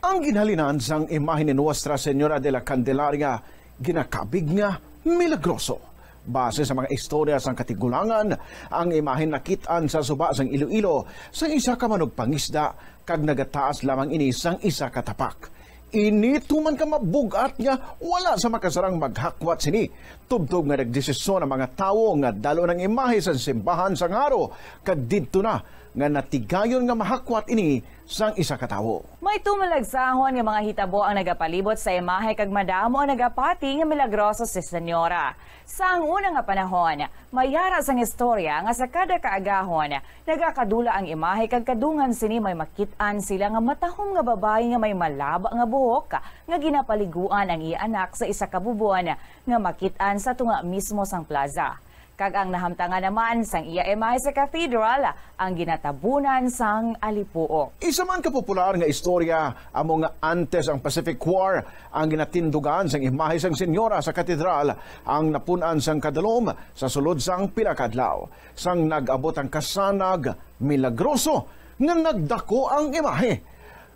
Ang ginhalinan sang imahe ni Nuestra Señora de la Candelaria ginakabig nga milagroso. Base sa mga istorya sang katigulangan, ang imahe nakit-an sa suba sang Iloilo sang isa ka manugpangisda, kag nagataas lamang ini sang isa ka tapak. Ini tuman ka mabug-at nga wala sa makasarang maghakwat sini, tubtob nga nagdesisyon ang mga tawo nga dalon ang imahe sa simbahan sang Jaro, kag didto na nga natigayon nga mahakwat ini sang isa ka tawo. May tumalagsahon nga mga hitabo ang nagapalibot sa imahe kag madamo ang nagapati nga milagroso si Senyora. Sang una nga panahon, may yara sang istorya nga sa kada kaagahon, nagakadula ang imahe kag kadungan sini may makit-an sila nga matahom nga babayi nga may malaba nga buhok nga ginapaliguan ang iya anak sa isa ka bubon nga makit-an sa tunga mismo sang plaza. Kag ang nahamtangan naman sang iya imahe sa cathedral, ang ginatabunan sang alipuok. Isa man ka popular nga istorya amo nga antes ang Pacific War, ang ginatindugan sang imahe sang Senyora sa katedral ang napun-an sang kadalom sa sulod sang pila ka adlaw. Sang nag-abot ang kasanag, milagroso nga nagdako ang imahe.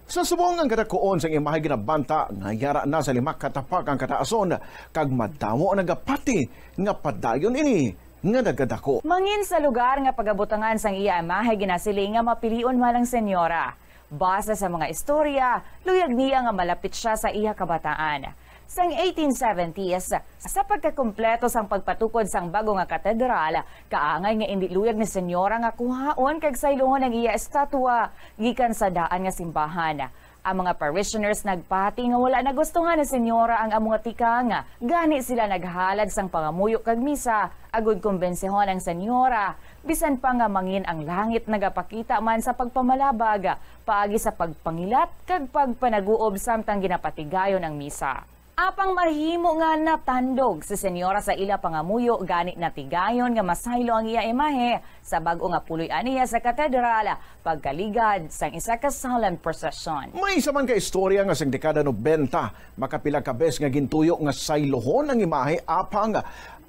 Sa subong ang kadakuon sang imahe ginabanta nga yara na sa lima ka tapak ang kataason, kag madamo ang nagapati nga padayon ini nga nagadako. Mangin sa lugar nga pagabutangan sang iya imahe ginasiling nga mapilion man ang senyora. Base sa mga istorya, luyag niya nga malapit sia sa iya kabataan. Sang eighteen seventies, sa pagkakumpleto sang pagpatukod sang bago nga katedral, kaangay nga indi luyag ni senyora nga kuhaon kag saylohon ang iya estatwa gikan sa daan nga simbahan. Ang mga parishioners nagpati nga wala nagustuhan ni senyora ang amo nga tikang, gani sila naghalad sang pangamuyo kag misa agud kumbensehon ang senyora, bisan pa nga mangin ang langit nagapakita man sa pagpamalabag paagi sa pagpangilat kag pagpanaguob samtang ginapatigayon ang misa. Apang mahimo nga natandog si senyora sa ila pangamuyo, gani natigayon nga masaylo ang iya imahe sa bag-o nga puloy-an niya sa katedral pagkaligad sang isa ka solemn procession. May isa man ka istorya nga sang dekada nobenta, makapila ka bes nga gintuyo nga saylohon ang imahe, apang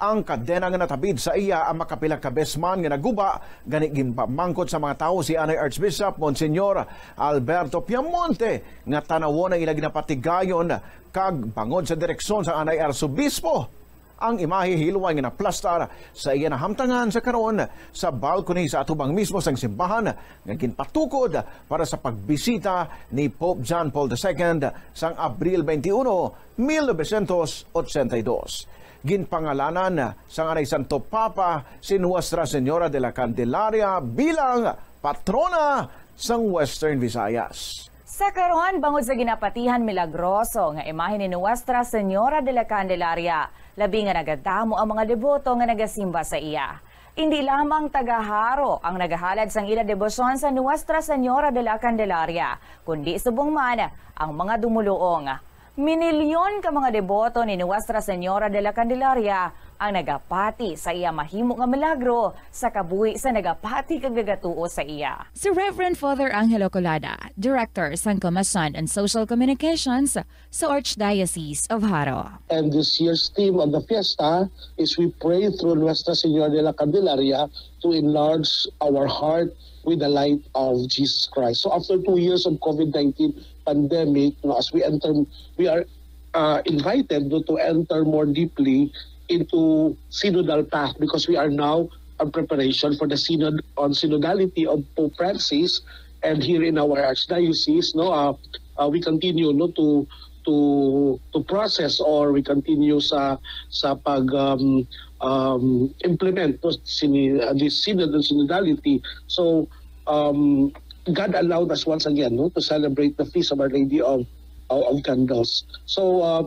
ang kadena nga natabid sa iya ang makapila ka bes man nga naguba, gani ginpamangkot sa mga tawo si anay Archbishop Monsignor Alberto Piamonte nga tanawon ang ila ginapatigayon, kag bangod sa direksyon sa anay Arsobispo, ang imahe hilway nga naplastar sa iya nahamtangan sa karon sa balcony sa atubang mismo sang simbahan nga ginpatukod para sa pagbisita ni Pope John Paul the Second sang Abril twenty-one, mil novecientos ochenta y dos. Ginpangalanan sang anay Santo Papa si Nuestra Señora de la Candelaria bilang patrona sang Western Visayas. Sa karon, bangod sa ginapatihan milagroso nga imahe ni Nuestra Señora de la Candelaria, labi nga nagadamo ang mga deboto nga nagasimba sa iya. Indi lamang taga Jaro ang nagahalad sang ila debosyon sa Nuestra Señora de la Candelaria, kundi subong man ang mga dumoluong. Minilyon ka mga deboto ni Nuestra Señora de la Candelaria ang nagapati sa iya mahimo nga milagro sa kabuhi sa nagapati kag nagatuo sa iya. Si Reverend Father Angelo Colada, Director sang Commission on Social Communications sa Archdiocese of Jaro. And this year's theme of the fiesta is "We pray through Nuestra Señora de la Candelaria to enlarge our heart with the light of Jesus Christ." So after two years of COVID nineteen pandemic, no, as we enter, we are uh, invited, no, to enter more deeply into synodal path because we are now on preparation for the synod on synodality of Pope Francis, and here in our archdiocese, no, uh, uh, we continue, no, to to to process, or we continue sa sa pag um, um, implement, no, sini, uh, this synod and synodality. So um, God allowed us once again, no, to celebrate the feast of Our Lady of of, of Candles. So uh,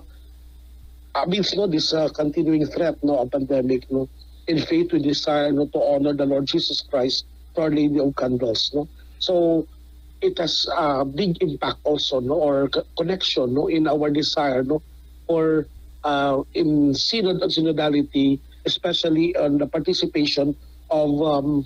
amidst, no, this uh, continuing threat, no, of pandemic, no, in faith we desire, no, to honor the Lord Jesus Christ to Our Lady of Candles, no. So it has a big impact also, no, or co- connection, no, in our desire, no, for uh, in synod and synodality, especially on the participation of um,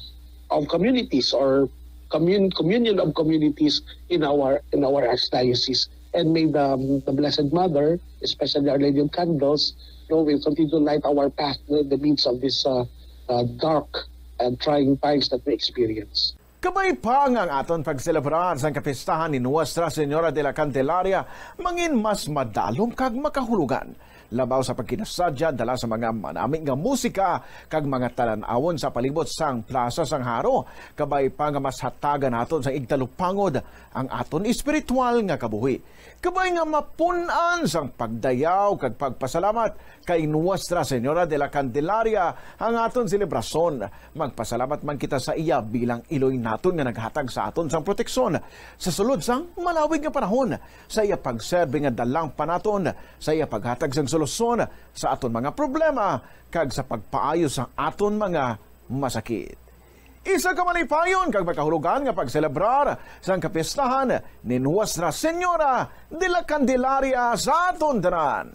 of communities or commun- communion of communities in our in our archdiocese. And may the, the Blessed Mother, especially Our Lady of Candles, no, will continue to light our path in the midst of this uh, uh, dark and trying times that we experience. Kabay pa nga ang aton pagselebrar sang kapistahan ni Nuestra Señora de la Candelaria mangin mas madalom kag makahulugan. labaw sa pagkinasadya dala sa mga manami nga musika kag mga talan-awon sa palibot sang Plaza sang Jaro, kabay pa nga mas hatagan naton sang igtalupangod ang aton espiritual nga kabuhi, kabay nga mapun-an sang pagdayaw kag pagpasalamat kay Nuestra Señora de la Candelaria ang aton selebrasyon. Magpasalamat man kita sa iya bilang iloy naton nga naghatag sa aton sang proteksyon sa sulod sang malawig nga panahon, sa iya pagserbi nga dalang pa naton, sa iya paghatag sang solusyon sa aton mga problema, kag sa pagpaayo sa aton mga masakit. Isa ka malipayon kag makahulugan nga pagselebrar sang kapistahan ni Nuestra Señora de la Candelaria sa aton tanan.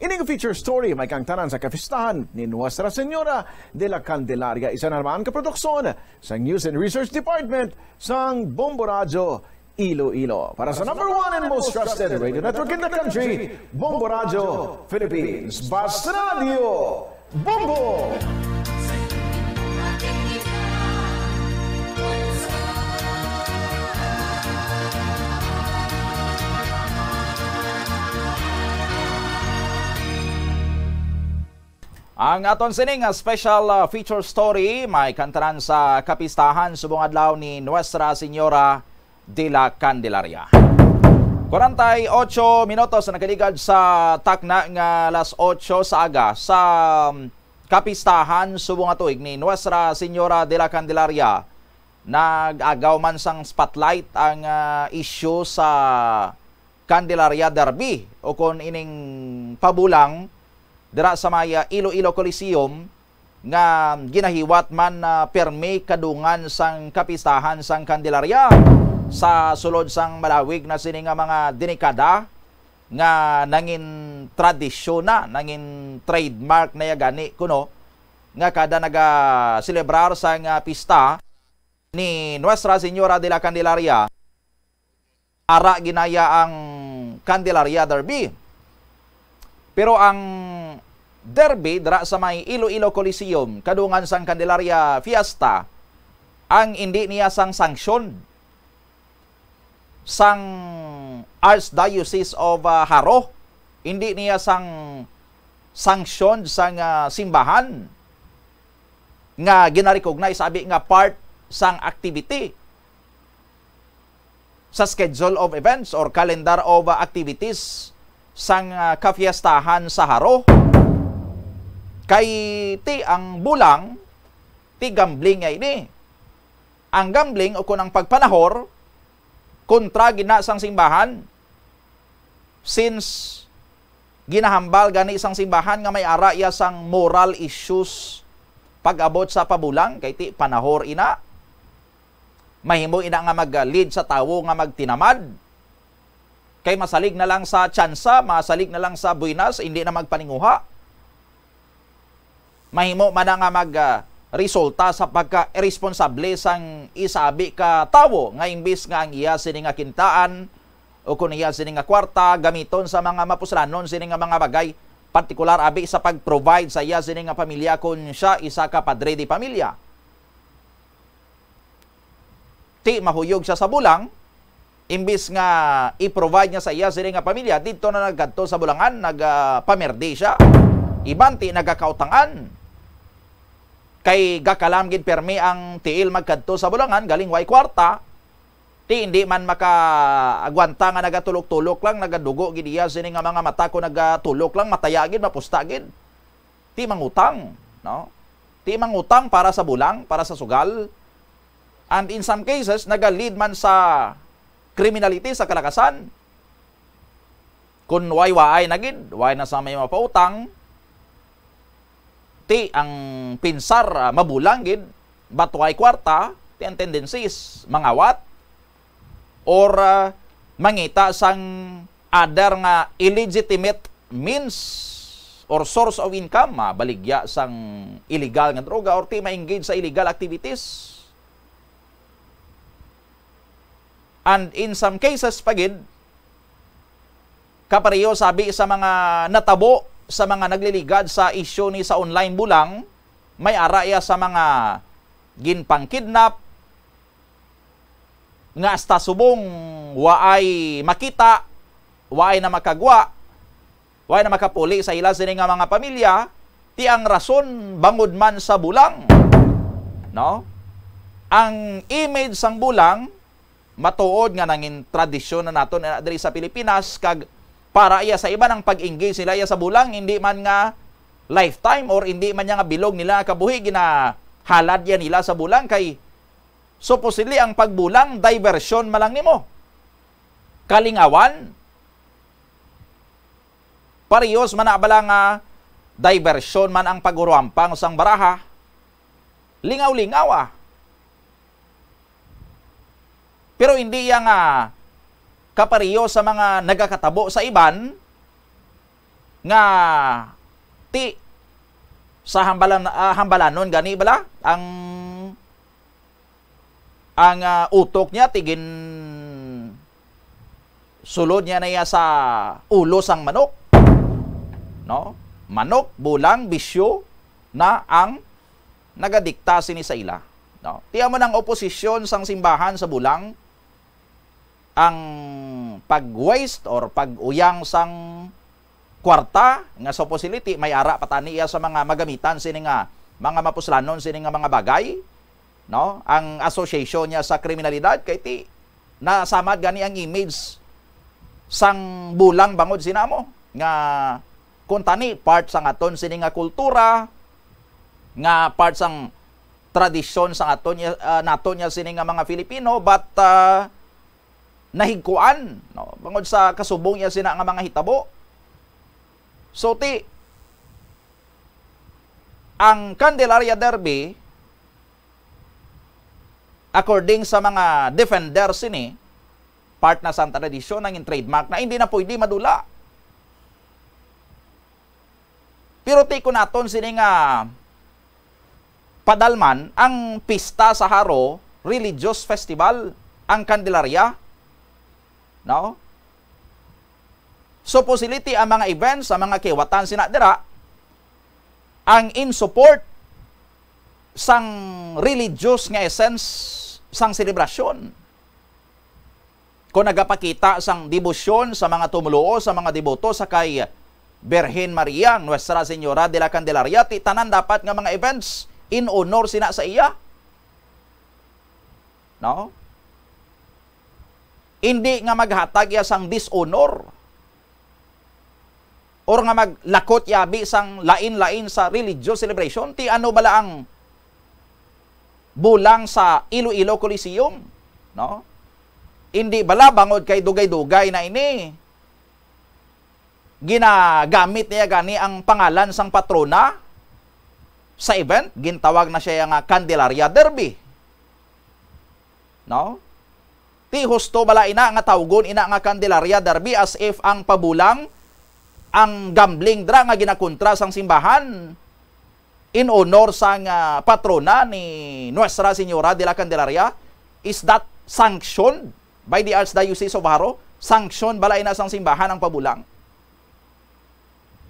Ining feature story may kaangtanan sa kapistahan ni Nuestra Señora de la Candelaria, isa naman ka produksyon sa News and Research Department sang Bombo Radyo Iloilo. Para sa number one and most trusted radio network in the country, Bombo Radyo Philippines. Basta Radio Bombo! Ang aton sining, ah, special, ah, feature story may kaangtanan sa kapistahan subong adlaw ni Nuestra Señora de la Candelaria. Kwarenta y ocho minutos na nakaligad sa takna nga alas otso sa aga sa, um, kapistahan subong nga tuig ni Nuestra Señora de la Candelaria. Nag-agaw man sang spotlight ang, ah, issue sa Candelaria Derby, o kon ining pabulang dira sa may, ah, Iloilo Coliseum nga ginahiwat man, ah, pirmi kadungan sang kapistahan sang Candelaria sa sulod sang malawig na sini nga mga denikada nga nangin tradisyon na, nangin trademark na ya gani kuno nga kada naga-selebrar sang, ah, pista ni Nuestra Señora de la Candelaria, ara ginaya ang Candelaria Derby. Pero ang Derby dira sa may Iloilo Coliseum, kadungan sang Candelaria Fiesta, ang indi niya sang sanction sang Archdiocese of, ah, Jaro, indi niya sang sanction sang, ah, simbahan nga gina-recognize abi nga part sang activity sa schedule of events or calendar of, ah, activities sang, ah, kafiestahan sa Jaro. Kay ti ang bulang, ti gambling nga ini. Ang gambling o kun ang pagpanahor, kontra gid na sang simbahan, since ginahambal gani sang simbahan nga may ara iya sang moral issues pag-abot sa pabulang, kay ti panahor ina. Mahimo ina nga mag-lead sa tawo nga magtinamad. Kay masalig na lang sa tsansa, masalig na lang sa buenas, hindi na magpaninguha. Mahimo man na nga mag, ah, resulta sa pagka-iresponsable sang isa abi ka tawo nga imbis nga ang iya sini nga kintaan o kun iya sini nga kwarta gamiton sa mga mapuslanon sini nga mga bagay, partikular abi sa pag-provide sa iya sini nga pamilya kun siya isa ka padre de pamilya. Ti mahuyog siya sa bulang, imbis nga i-provide niya sa iya sini nga pamilya, didto na nagkadto sa bulangan, nagapamerde siya. Iban ti nagakautangan. Kay gakalam gid permi ang tiil magkadto sa bulangan, galing way kwarta. Ti hindi man makaagwanta nga nagatulok-tulok lang, nagadugo gid iya sini nga mga mata, kung nagatulok lang, mataya gid, mapusta gid. Ti mangutang, no? Ti mangutang para sa bulang, para sa sugal. And in some cases, naga-lead man sa criminality, sa kalakasan. Kun way waay na gid, way na sa may mapautang, ti ang pinsar, ah, mabulang gid, but way kwarta, ti ang tendency is mangawat or, ah, mangita sang other nga illegitimate means or source of income, mabaligya sang illegal nga droga or ti ma-engage sa illegal activities. And in some cases pa gid, kapareho sabi sa mga natabo sa mga nagliligad sa isyu ni sa online bulang, may ara iya sa mga ginpangkidnap nga hasta subong waay makita, waay na makagwa, Wala na makapuli sa ila sini nga mga pamilya, ti ang rason bangod man sa bulang. No? Ang image sang bulang, matuod nga nangin tradisyon na naton, eh, diri sa Pilipinas, kag para iya sa iban ang pag-engage nila iya sa bulang, hindi man nga lifetime or hindi man niya nga bilog nila nga kabuhi, ginahalad iya nila sa bulang kay supposedly ang pagbulang diversion man lang nimo. Kalingawan, parehas man na bala nga diversion man ang paghuruampang sang baraha. Lingaw-lingaw, ah. Pero hindi iya nga kapareho sa mga nagakatabo sa iban nga ti sa hambalan, ah, hambalanon gani bala ang ang, ah, utok niya ti ginsulod niya na iya sa ulo sang manok. No? Manok, bulang, bisyo na ang nagadikta sini sa ila. No? Ti amo nang oposisyon sang simbahan sa bulang, ang pag-waste or pag-uyang sang kwarta nga supposedly may ara pa tani iya sa mga magamitan sini nga mga mapuslanon sini nga mga bagay, no? Ang association niya sa kriminalidad kay ti nasamad gani ang image sang bulang bangod sina mo nga kung tani part sang aton sini nga kultura, nga part sang tradisyon sang aton niya, ah, naton niya sini nga mga Filipino, but, ah, nahigkuan, no? Bangod sa kasubong niya sina nga mga hitabo. So, ti, ang Candelaria Derby, according sa mga defender sini, part na sa tradisyon ang trademark na hindi na pwede madula. Pero ti ko naton sini nga padalman ang pista sa Jaro, religious festival, ang Candelaria, no? Supposedly ang mga events, ang mga kiwatan sina dira, ang in support sang religious nga essence sang selebrasyon. Kung nagapakita sang debosyon sa mga tumoluo, sa mga deboto sa kay Birhen Maria, Nuestra Señora de la Candelaria, ti tanan dapat nga mga events in honor sina sa iya. No? Hindi nga maghatag iya sang dishonor or nga maglakot yabi sang lain-lain sa religious celebration, ti ano bala ang bulang sa Iloilo Coliseum, no? Hindi bala bangod kay dugay-dugay na ini ginagamit niya gani ang pangalan sang patrona sa event, gintawag na siya nga Candelaria Derby. No? Ti husto bala ina nga tawgon ina nga Candelaria Derby as if ang pabulang, ang gambling dra nga ginakontra sang simbahan in honor sang, ah, patrona ni Nuestra Señora de la Candelaria? Is that sanctioned by the Archdiocese of Jaro? Sanction bala ina sang simbahan ang pabulang?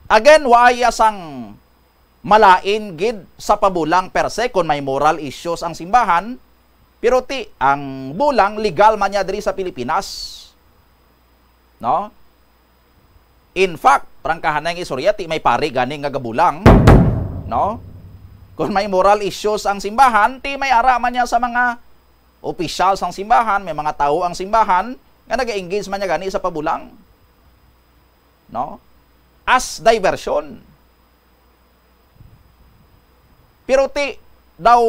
Again, wa iya sang malain gid sa pabulang per se kon may moral issues ang simbahan, pero ti ang bulang legal man niya diri sa Pilipinas. No? In fact, prangkahan na ang istorya, ti may pari gani nga gabulang, no? Kung may moral issues ang simbahan, ti may ara man niya sa mga opisyal sang simbahan, may mga tawo ang simbahan nga nag-engage man niya gani sa pabulang, no? As diversion. Pero ti daw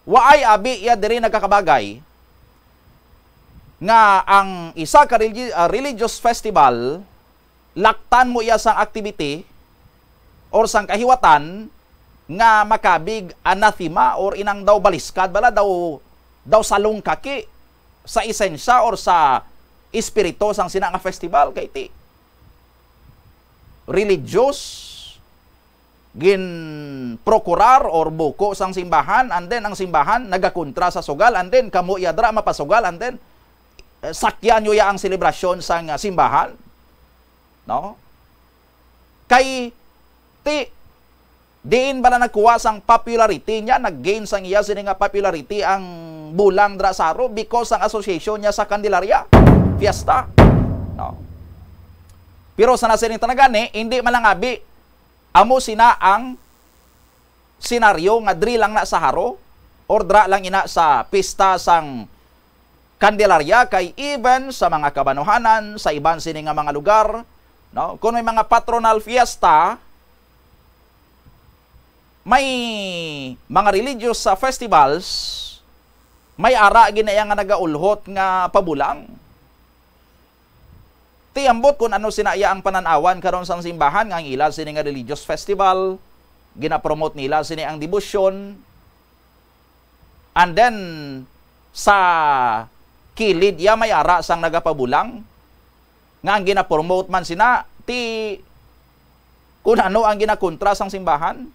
waay abi iya diri nagakabagay nga ang isa ka religi-, ah, religious festival, laktan mo iya sang activity or sang kahiwatan nga makabig anathema or inang daw baliskad bala daw, daw salungkaki sa esensya or sa espiritu sang sina nga festival kay ti religious ginprokurar or buko sang simbahan, and then ang simbahan nagakontra sa sugal, and then kamo iya dira mapasugal, and then, eh, sakyan niyo ya ang selebrasyon sang, ah, simbahan, no? Kay ti diin bala nagkuha sang popularity niya, nag-gain sang iya sini nga popularity ang bulang dra sa Jaro because sang association niya sa Candelaria Fiesta, no? Pero sa nasiring ta na gani, hindi man lang abi amo sina ang senaryo nga diri lang na sa Jaro or dira lang ina sa pista sang Candelaria, kay even sa mga kabanuhanan, sa iban sini nga mga lugar, no? Kung may mga patronal fiesta, may mga religious, ah, festivals, may ara gid na iya nga nagaulhot nga pabulang. Ti ambot kung ano sina iya ang panan-awan karon sang simbahan, nga ang ila sini nga religious festival, ginapromote nila sini ang debosyon. And then, sa kilid iya may ara sang nagapabulang, nga ang ginapromote man sina, ti kung ano ang ginakontra sang simbahan.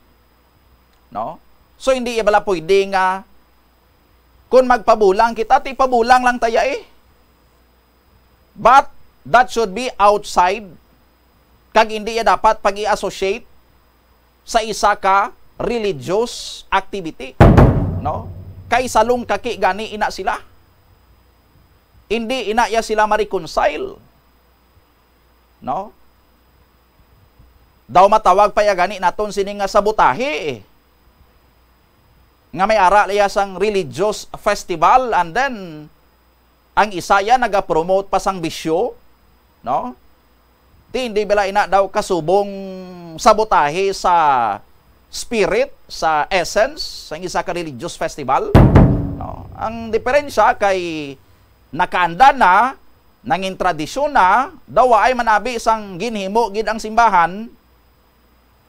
No? So, hindi iya bala pwede nga kung magpabulang kita, ti pabulang lang taya eh. But that should be outside, kag hindi iya dapat pag-i-associate sa isa ka religious activity, no? Kay salungkaki gani ina sila. Hindi ina iya sila ma-reconcile, no? Daw matawag pa iya gani naton sini nga sabotahe, eh. Nga may ara iya sang religious festival, and then ang isa iya nagapromote pa sang bisyo, no? Ti hindi bala ina daw kasubong sabotahe sa spirit, sa essence sang isa ka religious festival, no? Ang diferensya kay nakaanda na, nangin tradisyon na, daw waay man abi sang ginhimo gid ang simbahan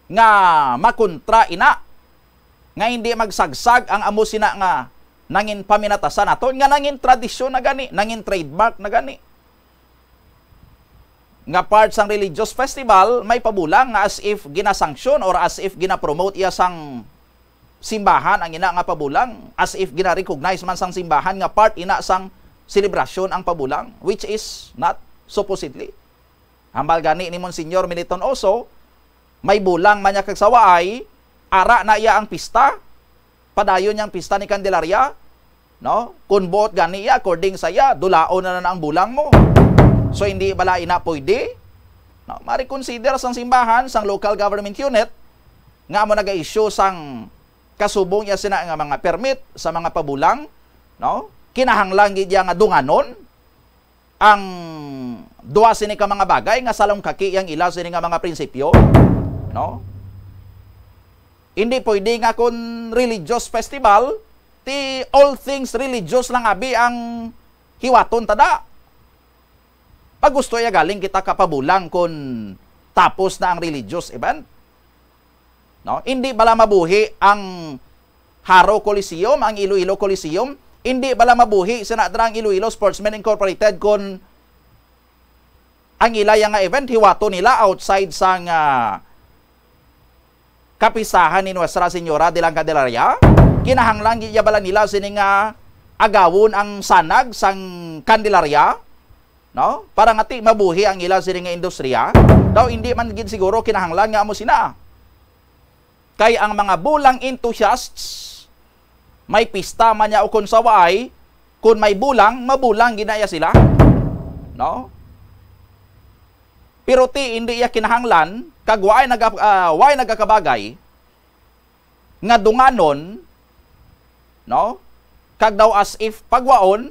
nga makontra ina, nga hindi magsagsag ang amo sina nga nangin paminatasan naton, nga nangin tradisyon na gani, nangin trademark na gani, nga part sang religious festival, may pabulang nga as if ginasanksyon or as if ginapromote iya sang simbahan ang ina nga pabulang, as if gina-recognize man sang simbahan nga part ina sang selebrasyon ang pabulang, which is not, supposedly. Hambal gani ni Monsignor Militon Oso, may bulang man niya kag sawaay, ara na iya ang pista, padayon niya ang pista ni Candelaria, no? Kung buot gani iya, according sa iya, dulaon na na ang bulang mo. So, hindi bala ina pwede? No? Ma-reconsider sang simbahan, sang local government unit, nga amo naga-issue sang kasubong iya sina nga mga permit sa mga pabulang, no? Kinahanglan gid iya nga dunganon ang duha sini ka mga bagay nga salungkaki ang ila sini nga mga prinsipyo, no? Hindi pwede nga kun religious festival, ti all things religious lang abi ang hiwaton tada. Pag gusto iya galing kita kapabulang kun tapos na ang religious event. No? Hindi bala mabuhi ang Jaro Coliseum, ang Iloilo Coliseum? Hindi bala mabuhi sina dira ang Iloilo Sportsmen Incorporated kon ang ila iya nga event hiwato nila outside sang, ah, kapistahan ni Nuestra Señora de la Candelaria? Kinahanglan gid iya bala nila sini nga agawon ang sanag sang Candelaria, no? Para nga ti mabuhi ang ila sini nga industriya? Daw hindi man gid siguro kinahanglan nga amo sina. Kay ang mga bulang enthusiasts, may pista man niya o kon sa waay, kon may bulang, mabulang gid na iya sila. No? Pero ti hindi iya kinahanglan, kag waay naga-, ah, waay nagakabagay nga dunganon, no? Kag daw as if pagwaon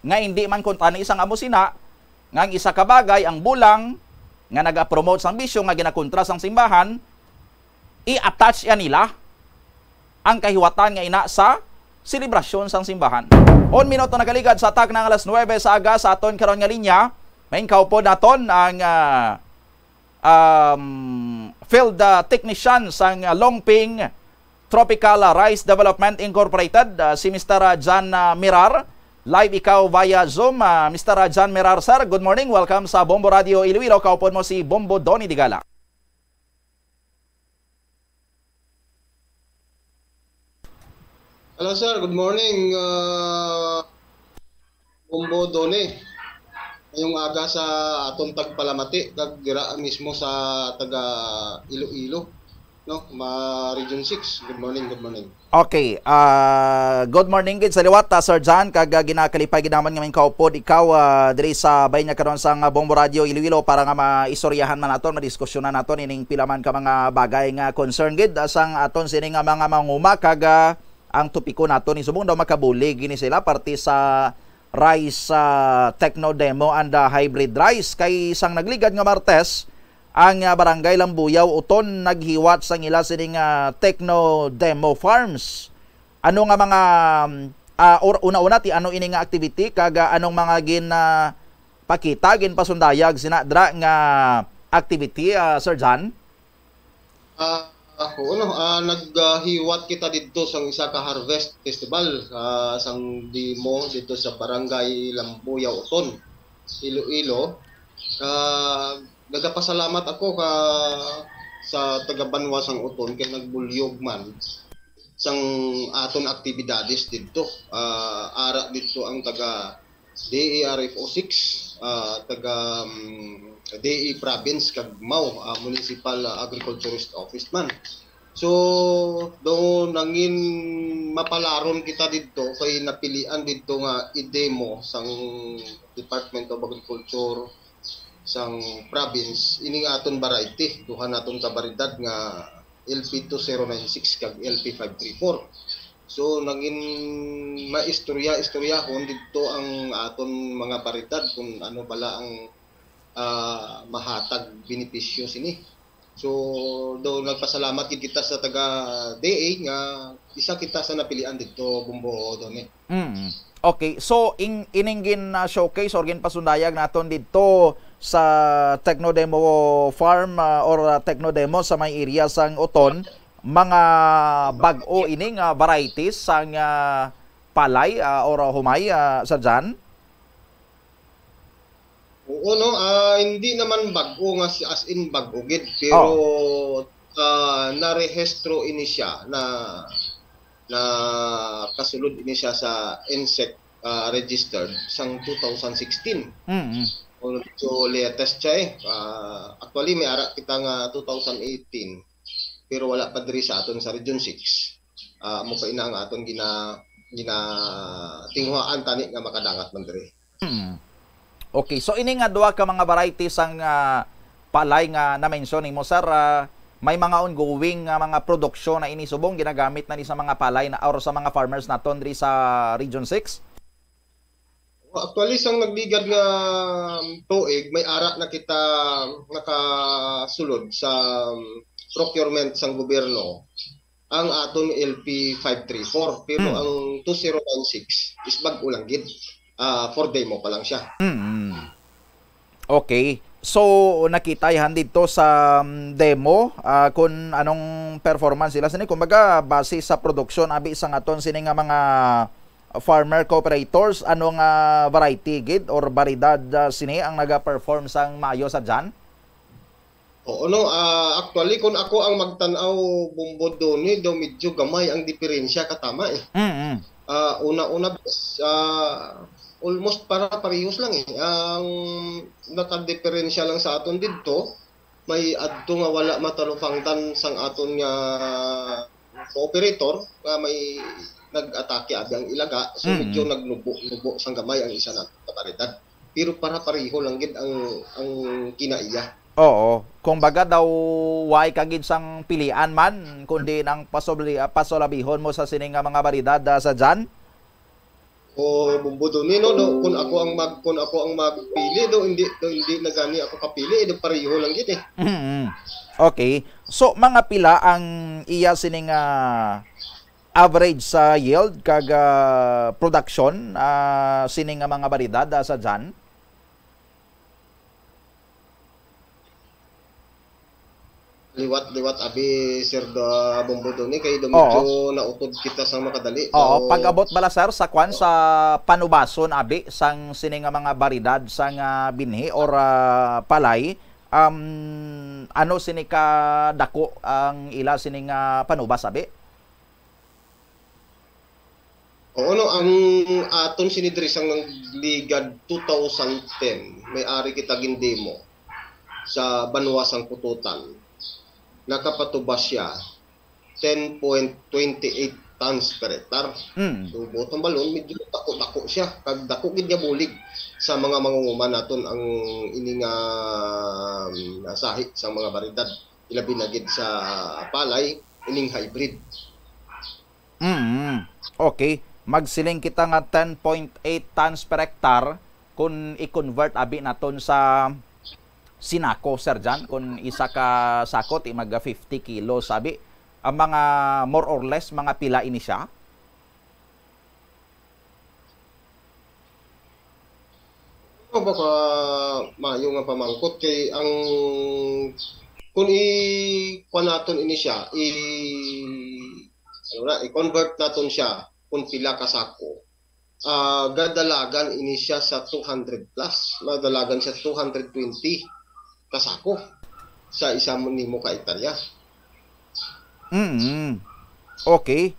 nga hindi man kuntani sang amo sina, nga ang isa ka bagay, ang bulang nga nagapromote sang bisyo nga ginakontra sang simbahan, i-attach ya nila ang kahiwatan nga ina sa selebrasyon sang simbahan. Un minuto nagaligad sa atak na ang alas nuebe sa aga sa aton karon nga linya. Main kaupod naton ang, ah, um, field, ah, technician sang, ah, Longping Tropical, ah, Rice Development Incorporated, ah, si Mister, ah, John, ah, Mirar. Live ikaw via Zoom, ah, Mister, ah, John Mirar, sir. Good morning. Welcome sa Bombo Radio Iloilo. Kaupod mo si Bombo Donny Digala. Hello, sir. Good morning, uh, Bombo Done. Ngayong aga sa aton tagpalamati, kag dira mismo sa taga Iloilo. No, ma Region six. Good morning, good morning. Okay, ah, good morning gid sa liwat, ah, Sir John, kag, ah, ginakalipay gid naman nga mingkaupod ikaw, ah, diri sa bay niya karon sa nga Bombo Radio Iloilo para nga maistoryahan man naton, madiskusyonan naton ining pila man ka mga bagay nga concern gid, ah, sang aton sini nga mga manguma kag, ah, ang topiko naton ni subong daw makabulig gini sila parte sa rice, ah, techno demo and, ah, hybrid rice kay sang nagligad nga Martes, ang, ah, Barangay Lambuyaw Uton naghiwat sang ila sining, ah, techno demo farms. Ano nga mga, um, ah, or, una-una ti ano ini nga activity kag, ah, anong mga gin, ah, pakita, ginpasundayag sina dra nga activity, ah, Sir John? Ah, ah, oo, no. Ah, naghiwat kita didto sang isa ka harvest festival, ah, sang demo didto sa Barangay Lambuyaw Uton, Iloilo. Ah, nagapasalamat ako ka sa taga Banwa sang Uton kay nagbulyog man sang aton aktibidades didto. Ah, ara didto ang taga D A R F O six, ah, taga, mm, D A Province kag mao, ah, Municipal, ah, Agriculturist Office man. So, do nangin mapalaron kita didto kay napilian didto nga i-demo sang Department of Agriculture sang province ining aton variety, duha naton ka baryedad nga L P two zero nine six kag L P five three four. So, nangin maistorya-istoryahon didto ang aton mga baryedad kung ano bala ang, ah, mahatag benepisyo sini. So, do nagpasalamat gid kita sa taga D A nga isa kita sa napilian didto, Bombo, Donnie. Mm. Okay, so in, ining gin, ah, showcase or ginpasundayag naton didto sa Techno Demo Farm, ah, or, ah, Techno Demo sa may area sang Uton, mga bag-o ini nga varieties sang, ah, palay, ah, or humay, ah, Sir John? Oo, no, ah, hindi naman bag-o nga si, as in bag-o gid, pero, ah, narehistro ini siya na, na kasulod ini siya sa insect, ah, registered sang two thousand sixteen. Mm. So, latest siya eh. Ah, actually, may ara kita nga two thousand eighteen, pero wala pa diri sa aton sa Region six. Ah, amo pa ina ang aton gina, gina tinghuaan tani nga makadangat man diri. Hmm. Okay, so ini nga duha ka mga variety sang, ah, palay nga na-mention nimo, sir, ah, may mga ongoing nga mga produksyon na ini subong ginagamit na ni sa mga palay na or sa mga farmers naton diri sa Region six? Actually, sang nagligad nga tuig, may ara na kita nakasulod sa procurement sang gobyerno ang aton L P five three four, pero Hmm. ang two zero nine six is bag-o lang gid. Ah, for demo pa lang siya. Mm. Okay. So, nakita yan dito sa, um, demo, ah, kung anong performance sila sini. Kumbaga, base sa production, abi sa aton sini nga mga farmer cooperators, ano nga variety gid or baryedad, ah, sini ang naga-perform sang maayo, Sir John? Oo, no. Ah, actually, kung ako ang magtan-aw, Bombo, Donnie, daw medyo gamay ang diferensya, katama eh. Mm. Ah, una-una, ah, almost para parehos lang eh. Ang nakadiperensya lang sa aton didto, may adto nga wala matalupangtan sang aton nga cooperator nga may nag-atake abi ang ilaga. So, Mm. medyo nagnubo-nubo sang gamay ang isa na kaparidad. Pero para pareho lang gid ang, ang kinaiya. Oo. Kung baga daw, way ka gid sang pilian man, kundi nang pasubli-, ah, pasulabihon mo sa sini nga mga baryedad, ah, Sir John? O, Bombo, Donnie, no, no, kung ako ang mag-, kung ako ang magpili, do, hindi, do, hindi na gani ako kapili, do, pareho lang gid eh. Mm. Okay. So, mga pila ang iya sini nga average sa yield kag, ah, production, ah, sini nga mga baryedad, ah, Sir John? Liwat-liwat, abi, Sir, da, Bombo, Donnie, kay do medyo nautod kita sa makadali. Oo, So, pag-abot bala, sir, sa kwan, sa panubason, abi, sang sini nga mga baryedad sang, ah, binhi or, ah, palay, um, ano sini ka dako ang ila sini nga panubas, abi? Oo, no, ang aton sini diri sang ligad two thousand ten, may ari kita gindemo sa banwa sang Pututan. nakapatubas siya ten point twenty eight tons per hectare. Mm. So, buot hambalon, medyo dako-dako siya. Kag dako gid nga bulig sa mga mangunguma naton ang ini nga, um, sahi sa mga baridad. Ilabi na gid sa palay, ining hybrid. Mm. Okay. Magsiling kita nga ten point eight tons per hectare kung i-convert abi naton sa sinako, Sir Jan, kung isa ka sako, ti mag fifty kilos, sabi, ang mga more or less, mga pila ini siya? Ano ba ka maayo nga pamangkot kay ang kung i kuan naton ini siya, i ano na, i-convert naton siya kung pila ka sako, ah, gadalagan ini siya sa two hundred plus, madalagan siya two hundred twenty ka sako sa isa mo nimo ka hektarya. Mm. Okay.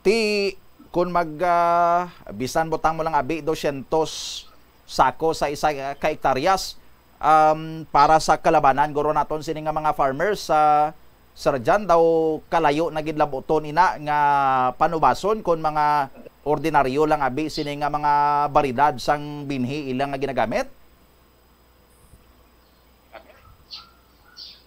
Ti, kun mag, ah, bisan butang mo lang abi dosyentos sako sa isa, ah, ka hektaryas, um, para sa kalabanan, guro naton sini nga mga farmers sa Sir Jan, daw kalayo na gid labuton ina nga panubason kon mga ordinaryo lang abi sini nga mga baridad sang binhi ila nga ginagamit?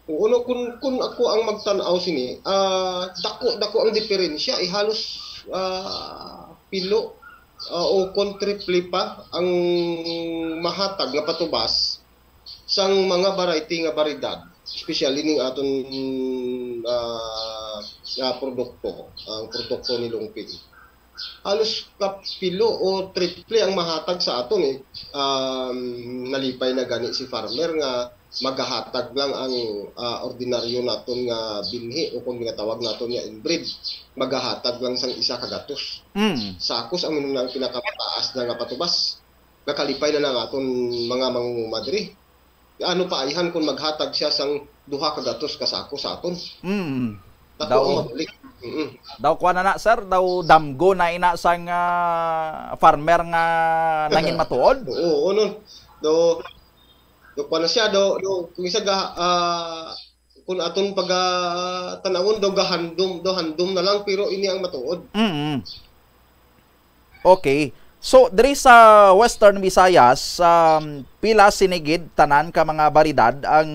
Oo, no, kun, kun ako ang magtan-aw sini, ah, dako, dako ang diferensya, eh, halos, ah, pilo, ah, o kon triple pa ang mahatag nga patubas sang mga variety nga baridad, especially ning aton, ah, ah, produkto, ang produkto ni Longping. Halos kapilo o triple ang mahatag sa aton, eh. Um, nalipay na gani si farmer nga magahatag lang ang, ah, ordinaryo naton nga binhi o kung ginatawag naton nga inbreed, magahatag lang sang isa ka gatos. Mm. Sakos ang, ang pinakamataas na nga patubas. Nakalipay na lang aton mga mangunguma diri. Ano pa ayhan kung maghatag siya sang duha ka gatos ka sako sa aton? Mm. Dako Daw, ang mabalik. Mm. Daw kuwan na na, sir, daw damgo na ina sang, ah, farmer nga nangin matuod. Oo, oo, no. Do, do kuwan na siya, do, do, kung isa ga, ah, kung aton pag, ah, tanawon, do gahandom, do handom na lang, pero ini ang matuod. Mm. Okay. So, diri sa Western Visayas, um, pila sini gid tanan ka mga baridad ang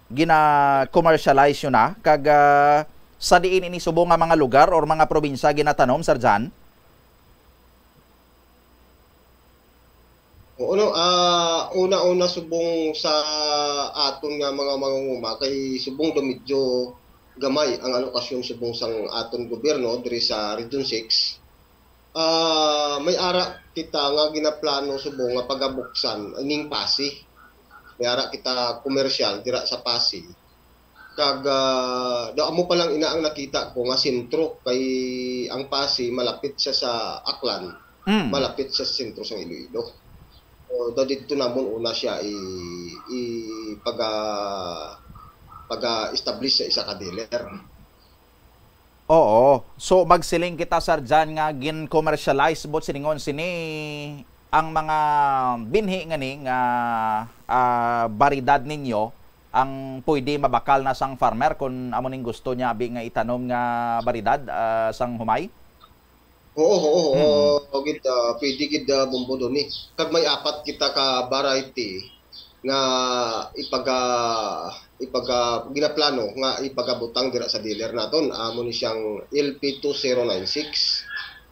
gina-commercialize nyo na? Kag, ah, sa diin ini subong nga mga lugar or mga probinsya ginatanom, Sir Jan? Oo, no, ah, una-una subong sa aton nga mga mangunguma, kay subong do medyo gamay ang alokasyon subong sang aton gobyerno diri sa Region six. Ah, may ara kita nga ginaplano subong nga pagabuksan ining Passi. May ara kita komersyal dira sa Passi. Kag, ah, daw amo pa lang ina ang nakita ko nga sentro, kay ang Passi malapit siya sa Aklan, Mm. malapit siya sa sentro sang Iloilo. So, daw didto namon una siya i, i paga, paga-establish sa isa ka dealer. Oo. So, magsiling kita, Sir Jan, nga gin-commercialize, buot silingon sini ang mga binhi nga ni nga, ah, baridad ninyo ang pwede mabakal na sang farmer kung amo ning gusto niya abi nga itanom nga baridad, ah, sang humay? Oo, oo, oo, Mm. oo, gid, ah, pwede gid, ah, Bombo Doni. Kag may apat kita ka variety nga ipaga-, ipaga-, ginaplano nga ipagabutang dira sa dealer naton. Amo ni siyang L P two zero nine six,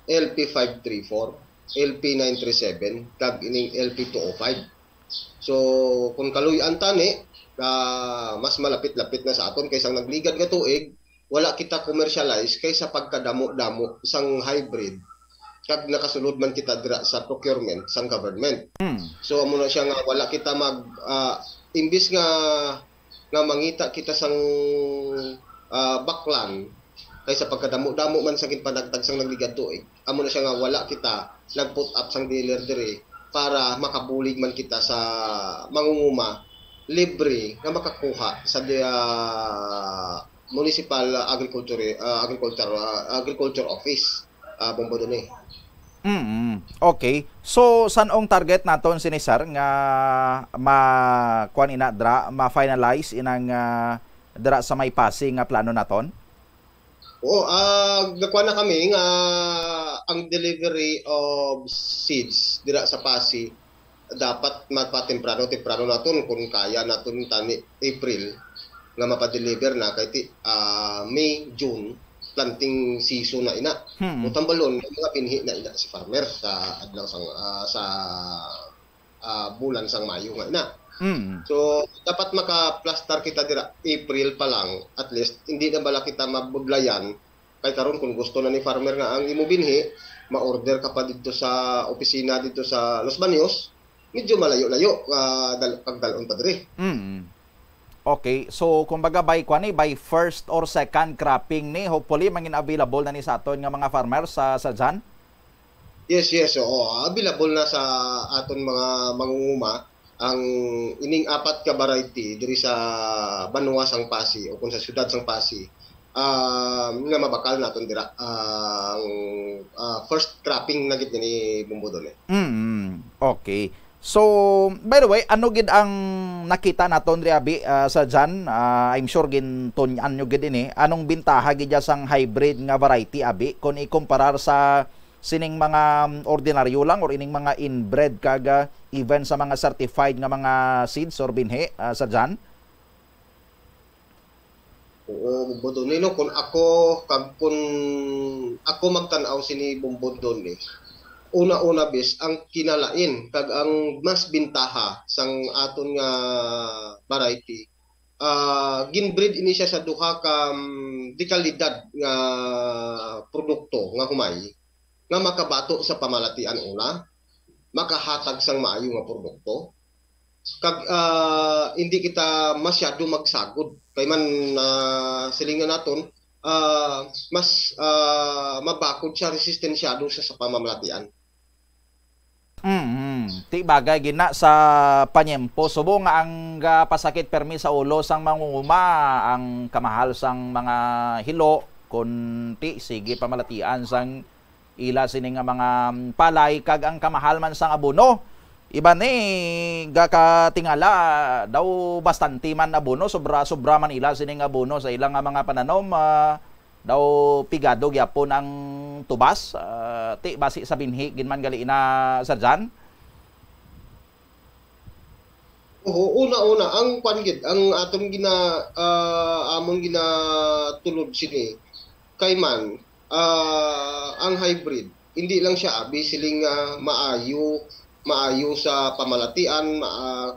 L P five three four, L P nine three seven, kag ining L P two oh five. So, kung kaluy-an tani, ah, mas malapit-lapit na sa aton kaysa ang nagligad nga tuig, wala kita commercialize kaysa pagkadamo-damo sang hybrid kag nakasulod man kita dira sa procurement sang government. Mm. So, amo na siya nga wala kita mag, ah, imbis nga, nga mangita kita sang, ah, baklan kaysa pagkadamo-damo man sa ginpanagtag sang nagligad tuig, amo na siya nga wala kita nag-put up sang dealer diri para makabulig man kita sa mangunguma libre nga makakuha sa di-, ah, municipal agriculture, ah, agriculture, ah, agriculture office, ah, Bombo Doni. Mm. Okay. So, san-ong target naton sini, sir, nga ma-, kuan ina dra, ma-finalize inang, ah, dira sa may Passi nga plano naton? Oo, ah, nagkuha na kami nga ang delivery of seeds dira sa Passi dapat mapatemprano-temprano naton kung kaya naton tani April nga mapadeliver na kay ti, ah, May, June planting season na ina. Hmm. Butambalon mga binhi na ina si farmer sa adlaw sang ah, sa ah, bulan sang Mayo nga ina. Mm. So dapat makaplastar kita dira April pa lang, at least hindi na bala kita mabudlayan. Kay karon kung gusto na ni farmer nga ang imo binhi, ma-order ka pa didto sa opisina didto sa Los Baños, medyo malayo-layo ah, dal- pagdalon pa diri. Mm. Okay, so kumbaga by kwan ni, by first or second cropping ni, hopefully mangin available na ni sa aton nga mga farmers sa sa Jan. Yes, yes, oo. Available na sa aton mga mangunguma ang ining apat ka variety diri sa banwa sang Passi o kung sa siyudad sang Passi, ah, nga mabakal naton dira ang ah, first cropping na gid ni Bumbudon eh. Mm, okay. So, by the way, ano gid ang nakita naton diri abi ah, sa Jan? Ah, I'm sure gintun-an nyo gid ini. Anong bintaha gid dya sang hybrid nga variety abi kung ikumparar sa sining mga um, ordinaryo lang or ining mga inbred kag ah, even sa mga certified nga mga seeds or binhi ah, sa Jan? Oo, Bumbudon ni, no? Kung ako, kag kung ako magtan-aw sini Bumbudon ni, una-una bis ang kinalain kag ang mas bintaha sang aton nga variety. Ah, ginbreed ini siya sa duha ka mm, dekalidad nga produkto nga humay nga makabato sa pamalatian una, makahatag sang maayo nga produkto, kag ah, hindi kita masyado magsagod. Kay man ah, silingan naton, ah, mas ah, mabakod siya, resistensyado siya sa pamamalatian. Mm, ti bagay gid na sa panyempo. Subong nga ang gapasakit permi sa ulo sang mangunguma ang kamahal sang mga hilo, kun ti sige pamalatian sang ila sini nga mga palay, kag ang kamahal man sang abono. Iban ni gakatingala daw bastante man abono, sobra-sobra man ila sini nga abono sa ila nga mga pananom. Ah, daw pigado gyapon ang tubas. Ah, ti basi sa binhi gid man gali na, Sir Jan? Oo, una-una ang kwan gid, ang atong gina ah, amon ginatulod sini kay man ah, ang hybrid, hindi lang siya abi siling nga maayo, maayo sa pamalatian, ma, ah,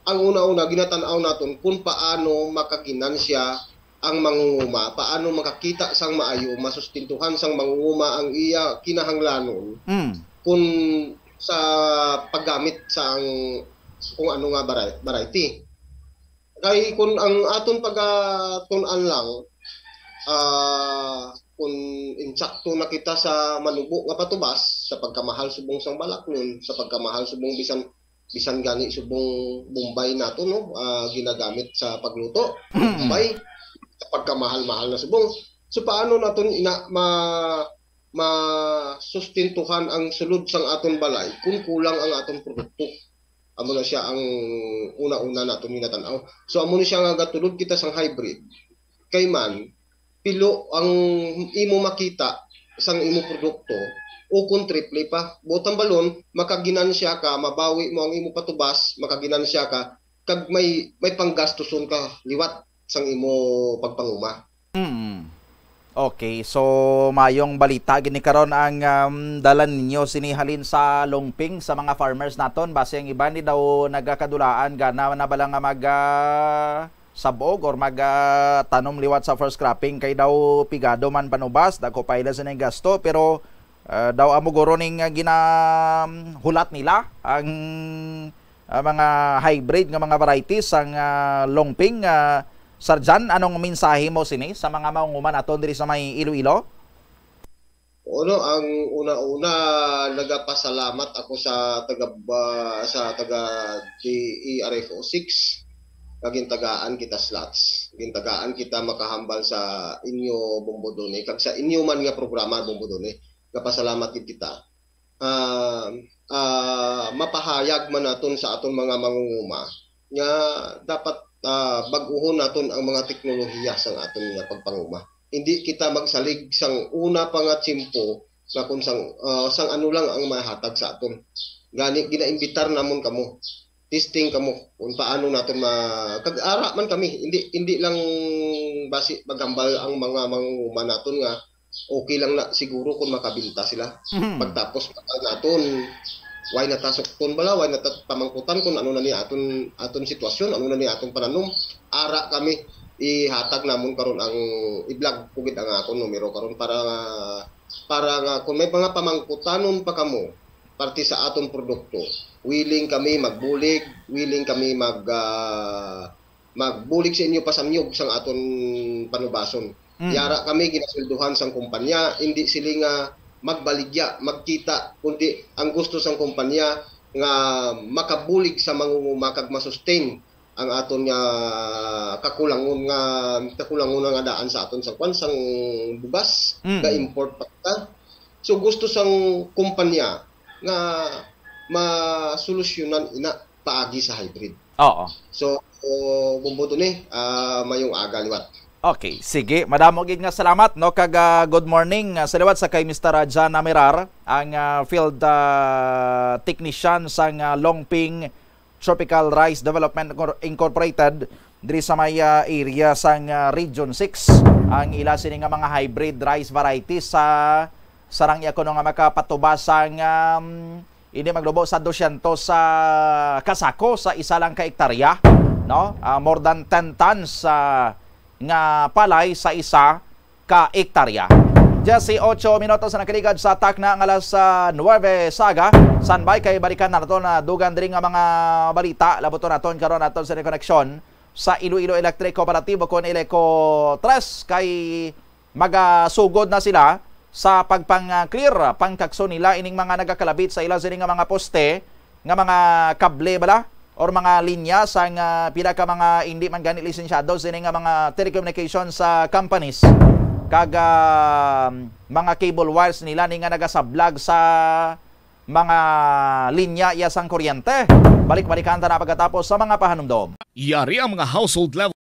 ang una-una ginatan-aw naton kung paano makaginansya ang mangunguma, paano makakita sang maayo, masustintuhan sang mangunguma ang iya kinahanglanon Mm. kung sa paggamit sang kung ano nga vari- variety. Kay kung ang aton pagatun-an lang, ah, kung insakto na kita sa manubo nga patubas, sa pagkamahal subong sang balaklon, sa pagkamahal subong bisan bisan gani subong bombay nato, no, ah, ginagamit sa pagluto, bombay, sa pagkamahal-mahal na subong. So paano naton ina ma masustintuhan ang sulod sang aton balay kung kulang ang aton produkto? Amo na siya ang una-una naton ginatan-aw. So amo ni siya nga gatulod kita sang hybrid. Kay man, pilo ang imo makita sang imo produkto, o kung triple pa. Buot ang balon, makaginansya ka, mabawi mo ang imo patubas, makaginansya ka, kag may may panggastuson ka liwat sang imo pagpanguma. Mm. Okay, so mayong balita gini karon ang um, dala ninyo sini halin sa Longping sa mga farmers naton. Basi ang iban ni daw nagakadulaan gana na bala nga mag ah, sabog or mag ah, tanom liwat sa first cropping kay daw pigado man panubas, dagko pa ila sini gasto, pero ah, daw amo guro ning ah, ginahulat nila ang ah, mga hybrid nga mga varieties sang ah, Longping. Ah, Sir Jan, anong mensahe mo sini sa mga maunguman naton diri sa may Iloilo? Uno, ang una-una, nagapasalamat ako sa taga ba, sa taga D E R F O six nga gintagaan kita slots. Gintagaan kita makahambal sa inyo Bombodone kag sa inyo man nga programa Bombodone. Gapasalamat gid kita. Ah, ah, mapahayag man naton sa aton mga mangunguma nga dapat ah, bag-uhon naton ang mga teknolohiya sang aton nga pagpanguma. Hindi kita magsalig sang una pa nga tiyempo nga kung sang, ah, sang ano lang ang mahatag sa aton. Gani, ginaimbitar namon kamo. Testing kamo kung paano naton ma-, kag ara man kami. Hindi, hindi lang basi maghambal ang mga mangunguma naton nga okay lang na siguro kung makabinta sila. Mhm. Pagtapos pa naton, why natasukton bala, why nata pamangkutan kung ano na ni aton, aton sitwasyon, ano na ni aton pananom. Ara kami, ihatag namon karon ang, i-vlog ko gid ang akon numero karon para, para nga kung may mga pamangkutanon pa kamo parte sa aton produkto, willing kami magbulig, willing kami mag, ah, magbulig sa inyo pasamyog sang aton panubason. Mm. Yara kami ginasweldohan sang kumpanya, hindi sila nga magbaligya, magkita, kundi ang gusto sang kumpanya nga makabulig sa mangunguma kag masustain ang aton nga kakulangon nga, kakulangon nga daan sa aton sa kwan, sang bugas Mm. nga import pa ta. So gusto sang kumpanya nga masolusyonan ina paagi sa hybrid. Oo. So, o, Bombo Tony, ah, mayong aga liwat. Okay, sige. Madamo gid nga salamat, no? Kag, ah, good morning, ah, sa liwat sa kay Mister Rajan Namirar, ang, ah, field, ah, technician sang, ah, Longping Tropical Rice Development Incor-, Incorporated diri sa may, ah, area sang, ah, Region six. Ang ila sini nga mga hybrid rice varieties sa sarang iya kuno nga makapatubas sang, um, hindi maglubo sa dosyentos sa kasako sa isa lang ka ektarya, no? Ah, more than ten tons, ah, nga palay sa isa ka ektarya. Diyes y ocho minutos na nakaligad sa takna nga alas, ah, nuwebe sa aga. Standby kay balikan na naton na dugang diri nga mga balita. Labuton naton karon naton sa koneksyon sa Iloilo Electric Cooperativo kon Ileco tres kay magasugod na sila sa pagpang-clear, pangkakso nila ining mga nagakalabit sa ila sini nga mga poste, nga mga kable bala or mga linya sang, ah, pila ka mga hindi man gani lisensyado sini nga mga telecommunications, ah, companies kag, ah, mga cable wires nila ni nga nagasablag sa mga linya iya sang kuryente. Balik-balikan ta na pagkatapos sa mga pahanumdom. Yari ang mga household level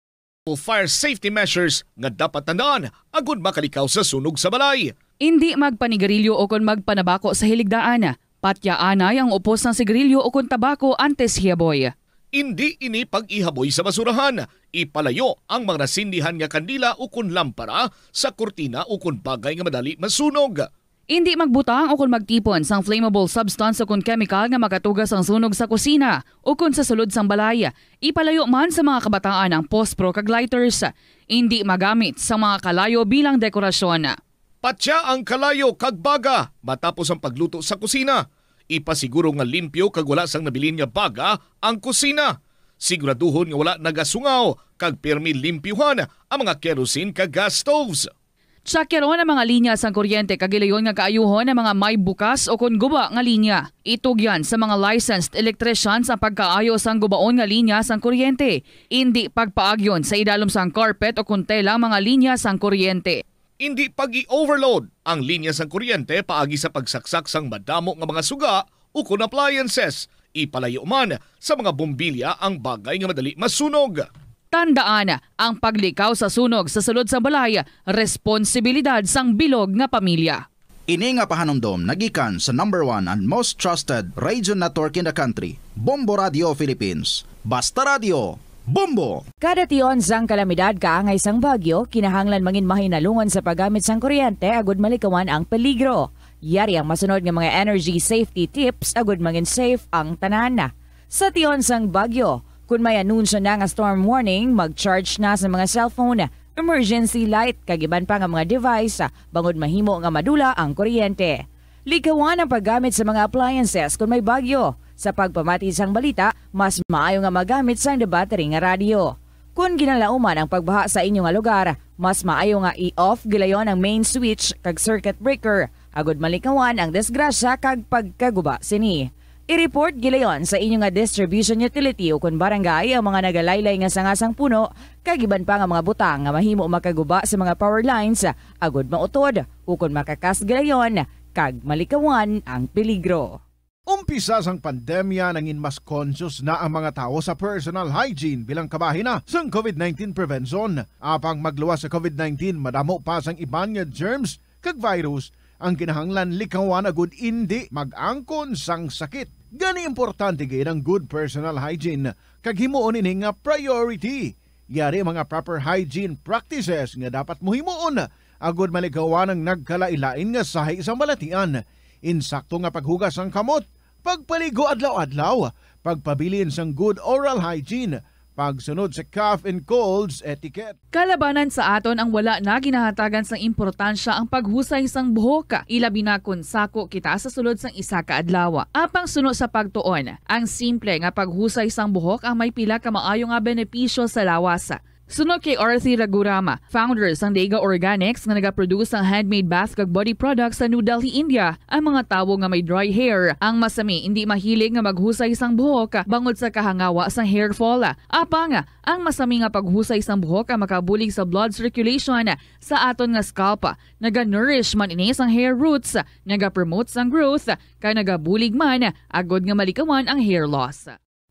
fire safety measures nga dapat tandaan agud makalikaw sa sunog sa balay. Indi magpanigarilyo ukon magpanabako sa hiligdaan. Patyaanay ang upos sang sigarilyo ukon tabako antes hiyaboy. Indi ini pag-ihaboy sa basurahan. Ipalayo ang mga nasindihan nga kandila ukon lampara sa kurtina ukon bagay nga madali masunog. Indi magbutang ukon magtipon sang flammable substance ukon kemikal nga makatuga sang sunog sa kusina ukon sa sulod sang balay. Ipalayo man sa mga kabataan ang pospro kag lighters. Indi magamit sa mga kalayo bilang dekorasyon. Patya ang kalayo kag baga matapos ang pagluto sa kusina. Ipasiguro nga limpyo kag wala sang nabilin nga baga ang kusina. Siguraduhon nga wala nagasungaw kag pirmi limpyuhan ang mga kerosene kag gas stoves. Tsakyaron ang mga linya sang kuryente kag ilayon nga kaayuhon ang mga may bukas ukon guba nga linya. Itugyan sa mga licensed electricians ang pagkaayo sang gubaon nga linya sang kuryente. Indi pagpaagyon sa idalom sang carpet ukon tela ang mga linya sang kuryente. Indi pag-i-overload ang linya sang kuryente paagi sa pagsaksak sang madamo nga mga suga ukon appliances. Ipalayo man sa mga bombilya ang bagay nga madali masunog. Tandaan, ang paglikaw sa sunog sa sulod sang balay, responsibilidad sang bilog nga pamilya. Ini nga pahanumdom nagikan sa number one and most trusted radio network in the country, Bombo Radio Philippines. Basta Radio, Bombo! Kada tion sang kalamidad kaangay sang bagyo, kinahanglan mangin mahinalungon sa paggamit sang kuryente agud malikawan ang peligro. Yari ang masunod nga mga energy safety tips agud mangin safe ang tanan. Sa tion sang bagyo, kun may anunsyo na nga storm warning, mag-charge na sa mga cellphone, emergency light, kag iban pa nga mga device, bangod mahimo nga madula ang kuryente. Likawan ang paggamit sa mga appliances kun may bagyo. Sa pagpamati sang balita, mas maayo nga magamit sang debattery nga radyo. Kun ginalauman ang pagbaha sa inyo nga lugar, mas maayo nga i-off gilayon ang main switch kag circuit breaker, agud malikawan ang disgrasya kag pagkaguba sini. I-report gilayon sa inyo nga distribution utility ukon barangay ang mga nagalaylay nga sanga sang puno kag iban pa nga mga butang nga mahimo makaguba sa mga power lines, agud mautod ukon makakas gilayon kag malikawan ang peligro. pagpisa sang pandemya, nangin mas conscious na ang mga tawo sa personal hygiene bilang kabahin na sang covid nineteen prevention. Apang magluwas sa covid nineteen, madamo pa sang iban nga germs kag virus ang kinahanglan likawan agud indi mag-angkon sang sakit. Gani, importante gid ang good personal hygiene kag himuon ini nga priority. Yari ang mga proper hygiene practices nga dapat mo himuon agud malikawan ang nagkalain-lain nga sahi sa balatian. Insakto nga paghugas sang kamot, pagpaligo adlaw-adlaw, pagpabilin sang good oral hygiene, pagsunod sa cough and colds etiquette. Kalabanan sa aton ang wala na ginahatagan sang importansya ang paghusay sang buhok, ilabi na kon sako kita sa sulod sang isa ka adlaw. Apang suno sa pagtuon, ang simple nga paghusay sang buhok ang may pila ka maayo nga benepisyo sa lawas. Suno kay Arthi Ragurama, founder sang Dega Organics nga nagaproduce sang handmade bath kag body products sa New Delhi, India, ang mga tawo nga may dry hair ang masami indi mahilig nga maghusay sang buhok bangod sa kahangawa sang hair fall. Apang ang masami nga paghusay sang buhok ang makabulig sa blood circulation sa aton nga scalp. Naga-nourish man ini sang hair roots, naga-promote sang growth, kag nagabulig man agud nga malikawan ang hair loss.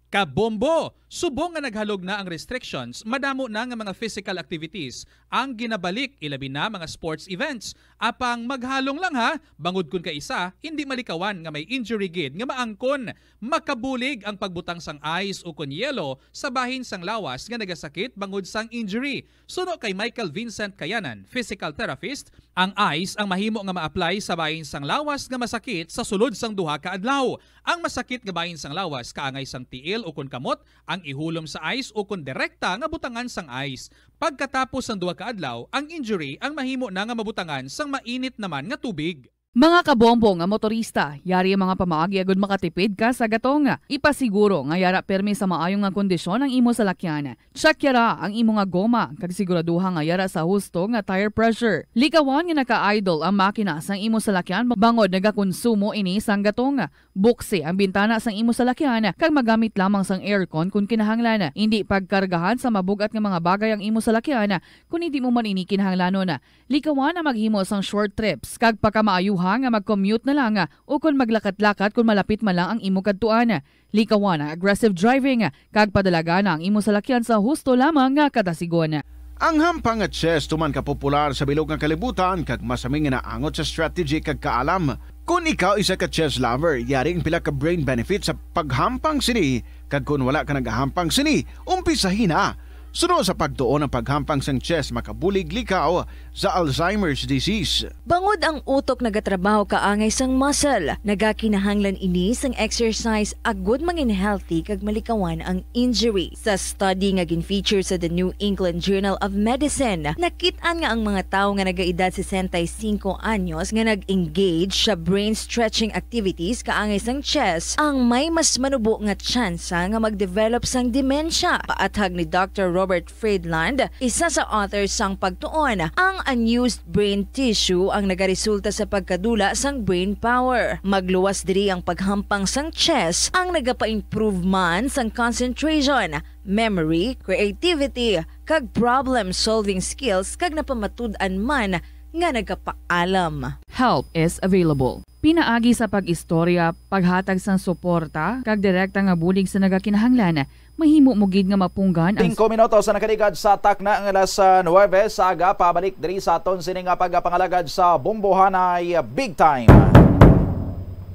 Kabombo! Subong nga naghalog na ang restrictions, madamo na nga mga physical activities ang ginabalik, ilabi na mga sports events. Apang maghalong lang ha, bangod kun kaisa, hindi malikawan nga may injury gid nga maangkon. Makabulig ang pagbutang sang ice ukon yelo sa bahin sang lawas nga nagasakit bangod sang injury. Suno kay Michael Vincent Kayanan, physical therapist, ang ice ang mahimo nga ma-apply sa bahin sang lawas nga masakit sa sulod sang duha ka adlaw. Ang masakit nga bahin sang lawas kaangay sang tiil ukon kamot ang ihulom sa ice ukon direkta nga butangan sang ice. Pagkatapos sang duha ka adlaw, ang injury ang mahimo na nga mabutangan sang mainit naman nga tubig. Mga kabombo nga motorista, yari ang mga pamaagi agud makatipid ka sa gatong. Ipasiguro nga yara pirmi sa maayo nga kondisyon ang imo salakyan. Check yara ang imo nga goma, kag siguraduha nga yara sa husto nga tire pressure. Likawan nga naka-idle ang makina sang imo salakyan bangod nagakonsumo ini sang gatong. Buksi ang bintana sang imo salakyan kag magamit lamang sang aircon kon kinahanglan. Indi pagkargahan sa mabug-at nga mga bagay ang imo salakyan kon hindi mo man ini kinahanglanon. Likawan ang maghimo sang short trips kag pakamaayuha nga mag-commute na lang ukon maglakat-lakat kon malapit man lang ang imo kadtuan. Likawan ang aggressive driving kag padalagan ang imo salakyan sa husto lamang nga kadasigon. Ang hampang nga chess tuman ka popular sa bilog nga kalibutan kag masami nga naangot sa strategy kag kaalam. Kon ikaw isa ka chess lover, yari ang pila ka brain benefits sa paghampang sini, kag kon wala ka nagahampang sini, umpisahi na. Suno sa pagtuon, ang paghampang sang chess makabulig likaw sa Alzheimer's disease. Bangod ang utok nagatrabaho kaangay sang muscle, nagakinahanglan ini sang exercise agud mangin healthy kag malikawan ang injury. Sa study nga gin-feature sa The New England Journal of Medicine, nakit-an nga ang mga tawo nga nagaedad sesenta y cinco anyos nga nag-engage sa brain stretching activities kaangay sang chess ang may mas manubo nga tsansa nga mag-develop sang demensya. Paathag ni Doctor Robert Friedland, isa sa author sang pagtuon, ang unused brain tissue ang nagaresulta sa pagkadula sang brain power. Magluwas diri ang paghampang sang chess ang nagapa-improve man sang concentration, memory, creativity, kag problem-solving skills, kag napamatud-an man nga nagapaalam. Help is available. Pinaagi sa pag-istorya, paghatag sang suporta, kag direkta nga bulig sa nagakinahanglan, mahimo mo gid nga mapunggan ang Pingko minutos ang nakaligad sa takna nga alas, ah, nuwebe sa aga. Pabalik diri sa aton sini nga pagpangalagad sa Bombohanay Big Time.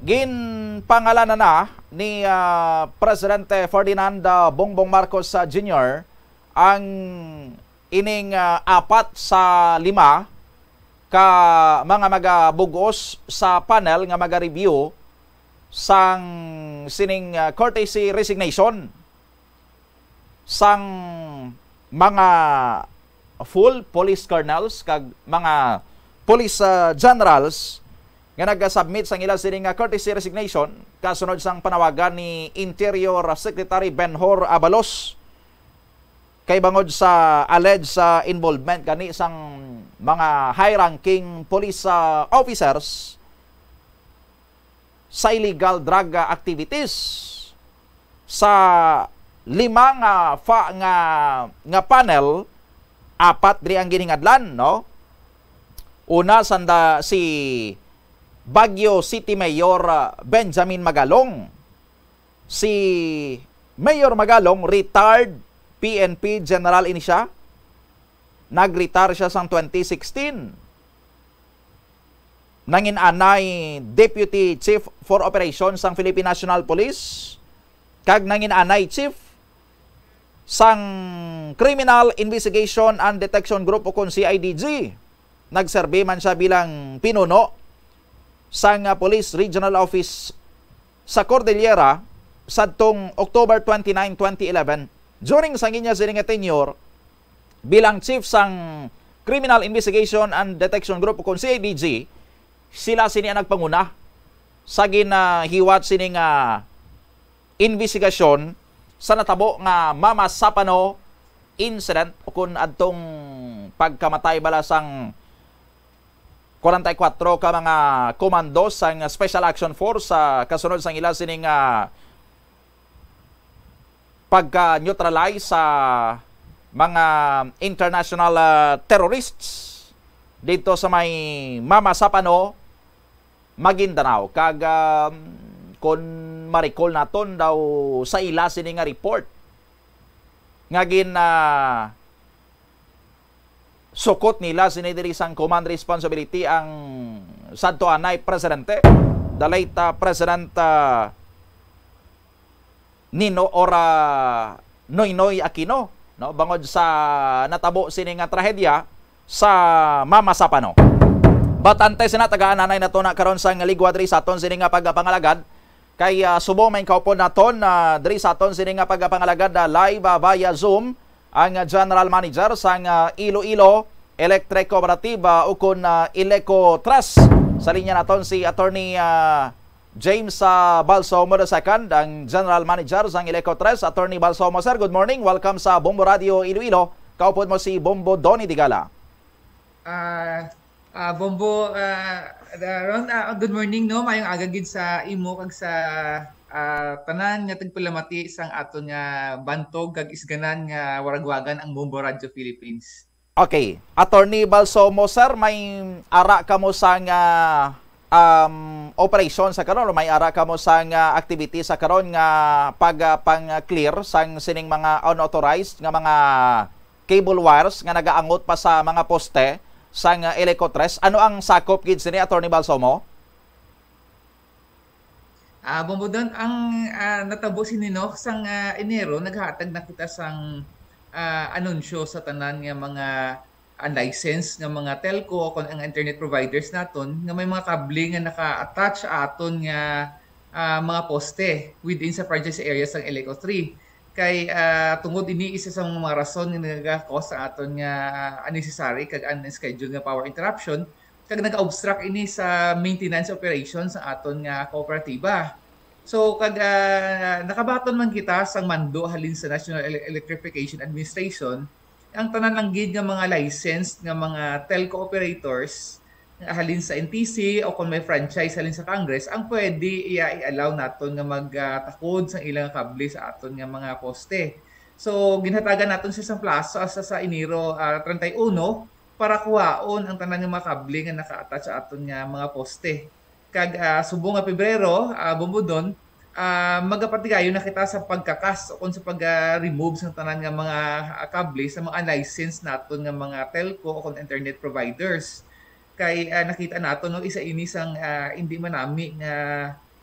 Ginpangalanan na ni, ah, Presidente Ferdinand, ah, Bongbong Marcos, ah, Junior ang ining, ah, apat sa lima ka mga magabug-os sa panel nga maga-review sang sining, ah, courtesy resignation sang mga full police colonels kag mga police, ah, generals nga naga-submit sang ila sini nga courtesy resignation kasunod sang panawagan ni Interior Secretary Benhur Abalos kay bangod sa alleged sa involvement gani sang mga high-ranking police, ah, officers sa illegal drug, ah, activities. Sa lima nga fa-, nga, nga panel, apat diri ang ginhingadlan, no? Una, sanda si Baguio City Mayor, ah, Benjamin Magalong. Si Mayor Magalong, retired P N P general ini siya. Nag-retire siya sang twenty sixteen. Nangin anay Deputy Chief for Operations sang Philippine National Police, kag nangin anay Chief sang Criminal Investigation and Detection Group, ukon C I D G. Nagserbi man siya bilang pinuno sang, ah, Police Regional Office sa Cordillera sadtong October twenty-nine, twenty eleven. During sang iya sini nga tenure bilang chief sang Criminal Investigation and Detection Group, ukon C I D G, sila sini ang nagpanguna sa ginahiwat sini nga imbestigasyon sa natabo nga Mama Sapano incident, ukon adtong pagkamatay bala sang forty-four ka mga komando sang Special Action Force sa kasunod sang ila sining, ah, pagka-neutralize sa mga international, ah, terrorists dito sa may Mama Sapano, Maguindanao. Kag, um, kon ma-recall naton daw sa ila sini nga report nga gin, ah, sukot nila sini diri sang command responsibility ang sadto anay presidente, the late, ah, President, ah, Nino or, ah, Noynoy Aquino, no, bangod sa natabo sini nga trahedya sa Mama Sapano. But antes na, tagaan anay nato na karon sang ligwa diri sa aton sini nga pagpangalagad. Kay, ah, subong may kaupod naton, ah, diri sa aton sini nga pagpangalagad, ah, live, ah, via Zoom ang, ah, General Manager sang, ah, Iloilo Electric Cooperative, ah, ukon, ah, Eleco Trust. Sa linya naton si Attorney, ah, James, ah, Balsomo the second, ang General Manager sang Eleco Trust. Attorney Balsomo, sir, good morning. Welcome sa Bombo Radio Iloilo. Kaupod mo si Bombo Donny Digala. Ah, ah, Bombo, ah, ah, Ron, ah, good morning, no? Mayong aga gid sa imo kag sa, ah, tanan nga tagpalamati sang aton nga bantog kag isganan nga waragwagan, ang Bombo Radio Philippines. Okay. Attorney Balsomo, sir, may ara kamo sang, ah, um, operasyon sa karon, o may ara kamo sang, ah, activity sa karon nga pag, ah, pang-clear sang sining mga unauthorized nga mga cable wires nga nagaangot pa sa mga poste sang, ah, Eleco Trust? Ano ang sakop gid sini, Attorney Balsomo? Ah, Bombo Don, ang, ah, natabo sini, no, sang, ah, Enero, naghatag na kita sang, ah, anunsyo sa tanan nga mga unlicensed nga mga telco o kon ang internet providers naton nga may mga kable nga naka-attach aton nga, ah, mga poste within sa franchise area sang Eleco three. Kay, ah, tungod ini, isa sa mga rason nga nagaka-cause sa aton nga unnecessary kag unscheduled nga power interruption, kag nag-obstruct ini sa maintenance operation sa aton nga kooperatiba. So, kag, ah, nakabaton man kita sang mando halin sa National Ele-, Electrification Administration, ang tanan lang gid nga mga licensed nga mga telco operators nga halin sa N T C o kung may franchise halin sa Congress, ang pwede iya i-allow naton nga magtakod sang ilang kable sa aton nga mga poste. So, ginhatagan naton siya sang plaso hasta sa Enero, ah, treinta y uno para kuhaon ang tanan nga mga kable nga naka-attach sa aton nga mga poste. Kag, ah, subong nga Pebrero, ah, Bombo Don, ah, magapatigayon na kita sa pagkakas o kung sa pag-remove sang tanan nga mga, ah, kable sa mga unlicensed naton nga mga telco o kung internet providers. Kay, ah, nakita naton, no, isa ini sang, ah, hindi manami nga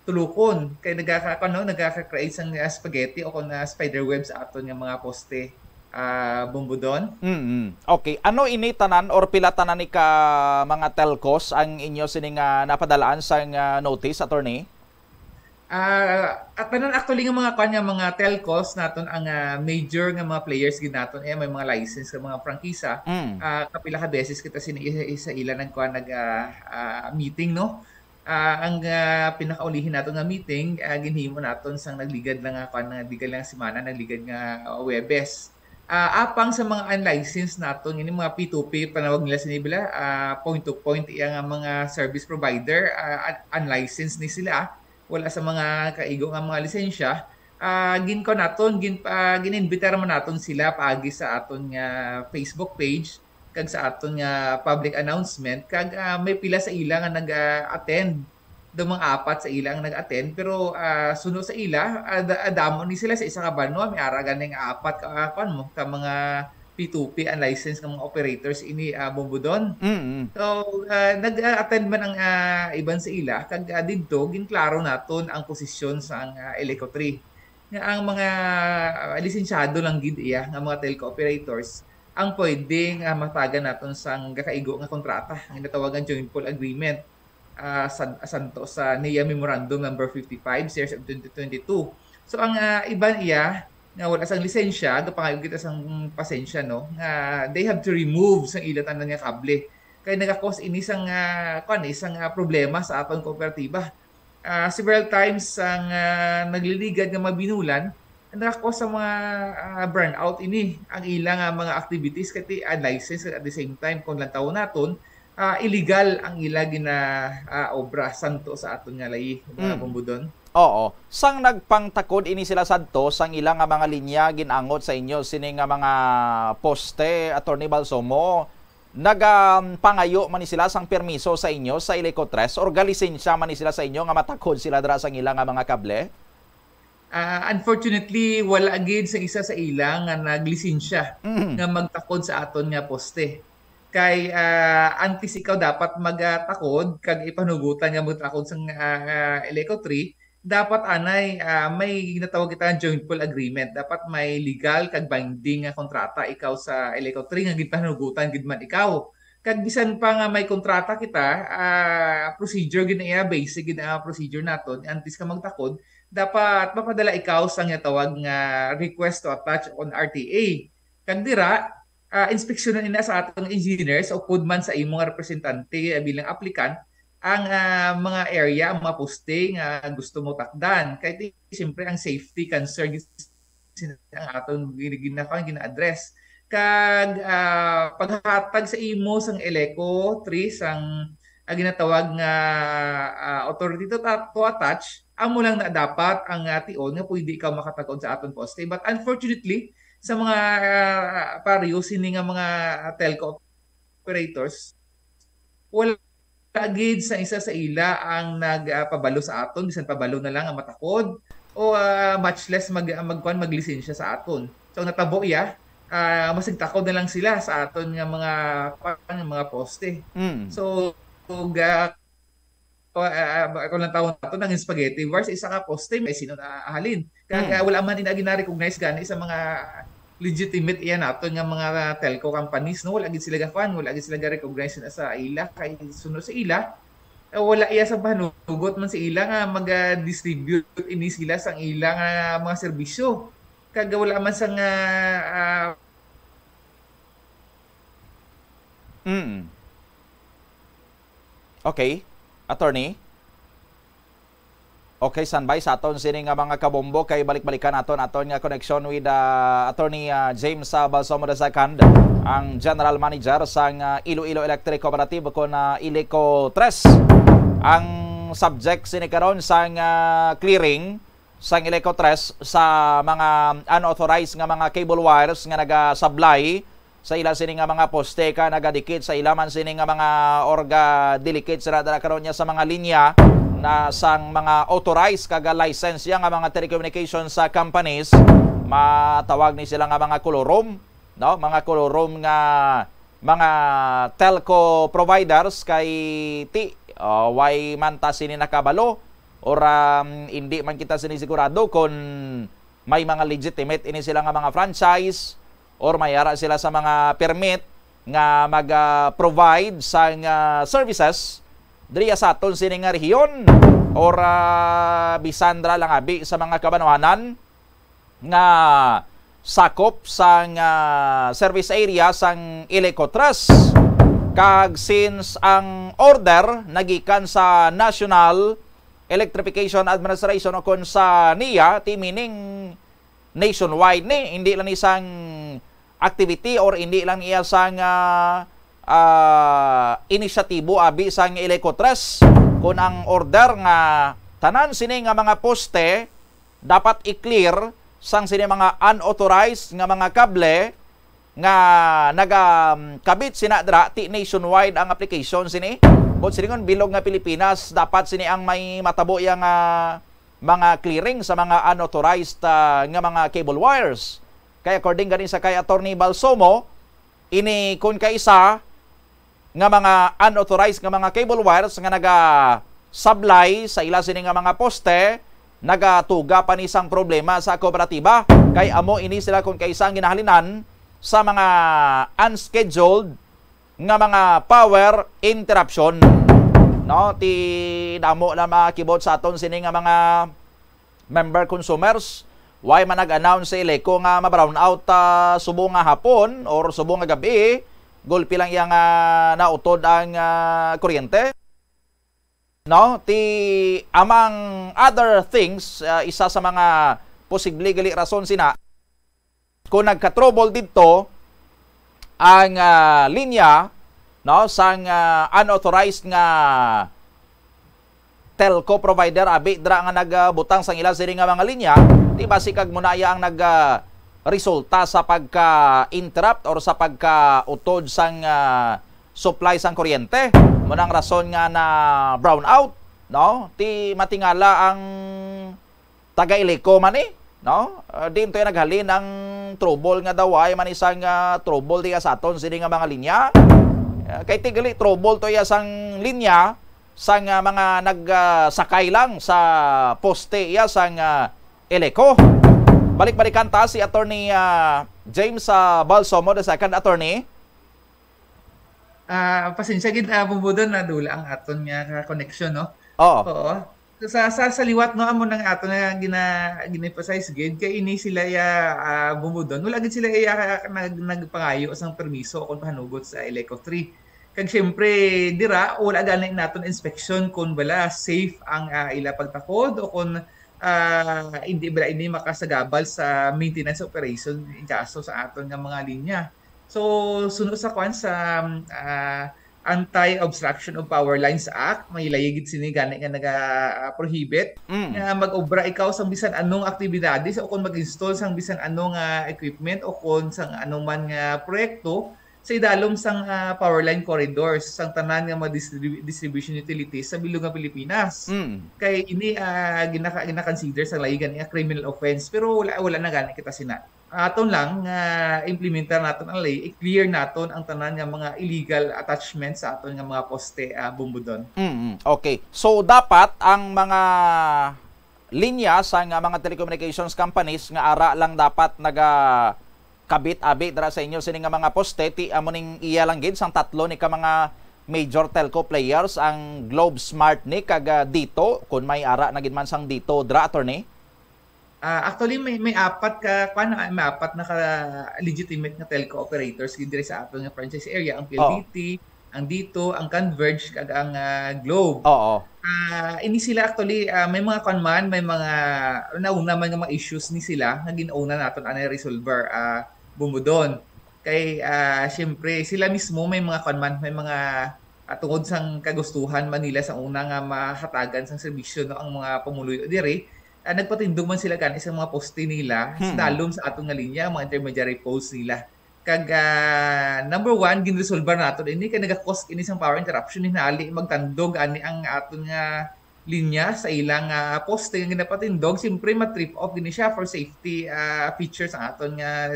tulukon. Kay nagaka-, ano, nagaka-create sang, ah, spaghetti o kung, ah, spider web sa aton nga mga poste, ah, Bombo Don. Mm. Okay. Ano ini tanan or pila tanan ni ka mga telcos ang inyo sini nga napadalaan sang, ah, notice, attorney? Ah, at tanan actually nga mga kwan nga mga telcos naton ang, ah, major nga mga players gid naton, eh, may mga license nga mga prangkisa. Mm. Ah, kapila ka beses kita sini isa, isa ila nagkuan nag, ah, ah, meeting, no? Ah, ang, ah, pinakaulihi naton nga meeting, ah, ginhimo naton sang nagligad lang nga kwan, nagligad lang nga semana, nagligad nga, ah, Huwebes. Ah, apang sa mga unlicensed naton, ini mga P two P, panawag nila sini bala, ah, point to point, iya nga mga service provider, ah, un-, unlicensed ni sila, wala sa mga kaigo nga mga lisensya, ah, ginkuan naton, gin-, ah, gin-invitar man naton sila paagi sa aton nga Facebook page kag sa aton nga public announcement, kag, ah, may pila sa ila nga nag-attend daw mga apat sa ila ang nag-attend, pero, ah, suno sa ila, ah, da-, ah, damo ni sila sa isa ka banwa, may ara gani nga apat ka, ah, kuwan mo, ka mga P two P unlicensed nga mga operators ini, ah, Bombodon. Mm. So, ah, nag-attend man ang, ah, iban sa ila, kag, ah, didto, ginklaro naton ang posisyon sang, ah, Eleco three. Nga ang mga, ah, lisensyado lang gid iya nga mga telco operators ang pwede nga matagan naton sang gakaigo nga kontrata, ang ginatawag nga joint pool agreement, ah, sa, santo sa NIA Memorandum Number fifty-five, series of twenty twenty-two. So, ang, ah, iban iya nga wala sang lisensya, gapangayo kita sang pasensya, no, nga they have to remove sang ila tanan nga kable. Kay nagakos ini sang, ah, kuwan, eh, sang, ah, problema sa aton kooperatiba. Ah, several times ang, ah, nagliligad nga mga binulan, nagakos sa mga, ah, burnout ini ang ila nga mga activities, kay ti-, unlicensed, at the same time, kung lantawon naton, ah, illegal ang ila gina, ah, obra santo sa aton nga layi, mga Mm. Bumbudon. Oo. Sang nagpangtakod ini sila sadto, sang ila nga mga linya gin-angot sa inyo, sini nga mga poste, Attorney Balsomo, nagapangayo man ni sila sang permiso sa inyo sa Eleco Tres, or galisensya man ni sila sa inyo nga matakod sila dira sang ila nga mga kable? Ah, unfortunately, wala gid sa isa sa ila nga naglisensya Mm. nga magtakod sa aton nga poste. Kay, ah, antes ikaw dapat magtakod kag ipanugutan nga magtakod sa, ah, ah, Eleco three, dapat anay, ah, may ginatawag kita nga joint pool agreement. Dapat may legal kag binding nga kontrata ikaw sa Eleco three nga ginpanugutan gid man ikaw. Kag bisan pa nga may kontrata kita, ah, procedure gid na iya, basic gid ang procedure naton. Antes ka magtakod, dapat mapadala ikaw sa nga tawag nga request to attach on R T A. Kag dira, ah, inspeksyonan ina sa atong engineers o pud man sa imong representante, ah, bilang applicant ang, ah, mga area, ang mga poste nga gusto mo takdan. Kay ti-, siyempre, ang safety concern gid sina ang aton gin-, gina-, gina-address. Kag, ah, paghatag sa imo sang Eleco three, sang, ah, ginatawag nga, ah, authority to ta-, to attach, amo lang na dapat ang, ah, tion nga pwede ikaw makatakod sa aton poste. But unfortunately, sa mga, ah, pareho sini nga mga, ah, telco operators, wala gid sa isa sa ila ang nag, ah, pabalo sa aton, bisan pabalo na lang ang matakod, o, ah, much less mag-, ah, magkuan, maglisensya sa aton. So, ang natabo iya, ah, mas nagtakod na lang sila sa aton nga mga, kuan, nga mga poste. Mm. So, ga-, o, ah, ah, kung lantawon naton ang Spaghetti Wars, isa ka poste, may sino na ahalin. Kag, Mm. ah, wala man ina gina-recognize gani sa mga legitimate iya naton nga mga telco companies, no? Wala gid sila gakuan, wala gid sila ga-recognize na sa ila, kay suno sa ila, eh, wala iya sa panugot man sa ila nga mag-distribute ini sila sang ila nga mga serbisyo. Kag wala man sa nga, ah, Mm. Okay, attorney? Okay, standby sa aton sini nga mga kabombo, kay balik-balikan naton aton nga connection with, ah, Attorney, ah, James, ah, Balsomo the second, ang General Manager sang, ah, Iloilo Electric Cooperative, kon, ah, Eleco Tres. Ang subject sini karon sang, ah, clearing sang Eleco Tres sa mga unauthorized nga mga cable wires nga nagasablay sa ila sini nga mga poste, ka nagadikit sa ila man sini nga mga, or gadidikit sila dala karon niya sa mga linya na sang mga authorized kag license ya nga mga telecommunications sa companies. Matawag ni sila nga mga colorum, no? Mga colorum nga mga telco providers, kay ti, uh, way man ta sini nakabalo, or, um, hindi man kita sini sigurado kung may mga legitimate ini sila nga mga franchise, or may ara sila sa mga permit nga mag, ah, provide sang, ah, services diri sa aton sini nga rehiyon, or, ah, bisan dira lang abi sa mga kabanwanan nga sakop sang, ah, service area sang Eleco Tres. Kag since ang order nagikan sa National Electrification Administration o kon sa NEA, ti meaning nationwide ni, hindi lang isang activity or hindi lang iya sang, ah, ah, inisyatibo abi sang Eleco Tres, kun ang order nga tanan sini nga mga poste dapat i-clear sang sini mga unauthorized nga mga kable nga nagakabit sina dira, ti nationwide ang application sini. Buot silingon, bilog nga Pilipinas, dapat sini ang may matabo iya nga mga clearing sa mga unauthorized, ah, nga mga cable wires. Kay according gani sa kay Attorney Balsomo, ini kun kaisa nga mga unauthorized nga mga cable wires nga nagasablay sa ila sini nga mga poste, nagatuga pa ni sang problema sa kooperatiba. Kay amo ini sila kun kaisa ang ginahalinan sa mga unscheduled nga mga power interruption. No, ti damo na makibot sa aton sini nga mga member consumers. Why man nag-announce si Eleco nga ma-brownout, ah, subong nga hapon or subong nga gabi, gulpi lang iya nga nautod ang, ah, kuryente? No, ti among other things, ah, isa sa mga posible gali rason sina, kung nagka-trouble didto ang, ah, linya, no, sang, ah, unauthorized nga telco provider, abi dira nga nagbutang sang ila sini nga mga linya, di ba si kag mo na iya ang nag, ah, resulta sa pagka-interrupt or sa pagkautod sang, ah, supply sang kuryente? Mo nang rason nga na brownout, no? Ti matingala ang taga Eleco man ni, no? Ah, diin to iya naghalin ang trouble nga daw ay man isang, ah, trouble diya sa aton sini nga mga linya. Ah, kay ti gali trouble to iya sang linya sang, ah, mga nag, ah, sakay lang sa poste iya sang, ah, Eleco. Balik-balikan ta si Attorney, ah, James, ah, Balsomo the second, Attorney. Ah, pasensya gid, ah, Bumbudon, nadula ang aton nga ka-, connection, no? Oo. Oo. So, sa, sa, sa liwat, no, amo nang aton nga gina-, gina-emphasize gid, kay ini sila iya, ah, Bumbudon. Wala gid sila iya nag-, nagpangayo sang permiso o kung pahanugot sa Eleco three. Kag siyempre, dira, wala gani naton inspection kung bala safe ang, ah, ila pagtakod o kung, ah, hindi bala ini makasagabal sa maintenance operation in kaso sa aton nga mga linya. So, suno sa kwan sa, ah, Anti-Obstruction of Power Lines Act, may layi gid sini gani nga naga, ah, prohibit Mm. nga mag-obra ikaw sang bisan anong aktibidades o kon mag-install sang bisan anong, ah, equipment o kon sang anuman nga proyekto sa idalom sang, ah, power line corridors sang tanan nga mga distribu-, distribution utilities sa bilog nga Pilipinas. Mm. Kay ini, ah, ginaka-, ginakonsider sa layi gani nga criminal offense, pero wala, wala na gani kita sina. Aton lang nga implementar naton ang lay, i-clear naton ang tanan nga mga illegal attachment sa aton nga mga poste, ah, Bumbudon. Mm, okay. So, dapat ang mga linya sa nga mga telecommunications companies nga ara lang dapat nagakabit abi dira sa inyo sini nga mga poste, ti amo ning iya lang gid sang tatlo ni ka mga major telco players, ang Globe Smart ni kag, ah, Dito, kun may ara na gid man sang Dito dira, attorney? Ah, actually, may, may apat ka, kwan, ah, may apat na ka legitimate nga telco operators gid diri sa aton nga franchise area, ang Oo. P L D T, ang Dito, ang Converge, kag ang, ah, Globe. Oo. Ah, ini sila actually, ah, may mga kwan man, may mga nauna man nga mga issues ni sila nga ginauna naton anay resolver, ah, Bumbudon. Kay, ah, siyempre, sila mismo may mga kwan man, may mga, ah, tungod sang kagustuhan man nila sa una nga mahatagan sang serbisyo, no, ang mga pumuluyo diri, ah, nagpatindog man sila gani sa mga poste nila sa Hmm. dalom sa aton nga linya, ang mga intermediary poles nila. Kag, ah, number one, ginresolbar naton ini kay nagakos ini sang power interruption, hinali magtandog ani ang aton nga linya sa ilang, ah, poste nga ginapatindog. Siyempre, ma-trip off gini siya for safety, ah, features ang aton nga,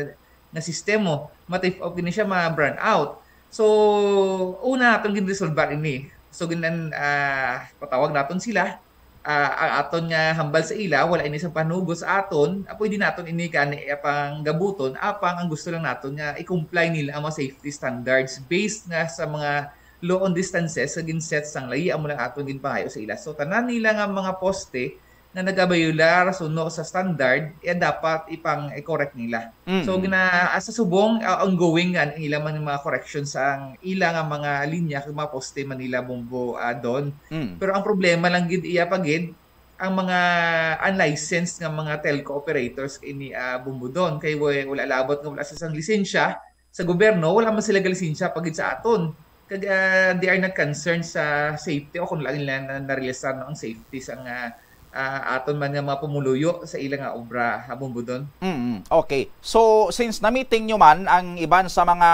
nga sistema. Ma-trip off gini siya, ma-brownout. So, una naton ginresolbar ini. So, ginan-, ah, patawag naton sila. Ah, ang aton nga hambal sa ila, wala ini sang panugot sa aton. Ah, pwede naton ini gani, ah, panggabuton. Apang ang gusto lang naton nga i-comply nila ang mga safety standards based nga sa mga law on distances nga gin-set sang layi, amo lang aton ginpangayo sa ila. So, tanan nila nga mga poste nga nagabayolar suno sa standard, iya dapat ipang-, i-correct nila. Mm. So, gina-, ah, sa subong, ah, ongoing nga ang ila man mga corrections ang ila nga mga linya kag mga poste man nila, Bombo, ah, Don. Mm. Pero ang problema lang gid iya pa gid, ang mga unlicensed nga mga telco operators ini, ah, Bombo, Don, kay wa-, wala labot nga wala sa sang lisensya sa gobyerno, wala man sila galisensya pa gid sa aton. Kag, ah, they are not concerned sa safety o kung lain lang na narealisar, no, ang safety sa nga, ah, aton man nga mga pumuluyo sa ila nga obra, ha, Bumbudon. Mm, okay. So, since na-meeting nyo man ang iban sa mga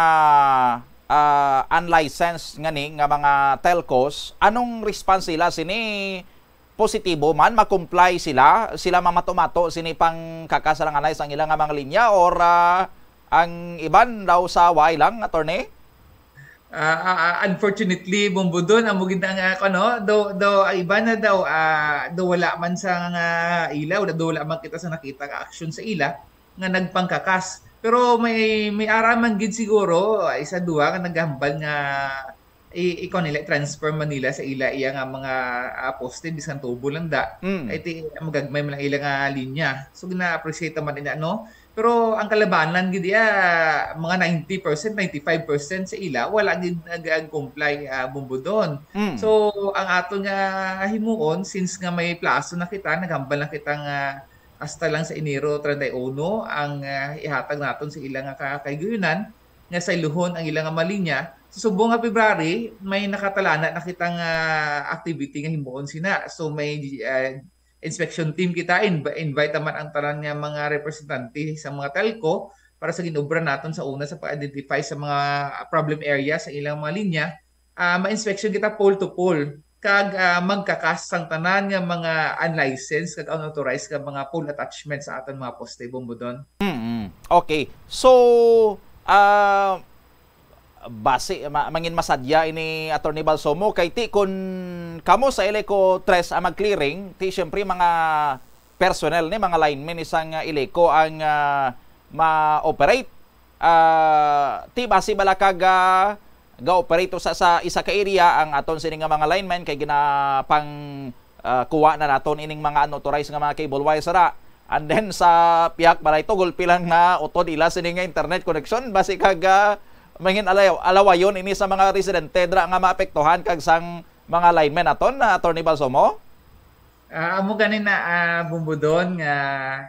ah, unlicensed ngani nga mga telcos, anong response sila sini? Positibo man, ma-comply sila, sila mamato-mato sini pangkakas alang anay sang ila nga mga linya, or, ah, ang iban daw sa way lang, attorney? Ah, ah, ah, unfortunately, Bumbudon, amo gid ang, ah, ano, do, do, ang iba na daw, ah, do wala man sa nga ila, wala, do wala man kita sa nakita ka action sa ila nga nagpangkakas. Pero may, may ara man gid siguro, ah, isa duha nga naghambal nga i-, ikaw nila, transfer man nila sa ila iya nga mga, ah, poste, bisan tubo lang da. Mm. Ay ti, magagmay man ang ila nga linya. So, gina-appreciate naman ina, no? Pero ang kalabanan gid iya, mga ninety percent, ninety-five percent sa ila, wala gid nag-comply, ah, Bumbudon. Mm. So, ang ato nga himuon, since nga may plaso na kita, naghambal na kita nga hasta lang sa Enero treinta y uno ang, ah, ihatag naton sa ila nga ka-, kahigayonan, nga sayluhon ang ila nga malinya. Sa subong nga February, may nakatalana na kita nga activity nga himuon sina. So, may, ah, inspection team kita, inv-, invite naman ang tanan nga mga representante sa mga telco para sa ginobra naton sa una sa pag-identify sa mga problem area sa ilang mga linya. Ah, ma-inspection kita pole to pole kag, ah, magkakas sang tanan nga mga unlicensed kag unauthorized nga mga pole attachment sa aton mga poste, Bumbudon. Mm. Okay. So, ah, basi ma-, mangin masadya ini, Attorney Balsomo, kay ti kun kamo sa Eleco Tres ang mag-clearing, ti siyempre mga personnel ni, mga linemen ni sang, ah, Eleco ang, ah, ma-operate. Ah, ti basi bala kag, ah, ga-operate sa, sa isa ka area ang aton sini nga mga linemen kay ginapang, ah, kuha na naton ining mga unauthorized nga mga cable wires ra. And then sa pihak balay to, gulpi lang na utod ila sini nga internet connection, basi kag, ah, mangin alaw-, alawayon ini sa mga residente dira nga maapektuhan kag sang mga linemen naton, ah, Attorney Balsomo? Ah, amo gani na, ah, Bumbudon, nga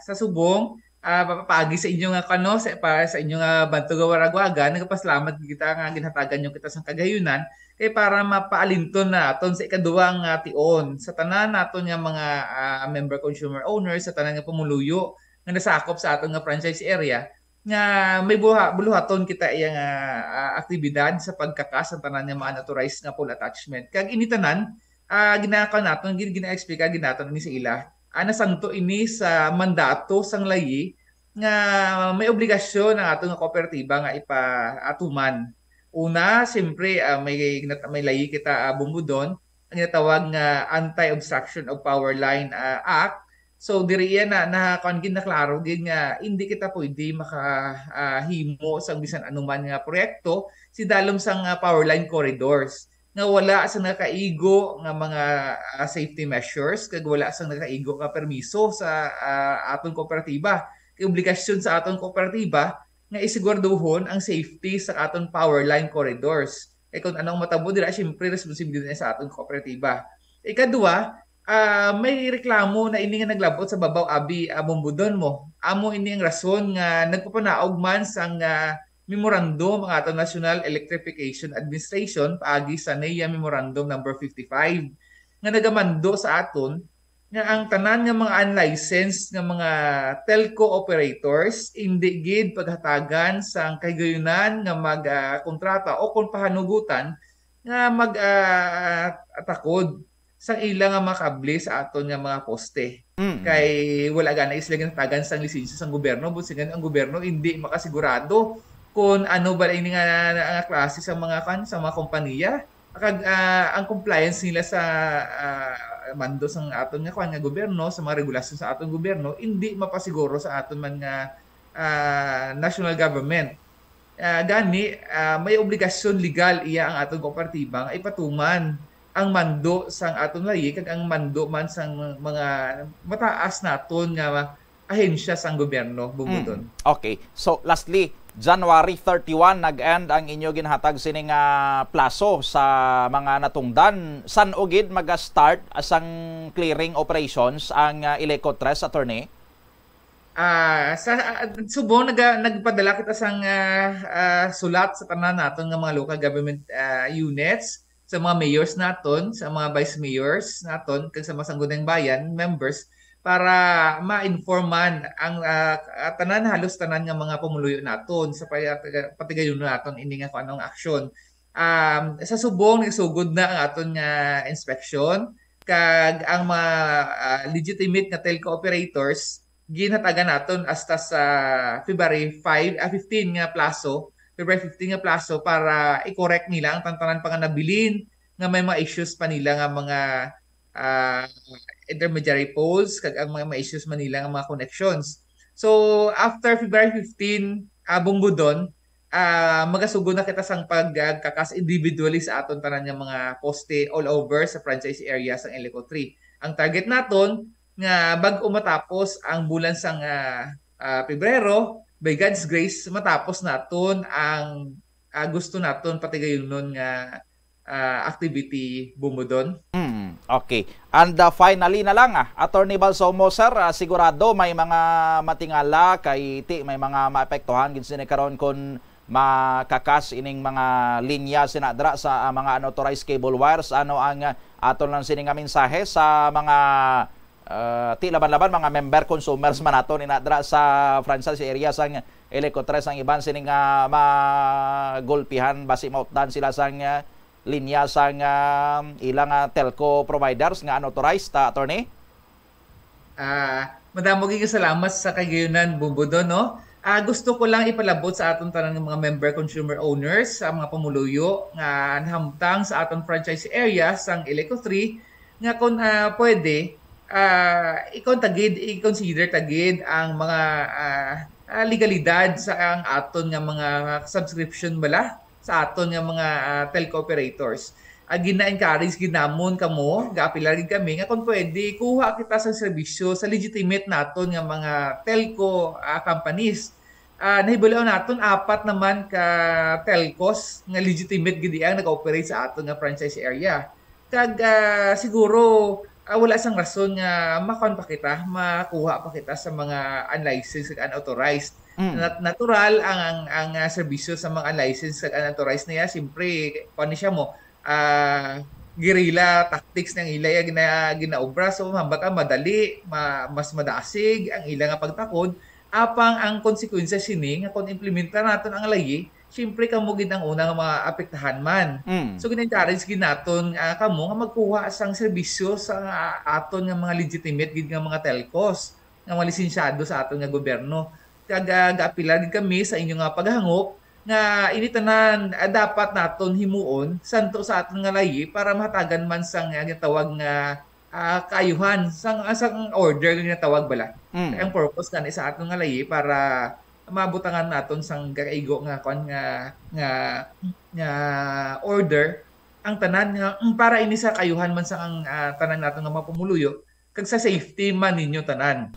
sa subong, ah, pa-, paagi sa inyo nga kano, sa, pa, sa inyo nga bantog nga waragwagan, nagapasalamat kita nga ginhatagan niyo kita sang kagayunan, kay para mapaalinton naton sa ikaduwa nga tion sa tanan naton nga mga, ah, member consumer owners, sa tanan nga pumuluyo nga nasakop sa aton nga franchise area, nga may buha-, buluhaton kita iya nga, ah, aktibidad sa pagkakas sang tanan nga mga unauthorized nga pole attachment. Kag ini tanan, ah, ginaka naton, gin-, gina-explica gid naton ini sa ila. Ah, nasanto ini sa mandato sang layi nga may obligasyon ang aton nga kooperatiba nga ipaatuman. Una, siyempre, ah, may, may layi kita, ah, Bumbudon, ang ginatawag nga Anti-Obstruction of Power Line, ah, Act. So, diri iya na, na, kuwan gid, naklaro gid nga hindi kita pwede maka, ah, himo sang bisan anuman nga proyekto sidalom sang, ah, power line corridors nga wala sang nakaigo nga mga, ah, safety measures kag wala sang nakaigo nga permiso sa, ah, aton kooperatiba. Kay obligasyon sa aton kooperatiba nga isiguraduhon ang safety sa aton power line corridors. Kay kung anong matabo dira, siyempre, responsibilidad na sa aton kooperatiba. Ikadua, ah, may reklamo na ini nga naglabot sa babaw, abi, ah, Bumbudon mo. Amo ini ang rason nga nagpapanaog man sang, ah, memorandum ang aton National Electrification Administration paagi sa NEA Memorandum Number fifty-five nga nagamando sa aton nga ang tanan nga mga unlicensed nga mga telco operators indi gid paghatagan sang kahigayunan nga mag, ah, kontrata o kon pahanugutan nga mag, ah, atakod sang ila nga mga kable sa aton nga mga poste. Mm. Kay wala gani sila ginhatagan sang lisensya sang gobyerno, buot silingon ang gobyerno indi makasigurado kon ano ba ini nga, nga klase sa mga, kuwan, sa mga kompanya. Kag, ah, ang compliance nila sa, ah, mando sang aton nga, kuwan, nga gobyerno, sa mga regulasyon sa aton gobyerno, indi mapasiguro sa aton man nga, ah, national government. Ah, gani, ah, may obligasyon legal iya ang aton kooperatiba nga ipatuman ang mando sang aton layi kag ang mando man sang mga mataas naton nga ahensya sang gobyerno, Bumbudon. Mm. Okay. So, lastly, January thirty-one, nag-end ang inyo ginhatag sini nga plaso sa mga natungdan. San-o gid maga-start sang clearing operations ang, ah, Eleco Tres, attorney? Ah, sa, ah, subong naga-, nagpadala kita sang, ah, ah, sulat sa tanan naton nga mga local government, ah, units, sa mga mayors naton, sa mga vice mayors naton, kag sa mga sangguniang bayan members, para ma-inform man ang, ah, ah, tanan, halos tanan nga mga pumuluyo naton sa pay-, patigayon naton ini nga kung anong aksyon. Um, sa subong, nagsugod na ang aton nga inspection, kag ang mga, ah, legitimate nga telco operators, ginhatagan naton hasta sa February five, ah, fifteen nga plaso, February fifteen nga plaso para i-correct nila ang tantanan pa nga nabilin nga may mga issues pa nila nga mga, ah, intermediary poles, kag ang mga, mga issues man nila nga mga connections. So, after February fifteen, ah, Bumbudon, ah, magasugod na kita sang pagkakas individually sa aton tanan nga mga poste all over sa franchise area sang Eleco three. Ang target naton nga bag-o matapos ang bulan sang, ah, ah, Pebrero, by God's grace, matapos naton ang, ah, gusto naton patigayunon nga, ah, activity, Bumbudon. Mm, okay. And, uh, finally na lang, ah, Attorney Balsomo, sir, ah, sigurado may mga matingala kay ti may mga maapektuhan gid sini karon kon makakas ining mga linya sina dra sa, ah, mga unauthorized cable wires. Ano ang, ah, aton lang sini nga mensahe sa mga, ah, ti laban-laban mga member consumers man nato ni dra sa franchise area sang Eleco three, ang iban sini nga magulpihan basi mautdan sila sang, ah, linya sang, ah, ilang, ah, telco providers nga unauthorized, ah, attorney? Ah, madamo gid nga salamat sa kagayunan, Bumbudon, no? Ah, gusto ko lang ipalabot sa aton tanan nga mga member consumer owners, sa mga pumuluyo nga nahamtang sa aton franchise area sang Eleco three nga kung, ah, pwede, ah, ikon tagid, i-consider tagid ang mga, ah, ah, legalidad sa ang aton nga mga subscription bala sa aton nga mga, ah, telco operators. Ah, gina-encourage gid namon kamo, gaapilar gid kami nga kung pwede kuha kita sa serbisyo sa legitimate naton nga mga telco, ah, companies. Ah, nahibal-an naton apat naman ka telcos nga legitimate gid ang nag-operate sa aton nga franchise area. Kag, ah, siguro, ah, wala sang rason nga makuan pa kita, makuha pa kita sa mga unlicensed kag unauthorized. Mm. Nat-, natural ang, ang, ang, ah, serbisyo sa mga unlicensed kag unauthorized niya, siyempre, kuan ni siya mo, ah, guerrilla tactics nang ila ya gina-, ginaobra. So, hambal ka, madali, ma-, mas madasig ang ila nga pagtakod. Apang ang konsekwensya sini nga kung implementar naton ang layi, siyempre kamo gid ang una nga maapektahan man. Mm. So, gina-encourage gid naton, ah, kamo nga magkuha sang serbisyo sa, ah, aton nga mga legitimate gid nga mga telcos nga mga lisensyado sa aton nga gobyerno. Kag, ah, gaapilar gid kami sa inyo nga paghangop nga ini tanan, ah, dapat naton himuon santo sa aton nga layi para mahatagan man sang, ah, ginatawag nga, ah, kaayuhan sang, ah, sang order nga ginatawag bala. Mm. Ang purpose gani sa aton nga layi para mabutangan naton sang gakaigo nga kuan nga, nga, nga order ang tanan nga, mm, para ini sa kaayuhan man sang, ah, tanan naton nga mga pumuluyo kag sa safety man ninyo tanan.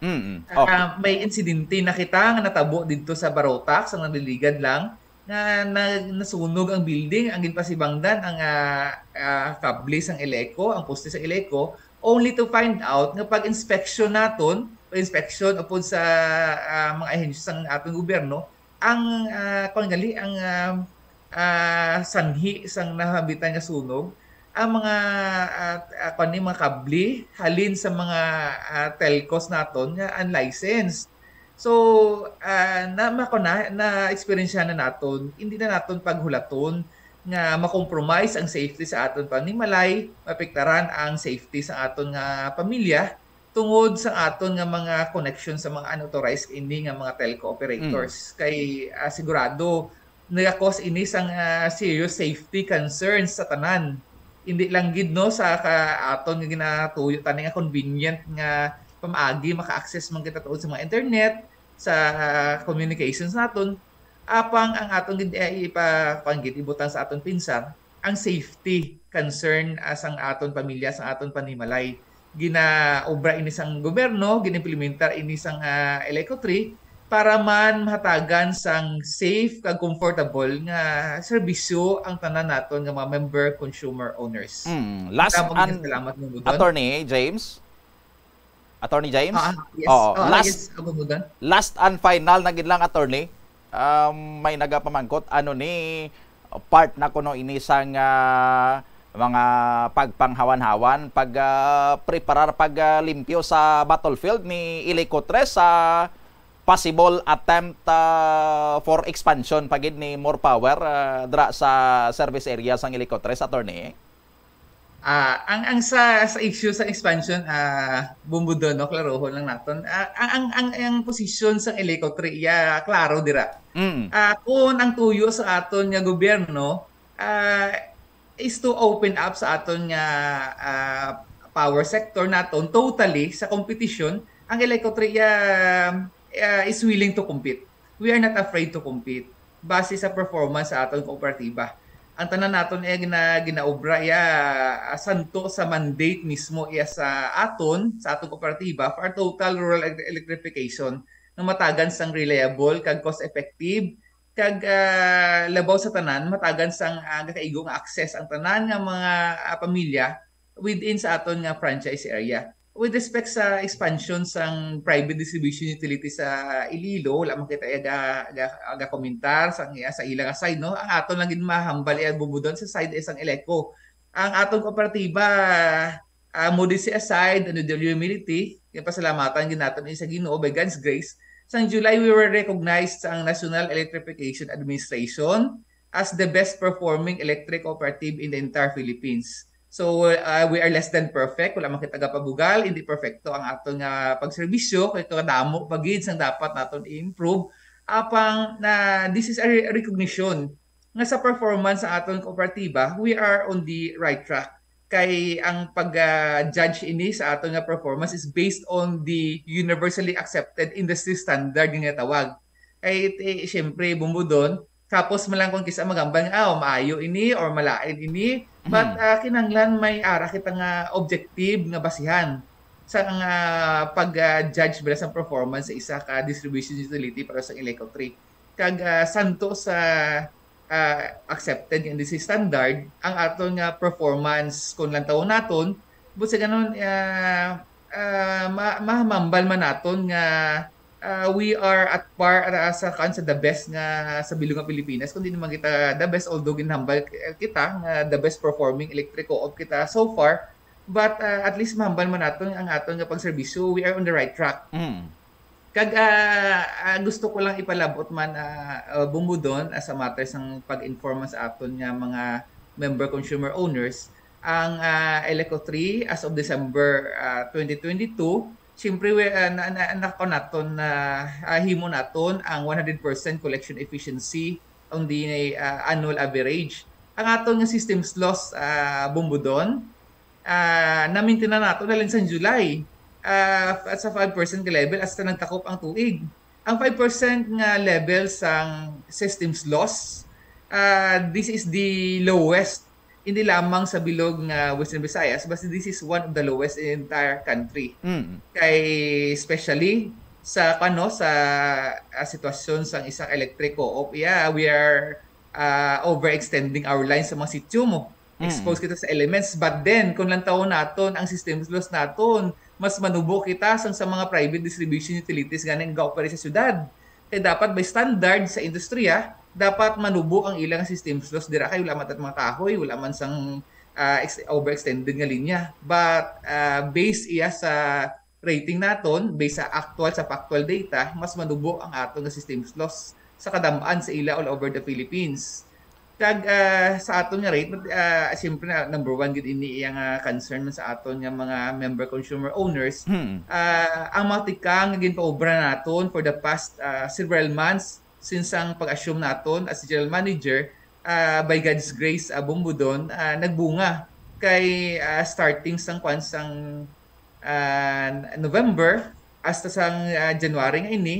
Mm-mm. Okay. Ah, may insidente na kita nga natabo didto sa Barotac, sa Nagligad lang, nga na-, nasunog ang building, ang ginpasibangdan ang, ah, ah, kable sang Eleco, ang poste sa Eleco, only to find out nga pag-inspection naton, pag-inspection upod sa, ah, mga ahensya sang aton gobyerno, ang, ah, kuwan gali, ang, ah, ah, sanhi sang nahambitan nga sunog, ang mga, ah, ah, kuwan ni, mga kable halin sa mga, ah, telcos naton nga unlicensed. So, ah, na, mako na, na-eksperyensyahan na naton, hindi na naton paghulaton nga ma-compromise ang safety sa aton panimalay, mapektaran ang safety sa aton nga pamilya tungod sa aton nga mga connection sa mga unauthorized ini nga mga telco operators. Mm. Kay, ah, sigurado nagakos ini sang, ah, serious safety concerns sa tanan. Hindi lang gid, no, sa ka-, aton nga ginatuyo tani nga convenient nga pamaagi, maka-access man kita tuod sa mga internet, sa, ah, communications naton. Apang ang aton gid, eh, ipa-, kuwan gid, ibutang sa aton pinsar ang safety concern, ah, sang aton pamilya, sang aton panimalay. Ginaobra ini sang gobyerno, ginimplementar ini sang, ah, Eleco three para man mahatagan sang safe kag comfortable nga serbisyo ang tanan naton nga mga member consumer owners. Mm, last Tama, and salamat mo, Budon. Attorney James? Attorney James? Ah, yes. Oo, Ah, last, yes, Abu Mudan. Last and final na gid lang, attorney. Um, may nagapamangkot, ano ni part na kuno ini sang, ah, mga pagpanghawan-hawan, pag, ah, preparar, pag, ah, limpyo sa battlefield ni Eleco Tres sa possible attempt, ah, for expansion pa gid ni More Power, ah, dra sa service area sang Eleco Tres, attorney? Ah, ang, ang sa, sa issue sa expansion, ah, Bumbudo, no, klarohon lang naton. Ah, ang, ang, ang, ang posisyon sa Eleco Tres, iya, klaro dira. Mm. Ah, kung ang tuyo sa aton nga gobyerno, ah, is to open up sa aton nga, ah, power sector naton totally sa competition, ang Eleco Tres, ah, ah, is willing to compete. We are not afraid to compete base sa performance sa aton kooperatiba. Ang tanan naton ay gina-, ginaobra iya, ah, santo sa mandate mismo iya sa aton, sa aton kooperatiba for total rural ele-, electrification nga matagan sang reliable kag cost-effective kag, ah, labaw sa tanan, matagan sang, ah, gakaigo nga access ang tanan nga mga, ah, pamilya within sa aton nga franchise area. With respect sa expansion sang private distribution utility sa Iloilo, wala man kita aga, aga, aga komentar sa, sa ila nga side, no? Ang aton lang gid mahambal iya, Bumbudo, sa side sang Eleco. Ang aton kooperatiba, ah, modesty aside, ano, the humility, yung pasalamatan gid naton sa Ginoo by God's grace. Sang July, we were recognized sa National Electrification Administration as the best performing electric cooperative in the entire Philippines. So, uh, we are less than perfect. Wala man kita gapabugal, hindi perfecto ang aton nga pagserbisyo, kay kadamo pa gid sang dapat naton i-improve. Apang na, this is a re-, recognition nga sa performance sa aton kooperatiba, we are on the right track. Kay ang pag, ah, judge ini sa aton nga performance is based on the universally accepted industry standard nga tawag. Kay, eh, siyempre, Bumbudo, tapos man lang kung kisa magambal nga, "Ah, maayo ini or malain ini." But, Mhm. ah, kinahanglan may ara kita nga objective nga basihan sa nga pag, ah, judge bala sa performance sa isa ka distribution utility para sa Eleco Tres. Kag, ah, santo sa, ah, accepted nga industry standard ang aton nga performance kung lantawon naton, but sa ganon, ah, ah, ma-, mahamambal man naton nga, ah, we are at par, ah, sa, kan, sa the best nga sa bilog nga Pilipinas, kundi naman kita the best, although ginhambal kita nga the best performing electric co-op kita so far, but, ah, at least mahambal man naton ang aton nga pagserbisyo, we are on the right track. Mm. Kag, ah, ah, gusto ko lang ipalabot man, ah, ah, Bumbudo, ah, sa matter sang pag-inform sa aton nga mga member consumer owners, ang, ah, Eleco Tres as of December, ah, twenty twenty-two, siyempre, we, ah, na, na, na, naton na, ah, himo naton ang one hundred percent collection efficiency on the, ah, annual average. Ang aton nga systems loss, ah, Bumbudo, ah, na-maintain na nato na lang sa July, ah, at sa five percent nga level hasta nagtakop ang tuig. Ang five percent nga level sang systems loss, ah, this is the lowest, hindi lamang sa bilog nga Western Visayas, but this is one of the lowest in the entire country. Mm. Kay especially sa, ano, sa, ah, sitwasyon sang isa ka electric co-op, yeah, we are, ah, overextending our lines sa mga sityo mo. Mm. Expose kita sa elements. But then, kung lantawon naton ang systems loss naton, mas manubo kita sang sa mga private distribution utilities nga nag-operate sa syudad. Kay dapat by standard sa industriya, dapat manubo ang ilang systems loss dira kay wala man tat mga kahoy, wala man sang, ah, ex-, overextended nga linya. But, ah, based iya sa rating naton, based sa actual, sa factual data, mas manubo ang aton nga systems loss sa kadam-an sa ila all over the Philippines. Kag, ah, sa aton nga rate, ah, siyempre na, number one gid ini iya nga concern man sa aton nga mga member consumer owners. Hmm. Ah, ang mga tikang nga ginpaobra naton for the past, ah, several months since ang pag-assume naton as general manager, ah, by God's grace, ah, Bumbudo, ah, nagbunga kay, ah, starting sang kwan sang, ah, November hasta sang, ah, January nga ini,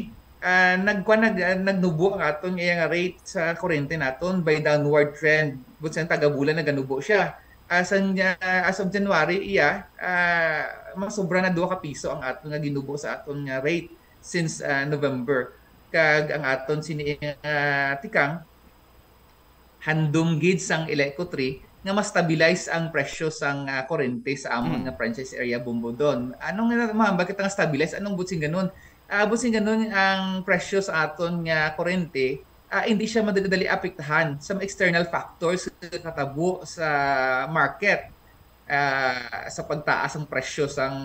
ah, nagkuan, nag-, ah, nagnubo ang aton nga rate sa kuryente naton by downward trend. But sa tagabulan naganubo siya. Ah, sa, ah, as of January, iya, ah, mas sobra na duha ka piso ang aton nga ginubo sa aton nga rate since, ah, November. Kag ang aton sini nga tikang, handom gid sang Eleco Tres nga ma-stabilize ang presyo sang, ah, kurente sa amon Hmm. nga franchise area, Bumbudo. Ano nga mahambal kita nga stabilize? Anong buot sing ganun? Ah, buot sing ganun, ang presyo sa aton nga kurente, ah, hindi siya madali-dali apektahan sa mga external factors nga katabo sa market, ah, sa pagtaas ang presyo sang,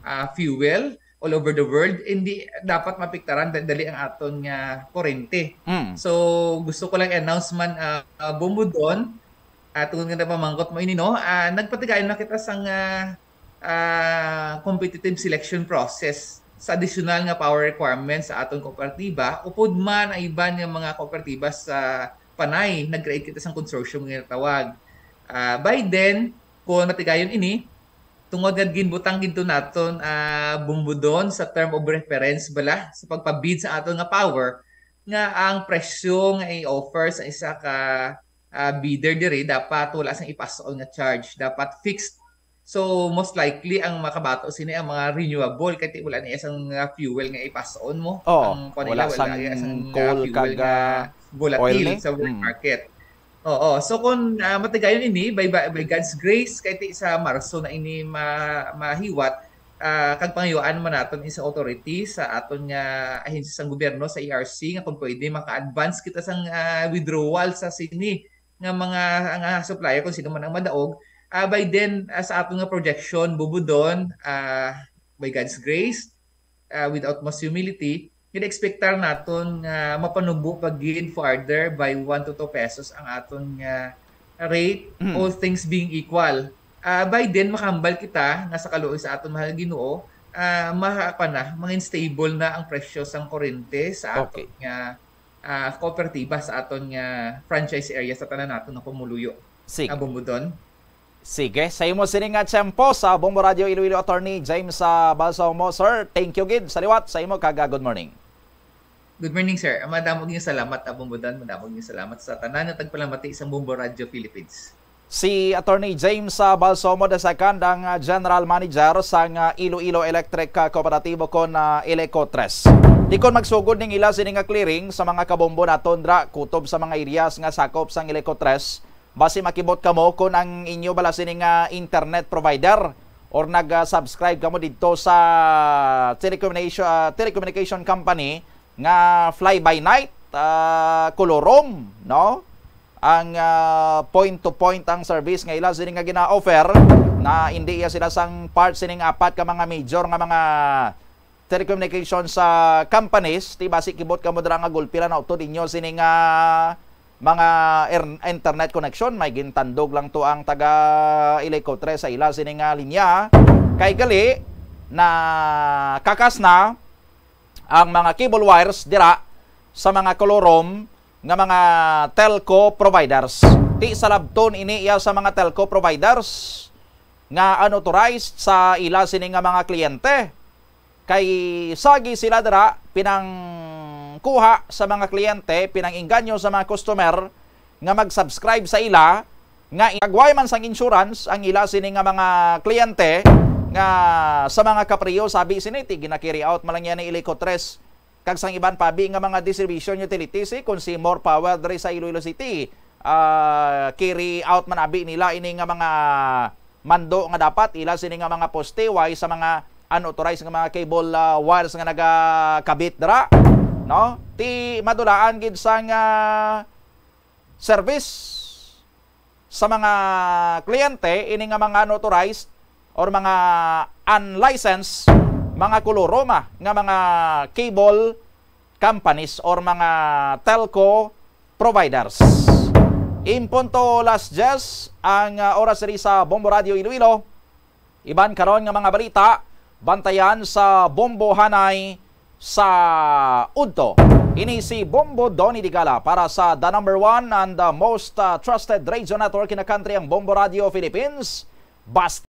ah, fuel all over the world, hindi dapat maapektaran da-, dali ang aton nga kurente. Mm. So, gusto ko lang i-announce man, ah, ah, Bombo Don, ah, tungod nga napamangkot mo ini, no? Ah, nagpatigayon na kita sang, ah, ah, competitive selection process sa additional nga power requirements sa aton kooperatiba, upod man ang iban nga mga kooperatiba sa Panay, nag-create kita sang consortium nga tawag. Ah, by then, kung matigayon ini, tungod nga ginbutang gid to naton, ah, Bombo Don sa term of reference bala sa pagpa-bid sa aton nga power, nga ang presyo nga i-offer sa isa ka, ah, bidder diri dapat wala sang ipas-on nga charge, dapat fixed. So, most likely, ang makabato sini ang mga renewable, kay ti wala na isang, ah, fuel nga ipas-on mo. Oh, ang kuwan wala nila, wala sang sang, ah, coal fuel kag, nga ah, volatile oil ni? Sa world Mm. market. Oo. So, kung, ah, matigayon ini, by, by, by God's grace, kay ti sa Marso na ini ma-, mahiwat, ah, kag pangayuan man naton sa authority, sa aton nga ahensya sang gobyerno, sa E R C, nga kung pwede, maka-advance kita sang, ah, withdrawal sa sini nga mga, nga supplier, kung sino man ang madaog. Ah, by then, ah, sa aton nga projection, Bombo Don, ah, by God's grace, ah, with utmost humility, gina-expectar naton nga mapanubo pa gid further by one to two pesos ang aton nga rate, Mm. all things being equal. Ah, by then, makahambal kita nga sa kaluoy sa aton mahal nga Ginoo, ah, maha-, pa na, mangin stable na ang presyo sang kurente sa aton Okay. nga, ah, kooperatiba, sa aton nga franchise area, sa tanan naton nga pumuluyo. Sige. Ah, Bombo Don. Sige, sa imo sini nga tiyempo sa Bombo Radio Iloilo, Attorney James, ah, Balsamo. Sir, thank you gid sa liwat sa imo kag, ah, good morning. Good morning, sir. Madamo gyud salamat, ah, Bombo Don. Madamo gyud salamat sa tanan nga tagpalamati sang Bombo Radio Philippines. Si Attorney James, ah, Balsamo the second, ang, ah, General Manager sang, ah, Iloilo Electric, ah, Kooperatibo kon, ah, Ilecotres. Di kon magsugod ning ila sini nga clearing sa mga kabombo naton dra kutob sa mga areas nga sakop sang Ilecotres, basi makibot kamo kon ang inyo bala sini nga internet provider or nag, ah, subscribe kamo didto sa telecommunication, ah, telecommunication company nga fly by night, ah, colorum, no? Ang, ah, point to point ang service nga ila sini nga gina-offer na hindi iya sila sang part sining apat ka mga major nga mga telecommunications, ah, companies, ti basi kibot kamo dira nga gulpi lang na utod inyo sini nga mga er-, internet connection, may gintandog lang to ang taga Ilecotres sa ila sini nga linya. Kay gali na kakas na ang mga cable wires dira sa mga kolorom nga mga telco providers. Ti salabton ini iya sa mga telco providers nga unauthorized sa ila sini nga mga kliyente. Kay sagi sila dira pinangkuha sa mga kliyente, pinang-inganyo sa mga customer nga mag-subscribe sa ila, nga i-, agway man sang insurance ang ila sini nga mga kliyente nga sa mga kapriyo, sabi sini, ti gina-carry out man lang yan ni Ilecotres kag sang iban pa bi nga mga distribution utilities, eh, kung si More Power diri sa Iloilo City, ah, carry out man abi nila ini nga mga mando nga dapat ila sini nga mga poste, way sa mga unauthorized nga mga cable, ah, wires nga nagakabit dira, no? Ti madulaan gid sang, ah, service sa mga kliyente ini nga mga unauthorized or mga unlicensed, mga kuluroma nga mga cable companies or mga telco providers. In punto las diyes ang, ah, oras diri sa Bombo Radio Iloilo. Iban karon nga mga balita, bantayan sa Bombo Hanay sa udto. Ini si Bombo Donny Digala para sa the number one and the most, uh, trusted radio network in the country, ang Bombo Radio Philippines. Basta